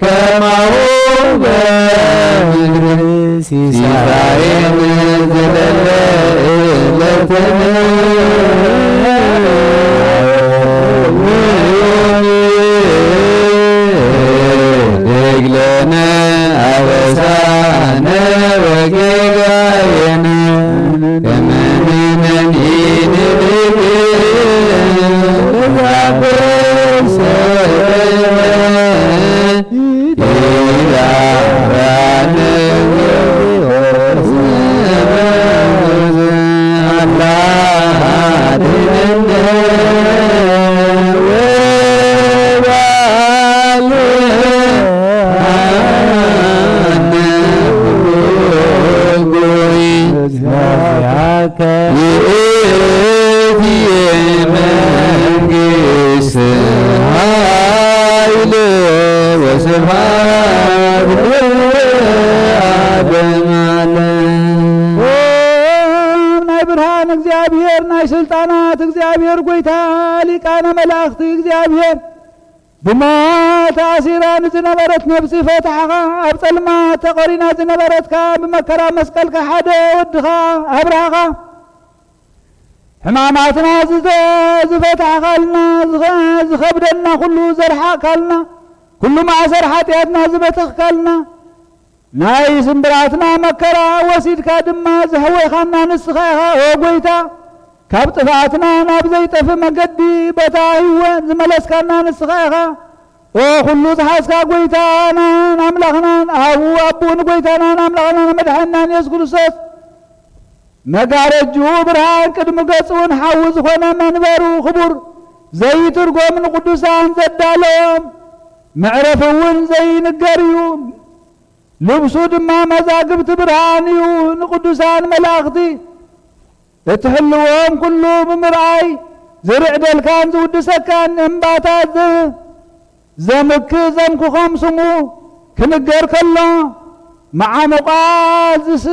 ከማሁ በምድር። ሲሳየነ ዘለለ ዕለትነ ሀብ ለነ አበሳነ ወጌጋየነ ከመ ንሕነኒ ንህብ ለዘአበሰነ ኢታብአነ። አላ አድነነ ወባልዓነ እጉይ። ይእቲ መንግስት ኃይል ወስብሐት ለዓለመ ዓለም። ኦ ናይ ብርሃን እግዚኣብሔር፣ ናይ ስልጣናት እግዚኣብሔር፣ ጐይታ ሊቃነ መላእኽቲ እግዚኣብሔር፣ ብሞት ተኣሲራ ንዝነበረት ነፍሲ ፈታሕኻ፣ ኣብ ጸልማት ተቐሪና ዝነበረት ከኣ ብመከራ መስቀልካ ሓደ ወድኻ ኣብርሃኻ። ሕማማትና ዝተ-፣ ዝፈታሕካልና፣ ዝኸ-፣ ዝኸብደና ኩሉ ዘርሓቕካልና፣ ኩሉ ማእሰር ሓጢኣትና ዝበተኽካልና፣ ናይ ስምብራትና መከራ ወሲድካ ድማ ዘሕወይኻና ንስኻ ኢኻ። ኦ ጐይታ፣ ካብ ጥፍኣትና ናብ ዘይጠፍእ መገዲ በታ ህይወት ዝመለስካና ንስኻ ኢኻ። ኦ ኩሉ ዝሓዝካ ጐይታናን ኣምላኽናን፣ ኣብኡ ኣቦኡ ንጐይታናን ኣምላኽናን መድሓኒናን የሱስ ክርስቶስ፣ መጋረጅኡ ብርሃን ቅድሚ ገጹ እውን ሓዊ ዝኾነ መንበሩ ክቡር፣ ዘይትርጎም ንቅዱሳን ዘዳለዎም መዕረፊ እውን ዘይንገር እዩ። ልብሱ ድማ መዛግብቲ ብርሃን እዩ። ንቅዱሳን መላእኽቲ እትሕልዎም ኩሉ ብምርኣይ ዝርዕደልካን ዝውድሰካን እምባታት ዘ-፣ ዘምክ ዘምክኾም ስሙ ክንገር ከሎ መዓሙቓት ዝስ-፣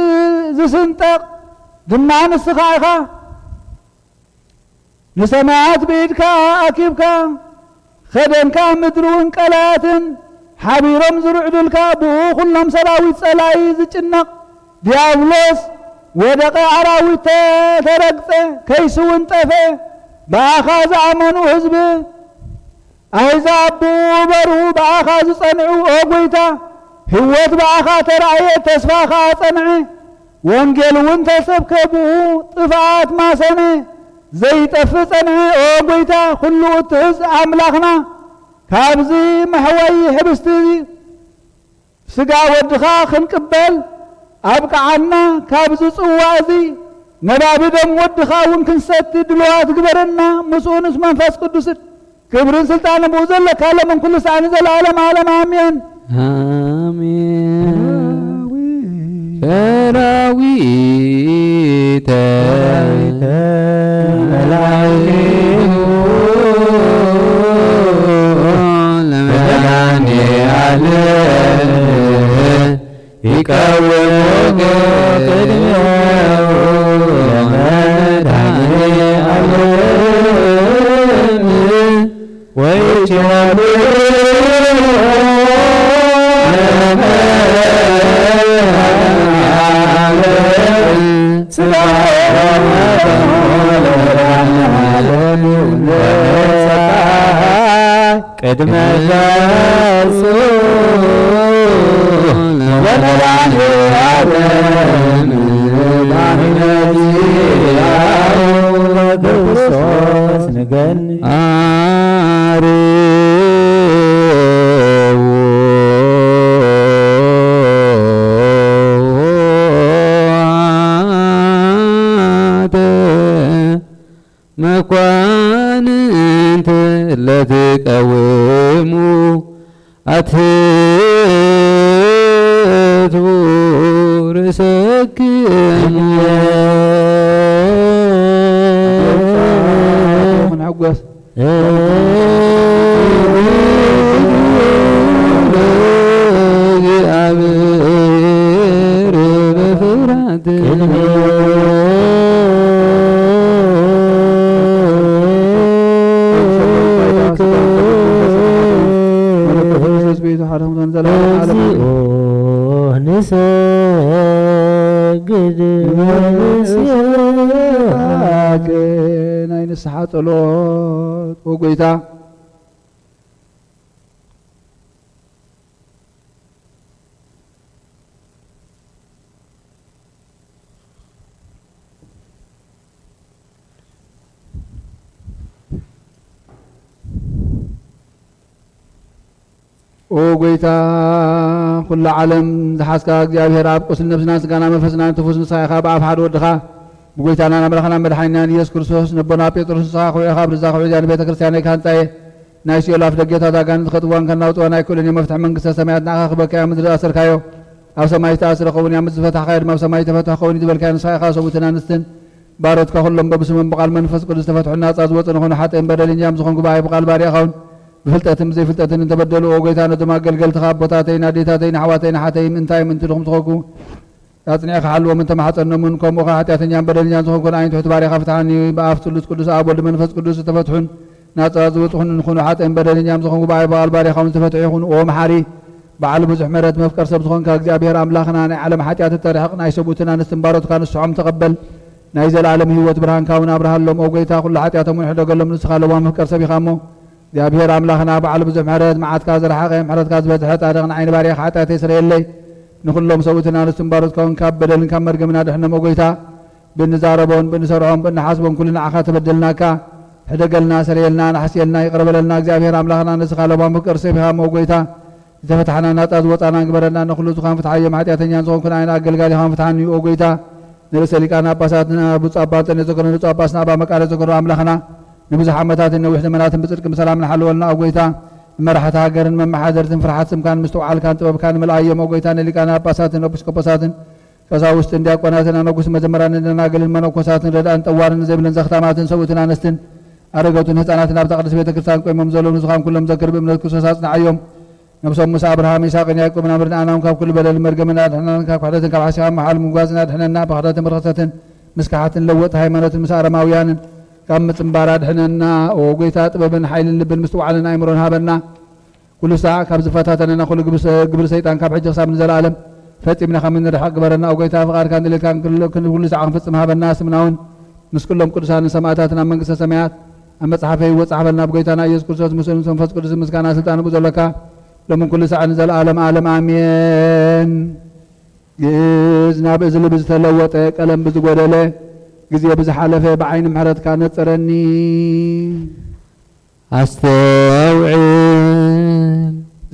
ዝስንጠቕ ድማ ንስኻ ኢኻ። ንሰማያት ብኢድካ ኣኪብካ፣ ኸደንካ ምድሪ እውን ቀላያትን ሓቢሮም ዝርዕዱልካ፣ ብኡ ኹሎም ሰራዊት ጸላኢ ዝጭነቕ ዲያብሎስ ወደቐ፣ ኣራዊት ተ-፣ ተረግጸ፣ ከይሲ እውን ጠፍአ። ብኣኻ ዝኣመኑ ህዝቢ ኣህዛብ ብኡ በርሁ፣ ብኣኻ ዝጸንዑ ኦ ጐይታ፣ ህይወት ብኣኻ ተራእየ፣ ተስፋ ኸኣ ጸንዐ። ወንጌል እውን ተሰብከ፣ ብኡ ጥፍኣት ማሰነ፣ ዘይጠፍእ ጸንዐ። ኦ ጐይታ፣ ኩሉ እትሕዝ ኣምላኽና፣ ካብዚ መሕወዪ ሕብስቲ ስጋ ወድኻ ክንቅበል ኣብቅዓና። ካብዚ ጽዋእ እዚ ነባቢ ደም ወድኻ እውን ክንሰቲ ድሉዋት ግበረና። ምስኡ ምስ መንፈስ ቅዱስን ክብርን ስልጣንን ብኡ ዘለካ ሎምን ኩሉ ሰዓትን ንዘለዓለም ዓለም ኣሜን። ኣሜን። ሰራዊተ መላእክቱ ለመድኃኔዓለም ይቀውም ቅድሜሁ ለመድኃኔዓለም ወይትሃበ ቅድመ ገጹ ለመድኃኔዓለም በክርስቶስ ንገኒ። አርያተ መኳንንት ለትቀውሙ አትሕቱ ርእሰክሙ። ክንሕጎስ። እግዚአብሔር በፍርሃት። መለኮት መንፈስ ቤቱ ሓደ ክም ዘላለም ዓለም። እግዚኦ ንሰግድ ምስሌካ። ናይ ንስሓ ጸሎት። ኦ ጎይታ፣ ኦ ጎይታ፣ ኩላ ዓለም ዝሓዝካ እግዚኣብሔር ኣብ፣ ቁስሊ ነብስናን ስጋና መንፈስናን ትፉስ ንስኻ ኢኻ። ብኣፍ ሓደ ወድኻ ብጎይታናን ኣምላኽናን መድሓኒናን ኢየሱስ ክርስቶስ ነቦና ጴጥሮስ፣ ንስኻ ኩዒኻ ብርዛ ኩዒ እዚኣ ንቤተ ክርስቲያነይ ክሃንጻ እየ። ናይ ሲኦል ኣፍ ደጌታት ኣጋንንቲ ከጥዋን ከናውጥዋን ኣይክእሉን እዮም። መፍትሒ መንግስተ ሰማያት ንዓኻ ክበካ እያ። ምድሪ ዝኣሰርካዮ ኣብ ሰማይ ዝተኣስረ ክኸውን እያ። ምድሪ ዝፈታሕካዮ ድማ ኣብ ሰማይ ዝተፈትሐ ክኸውን እዩ ዝበልካዮ ንስኻ ኢኻ። ሰብኡትን ኣንስትን ባሮትካ ኩሎም በብስሞም ብቓል መንፈስ ቅዱስ ዝተፈትሑ ናጻ ዝወጹ ንኾኑ። ሓጥእን በደለኛም ዝኾንኩ ብኣይ ብቓል ባርያኻውን ብፍልጠትን ብዘይፍልጠትን እንተበደሉ፣ ኦ ጎይታ፣ ነዞም ኣገልገልትኻ ኣቦታተይን ኣዴታተይን ኣሕዋተይን ኣሓተይን እንታይ ምእንቲ ድኹም ትኾንኩ ኣጽኒዕካ ሓልዎም እንተማሕጸኖምን፣ ከምኡ ኸኣ ሓጢኣተኛን በደለኛን ዝኾንኩ ንዓይን ትሑት ባርያኻ ፍትሓኒ። ብኣፍ ስሉስ ቅዱስ ኣብ ወልድ መንፈስ ቅዱስ ዝተፈትሑን ናጻ ዝወጽኹን እንኹኑ። ሓጥእን በደለኛም ዝኾንኩ ብኣይ ብቓል ባርያኻ እውን ዝተፈትሑ ይኹኑ። ኦ መሓሪ፣ በዓል ብዙሕ ምሕረት መፍቀር ሰብ ዝኾንካ እግዚኣብሔር ኣምላኽና፣ ናይ ዓለም ሓጢኣት እተርሕቕ ናይ ሰብኡትን ኣንስትን ባሮትካ ንስሖም ተቐበል። ናይ ዘለኣለም ህይወት ብርሃንካ እውን ኣብርሃሎም። ኦ ጎይታ፣ ኩሉ ሓጢኣቶም እውን ሕደገሎም። ንስኻ ለዋም መፍቀር ሰብ ኢኻ እሞ፣ እግዚኣብሔር ኣምላኽና በዓል ብዙሕ ምሕረት፣ መዓትካ ዝረሓቐ፣ ምሕረትካ ዝበዝሐ፣ ጻድቕ ንዓይ ንባርያኻ ሓጢኣተይ ስረየለይ። ንኹሎም ሰብኡትን ኣንስትን ባሮትካ እውን ካብ በደልን ካብ መርገምን ኣድሕኖም። ኦ ጎይታ፣ ብንዛረቦን ብንሰርዖን ብንሓስቦን ኩሉ ንዓኻ ተበደልናካ። ሕደገልና፣ ሰረየልና፣ ንሓስየልና፣ ይቕረ በለልና። እግዚኣብሔር ኣምላኽና ንስኻ ለባም ፍቅር ሰብ ኢኻ እሞ፣ ኦ ጎይታ፣ ዝተፈታሕና ናጻ ዝወጻናን ግበረና። ንኹሉ ዝኻን ፍትሓዮም፣ ሓጢኣተኛን ዝኾንኩ ንዓይን ኣገልጋሊኻን ፍትሓኒ። ኦ ጎይታ፣ ንርእሰ ሊቃነ ጳጳሳትና ብፁዕ ኣባ እንጠንዮስ ዘከሮ፣ ንብፁዕ ኣጳስና ኣባ መቃርዮስ ዘከሮ ኣምላኽና ንብዙሕ ዓመታትን ነዊሕ ዘመናትን ብጽድቂ ብሰላም ንሓልወልና። ኦ ጎይታ፣ ንመራሕቲ ሃገርን መመሓደርትን ፍርሓት ስምካን ምስትውዓልካን ጥበብካን ምልኣዮም። ኦ ጎይታ፣ ንሊቃነ ጳጳሳትን ኤጲስቆጶሳትን ቀሳውስትን ዲያቆናትን ኣነጉስ መዘምራንን ደናግልን መነኮሳትን ረድኣን ጠዋርን ዘይብለን ዘኽታማትን ሰብኡትን ኣንስትን ኣረገቱን ህፃናትን ኣብታ ቅድስት ቤተ ክርስቲያን ቆይሞም ዘለዉ ንዝኻን ኩሎም ዘክር ብእምነት ክርስቶስ ኣጽንዓዮም። ነብሶም ምስ ኣብርሃም ይስሐቅን ያዕቆብን ኣብ ርድኣናውን ካብ ኩሉ በደልን መርገምን ኣድሕነና፣ ካብ ክሕደትን ካብ ሓሲኻን መሓል ምጓዝን ኣድሕነና፣ ብኽሕደትን ብርኽሰትን ምስ ከሓትን ለወጥቲ ሃይማኖትን ምስ ኣረማውያንን ካብ ምጽንባር ኣድሕነና። ኦ ጎይታ፣ ጥበብን ሓይልን ልብን ምስትውዓልን ኣእምሮን ሃበና። ኩሉ ሳዕ ካብ ዝፈታተነና ኩሉ ግብሪ ሰ-፣ ግብሪ ሰይጣን ካብ ሕጂ ክሳብ ንዘለኣለም ፈጺምና ከም እንርሕቕ ግበረና። ኦ ጎይታ፣ ፍቓድካን ድሌትካን ክል-፣ ክን-፣ ኩሉ ሳዕ ክንፍጽም ሃበና። ስምና እውን ምስ ኩሎም ቅዱሳንን ሰማእታትን ኣብ መንግስተ ሰማያት ኣብ መጽሓፈ ህይወት ጻሕፈልና። ብጎይታና ኢየሱስ ክርስቶስ ምስኡን ምስ መንፈስ ቅዱስ ምስጋና ስልጣን ብኡ ዘለካ ሎምን ኩሉ ሳዕ ንዘለኣለም ዓለም ኣሜን። ግእዝ ናብ እዝሊ ብዝተለወጠ ቀለም ብዝጎደለ ግዜ ብዝሓለፈ ብዓይኒ ምሕረትካ ነጽረኒ። ኣስተውዕል።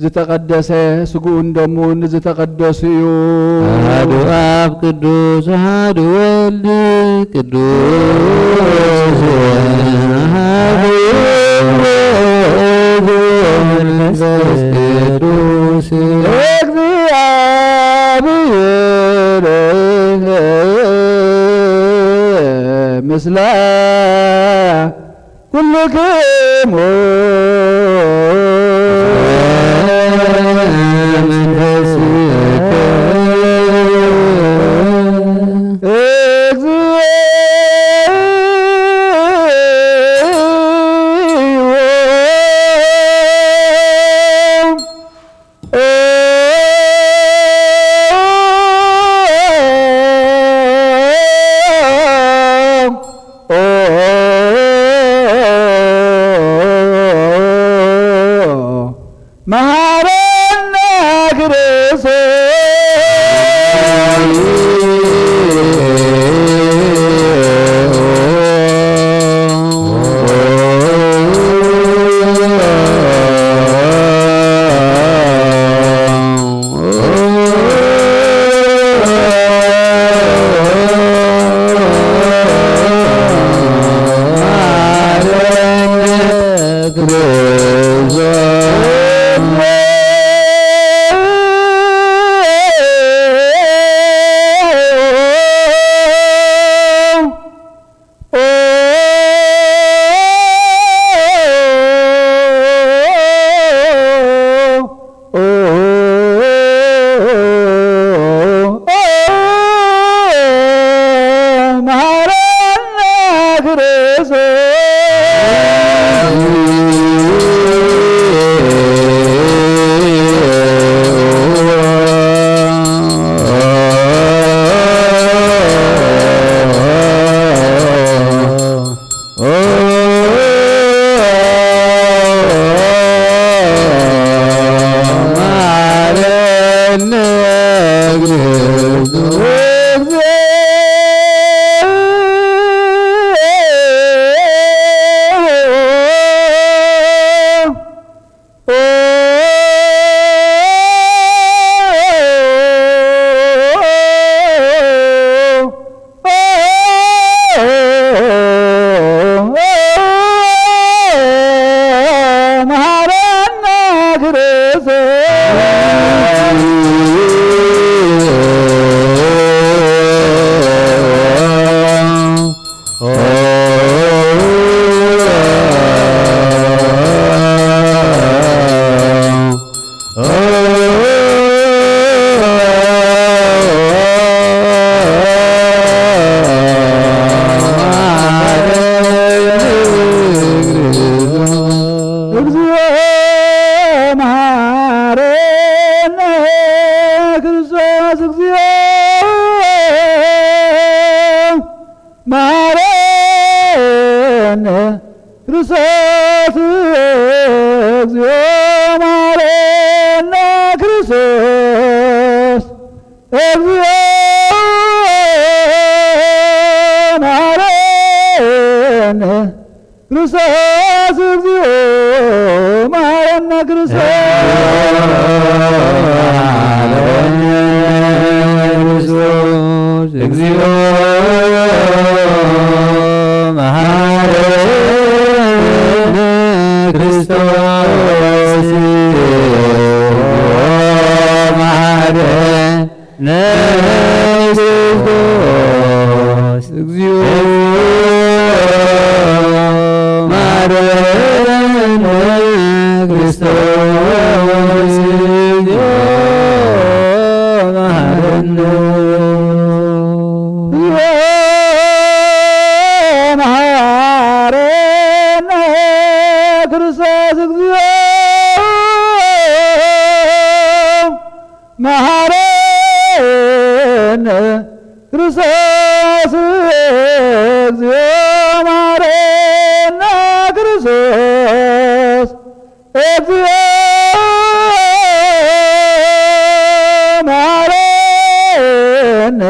ዝተቐደሰ ስግኡን ደሙን ንዝተቐደሱ እዩ። ኣሃዱ ኣብ ቅዱስ፣ ኣሃዱ ወልድ ቅዱስ፣ ኣሃዱ መንፈስ ቅዱስ። እግዚኣብሔር ምስለ ኩልክሙ። መሐረነ ክርስቶስ። መሐረነ ክርስቶስ። እግዚኦ መሐረነ ክርስቶስ፣ እግዚኦ መሐረነ ክርስቶስ፣ እግዚኦ መሐረነ ክርስቶስ፣ እግዚኦ መሐረነ ክርስቶስ፣ እግዚኦ መሐረነ ክርስቶስ። መሐረነ ክርስቶስ፣ እግዚኦ መሐረነ ክርስቶስ፣ እግዚኦ መሐረነ ክርስቶስ፣ እግዚኦ መሐረነ ክርስቶስ፣ እግዚኦ መሐረነ። እግዚኦ መሐረነ ክርስቶስ፣ እግዚኦ መሐረነ ክርስቶስ፣ እግዚኦ መሐረነ ክርስቶስ፣ እግዚኦ መሐረነ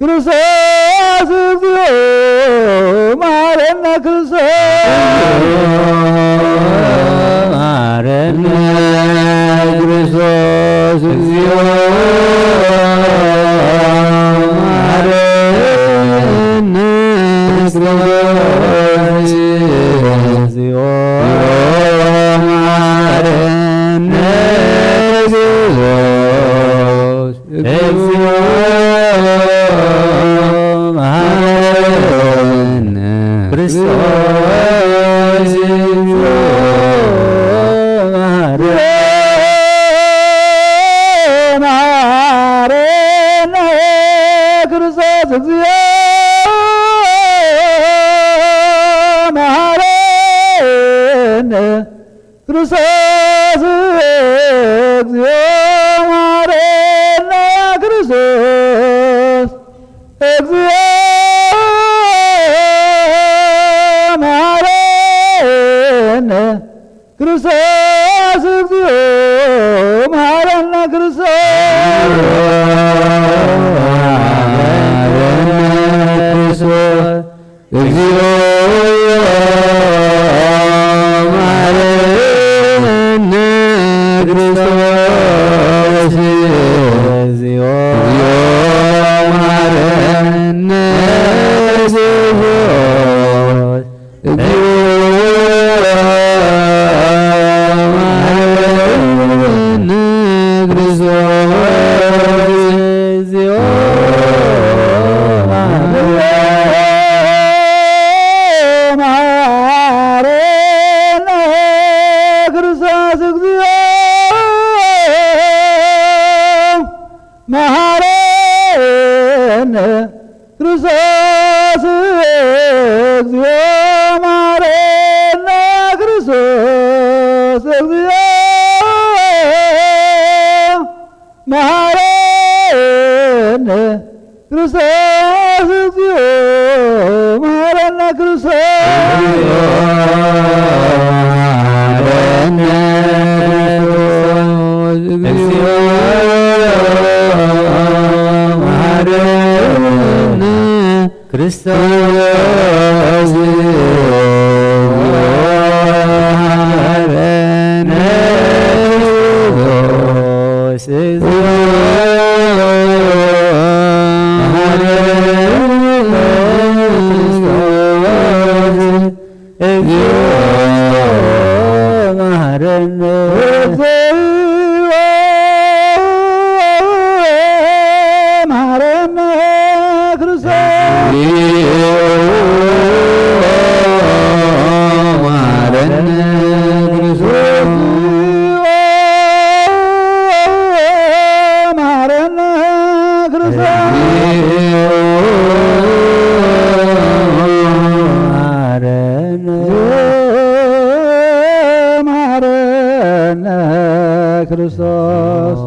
ክርስቶስ፣ እግዚኦ መሐረነ ክርስቶስ። መሐረነ ክርስቶስ፣ እግዚኦ መሐረነ ክርስቶስ፣ እግዚኦ መሐረነ ክርስቶስ። እግዚኦ መሐረነ ክርስቶስ፣ እግዚኦ መሐረነ። መሐረነ ክርስቶስ፣ እግዚኦ መሐረነ ክርስቶስ፣ እግዚኦ መሐረነ ክርስቶስ፣ እግዚኦ መሐረነ ክርስቶስ፣ እግዚኦ መሐረነ ክርስቶስ። መሐረነ ክርስቶስ፣ እግዚኦ መሐረነ ክርስቶስ፣ እግዚኦ መሐረነ ክርስቶስ፣ እግዚኦ መሐረነ ክርስቶስ፣ እግዚኦ መሐረነ ክርስቶስ፣ እግዚኦ መሐረነ ክርስቶስ፣ እግዚኦ መሐረነ ክርስቶስ፣ እግዚኦ መሐረነ ክርስቶስ፣ እግዚኦ መሐረነ ክርስቶስ። መሐረነ ክርስቶስ፣ መሐረነ ክርስቶስ መሐረነ ክርስቶስ መሐረነ ክርስቶስ እግዚኦ መሐረነ። እግዚኦ መሐረነ ክርስቶስ። እግዚኦ መሐረነ ክርስቶስ። እግዚኦ መሐረነ ክርስቶስ። መሐረነ። መሐረነ ክርስቶስ።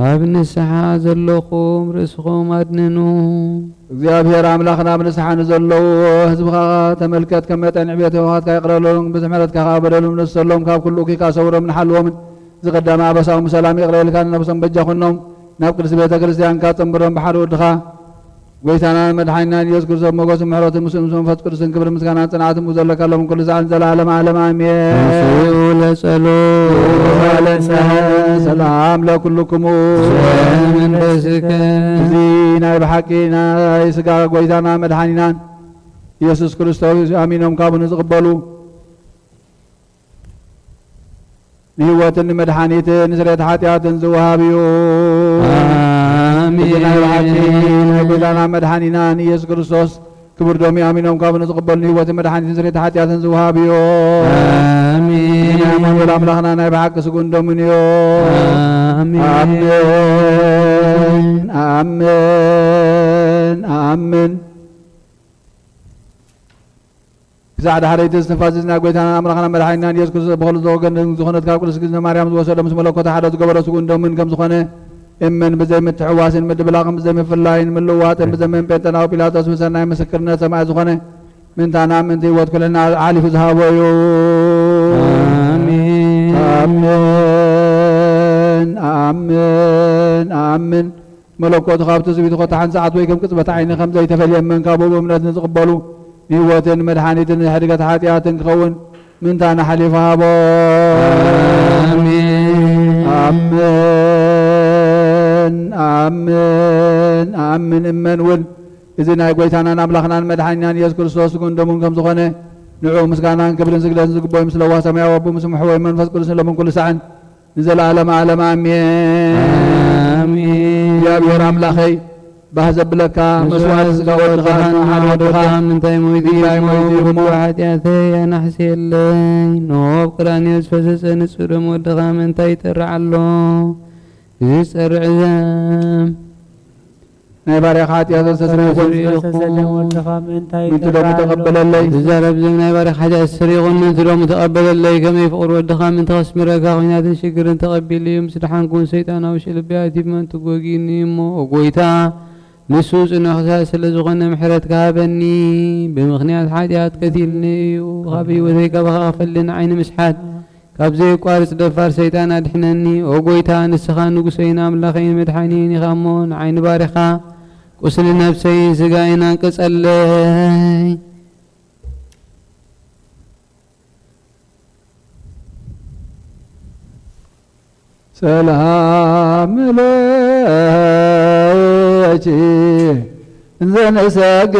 ኣብ ንስሓ ዘለኹም ርእስኹም ኣድንኑ። እግዚኣብሔር ኣምላኽና ኣብ ንስሓ ንዘለዉ ህዝብኻ ተመልከት፣ ከም መጠን ዕቤት የዋሃትካ ይቕረበሎም፣ ብዝሕ ምሕረትካ ኸዓ በደሎም ንሰሎም፣ ካብ ኩሉ እኩይ ሰውሮምን ሓልዎምን። ዝቐደመ ኣበሳኦም ብሰላም ይቕረ ኢልካ ንነብሶም በጃ ኩኖም፣ ናብ ቅድስቲ ቤተ ክርስቲያንካ ጸንብሮም ብሓደ ወድኻ። ጎይታናን መድሓኒናን ኢየሱስ ክርስቶስ ሞገስን ምሕረትን ምስኡ ምስ መንፈስ ቅዱስን ክብርን ምስጋናን ጽንዓትን ብኡ ዘለካ ሎም ኩሉ ሰዓትን ዘለዓለም ዓለም ኣሜን። ተንሥኡ ለጸሎት። ሰላም ለኩልክሙ። ዘመንፈስከ። እዚ ናይ ብሓቂ ናይ ስጋ ጎይታና መድሓኒናን ኢየሱስ ክርስቶስ ኣሚኖም ካብኡ ንዝቕበሉ ንህይወትን ንመድሓኒትን ንስርየት ሓጢኣትን ዝወሃብ እዩ። ኣሜን። እዚ ናይ ብሓቂ ናይ ጎይታና መድሓኒና ንኢየሱስ ክርስቶስ ክቡር ደሙ ኣሚኖም ካብ ንዝቕበሉ ንህይወትን መድሓኒትን ስርየት ሓጢኣትን ዝወሃብ እዩ። ኣሜን። ናይ ኣማኑኤል ኣምላኽና ናይ ብሓቂ ስጉን ደሙን እዩ። ኣሜን። ኣሜን። ኣሜን። ኣሜን። ክሳዕ ዳሕረይቲ እስትንፋስ እዚ ናይ ጎይታናን ኣምላኽና መድሓኒናን ኢየሱስ ክርስቶስ ብኸልተ ወገን ዝኾነት ካብ ቅድስት ግዝነ ማርያም ዝወሰዶ ምስ መለኮት ሓደ ዝገበሮ ስግኡን ደሙን ከም ዝኾነ እመን። ብዘይ ምትሕዋስን ምድብላቕን ብዘይ ምፍላይን ምልውዋጥን ብዘመን ጴንጠናዊ ጲላጦስ ብሰናይ ምስክርነት ሰማይ ዝኾነ ምንታና ምእንቲ ህይወት ኩልና ሓሊፉ ዝሃቦ እዩ። ኣሜን። ኣሜን፣ ኣሜን፣ ኣሜን። መለኮቱ ካብ ትጽቢቱ ኮታ ሓንቲ ሰዓት ወይ ከም ቅጽበት ዓይኒ ከም ዘይተፈልየ እመን። ካብኡ ብእምነት ንዝቕበሉ ንህይወትን መድሓኒትን ንሕድገት ሓጢኣትን ክኸውን ምንታና ሓሊፉ ሃቦ። ኣሜን። ኣሜን፣ ኣሜን፣ ኣሜን። እመን እውን እዚ ናይ ጎይታናን ኣምላኽናን መድሓኒናን ኢየሱስ ክርስቶስ ስግኡን ደሙን ከም ዝኾነ ንዕኡ ምስጋናን ክብርን ስግደትን ዝግብኦ ምስ ለዋህ ሰማያዊ ኣቦ ምስ ምሕወይ መንፈስ ቅዱስ ሎምን ኩሉ ሰዓን ንዘለዓለም ዓለም ኣሜን። ኣሜን። እግዚኣብሔር ኣምላኸይ፣ ባህ ዘብለካ መስዋዕቲ ስጋ ወድኻ፣ ንሓደ ወድኻ፣ ምንታይ ሞይቱ ምንታይ ሞይቱ እሞ፣ እሞ፣ ሓጢኣተይ ኣናሕስየለይ። ኖብ ቀራንዮ ዝፈሰሰ ንጹህ ደም ወድኻ ምንታይ ይጠርዕ ኣሎ? እዚ ዝጸርዕ ዘም ናይ ባርያኻ ሓጢኣት ዘስተስርይ ይኹን። ዝፈሰሰ ደም ወድኻ ምእንታይ ምእንቲ ደሙ ይጠርዓሉ? ተቐበለለይ። ዝዛረብ ዘም ናይ ባርያኻ ሓጢኣት ዘስተስርይ ይኹን፣ ምእንቲ ደሙ ተቐበለለይ። ከመይ ፍቕሪ ወድኻ ምእንቲ ከስምረካ፣ ኲናትን ሽግርን ተቐቢሉ እዩ። ምስ ደሓንኩ እውን ሰይጣናዊ ሽልቢ ኣትዩ ብመንቱ ጎጊኒ እሞ፣ ኦ ጎይታ፣ ንሱ ጽኑዕ ክሳድ ስለ ዝኾነ ምሕረትካ ሃበኒ። ብምኽንያት ሓጢኣት ቀቲልኒ እዩ። ካብ ህይወተይ ካባኻ ክፈሊ ንዓይ ንምስሓት ካብ ዘየቋርጽ ደፋር ሰይጣን ኣድሕነኒ። ኦ ጎይታ፣ ንስኻ ንጉሰይን ኣምላኸይን መድሓኒየይን ኢኻ እሞ፣ ንዓይ ንባርያኻ ቁስሊ ነብሰይን ስጋይን ኣንቅጸለይ። ሰላም ለኪ እንዘ ንሰግድ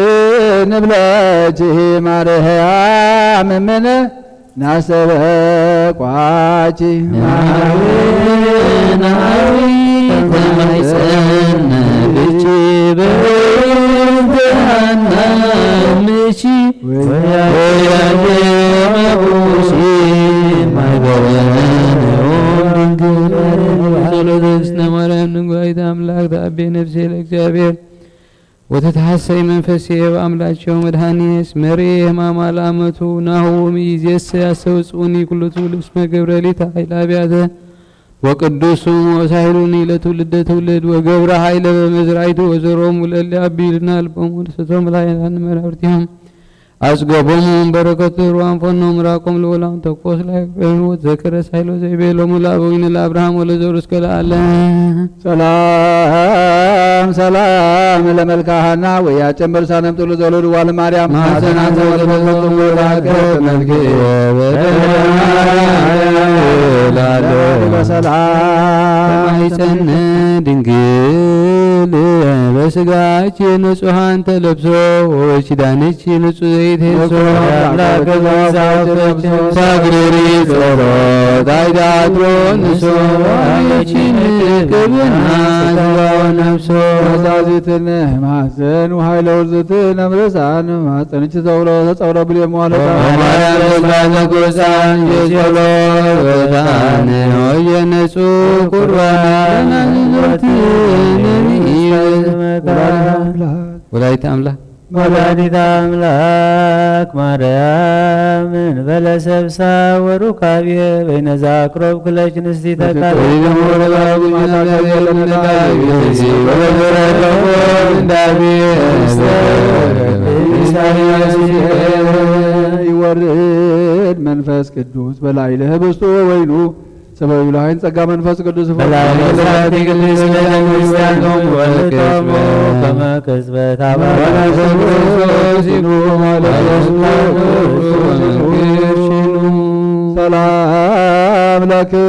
ንብለኪ ማርያም እምነ ናስተበቋኪ። ናዊ ናዊ ተማይጸነ ብኪ በእንተ ሃና እምኪ ወያለ መቁሲ ማይበረነ ድንግል ጸሎተ እግዝእትነ ማርያም ንጉሃይተ ኣምላክ ተኣቤ ነፍሴ ለእግዚኣብሔር ወተትሐሰይ መንፈስየ በአምላቸው መድኃኒየ እስመ ርእየ ሕማማ ለአመቱ ናሁ እምይእዜሰ ያስተውፅኡኒ ኩሉ ትውልድ እስመ ገብረ ሊተ ኃይለ አብያተ ወቅዱሱ ወሳሂሉኒ ለትውልደ ትውልድ ወገብረ ኃይለ በመዝራይቱ ወዘሮም ለእለ አብዩልና ልቦም ወንሰቶም ለኃይላን መራብርቲሆም ኣጽገቦሙ በረከቱ ርዋን ፈኖ ምራቆም ልወላም ተኮስ ላይ ወዘከረ ሳይሎ ዘይቤሎሙ ለአበዊነ ለአብርሃም ወለዘሩ እስከ ለዓለም። ሰላም ሰላም ለመልካ ሃና ወያጨን በርሳነም ጥሉ ዘውለድ ዋል ማርያም ማዘና ዘወለድ መልክ በሰላም ማይፀነ ድንግል በስጋች ንጹሃን ተለብሶ ወበኪዳንች ንጹህ ዘይትሄሶ አምላክ በዛ ሳግሪሪ ጸሎት አይዳድሮ ንሶ አለችን ክብና ስጋው ነፍሶ መዛዚትን ማዘን ውሃይ ለውርዝትን እምርሳን ማጸንች ተውሎ ተጸውሎ ብልየ መዋለታ ማርያም በዛ ዘጎዛን የጸሎ ወታን ሆየ ነጹ ቁርባን ናዝዞት ነኒ ወላዲተ አምላክ ወላዲተ አምላክ ማርያም እንበለ ሰብሳ ወሩካብየ በይነዛ ቅረብ ክለች ንስቲተ ቃል ይወርድ መንፈስ ቅዱስ በላዕለ ህብስቱ ወወይኑ ሰበብ ይብሉ ኃይል ጸጋ መንፈስ ቅዱስ በላዕለ ዛቲ ቅድስት ቤተ ክርስቲያን ወልጦሙ ከመ ቅጽበት አባላት ወመንፈስ ክርስቶስ ይኑ ማለት ሰላም ለክሙ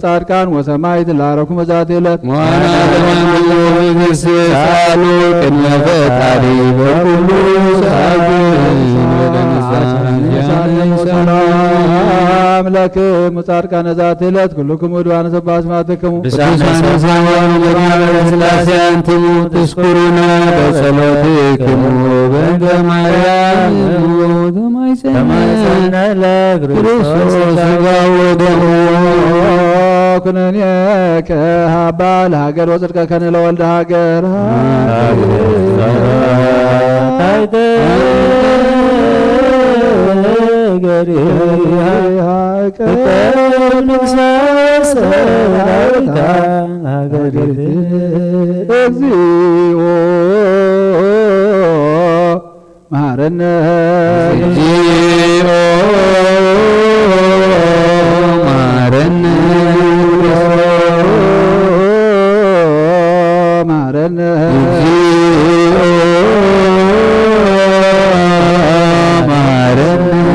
ጻድቃን ወሰማዕት ላረኩም በዛቲ ዕለት። ዋና ለማን መንግስት ሳሉ ቅድመ ፈጣሪ በኩሉ ሰዓት ወደ ንስሐ ሰላም ለክሙ ጻድቃነ ዛቲ ዕለት ኩልክሙ ዕዱዋነ ሰባ ስማትክሙ። ቅዱሳነ ሰማያዊ መድኃኔ ሥላሴ አንትሙ ትዝክሩነ በጸሎትክሙ በእንተ ማርያም ተማይጸነ ለክርስቶስ ሥጋው ወደሙ ኩነኔ ከሃባ ለሃገር ወጽድቀ ከነ ለወልደ ሃገር። እግዚኦ መሐረነ። እግዚኦ መሐረነ። መሐረነ። እግዚኦ መሐረነ። መሐረነ።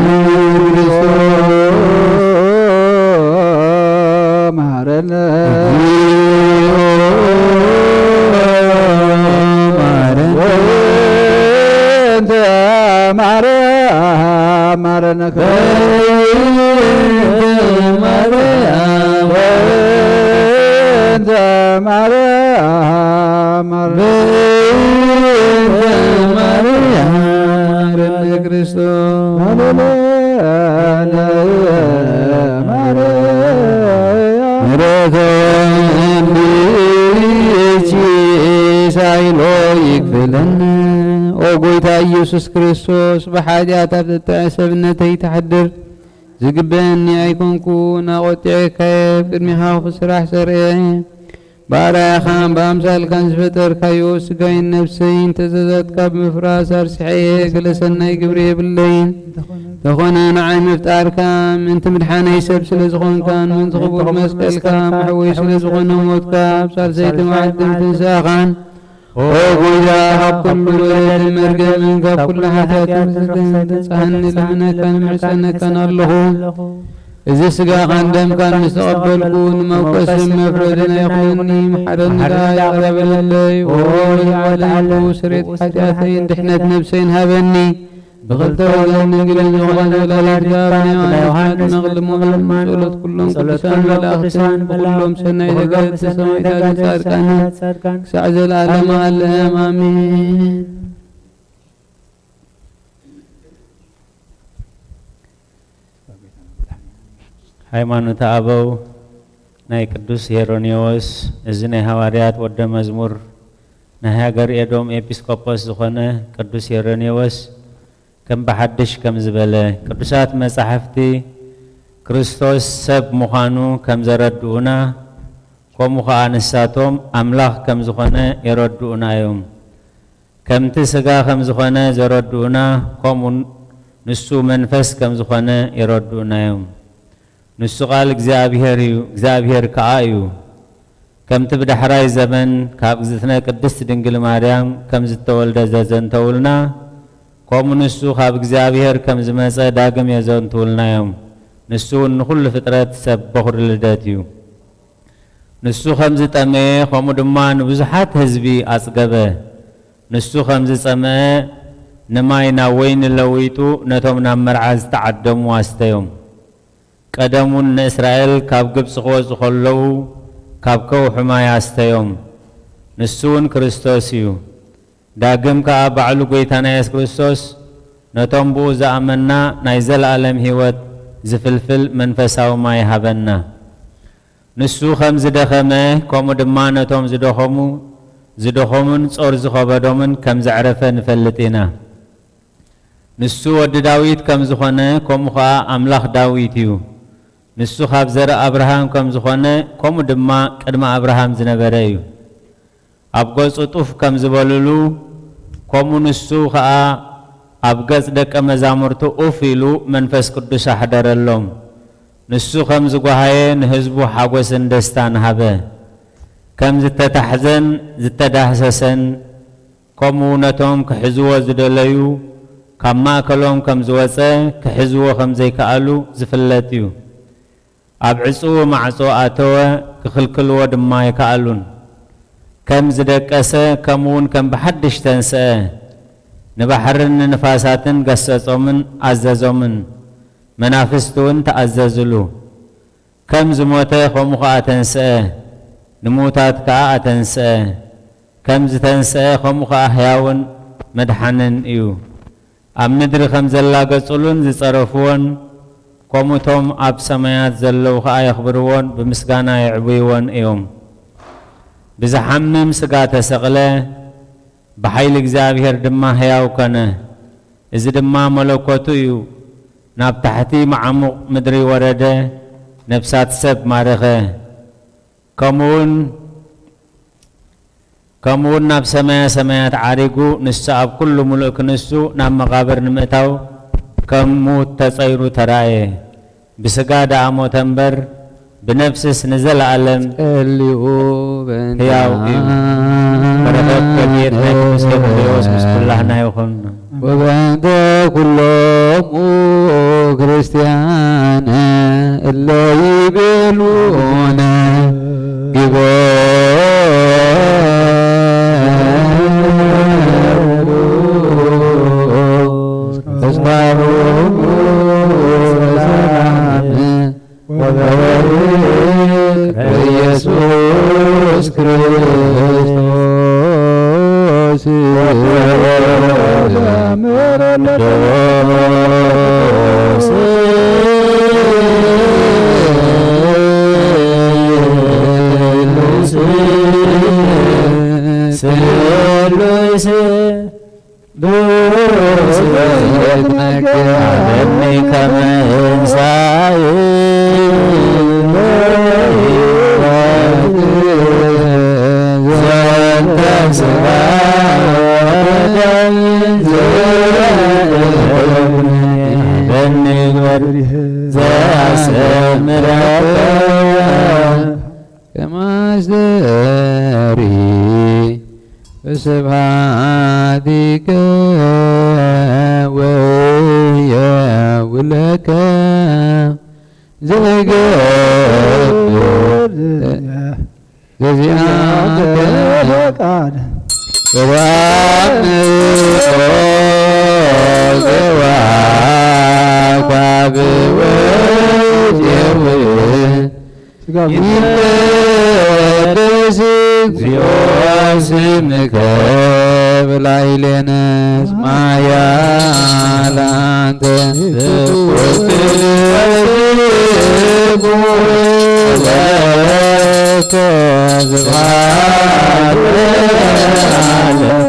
እግዚኦ መሐረነ። ወእንተ ማርያም መሐረነ። ወእንተ ማርያም። ወእንተ ማርያም መሐረነ። በእንተ ማርያም መሐረነ ክርስቶስ። ሃሌሉያ። ምሕረተ እምብእኪ ሳይሎ ይክፈለነ። ኦ ጎይታ ኢየሱስ ክርስቶስ፣ ብሓጢኣት ኣብ ጥጥዐ ሰብነተይ ትሓድር ዝግበአኒ ኣይኮንኩን፣ ኣቖጢዐካየ፣ ኣብ ቅድሚኻ ክፉእ ስራሕ ሰርዐ። ብኣርኣያኻን ብኣምሳልካን ዝፈጠርካዮ ስጋይን ነፍሰይን ትእዛዛትካ ብምፍራስ ኣርሲሐ እየ። ገለ ሰናይ ግብሪ የብለይን። እንተኾነ ንዓይ ምፍጣርካ ምእንቲ ምድሓነይ ሰብ ስለ ዝኾንካን ምእንቲ ክቡር መስቀልካ መሕወይ ስለ ዝኾነ ሞትካ ኣብ ሳልሰይቲ መዓልቲ ምትንሳእኻን ኦ ጎይታ ካብ ኩሉ በደልን መርገምን ካብ ኩሉ ሓጢኣትን ርሕቀትን ተንጽሃኒ ልምነካን ምሕጸነካን ኣለኹ። እዚ ስጋኻን ደምካን ምስ ተቐበልኩ ንመውቀስን መፍረድን ኣይኹነኒ፣ መሓረኒ ደኣ ይቕረ በለለይ። ኦ ወልዓል ዓለም ስሬት ሓጢኣተይን ድሕነት ነብሰይን ሃበኒ። ብኽልተ ወገን ድንግልን ዝኾነት ወላዲትካ ብናይ ዮሃንስ መጥምቕ ልመና ጸሎት ኩሎም ቅዱሳን መላእኽትን ብኹሎም ሰናይ ደጋግቲ ሰማዕታትን ጻድቃንን ክሳዕ ዘለዓለመ ዓለም ኣሜን። ሃይማኖተ ኣበው ናይ ቅዱስ ሄሮኔዎስ፣ እዚ ናይ ሃዋርያት ወደ መዝሙር ናይ ሃገር ኤዶም ኤጲስቆጶስ ዝኾነ ቅዱስ ሄሮኔዎስ ከም ብሓድሽ ከም ዝበለ፣ ቅዱሳት መጻሕፍቲ ክርስቶስ ሰብ ምዃኑ ከም ዘረድኡና፣ ከምኡ ኸኣ ንሳቶም ኣምላኽ ከም ዝኾነ የረድኡና እዮም። ከምቲ ስጋ ከም ዝኾነ ዘረድኡና፣ ከምኡ ንሱ መንፈስ ከም ዝኾነ የረድኡና እዮም። ንሱ ቃል እግዚኣብሔር እዩ፣ እግዚኣብሔር ከኣ እዩ። ከምቲ ብዳሕራይ ዘመን ካብ እግዝእትነ ቅድስት ድንግል ማርያም ከም ዝተወልደ ዘዘንተውልና፣ ከምኡ ንሱ ካብ እግዚኣብሔር ከም ዝመጸ ዳግም የዘንትውልና እዮም። ንሱ እውን ንኹሉ ፍጥረት ሰብ በኹሪ ልደት እዩ። ንሱ ከም ዝጠመየ፣ ከምኡ ድማ ንብዙሓት ህዝቢ ኣጽገበ። ንሱ ከም ዝጸመአ፣ ንማይ ናብ ወይኒ ለዊጡ፣ ነቶም ናብ መርዓ ዝተዓደሙ ኣስተዮም። ቀደሙን ንእስራኤል ካብ ግብጺ ክወጹ ከለዉ፣ ካብ ከውሒ ማይ ኣስተዮም። ንሱ እውን ክርስቶስ እዩ። ዳግም ከኣ ባዕሉ ጐይታና የሱስ ክርስቶስ፣ ነቶም ብኡ ዝኣመንና ናይ ዘለኣለም ህይወት ዝፍልፍል መንፈሳዊ ማይ ሃበና። ንሱ ከም ዝደኸመ፣ ከምኡ ድማ ነቶም ዝደኸሙ፣ ዝደኸሙን ጾር ዝኸበዶምን ከም ዘዕረፈ ንፈልጥ ኢና። ንሱ ወዲ ዳዊት ከም ዝኾነ፣ ከምኡ ኸኣ ኣምላኽ ዳዊት እዩ። ንሱ ካብ ዘርኢ ኣብርሃም ከም ዝኾነ፣ ከምኡ ድማ ቅድሚ ኣብርሃም ዝነበረ እዩ። ኣብ ገጹ ጡፍ ከም ዝበልሉ፣ ከምኡ ንሱ ኸኣ ኣብ ገጽ ደቀ መዛሙርቱ ኡፍ ኢሉ መንፈስ ቅዱስ ኣሕደረሎም። ንሱ ከም ዝጓሃየ ንህዝቡ ሓጎስን ደስታን ሃበ። ከም ዝተታሕዘን ዝተዳህሰሰን፣ ከምኡ ነቶም ክሕዝዎ ዝደለዩ ካብ ማእከሎም ከም ዝወጸ፣ ክሕዝዎ ከም ዘይከኣሉ ዝፍለጥ እዩ። ኣብ ዕጹው ማዕጾ ኣተወ፣ ክኽልክልዎ ድማ ኣይከኣሉን። ከም ዝደቀሰ፣ ከምኡውን ከም ብሓድሽ ተንስአ። ንባሕርን ንንፋሳትን ገሰጾምን ኣዘዞምን። መናፍስቲ እውን ተኣዘዝሉ። ከም ዝሞተ፣ ከምኡ ኸኣ ተንስአ። ንምዉታት ከኣ ኣተንስአ። ከም ዝተንስአ፣ ከምኡ ኸኣ ሕያውን መድሓንን እዩ። ኣብ ምድሪ ከም ዘላገጹሉን ዝጸረፍዎን፣ ከምኡ እቶም ኣብ ሰማያት ዘለዉ ኸኣ የኽብርዎን ብምስጋና የዕብይዎን እዮም። ብዝሓምም ስጋ ተሰቕለ፣ ብሓይሊ እግዚኣብሔር ድማ ሕያው ኮነ። እዚ ድማ መለኮቱ እዩ። ናብ ታሕቲ መዓሙቕ ምድሪ ወረደ፣ ነፍሳት ሰብ ማረኸ። ከምኡውን ከምኡውን ናብ ሰማያ ሰማያት ዓሪጉ፣ ንሱ ኣብ ኩሉ ምሉእ ክንሱ ናብ መቓብር ንምእታው ከም ምዉት ተጸይሩ ተራእየ። ብስጋ ደኣ ሞተ እምበር፣ ብነፍስስ ንዘለኣለም ጸሊኡ በእንተ ሕያው እዩ። በረኸት ረድኤት ናይ ቅዱስ ቄርሎስ ምስ ኩላህና ይኹን። ወበእንተ ኩሎሙ ክርስቲያን እለ ይቤሉነ ግበሩ ተስፋሆሙ ሰላም ወበርክ በኢየሱስ ክርስቶስ። ከማስተሪ በስብሐቲከ ወየውለከ ዘይገብር ዘዚአከ ፈቃድ ወባምቆ ገዋኳብ ወዜው ይትቀደስ እግዚኦ ስምከ በላዕሌነ እስመ ኃያል አንተ ወክብር ለከ ስብሐት ለዓለም።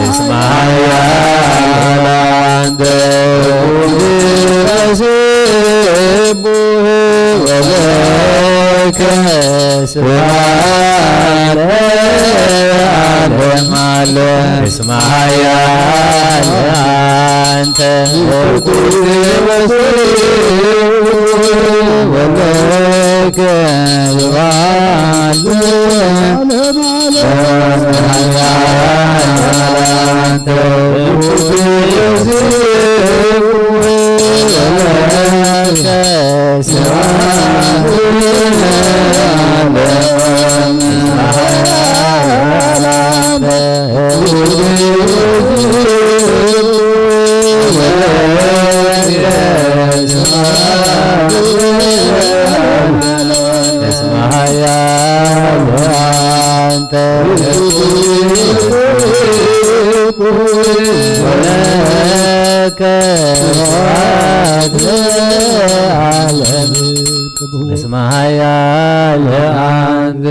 እስመ ኃያል አንተ ወክብር ለስምከ ወለከ ስብሐት ለዓለመ ዓለም። እስመ ኃያል አንተ እስመ ኃያል አንተ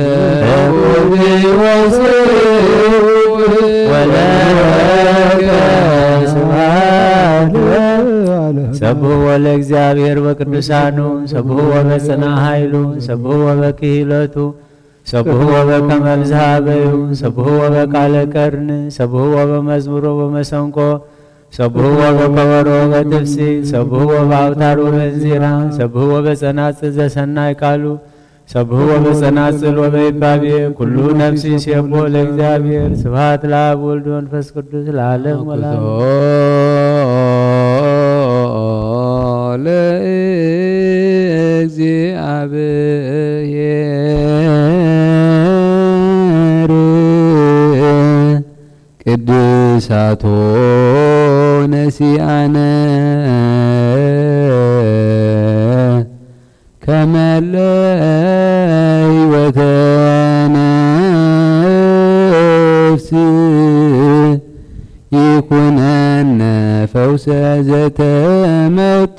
ወስብሐት ለዓለም። ሰብሕዎ ለእግዚአብሔር በቅዱሳኑ፣ ሰብሕዎ በጽና ኃይሉ፣ ሰብሕዎ በክህለቱ፣ ሰብሕዎ በከመ ብዝሃ በዩ፣ ሰብሕዎ በቃለ ቀርን፣ ሰብሕዎ በመዝሙር ወበመሰንቆ፣ ሰብሕዎ በከበሮ ወበትፍሲ፣ ሰብሕዎ በአውታር ወበእንዚራ፣ ሰብሕዎ በጸናጽል ዘሰናይ ቃሉ፣ ሰብሕዎ በጸናጽል ወበይባቤ፣ ኩሉ ነፍሲ ሴቦ ለእግዚአብሔር። ስብሐት ለአብ ወልድ መንፈስ ቅዱስ ለዓለም ወለዓለም። ለእግዚአብሔር ቅድሳቶ ነሲአነ ከመ ለህይወተ ነፍስ ይኩነነ ፈውሰ ዘተመጦ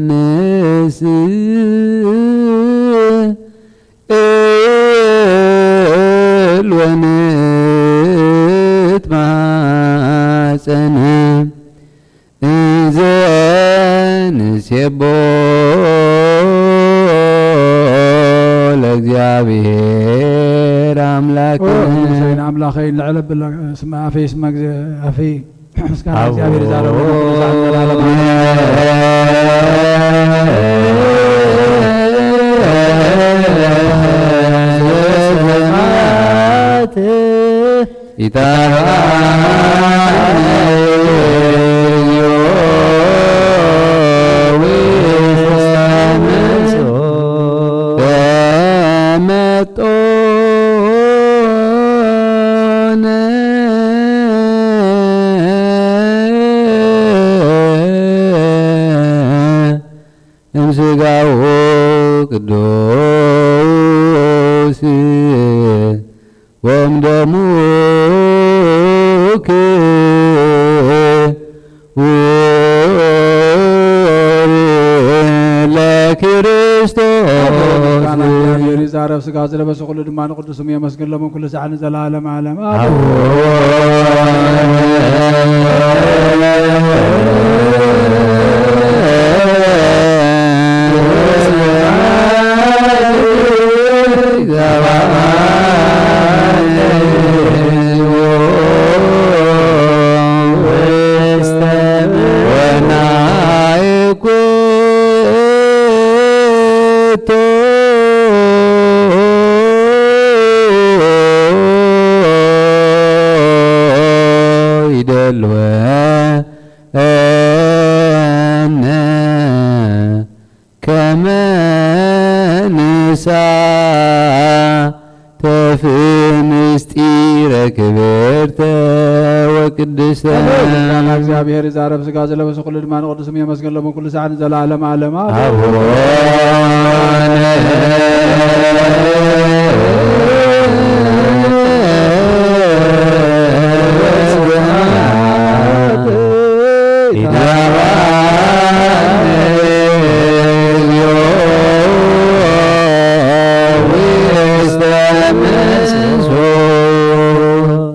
ነንስ እል ወንትማጸን እንዘ ንሴቦ ለእግዚአብሔር አምላክ። ኦ፣ ንሰይን ኣምላኸይ፣ ንልዕል ኣብል ስመ ኣፈይ፣ ስመ ኣፈይ። ምስጋና ኣዎ። እግዚኣብሔር ይዛረብ፣ ንጉስ ዓለም ለዓለም። እምስጋሁ ቅዱስ ወእምደሙ ክቡር ለክርስቶስ። ምስጋና እግዚኣብሔር ይዛረብ፣ ስጋ ዝለበሰ ኩሉ ድማ ንቅዱስ ስሙ የመስግን፣ ሎምን ኩሉ ሳዕ ንዘለዓለም ዓለም። ኣሜን። ይደልወነ ከመ ንሳተፍ ምስጢረ ክብርተ ወቅድስተ። ኣሜን። ምስጋና እግዚኣብሔር ይዛረብ፣ ስጋ ዝለበሰ ኩሉ ድማ ንቅዱስ ስሙ የመስግን፣ ሎምን ኩሉ ሳዕ ንዘለዓለም ዓለም። ኣሜን።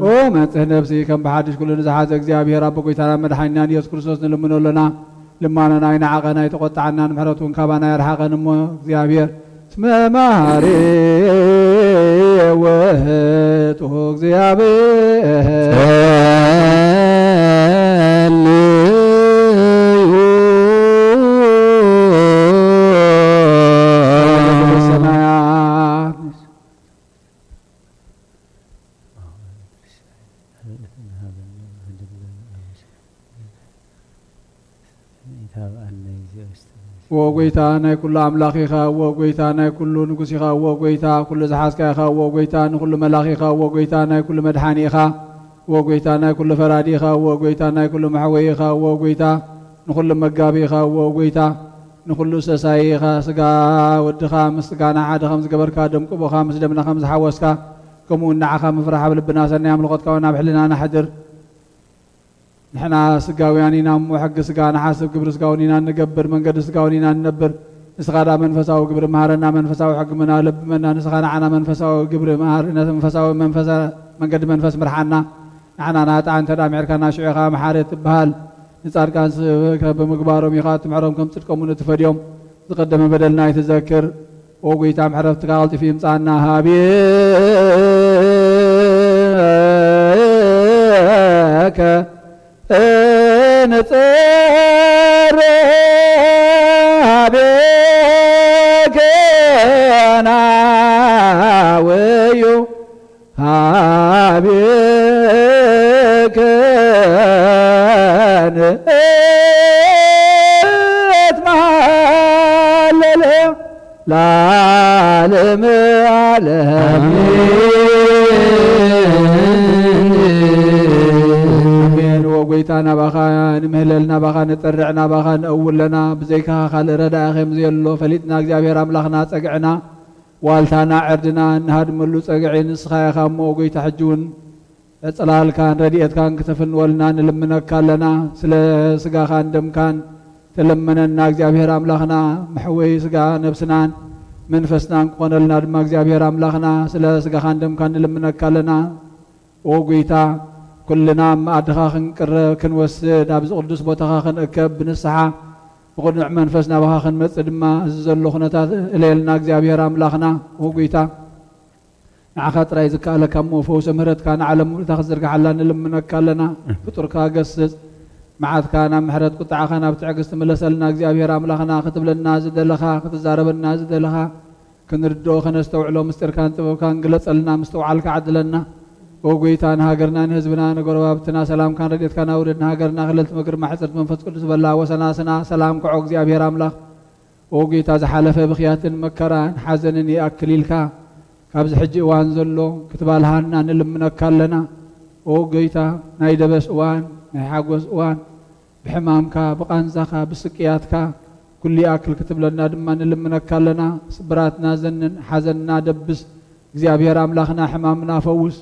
ኦ መጽህ ነፍሲ ከም ብሓድሽ ኩሉ ንዝሓዘ እግዚኣብሔር ኣቦ ጎይታና መድሓኒናን ኢየሱስ ክርስቶስ ንልምኖ ኣለና። ልማኖና ኣይንዓቐን ኣይተቖጥዓናን፣ ምሕረቱ እውን ካባና ኣይርሓቐን እሞ እግዚኣብሔር መማሪ ውህጡ እግዚኣብሔር ሰማያት። ወጎይታ ናይ ኩሉ ኣምላኽ ኢኻ፣ ወጎይታ ናይ ኩሉ ንጉስ ኢኻ፣ ወጎይታ ኩሉ ዝሓዝካ ኢኻ፣ ወጎይታ ንኩሉ መላኽ ኢኻ፣ ወጎይታ ናይ ኩሉ መድሓኒ ኢኻ፣ ወጎይታ ናይ ኩሉ ፈራዲ ኢኻ፣ ወጎይታ ናይ ኩሉ መሕወይ ኢኻ፣ ወጎይታ ንኩሉ መጋቢ ኢኻ፣ ወጎይታ ንኩሉ ሰሳይ ኢኻ። ስጋ ወድኻ ምስ ስጋና ሓደ ከም ዝገበርካ፣ ደም ቅቦኻ ምስ ደምና ከም ዝሓወስካ፣ ከምኡ እውን ንዓኻ ምፍራሕ ኣብ ልብና ሰናይ ኣምልኾትካ እውን ኣብ ሕልናና ሕድር። ንሕና ስጋውያን ኢና እሞ፣ ሕጊ ስጋ ንሓስብ፣ ግብሪ ስጋ እውን ኢና እንገብር፣ መንገዲ ስጋ እውን ኢና እንነብር። ንስኻ ደኣ መንፈሳዊ ግብሪ መሃረና፣ መንፈሳዊ ሕጊ ምና ለብመና። ንስኻ ንዓና መንፈሳዊ ግብሪ መሃር፣ ነቲ መንፈሳዊ መንፈሳ-፣ መንገዲ መንፈስ ምርሓና። ንዓና ንሃጣን እንተ ደኣ ምሒርካና፣ ሽዑ ኢኻ መሓሪ ትበሃል። ንጻድቃን ስብከ ብምግባሮም ኢኻ ትምሕሮም፣ ከም ጽድቆም እውን ትፈድዮም። ዝቐደመ በደልና ኣይትዘክር። ኦ ጐይታ፣ ምሕረትካ ቀልጢፉ ይምጻና። ሀቤከ እንጸርህ፣ ሀቤከ ናውዩ፣ ሀቤከ ንትማለል ለዓለመ ዓለም። ኣሜን። ወጎይታ፣ ናባኻ ንምህለል፣ ናባኻ ንጠርዕ፣ ናባኻ ንእውር ኣለና። ብዘይካኻ ካልእ ረዳኢ ከም ዘየሎ ፈሊጥና፣ እግዚኣብሔር ኣምላኽና ጸግዕና፣ ዋልታና፣ ዕርድና እንሃድመሉ ጸግዒ ንስኻ ኢኻ እሞ፣ ጐይታ፣ ሕጂ እውን ዕጽላልካን ረድኤትካን ክተፍንወልና ንልምነካ ኣለና። ስለ ስጋኻን ደምካን ተለመነና እግዚኣብሔር ኣምላኽና፣ መሕወዪ ስጋ ነብስናን መንፈስናን ክኾነልና ድማ እግዚኣብሔር ኣምላኽና፣ ስለ ስጋኻን ደምካን ንልምነካ ኣለና። ኦ ጐይታ፣ ኩልና ኣብ መኣድኻ ክንቅረብ፣ ክንወስድ፣ ኣብዚ ቅዱስ ቦታኻ ክንእከብ፣ ብንስሓ ብቕኑዕ መንፈስ ናባኻ ክንመጽእ ድማ፣ እዚ ዘሎ ኩነታት እለየልና እግዚኣብሔር ኣምላኽና። ኦ ጐይታ፣ ንዓኻ ጥራይ ዝከኣለካ እሞ፣ ፈውሲ ምህረትካ ንዓለም ምሉእታ ክትዝርግሓላ ንልምነካ ኣለና። ፍጡርካ ገስጽ፣ መዓትካ ናብ ምሕረት፣ ቁጥዓኻ ናብ ትዕግስቲ ምለሰልና። እግዚኣብሔር ኣምላኽና፣ ክትብለና ዝደለኻ፣ ክትዛረበና ዝደለኻ፣ ክንርድኦ ከነስተውዕሎ፣ ምስጢርካን ጥበብካን ግለጸልና፣ ምስትውዓልካ ዓድለና። ኦ ጐይታ፣ ንሃገርና፣ ንህዝብና፣ ንጎረባብትና ሰላምካን ረድኤትካን ኣውርድ። ንሃገርና ክልልቲ ምግርማ ሕጽርቲ መንፈስ ቅዱስ በላ። ወሰናስና ሰላም ክዖ እግዚኣብሔር ኣምላኽ። ኦ ጐይታ፣ ዝሓለፈ ብኽያትን መከራን ሓዘንን ይኣክል ኢልካ፣ ካብዚ ሕጂ እዋን ዘሎ ክትባልሃና ንልምነካ ኣለና። ኦ ጐይታ፣ ናይ ደበስ እዋን፣ ናይ ሓጎስ እዋን፣ ብሕማምካ፣ ብቓንዛኻ፣ ብስቅያትካ፣ ኩሉ ይኣክል ክትብለና ድማ ንልምነካ ኣለና። ስብራትና ዘንን፣ ሓዘንና ደብስ፣ እግዚኣብሔር ኣምላኽና፣ ሕማምና ፈውስ።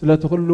ስለቲ ኩሉ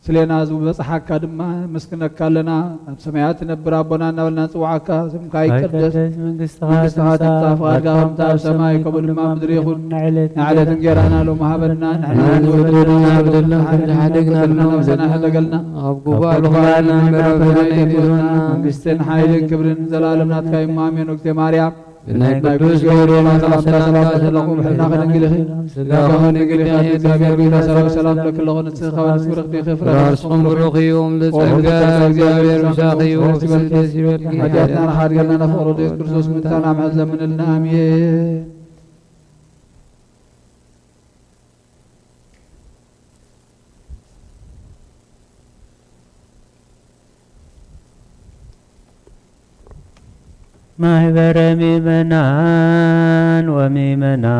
ስሌና ዝበጽሓካ ድማ ነመስግነካ ኣለና። ኣብ ሰማያት ትነብር ኣቦና እናበልና ንጽውዓካ፣ ስምካ ይቀደስ፣ ኣይቀደስ መንግስትኻ መንግስትኻ ትምጻእ፣ ትምጻእ፣ ፍቓድካ ፍቓድካ ከምታ ኣብ ሰማይ ከምኡ ድማ ኣብ ምድሪ ይኹን። ንዕለት ንዕለት እንጌራና ሎም ሃበና፣ ንሕና ንበደልና ንበደልና በደልና ከም ዝሓደግና ንበደልና፣ ነብሰና ሕደገልና፣ ካብ ክፉእ ኣልኮልና ንበረና ፈተና ኣይትእትወና። መንግስትን ሓይልን ክብርን ዘላለም ናትካ እዩ። ኣሜን። ኦግዜ ማርያም፣ ብናይ ቅዱስ ገብርኤል ሰላምታ ሰላም ተለኹ፣ ብሕና ከድንግል ኢኺ፣ ስጋኹ ድንግል ኢኻ። እግዚኣብሔር ጌታ ሰራዊት ሰላም ለኪ ኣለኹ፣ ንስኺ ካብ ኣንስቲ ብርኽቲ ኢኺ፣ ፍረ ከርስኹም ብሩኽ እዩ። ጸጋ እግዚኣብሔር ምሳኺ እዩ። ደስ ይበልኪ። ኃጢአትና ንሓድገልና፣ ንፍቕሪ ወልዱ ኢየሱስ ክርስቶስ ምንታና ምሕረት ለምንልና። ኣሜን። ማህበረ ምእመናን ወምእመናት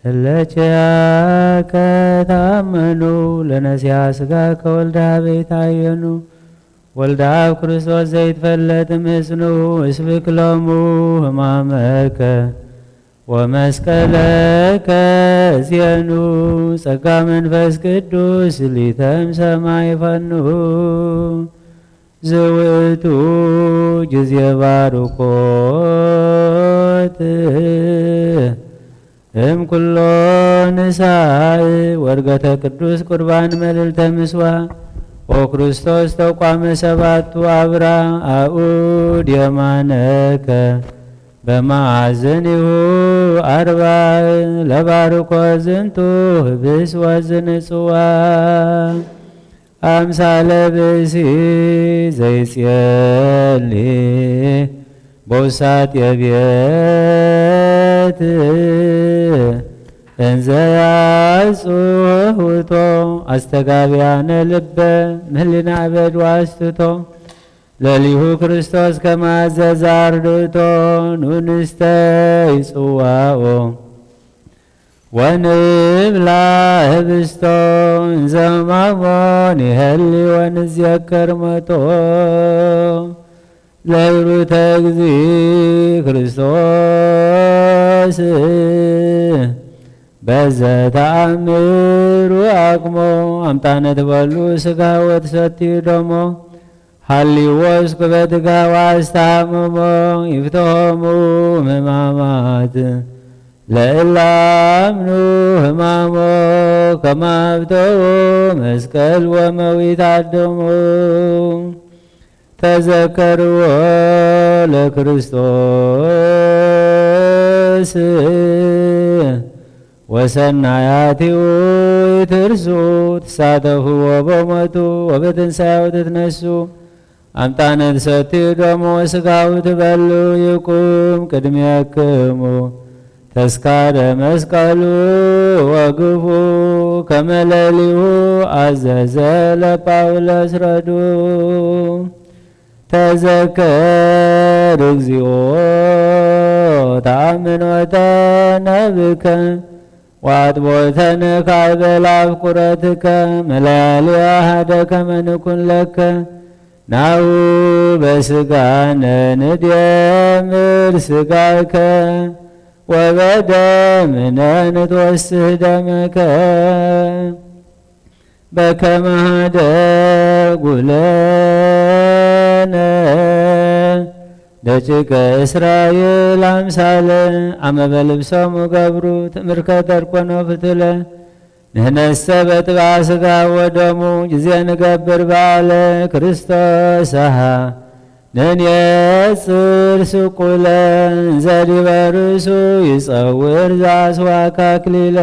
እለ ኪያከ ተአመኑ ለነሲያ ስጋከ ወልደ ሀበ ይትሃየኑ። ወልደ አብ ክርስቶስ ዘይትፈለጥ ምስኑ እስብክ ሎሙ ህማመከ ወመስቀለከ እዜኑ። ጸጋ መንፈስ ቅዱስ ሊተም ሰማይ ፈኑ። ዝውእቱ ጊዜ ባርኮት እም ኩሎ ንሳእ ወርገተ ቅዱስ ቁርባን መልዕልተ ምስዋ ኦ ክርስቶስ ተቋመ ሰባቱ ኣብራ ኣኡድ የማነከ በማዕዘኒሁ ኣርባዕ ለባርኮ ዝንቱ ህብስ ወዝንጽዋ ኣምሳለ ብእሲ ዘይጽየሊ በውሳጥ የብየት እንዘ ያጽውቶ ኣስተጋብያነ ልበ ምህሊና እበድ ዋስትቶ ለሊሁ ክርስቶስ ከማዘዝ ኣርድእቶ ኑንስተይ ጽዋኦ ወንብላ ህብስቶ እንዘ ሕማሞን ይሀሊ ወንዝየከር ሞቶ ለህሩተ እግዚ ክርስቶስ በዘ ተኣምሩ ኣቅሞ ኣምጣነ ትበሉ ስጋ ወትሰትዩ ደሞ ሃልዎ እስኩ በትጋዋ ኣስተሃመሞ ይፍተሆሙ ህማማት ለእላምኑ ህማሞ ከማብተው መስቀል ወመዊት ኣደሙ ተዘከርዎ ለክርስቶስ ወሰናያቲሁ ይትርሱ ትሳተፍዎ በሞቱ ወበትንሳኤው ትትነሱ ኣምጣነ ትሰትዩ ደሙ ወስጋሁ ትበሉ ይቁም ቅድሜክሙ ተስካረ መስቀሉ ወግፉ ከመ ለሊሁ ኣዘዘ ለጳውሎስ ረዱ ተዘከር እግዚኦ ተኣምኖተ ነብከ ወአጥቦተነ ካይበ ለአፍቁረትከ መለያልያ ሀደ ከመ ንኩን ለከ ናሁ በስጋነ ንድየምር ስጋከ ወበደምነ ንትወስህ ደመከ በከመ ሀደጉ ለነ ደቂቀ እስራኤል አምሳለ አመ በልብሶሙ ገብሩ ትእምርከ ደርኮኖ ፍትለ ንሕነሰ በጥብዓ ስጋ ወደሙ ጊዜ ንገብር በዓለ ክርስቶስ ሰሃ ንንየጽር ስቁለ እንዘ ዲበ ርእሱ ይጸውር ዘአስዋከ አክሊለ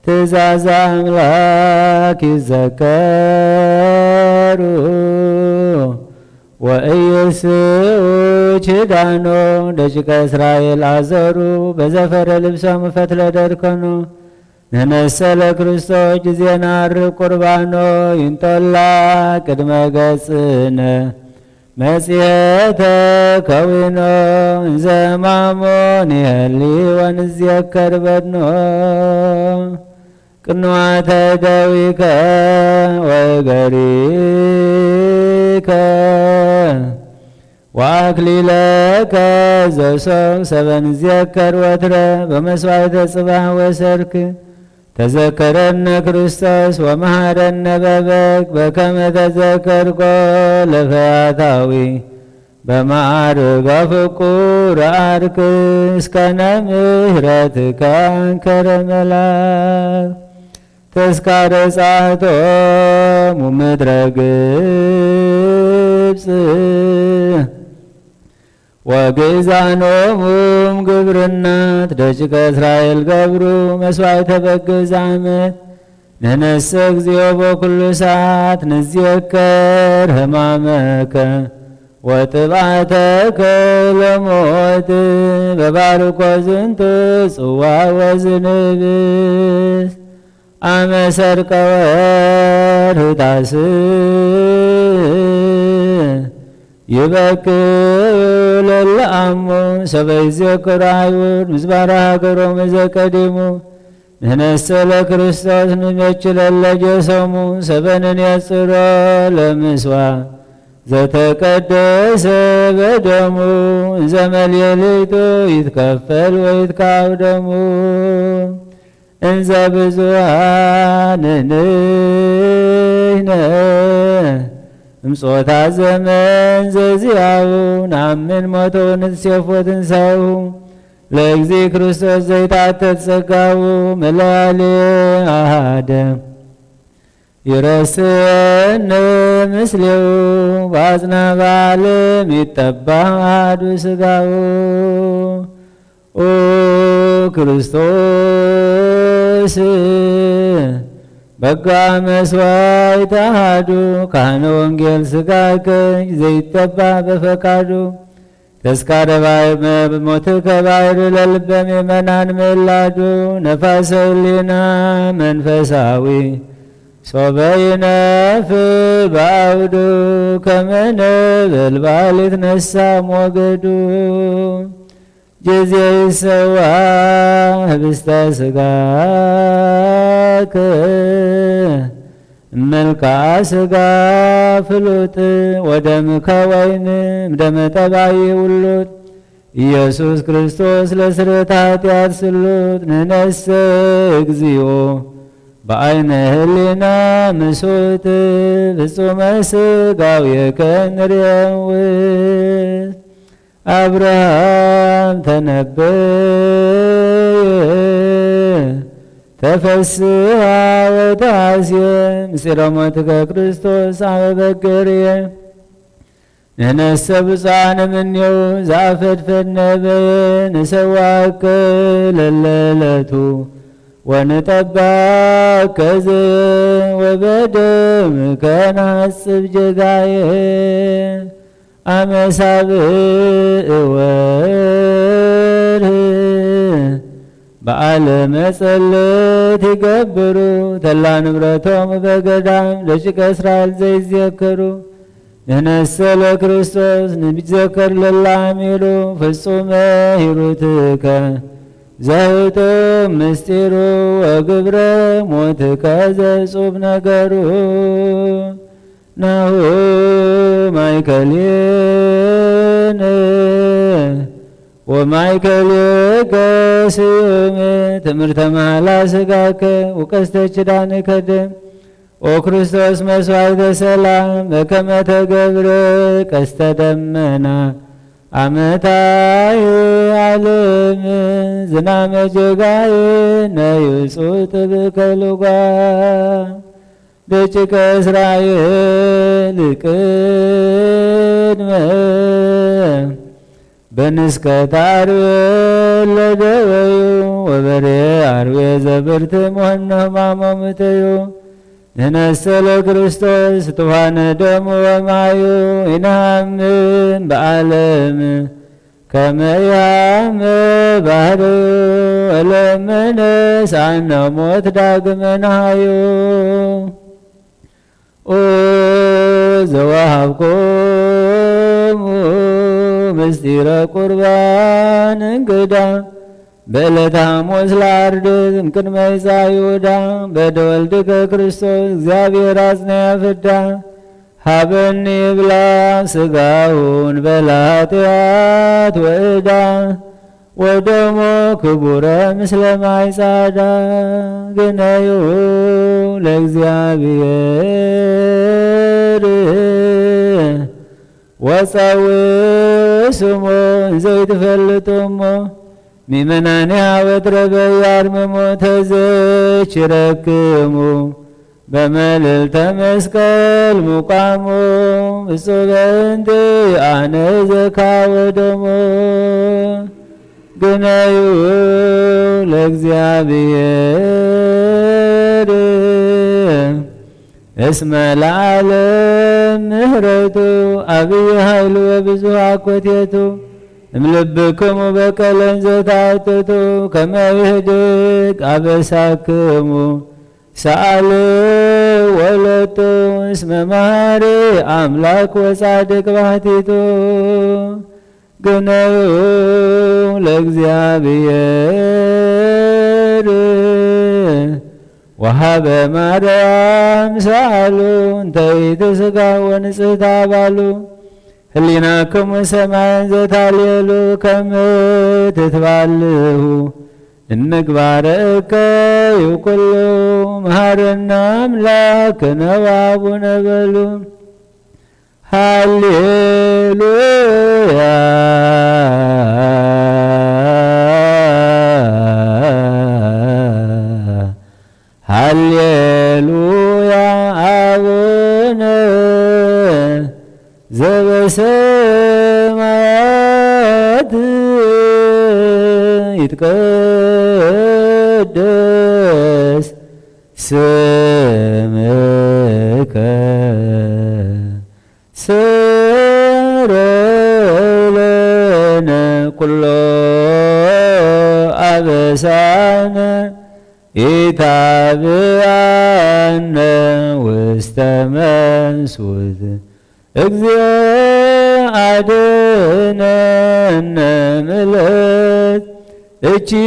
ትእዛዝ አምላክ ይዘከሩ ወኢይስኡ ኪዳኖ ደቂቀ እስራኤል አዘሩ በዘፈረ ልብሶም ፈትለ ደርከኖ ንሕነሰ ለክርስቶስ ጊዜ ነዐርግ ቁርባኖ ይንጦላ ቅድመ ገጽነ መጽሔተ ከዊኖ እንዘ ሕማሞ ንሄሊ ወንዝየከር በድኖ ቅንዋተ ደዊከ ወእገሪከ ወአክሊለከ ዘሶም ሰበ ንዝየከር ወትረ በመስዋዕተ ጽባሕ ወሰርክ ተዘከረነ ክርስቶስ ወመሃረነ በበግ በከመ ተዘከርኮ ለፈያታዊ በማዕርግ ፍቁር አርክ እስከነ ምህረትከ አንከረ መላክ ተስካረ ጻሕቶሙ ምድረ ግብጽ ወግእዛኖሙም ግብርናት ደቂቀ እስራኤል ገብሩ መስዋዕተ በግዕ ዓመት ንሕነሰ እግዚኦ በኩሉ ሰዓት ንዝየከር ሕማመከ ወጥብዓተከ ለሞት በባርኮ ዝንቱ ጽዋ ወዝንብስ አመ ሰርቀ ወርህ ታስ ይበክዩ ለለአሙ ሰበ ይዜክሩ አይሁድ ምዝባረ ሃገሮሙ ዘቀዲሙ ንሕነሰ ለክርስቶስ ንመች ለለጌሰሙ ሰበ ንኔጽሮ ለምስዋ ዘተቀደሰ በደሙ እንዘ መልየሊቱ ይትከፈል ወይትካው ደሙ እንዘ ብዙሃን ንሕነ እምጾታ ዘመን ዘዚያው ነአምን ሞቱ ንትሴፎ ትንሳኤሁ ለእግዚእ ክርስቶስ ዘይትኣተት ጸጋሁ መለያሌ አሃደ ይረስን ምስሌው ባጽና ባለም ይጠባሃዱ ስጋው። ኦ ክርስቶስ በጋ መስዋዕት አሃዱ ካህነ ወንጌል ስጋከ ዘይጠባ በፈቃዱ። ተስካረ ባይ-፣ ሞትከ ባሕሪ ለልበ ምእመናን ምላዱ። ነፋሰ ህሊና መንፈሳዊ ሶበ ይነፍ በአውዱ ከመ ነበልባል ይትነሳ ሞገዱ። ጊዜ ይሰዋ ህብስተ ስጋከ እመልክዓ ስጋ ፍሉጥ ወደምከ ወይን እምደመ ጠባይ ውሉጥ። ኢየሱስ ክርስቶስ ለስርየት ኃጢአት ስሉጥ። ንሕነሰ እግዚኦ በአይነ ህሊና ምሱጥ ፍጹመ ስጋዌከ ንርየውስ። አብርሃም ተነበየ ተፈስሐ ወተሐስየ ምስጢረ ሞትከ ክርስቶስ አበ በገርየ። ንሕነሰ ብፁዓን እምኔሁ ዘአፈድፈድነ በየ ንሰዋከ ለለዕለቱ ወንጠባከ ዘየ ወበደምከ ነሐጽብ ጌጋየ። አመ ሳብዕ ወርህ በዓለ መጸለት ይገብሩ ተላ ንብረቶም በገዳም ደቂቀ እስራኤል ዘይዘክሩ። ንሕነሰ ለክርስቶስ ንትዘከር ለላሚሩ ፍጹመ ሂሩትከ ዘህጡም ምስጢሩ ወግብረ ሞትከ ዘጹብ ነገሩ። ናሁ ማእከሌነ ወማእከሌከ ስዩም ትምህርተ መሐላ ስጋከ ወቀስተ ኪዳንከ ደም። ኦ ክርስቶስ መስዋዕተ ሰላም በከመ ተገብረ ቀስተ ደመና አመታይ ዓለም ዝናመ ጀጋየ ነዩጹ ጥብከ ልጓ። ደቂቀ እስራኤል ቅድመ በንስከ ታርዌ ለደወዩ ወበሬ አርዌ ዘብርት ሞነ ህማሞም እተዩ። ንሕነሰ ለክርስቶስ ትፋነ ደሙ ወማዩ ይንሃምን በዓለም ከመ ያም ባህርዩ ወለመነ ሳነ ሞት ዳግመ ናሃዩ። ኦ ዘወሃብኮሙ ምስጢረ ቁርባን እንግዳ በዕለተ ሐሙስ ለአርድእት እምቅድመ ይጻ ይሁዳ በደ ወልድከ ክርስቶስ እግዚአብሔር አጽንዐ ፍዳ። ሀበኒ ይብላ ስጋሁን በላ ኃጢአት ወዕዳ ወደሞ ክቡረ ምስለ ማይ ጻዳ። ግነዩ ለእግዚአብሔር ወጸውዕ ስሞ እንዘ ይትፈልጡሞ። ምእመናንያ ወትረ በያርምሞ ተዘኪረክሙ በመልዕልተ መስቀል ሙቃሙ። እጹበ እንቲአነ ዘካ ወደሞ። ግነዩ ለእግዚአብሔር እስመ ለዓለም ምህረቱ አብይ ኃይሉ ወብዙ አኮቴቱ። እምልብክሙ በቀለን ዘታትቱ ከመ ይህድግ አበሳክሙ። ሰአል ወለቱ እስመ መሐሪ አምላክ ወጻድቅ ባሕቲቱ። ግነዩ ለእግዚአብሔር ወሃበ ማርያም ሰአሉ እንተ ኢትስጋ ወንጽሕታ ባሉ። ህሊናክሙ ሰማያን ዘታልየሉ ከመ ትትባልሁ እምግባረ እከዩ ኩሉ። መሐረነ አምላክ ከመ አቡነ በሉ። ሃሌሉያ ሃሌሉያ። ሰማያት ይትቀደስ ስምከ፣ ስረይ ለነ ኩሎ ኣበሳነ፣ ኢታብኣነ ውስተ መንሱት፣ እግዚኦ ኣድነነ ምልእት እኪት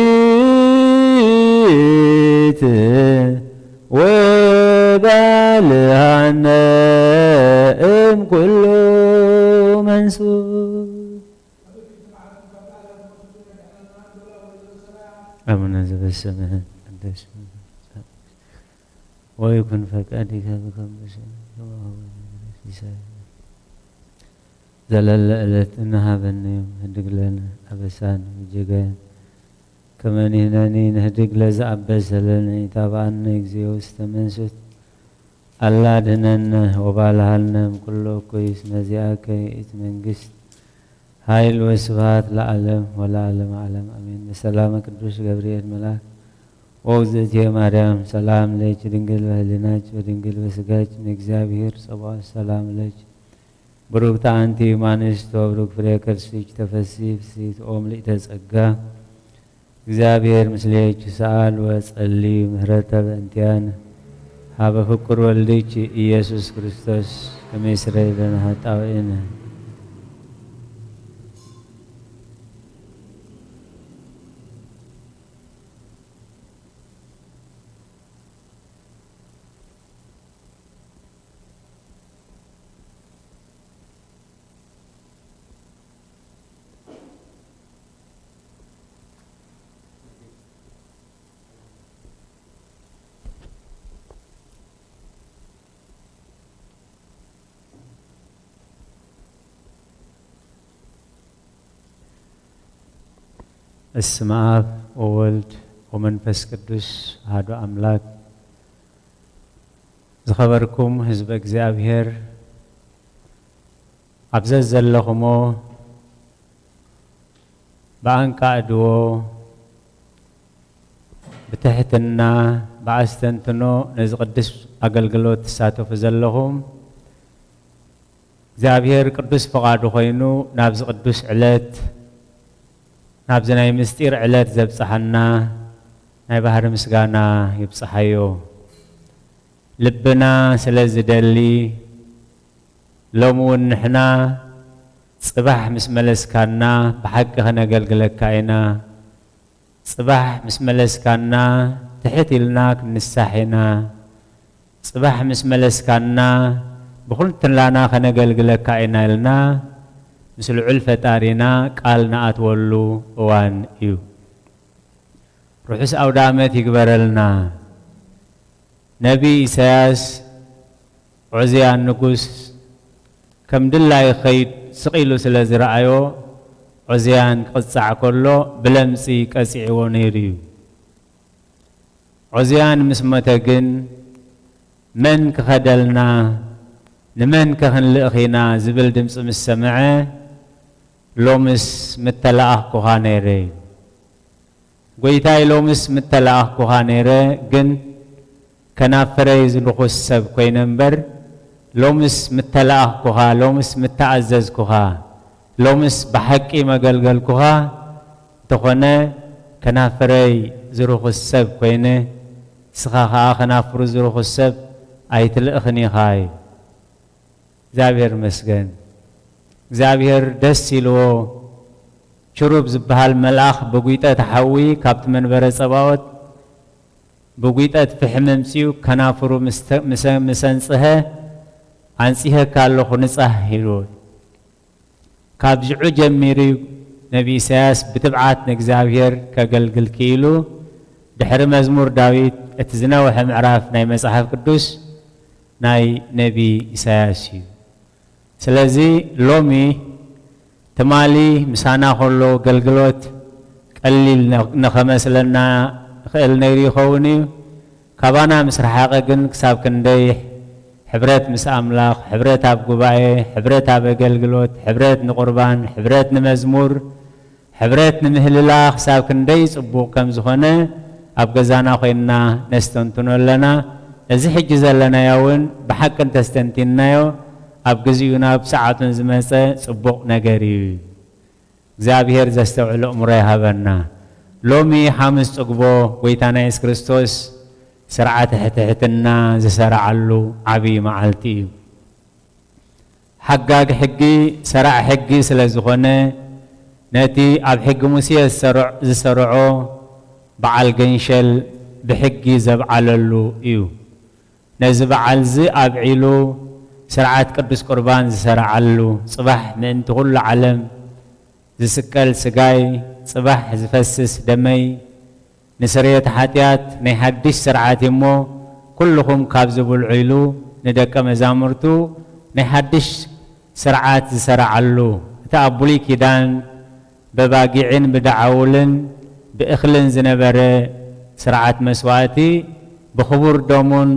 ወባልሃነ እም ኩሉ መንሱት። አቡነ ዘበሰማያት ይትቀደስ ስምከ ወይኩን ፈቃድከ በከመ በሰማይ ከማሁ በምድር። ዘለለ ዕለትነ ሀበነ ዮም፣ ህድግ ለነ አበሳነ ወጌጋየነ ከመ ንሕነኒ ንህድግ ለዘአበሰ ለነ፣ ኢታብአነ እግዚኦ ውስተ መንሱት፣ አላ አድህነነ ወባልሃነ እምኩሉ እኩይ፣ እስመ ዚአከ ይእቲ መንግስት ኃይል ወስብሐት ለዓለም ወለዓለመ ዓለም አሜን። በሰላመ ቅዱስ ገብርኤል መልአክ ወውዝእትየ ማርያም ሰላም ለኪ ድንግል በህሊናኪ ወድንግል በስጋኪ እምእግዚአብሔር ጸባኦት ሰላም ለኪ። ብሩክት አንቲ እም አንስት ወብሩክ ፍሬ ከርስኪ ተፈሲ ፍስሕት ኦ ምልዕተ ጸጋ፣ እግዚአብሔር ምስሌኪ። ሰአል ወጸሊ ምህረተ በእንቲአነ ሀበ ፍቁር ወልድኪ ኢየሱስ ክርስቶስ ከመ ይስረይ ለነ ኃጣውኢነ። በስመ አብ ወወልድ ወመንፈስ ቅዱስ አሐዱ አምላክ። ዝኸበርኩም ህዝበ እግዚኣብሔር፣ ኣብ ዘዘለኹሞ ብኣንቃዕድዎ ብትሕትና ብኣስተንትኖ ነዚ ቅዱስ ኣገልግሎት ትሳተፉ ዘለኹም፣ እግዚኣብሔር ቅዱስ ፍቓዱ ኮይኑ ናብዚ ቅዱስ ዕለት፣ ናብዚ ናይ ምስጢር ዕለት ዘብጽሓና ናይ ባህሪ ምስጋና ይብጽሓዮ። ልብና ስለ ዝደሊ፣ ሎሚ እውን ንሕና ጽባሕ ምስ መለስካና ብሓቂ ከነገልግለካ ኢና። ጽባሕ ምስ መለስካና ትሕት ኢልና ክንሳሕ ኢና። ጽባሕ ምስ መለስካና ብኹልትላና ከነገልግለካ ኢና ኢልና ምስ ልዑል ፈጣሪና ቃል ንኣትወሉ እዋን እዩ። ርሑስ ኣውደ ዓመት ይግበረልና። ነቢይ ኢሳያስ ዖዝያን ንጉስ ከም ድላዩ ክኸይድ ስቕ ኢሉ ስለ ዝረኣዮ፣ ዖዝያን ክቕጻዕ ከሎ ብለምጺ ቀጺዕዎ ነይሩ እዩ። ዖዝያን ምስ ሞተ ግን፣ "መን ክኸደልና? ንመንከ ክንልእኽ ኢና?" ዝብል ድምጺ ምስ ሰምዐ፣ "ሎምስ ምተለኣኽኩኻ ነይረ" ኢሉ። "ጐይታይ፣ ሎምስ ምተለኣኽኩኻ ነይረ፣ ግን ከናፍረይ ዝልኹስ ሰብ ኮይነ እምበር፣ ሎምስ ምተለኣኽኩኻ፣ ሎምስ ምተኣዘዝኩኻ፣ ሎምስ ብሓቂ መገልገልኩኻ፣ እንተኾነ ከናፍረይ ዝርኹስ ሰብ ኮይነ፣ ንስኻ ኸኣ ከናፍሩ ዝርኹስ ሰብ ኣይትልእኽን ኢኻ" እዩ። እግዚኣብሔር ይመስገን። እግዚኣብሔር ደስ ኢልዎ፣ ኪሩብ ዝበሃል መልኣኽ ብጒጠት ሓዊ ካብቲ መንበረ ጸባኦት ብጒጠት ፍሕሚ ኣምጺኡ ከናፍሩ ምስ ተ-፣ ምስ፣ ምስ ኣንጽሀ፣ "ኣንጺሀካ ኣለኹ፣ ንጻህ" ኢልዎ። ካብ ሽዑ ጀሚሩ ነቢ ኢሳያስ ብትብዓት ንእግዚኣብሔር ከገልግል ክኢሉ። ድሕሪ መዝሙር ዳዊት እቲ ዝነውሐ ምዕራፍ ናይ መጽሓፍ ቅዱስ ናይ ነቢ ኢሳያስ እዩ። ስለዚ ሎሚ ትማሊ ምሳና ከሎ ኣገልግሎት ቀሊል ነ-፣ ንኸመስለና ይኽእል ነይሩ ይኸውን እዩ። ካባና ምስ ረሓቐ ግን ክሳብ ክንደይ ሕብረት ምስ ኣምላኽ፣ ሕብረት ኣብ ጉባኤ፣ ሕብረት ኣብ ኣገልግሎት፣ ሕብረት ንቁርባን፣ ሕብረት ንመዝሙር፣ ሕብረት ንምህልላ ክሳብ ክንደይ ጽቡቕ ከም ዝኾነ ኣብ ገዛና ኮይንና ነስተንትኖ ኣለና። እዚ ሕጂ ዘለናዮ እውን ብሓቂ እንተስተንቲንናዮ ኣብ ግዚኡ ናብ ሰዓቱን ዝመጸ ጽቡቕ ነገር እዩ። እግዚኣብሔር ዘስተውዕል ኣእምሮ ይሃበና። ሎሚ ሓሙስ ጽግቦ ጎይታና የሱስ ክርስቶስ ስርዓተ ትሕትና ዝሰራዓሉ ዓብዪ መዓልቲ እዩ። ሓጋግ ሕጊ ሰራዕ ሕጊ ስለ ዝኾነ ነቲ ኣብ ሕጊ ሙሴ ዝሰርዖ በዓል ገንሸል ብሕጊ ዘብዓለሉ እዩ። ነዚ በዓል እዚ ኣብዒሉ ስርዓት ቅዱስ ቁርባን ዝሰራዓሉ፣ ጽባሕ ምእንቲ ኩሉ ዓለም ዝስቀል ስጋይ፣ ጽባሕ ዝፈስስ ደመይ፣ ንስርየት ሓጢኣት ናይ ሓድሽ ስርዓት እሞ፣ ኩልኹም ካብዚ ብልዑ ኢሉ ንደቀ መዛሙርቱ ናይ ሓድሽ ስርዓት ዝሰራዓሉ፣ እቲ ኣብ ብሉይ ኪዳን ብባጊዕን ብደዓውልን ብእኽልን ዝነበረ ስርዓት መስዋእቲ፣ ብኽቡር ደሙን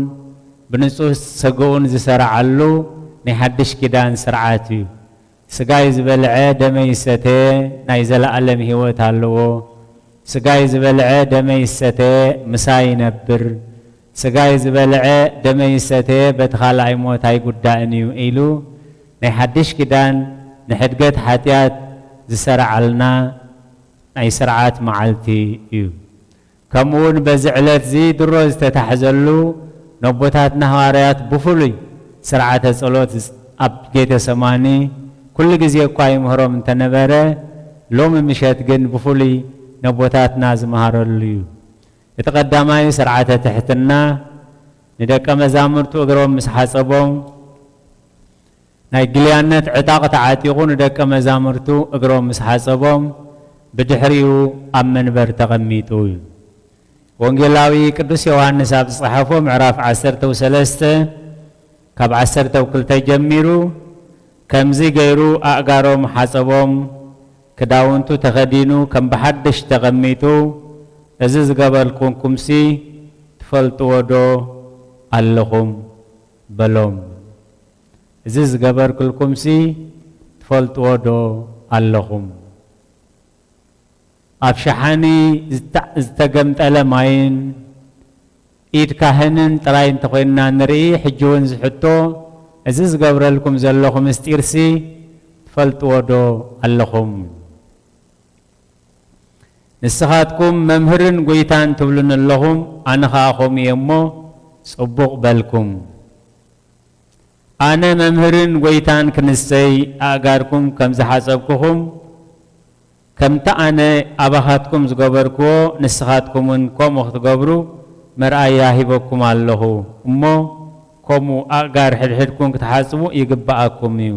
ብንጹህ ስግኡን ዝሰራዓሉ ናይ ሓድሽ ኪዳን ስርዓት እዩ። ስጋይ ዝበልዐ ደመይ ዝሰተየ ናይ ዘለኣለም ህይወት ኣለዎ። ስጋይ ዝበልዐ ደመይ ዝሰተየ ምሳይ ይነብር። ስጋይ ዝበልዐ ደመይ ዝሰተየ በቲ ካልኣይ ሞት ኣይጉዳእን እዩ ኢሉ ናይ ሓድሽ ኪዳን ንሕድገት ሓጢኣት ዝሰራዓልና ናይ ስርዓት መዓልቲ እዩ። ከምኡውን በዚ ዕለት እዚ ድሮ ዝተታሕዘሉ ነቦታትና ሃዋርያት ብፍሉይ ስርዓተ ጸሎት ኣብ ጌተሰማኒ ኩሉ ግዜ እኳ ይምህሮም እንተነበረ፣ ሎሚ ምሸት ግን ብፍሉይ ነቦታትና ዝመሃረሉ እዩ። እቲ ቀዳማይ ስርዓተ ትሕትና ንደቀ መዛሙርቱ እግሮም ምስ ሓጸቦም፣ ናይ ግልያነት ዕጣቕ ተዓጢቑ ንደቀ መዛሙርቱ እግሮም ምስ ሓጸቦም፣ ብድሕሪኡ ኣብ መንበር ተቐሚጡ እዩ። ወንጌላዊ ቅዱስ ዮሃንስ ኣብ ዝጸሓፎ ምዕራፍ ዓሰርተ ሰለስተ ካብ ዓሰርተ ክልተ ጀሚሩ፣ ከምዚ ገይሩ ኣእጋሮም ሓጸቦም፣ ክዳውንቱ ተኸዲኑ ከም ብሓድሽ ተቐሚጡ፣ እዚ ዝገበርኩምሲ ትፈልጥዎ ዶ ኣለኹም? በሎም። እዚ ዝገበርኩልኩምሲ ትፈልጥዎ ዶ ኣለኹም? ኣብ ሸሓኒ ዝተ-፣ ዝተገምጠለ ማይን ኢድ ካህንን ጥራይ እንተኾይንና ንርኢ፣ ሕጂ እውን ዝሕቶ፣ እዚ ዝገብረልኩም ዘለኹ ምስጢርሲ ትፈልጥዎ ዶ ኣለኹም? ንስኻትኩም መምህርን ጐይታን ትብሉኒ ኣለኹም፣ ኣነ ኸኣ ከምኡ እየ እሞ፣ ጽቡቕ በልኩም። ኣነ መምህርን ጐይታን ክንሰይ ኣእጋርኩም ከም ዝሓጸብኩኹም፣ ከምቲ ኣነ ኣባኻትኩም ዝገበርክዎ፣ ንስኻትኩምውን ከምኡ ክትገብሩ መርኣያ ሂበኩም ኣለኹ። እሞ ከምኡ ኣእጋር ሕድሕድኩም ክትሓጽቡ ይግብኣኩም እዩ።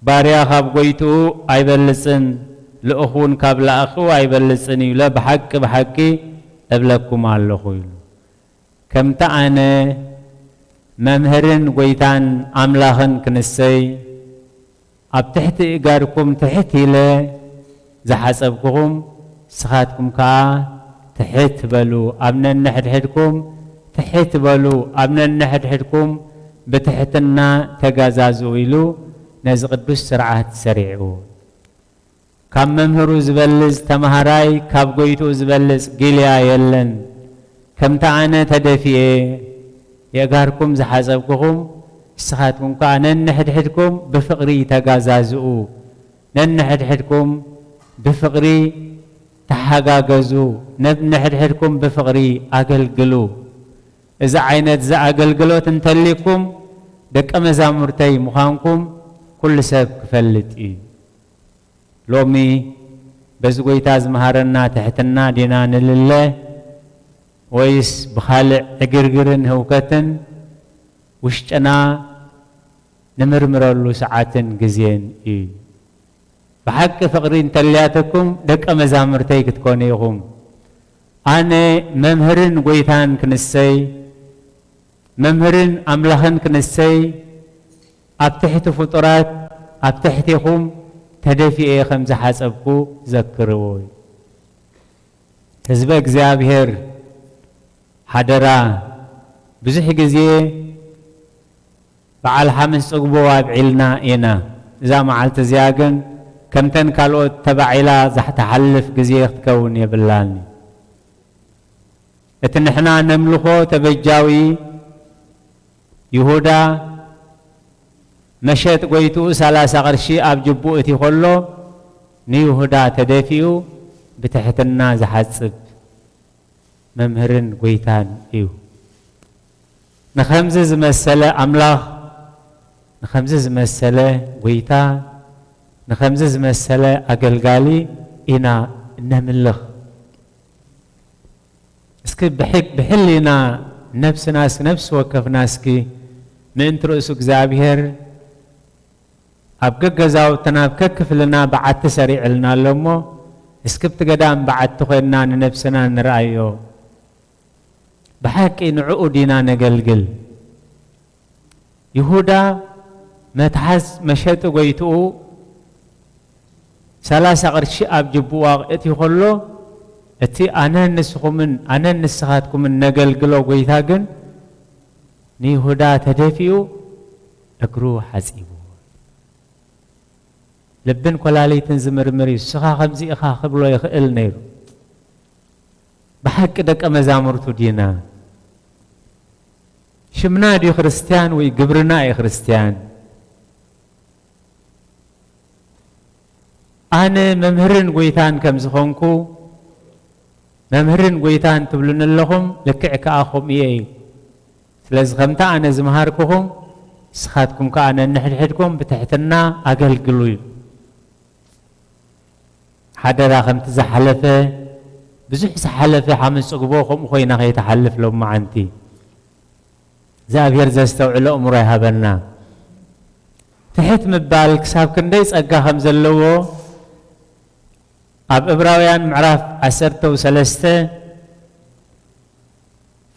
ባርያ ካብ ጐይትኡ ኣይበልጽን፣ ልኡኽ እውን ካብ ላእኽኡ ኣይበልጽን እዩ ኢለ ብሓቂ ብሓቂ እብለኩም ኣለኹ ኢሉ። ከምቲ ኣነ መምህርን ጐይታን ኣምላኽን ክንሰይ ኣብ ትሕቲ እጋርኩም ትሕት ኢለ ዝሓጸብኩኹም፣ ንስኻትኩም ከኣ ትሕት በሉ፣ ኣብ ነንሕድሕድኩም ትሕት በሉ፣ ኣብ ነንሕድሕድኩም ብትሕትና ተጋዛዝኡ ኢሉ ነዚ ቅዱስ ስርዓት ሰሪዑ። ካብ መምህሩ ዝበልጽ ተማሃራይ፣ ካብ ጐይትኡ ዝበልጽ ጊልያ የለን። ከምቲ ኣነ ተደፊኤ የእጋርኩም ዝሓጸብኩኹም፣ ንስኻትኩም ከኣ ነንሕድሕድኩም ብፍቕሪ ተጋዛዝኡ። ነንሕድሕድኩም ብፍቕሪ ተሓጋገዙ። ነንሕድሕድኩም ብፍቕሪ ኣገልግሉ። እዚ ዓይነት እዚ ኣገልግሎት እንተልይኩም ደቀ መዛሙርተይ ምዃንኩም ኩሉ ሰብ ክፈልጥ እዩ። ሎሚ በዚ ጐይታ ዝመሃረና ትሕትና ዲና ንልለ፣ ወይስ ብኻልእ ዕግርግርን ህውከትን ውሽጥና ንምርምረሉ ሰዓትን ግዜን እዩ? ብሓቂ ፍቕሪ እንተልያትኩም ደቀ መዛሙርተይ ክትኮኑ ኢኹም። ኣነ መምህርን ጐይታን ክንሰይ፣ መምህርን ኣምላኽን ክንሰይ፣ ኣብ ትሕቲ ፍጡራት፣ ኣብ ትሕቴኹም ተደፊኤ ከም ዝሓጸብኩ ዘክርዎ እዩ። ህዝበ እግዚኣብሔር ሓደራ፣ ብዙሕ ግዜ በዓል ሓምስ ጽግቦ ኣብዒልና ኢና። እዛ መዓልቲ እዚኣ ግን ከምተን ካልኦት ተባዒላ ዛሕ ትሓልፍ ግዜ ክትከውን የብላን። እቲ ንሕና ነምልኾ ተበጃዊ ይሁዳ መሸጥ ጎይትኡ ሰላሳ ቅርሺ ኣብ ጅቡኡ እቲ ከሎ ንይሁዳ ተደፊኡ ብትሕትና ዝሓጽብ መምህርን ጎይታን እዩ። ንኸምዚ ዝመሰለ ኣምላኽ፣ ንኸምዚ ዝመሰለ ጎይታ፣ ንኸምዚ ዝመሰለ ኣገልጋሊ ኢና እነምልኽ። እስኪ ብሕግ-፣ ብሕሊና ነብስና እስኪ፣ ነብሲ ወከፍና እስኪ ምእንቲ ርእሱ እግዚኣብሔር ኣብ ገገዛውትና ኣብ ከክፍልና በዓቲ ሰሪዕልና ኣሎ እሞ፣ እስኪ ብቲ ገዳም በዓቲ ኮይንና ንነብስና ንርኣዮ። ብሓቂ ንዕኡ ዲና ነገልግል? ይሁዳ መትሓዝ መሸጢ ጎይትኡ ሰላሳ ቅርሺ ኣብ ጅቡኡ ኣእትዩ ከሎ፣ እቲ ኣነን ንስኹምን ኣነን ንስኻትኩምን ነገልግሎ ጎይታ ግን ንይሁዳ ተደፊኡ እግሩ ሓጺቡ። ልብን ኮላሊትን ዝምርምር እዩ። "ንስኻ ከምዚ ኢኻ" ክብሎ ይኽእል ነይሩ። ብሓቂ ደቀ መዛሙርቱ ዲና? ሽምና ድዩ ክርስትያን ወይ ግብርና እዩ ክርስትያን? ኣነ መምህርን ጎይታን ከም ዝኾንኩ፣ መምህርን ጎይታን ትብሉኒ ኣለኹም፣ ልክዕ ከኣ ከምኡ እየ እዩ። ስለዚ ከምቲ ኣነ ዝመሃርኩኹም፣ ንስኻትኩም ከኣ ነንሕድሕድኩም ብትሕትና ኣገልግሉ እዩ። ሓደራ ከምቲ ዝሓለፈ፣ ብዙሕ ዝሓለፈ ሓመድ ጽግቦ ከምኡ ኮይና ከይትሓልፍ ሎመዓንቲ። እግዚኣብሔር ዘስተውዕሎ እምሮ ይሃበና። ትሕት ምባል ክሳብ ክንደይ ጸጋ ከም ዘለዎ ኣብ ዕብራውያን ምዕራፍ ዓሰርተ ሰለስተ፣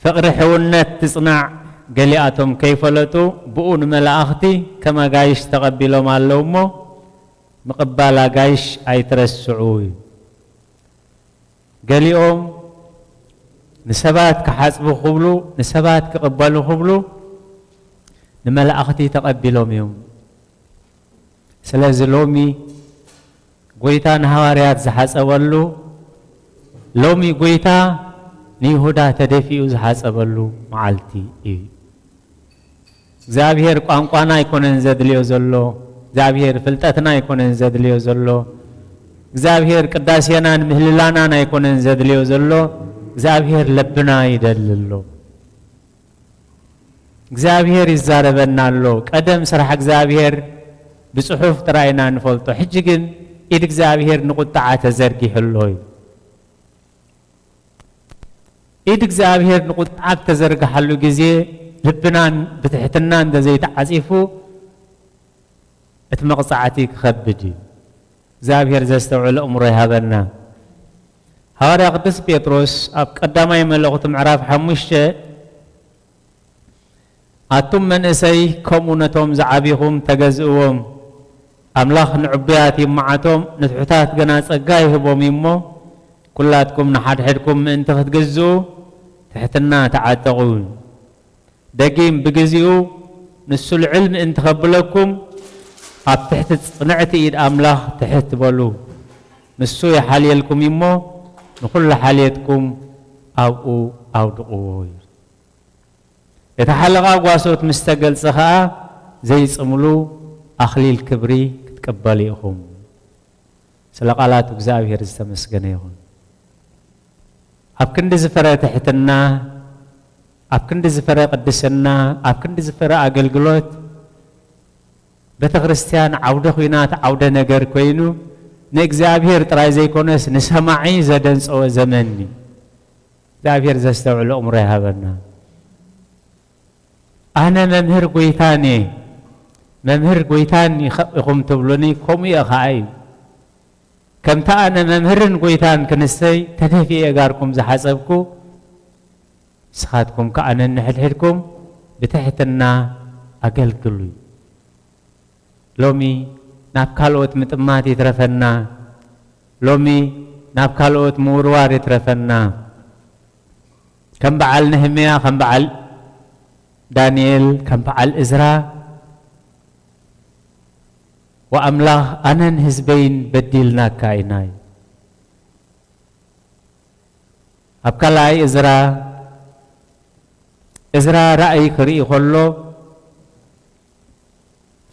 "ፍቕሪ ሕውነት ትጽናዕ፣ ገሊኣቶም ከይፈለጡ ብኡ ንመላእኽቲ ከም ኣጋይሽ ተቐቢሎም ኣለዉ እሞ፣ ምቕባል ኣጋይሽ ኣይትረስዑ" እዩ። ገሊኦም ንሰባት ክሓጽቡ ክብሉ፣ ንሰባት ክቕበሉ ክብሉ ንመላእኽቲ ተቐቢሎም እዮም። ስለዚ ሎሚ ጎይታ ንሃዋርያት ዝሓጸበሉ፣ ሎሚ ጎይታ ንይሁዳ ተደፊኡ ዝሓጸበሉ መዓልቲ እዩ። እግዚኣብሔር ቋንቋና ኣይኮነን ዘድልዮ ዘሎ፣ እግዚኣብሔር ፍልጠትና ኣይኮነን ዘድልዮ ዘሎ፣ እግዚኣብሔር ቅዳሴናን ምህልላናን ኣይኮነን ዘድልዮ ዘሎ፣ እግዚኣብሔር ልብና ይደሊ ኣሎ። እግዚኣብሔር ይዛረበና ኣሎ። ቀደም ስራሕ እግዚኣብሔር ብጽሑፍ ጥራይ ኢና ንፈልጦ፣ ሕጂ ግን ኢድ እግዚኣብሔር ንቁጥዓ ተዘርጊሑ ኣሎ እዩ። ኢድ እግዚኣብሔር ንቁጥዓ ኣብ ተዘርግሓሉ ግዜ ልብናን ብትሕትና እንተዘይተዓጺፉ እቲ መቕጻዕቲ ክኸብድ እዩ። እግዚኣብሔር ዘስተውዕሎ እምሮ ይሃበና። ሃዋርያ ቅዱስ ጴጥሮስ ኣብ ቀዳማይ መልእኽቱ ምዕራፍ ሓሙሽተ ኣቱም መንእሰይ ከምኡ ነቶም ዝዓቢኹም ተገዝእዎም። ኣምላኽ ንዕቡያት ይመዓቶም፣ ንትሑታት ግና ጸጋ ይህቦም እዩ እሞ፣ ኩላትኩም ንሓድሕድኩም ምእንቲ ክትግዝኡ ትሕትና ተዓጠቑ። ደጊም ብግዚኡ ንሱ ልዕል ምእንቲ ከብለኩም ኣብ ትሕቲ ጽንዕቲ ኢድ ኣምላኽ ትሕት በሉ። ንሱ ይሓልየልኩም እዩ እሞ፣ ንኹሉ ሓልየትኩም ኣብኡ ኣውድቕዎ እዩ። እቲ ሓለቓ ጓሶት ምስ ተገልጸ ኸኣ ዘይጽምሉ ኣኽሊል ክብሪ ክትቅበሉ ኢኹም። ስለ ቃላቱ እግዚኣብሔር ዝተመስገነ ይኹን። ኣብ ክንዲ ዝፈረ ትሕትና፣ ኣብ ክንዲ ዝፈረ ቅድስና፣ ኣብ ክንዲ ዝፈረ ኣገልግሎት ቤተ ክርስቲያን ዓውደ ኹናት፣ ዓውደ ነገር ኮይኑ ንእግዚኣብሔር ጥራይ ዘይኮነስ ንሰማዒ ዘደንጸወ ዘመን እዩ። እግዚኣብሔር ዘስተውዕሎ እምሮ ይሃበና። ኣነ መምህር ጎይታን እየ፣ መምህር ጎይታን ኢኸ-፣ ኢኹም ትብሉኒ፣ ከምኡ እየ ኸዓ እዩ። ከምቲ ኣነ መምህርን ጎይታን ክንሰይ ተደፊኤ ጋርኩም ዝሓጸብኩ፣ ንስኻትኩም ከኣ ነንሕድሕድኩም ብትሕትና ኣገልግሉ። ሎሚ ናብ ካልኦት ምጥማት ይትረፈና። ሎሚ ናብ ካልኦት ምውርዋር ይትረፈና። ከም በዓል ነህምያ፣ ከም በዓል ዳንኤል፣ ከም በዓል እዝራ ወኣምላኽ ኣነን ህዝበይን በዲልናካ ኢና እዩ። ኣብ ካልኣይ እዝራ፣ እዝራ ራእይ ክርኢ ከሎ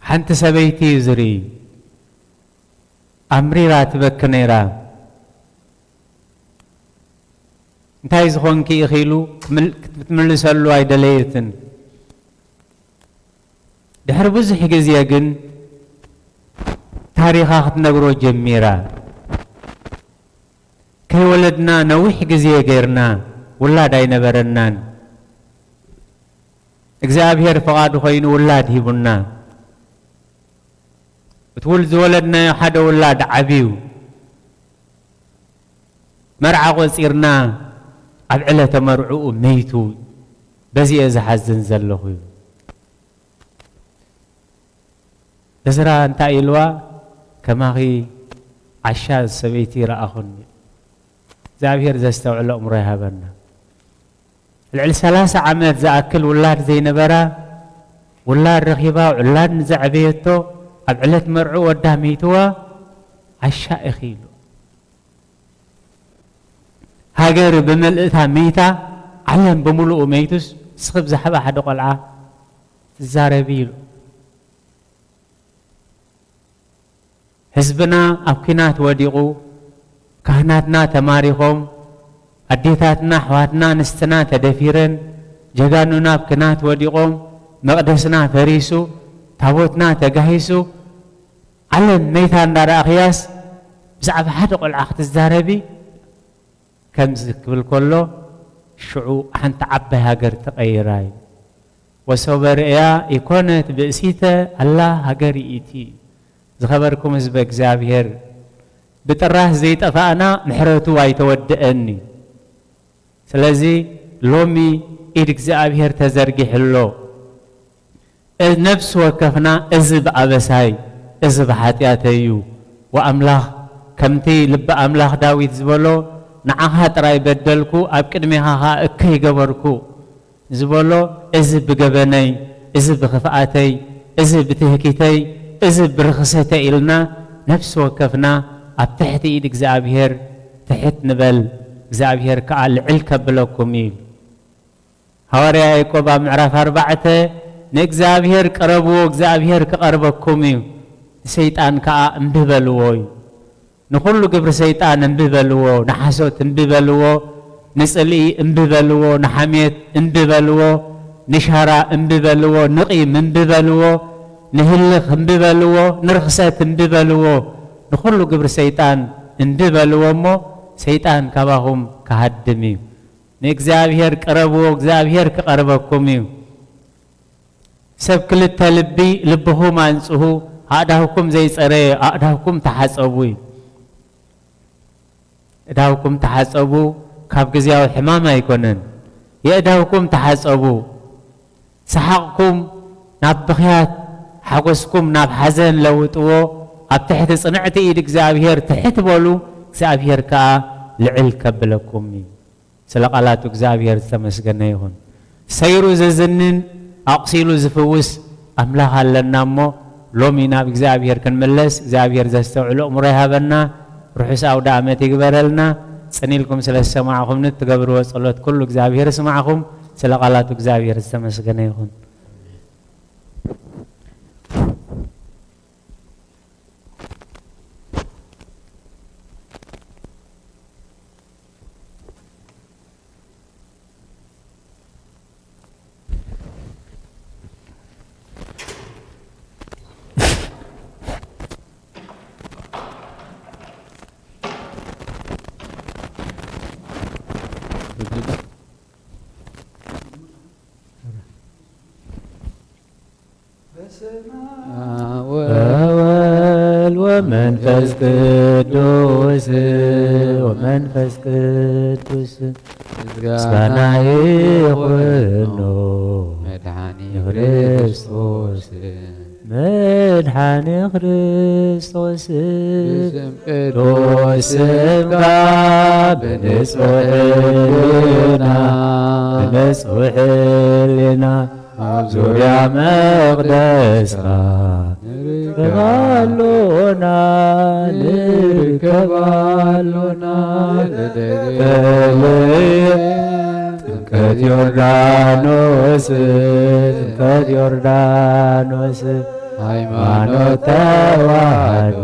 ሓንቲ ሰበይቲ እዩ ዝርኢ። ኣምሪራ ትበኪ ነይራ። እንታይ ዝኾንኪ ኢኺ ኢሉ ክትምል-፣ ክትምልሰሉ ኣይደለየትን። ድሕሪ ብዙሕ ግዜ ግን ታሪኻ ክትነግሮ ጀሚራ። ከይወለድና ነዊሕ ግዜ ጌርና፣ ውላድ ኣይነበረናን። እግዚኣብሔር ፍቓዱ ኮይኑ ውላድ ሂቡና። እቲ ውል-፣ ዝወለድናዮ ሓደ ውላድ ዓብዩ። መርዓ ቆጺርና፣ ኣብ ዕለተ መርዕኡ መይቱ። በዚ እየ ዝሓዝን ዘለኹ እዩ። እዝራ እንታይ ኢልዋ? ከማኺ ዓሻ ሰበይቲ ረኣኹኒ። እግዚኣብሔር ዘስተውዕሎ እምሮ ይሃበና። ልዕሊ ሰላሳ ዓመት ዝኣክል ውላድ ዘይነበራ፣ ውላድ ረኺባ፣ ውላድ ንዘዕበየቶ፣ ኣብ ዕለት መርዑ ወዳ መይትዋ፣ ዓሻ ኢኺ ኢሉ። ሃገር ብመልእታ መይታ፣ ዓለም ብምሉኡ መይቱስ፣ ንስኺ ብዛዕባ ሓደ ቆልዓ ትዛረቢ ኢሉ። ህዝብና ኣብ ኲናት ወዲቑ፣ ካህናትና ተማሪኾም፣ ኣዴታትና፣ ኣሕዋትና፣ ኣንስትና ተደፊረን፣ ጀጋኑና ኣብ ኲናት ወዲቖም፣ መቕደስና ፈሪሱ፣ ታቦትና ተጋሂሱ፣ ዓለም መይታ እንዳረኣኽያስ ብዛዕባ ሓደ ቆልዓ ክትዛረቢ ከምዚ ክብል ከሎ ሽዑ ሓንቲ ዓባይ ሃገር ተቐይራ እዩ። ወሶበ ርእያ ኢኮነት ብእሲተ ኣላ ሃገር ይእቲ። ዝኸበርኩም ህዝበ እግዚኣብሔር፣ ብጥራህ ዘይጠፋእና ምሕረቱ ኣይተወድአን እዩ። ስለዚ ሎሚ ኢድ እግዚኣብሔር ተዘርጊሑ ኣሎ። እ-፣ ነፍሲ ወከፍና እዚ ብኣበሳይ፣ እዚ ብሓጢኣተይ እዩ። ወኣምላኽ ከምቲ ልቢ ኣምላኽ ዳዊት ዝበሎ፣ "ንዓኻ ጥራይ በደልኩ፣ ኣብ ቅድሜኻ ኸኣ እከይ ገበርኩ" ዝበሎ፣ እዚ ብገበነይ፣ እዚ ብኽፍኣተይ፣ እዚ ብትህኪተይ፣ እዚ ብርኽሰተይ ኢልና ነፍሲ ወከፍና ኣብ ትሕቲ ኢድ እግዚኣብሔር ትሕት ንበል፣ እግዚኣብሔር ከኣ ልዕል ከብለኩም እዩ። ሃዋርያ ያዕቆብ ኣብ ምዕራፍ ኣርባዕተ፣ "ንእግዚኣብሔር ቅረብዎ፣ እግዚኣብሔር ክቐርበኩም እዩ፣ ንሰይጣን ከኣ እምቢ በልዎ" እዩ። ንኹሉ ግብሪ ሰይጣን እምቢ በልዎ፣ ንሓሶት እምቢ በልዎ፣ ንጽልኢ እምቢ በልዎ፣ ንሓሜት እምቢ በልዎ፣ ንሻራ እምቢ በልዎ፣ ንቂም እምቢ በልዎ፣ ንህልኽ እምቢ በልዎ፣ ንርኽሰት እምቢ በልዎ። ንኹሉ ግብሪ ሰይጣን እምቢ በልዎ እሞ ሰይጣን ካባኹም ክሃድም እዩ። ንእግዚኣብሔር ቅረብዎ፣ እግዚኣብሔር ክቐርበኩም እዩ። ሰብ ክልተ ልቢ፣ ልብኹም ኣንጽሁ፣ ኣእዳውኩም ዘይጸረየ ኣእዳውኩም ተሓጸቡ እዩ። እዳውኩም ተሓጸቡ፣ ካብ ግዜያዊ ሕማም ኣይኮነን። የእዳውኩም ተሓጸቡ። ሰሓቕኩም ናብ ብኽያት፣ ሓጎስኩም ናብ ሓዘን ለውጥዎ። ኣብ ትሕቲ ጽንዕቲ ኢድ እግዚኣብሔር ትሕት በሉ፣ እግዚኣብሔር ከኣ ልዕል ከብለኩም እዩ። ስለ ቃላቱ እግዚኣብሔር ዝተመስገነ ይኹን። ሰይሩ ዘዝንን ኣቑሲሉ ዝፍውስ ኣምላኽ ኣለና እሞ፣ ሎሚ ናብ እግዚኣብሔር ክንምለስ እግዚኣብሔር ዘስተውዕሎ እምሮ ይሃበና። ርሑስ ኣውደ ኣመት ይግበረልና። ጽን ኢልኩም ስለ ዝሰማዕኹምኒ፣ እትገብርዎ ጸሎት ኩሉ እግዚኣብሔር ይስማዕኹም። ስለ ቃላቱ እግዚኣብሔር ዝተመስገነ ይኹን። በስመ አብ ወወልድ ወመንፈስ ቅዱስ፣ ወመንፈስ ቅዱስ ምስጋና ይኹኖ መድኃኒ ክርስቶስ፣ መድኃኒ ክርስቶስ። ብስም ቅዱስ ስምካ ብንጹሕ ሕልና፣ ብንጹሕ ሕልና ኣብ ዙርያ መቕደስካ ንርከባሎና ንርከባሎና ተለየ ጥምቀት ዮርዳኖስ ጥምቀት ዮርዳኖስ ሃይማኖት ተዋህዶ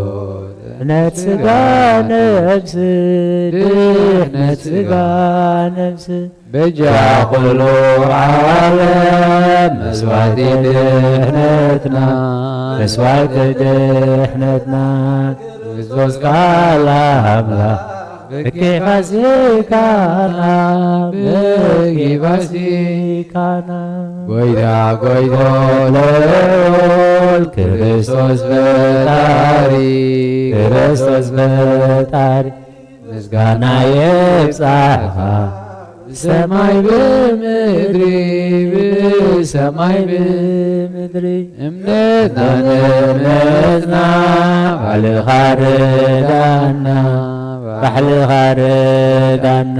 ድሕነት ስጋ ነብስ ድሕነት ስጋ ነብስ በጃ ኩሉ ዓለም መስዋዕቲ ድሕነትና መስዋዕቲ ድሕነትና ክርስቶስ ቃል ኣምላኽ በኪ ፋሲካና በኪ ፋሲካና ጎይታ ጎይታ ልዑል ክርስቶስ ፈጣሪ ክርስቶስ ፈጣሪ ምስጋና የብጻሕኻ ብሰማይ ብምድሪ ብሰማይ ብምድሪ እምነትና ነእምነትና ባዕልኻ ርዳና ባዕልኻ ርዳና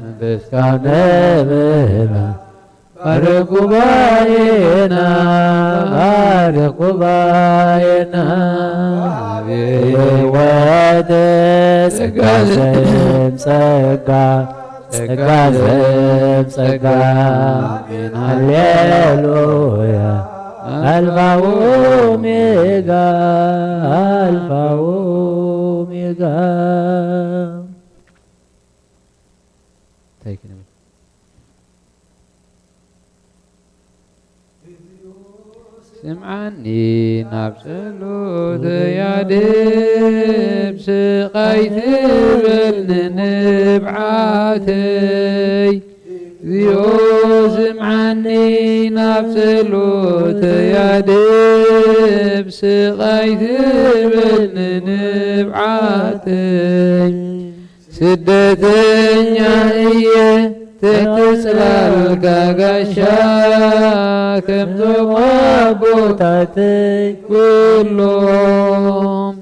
መንፈስካ ነብህና ባርኽ ጉባኤና ባርኽ ጉባኤና ዓቢ ህይወት ጸጋ ዘም ጸጋ ጸጋ ዘም ጸጋ ኣሜን ሃሌሉያ ኣልፋ ኦሜጋ ኣልፋ ኦሜጋ እንታይ ክንብል ስምዓኒ ናብ ጸሎተይ ኣድህብ ስቓይ ትበል ንንብዓተይ እግዚኣብሔር ስምዓኒ ናብ ጸሎተይ ኣድህብ ስቓይ ትበል ንንብዓተይ ስደተኛ እየ ተክጽላልካ ጋሻ ከምቶም ኣቦታተይ ኩሎም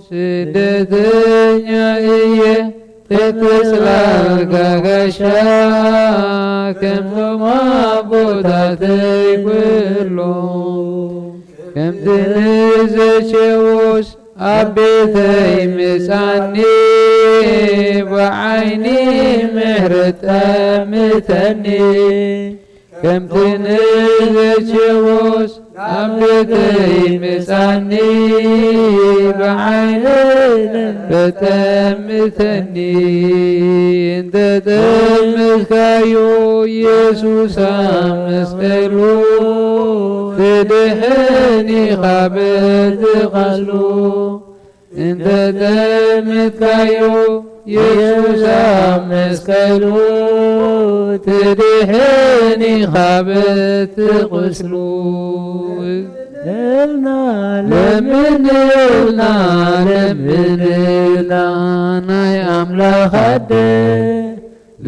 ስደተኛ እየ ተክጽላልካ ጋሻ ከምቶም ኣቦታተይ ኩሎም ከምቲ ንዘኬዎስ ኣብ ቤተይ ምጻኒ ብዓይኒ ምሕረት ጠምተኒ ከምቲ ንዘኬዎስ ኣብ ቤተይ ምጻኒ ብዓይኒ ምሕረት ጠምተኒ እንተ ጠምትካዮ ኢየሱስ ኣብ መስቀሉ ትድሕን ኢኻ በቲ ቃሉ እንተ ጠምትካዮ ኢየሱስ ኣብ መስቀሉ ትድሕን ኢኻ በቲ ቁስሉ እልና ለምንልና ለምንልና ናይ ኣምላኽ ኣደ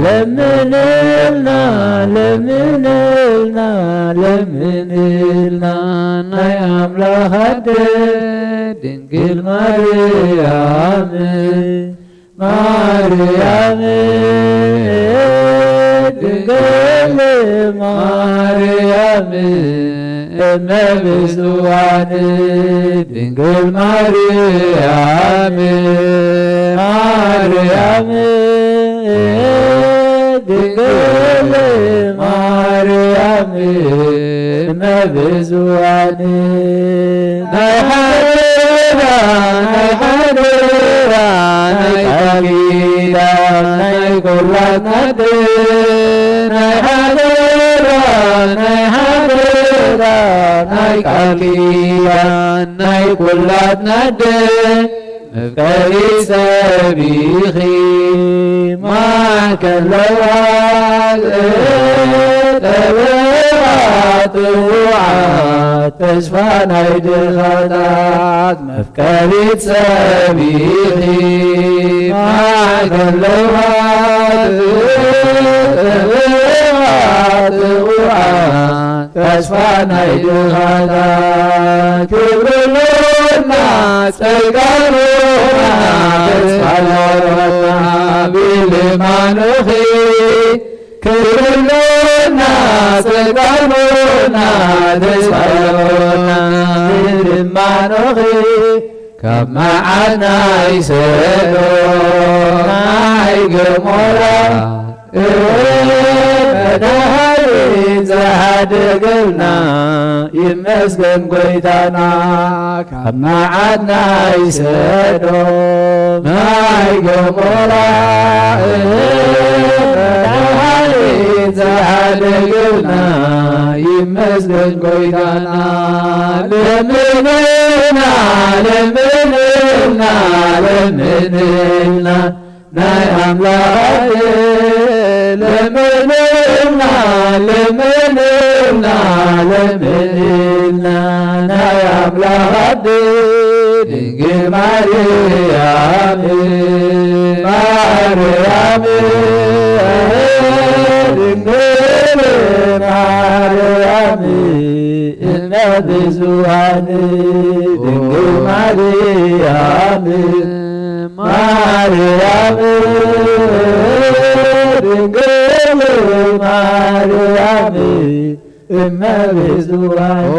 ለምንልና ለምንልና ለምንልና ናይ ኣምላኽ ኣደ ድንግል ማርያም ማርያም ድንግል ማርያም እመ ብዙኃን ድንግል ማርያም ማርያም ድንግል ማርያም እመ ብዙኃን ናይ ሓደራ ናይ ሓደራ ናይ ቃል ኪዳን ናይ ኩላትና ኣደ ናይ ሓደራ ናይ ሓደራ ናይ ቃል ኪዳን ናይ ኩላትና ኣደ መፍቀሪት ሰብ ኢኺ ማእከል ለዋህ ጠበቓ ጥቡቓት ተስፋ ናይ ድኻታት መፍቀሪት ሰብ ኢኺ ማእከል ለዋህ ጥቡቓት ጥቡቓት ተስፋ ናይ ድኻታት ክብሪ ሎና ጸጋ ሎና ተስፋ ሎና ብልማኖኺ ክብሪ ሎና ጸጋ ሎና ተስፋ ሎና እማኖኺ ካብ መዓት ናይ ሰዶም ናይ ገሞራ መድኃኒት ዝሓደገልና ይመስገን ጎይታና። ካብ መዓት ናይ ሰዶም ናይ ገሞራ መድኃኒት ዝሓደገልና ይመስገን ጎይታና። ለምንልና ለምንልና ለምንልና ናይ ኣምላኽ ለምንልና ለምንልና ለምንልና ናይ ኣምላኽ ድንግል ማርያም ማርያም ድንግል ማርያም እመ ብዙኃን ድንግል ማርያም ማርያም ድንግል ማርያም እመ ብዙኃን ኦ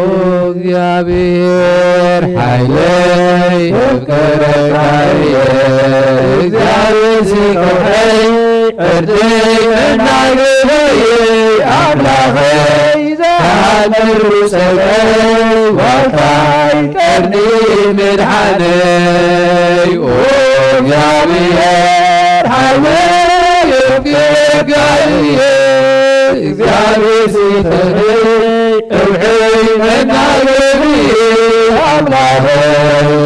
እግዚአብሔር ኃይለይ እፍቅረካየ እግዚአብሔር ሲቆሐይ ዕርደይ መናገበየ ኣምላኸይ ዛሃመሩ ጸገይ ዋልታይ ቀርኒ ምድሓነይ ኦ እግዚኣብሔር ሓይለይ እፍቅረካየ እግዚኣብሔር ሲፈረይ እውሕይ መናገሪ ኣምላኸይ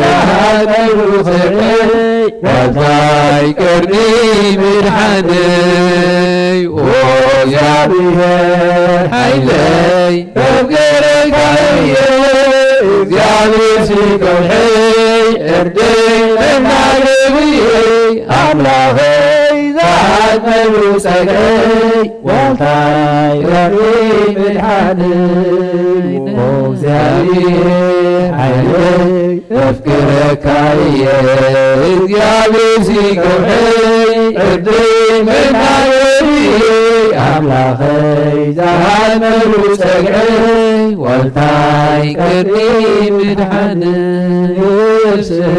ዛሃመሩ ጸገይ ዋልታይ ቀርኒ ምድሓነይ ኦ እግዚኣብሔር ሓይለይ እፍቅረካየ እግዚኣብሔር ሲከውሐይ ዕርደይ መናገሪ ኣምላኸይ ዝሓትመሉ ጸግዐይ ዋልታይ ቀርኒ ምድሓነይ ኦ እግዚኣብሔር ሓይለይ እፍቅረካየ እግዚኣብሔር ሲከውሐይ ዕርደይ መናገሪ ኣምላኸይ ዝሓትመሉ ጸግዐይ ዋልታይ ቀርኒ ምድሓነይ ነፍሰይ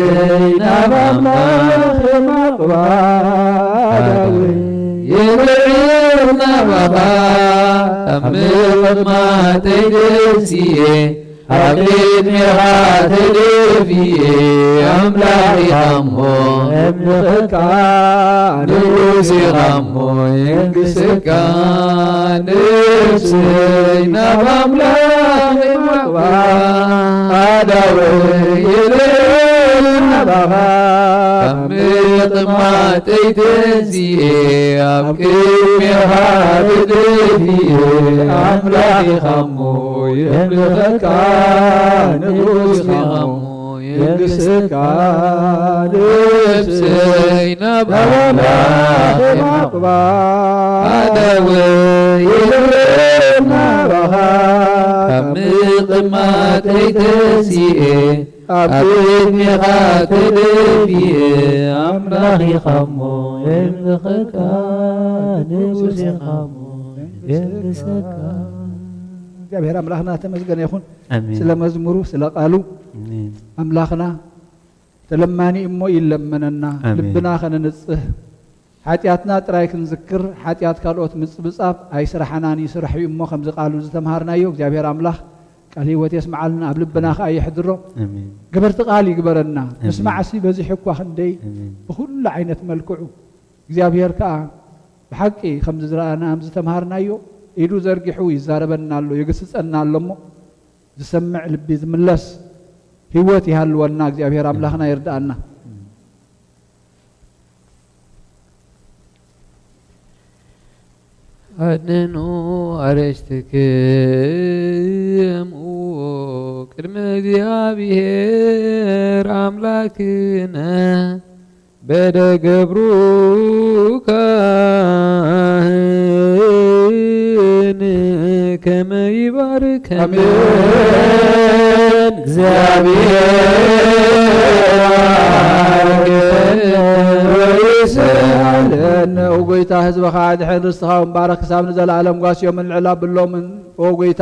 ናብ ኣምላኽ ማቕባዳዊ ይብዕል ናባኻ ኣብ ምቕማጠይ ደስየ ኣብ ቅድሜኻ ተደፊኤ ኣምላኽ ኢኻ እሞ እምልኸካ ንጉስ ኢኻ እሞ የንግሰካ ነፍሰይ ናብ ኣምላኽ ማቕባ ኣዳወይ ይብል ናባኻ ካብ ምቕማጠይ ተንሲኤ ኣብ ቅድሜኻ ተደፊኤ ኣምላኽ ኢኻ እሞ የምልኸካ ንጉስ ኢኻ እሞ የንግሰካ ነፍሰይ ናብ ኣምላኽ ማቕባ ኣዳወይ ይብል ናባኻ ካብ ምቕማጠይ ተንሲኤ ኣብ ቅድሜኻ ተደፊኤ ኣምላኽ ኢኻ እሞ የምልኸካ ንጉስ ኢኻ እሞ የንግሰካ። እግዚኣብሔር ኣምላኽና ተመስገነ ይኹን ኣሜን። ስለ መዝሙሩ ስለ ቃሉ ኣሜን። ኣምላኽና ተለማኒ እሞ ይለመነና ኣሜን። ልብና ከነንጽህ ሓጢኣትና ጥራይ ክንዝክር፣ ሓጢኣት ካልኦት ምጽብጻብ ኣይስራሕናን እዩ፣ ስራሕ እዩ እሞ ከምዚ ቃሉ ዝተምሃርናዮ እግዚኣብሔር ኣምላኽ ቃል ህይወት የስምዓልና፣ ኣብ ልብና ኸኣ የሕድሮ። ኣሜን። ገበርቲ ቃል ይግበረና። ኣሜን። ምስማዕሲ በዚሑ እኳ ክንደይ ኣሜን። ብኹሉ ዓይነት መልክዑ እግዚኣብሔር ከኣ ብሓቂ ከምዚ ዝረኣና፣ ከምዚ ዝተምሃርናዮ ኢዱ ዘርጊሑ ይዛረበና ኣሎ፣ ይግስጸና ኣሎ እሞ ዝሰምዕ ልቢ ዝምለስ ህይወት ይሃልወና። እግዚኣብሔር ኣምላኽና ይርድኣና። ኣድንኑ ኣርእስትክሙ ቅድሚ እግዚኣብሔር ኣምላክነ በደ ገብሩ ካህን ከመ ይባርከነ ኣሜን። እግዚኣብሔር ይስኣለነ። ኦ ጎይታ ህዝብኻ ኣድሕን ርስትኻ እውን ባረኽ ክሳብ ንዘለኣለም ጓስዮምን ልዕል ኣብሎምን ኦ ጎይታ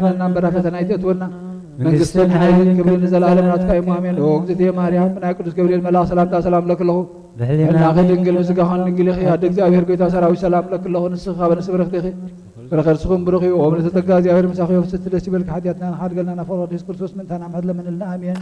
ኣይትፈተና እምበር ኣብ ፈተና ኣይተእትወና። መንግስትን ሓይልን ክብርን ንዘለኣለም ናትካ እዩ። ኣሜን። ኦ እግዝእትየ ማርያም፣ ብናይ ቅዱስ ገብርኤል መልኣኽ ሰላምታ ሰላም እብለኪ ኣለኹ። ብሕሊናኺ ድንግል፣ ምስጋኻን ድንግል ኢኺ። ኣደ እግዚኣብሔር ጎይታ ሰራዊት ሰላም እብለኪ ኣለኹ። ንስኺ ካብ ኣንስቲ ብርኽቲ ኢኺ። ፍረ ከርስኽን ብሩኽ እዩ። ኦ ምልዕተ ጸጋ፣ እግዚኣብሔር ምሳኺ እዩ። ፍስሕቲ ደስ ይበልኪ። ሓጢኣትና ንሓድገልና፣ ናብ ፍቕሪ የሱስ ክርስቶስ ምእንታና ምሕረት ለምንልና። ኣሜን።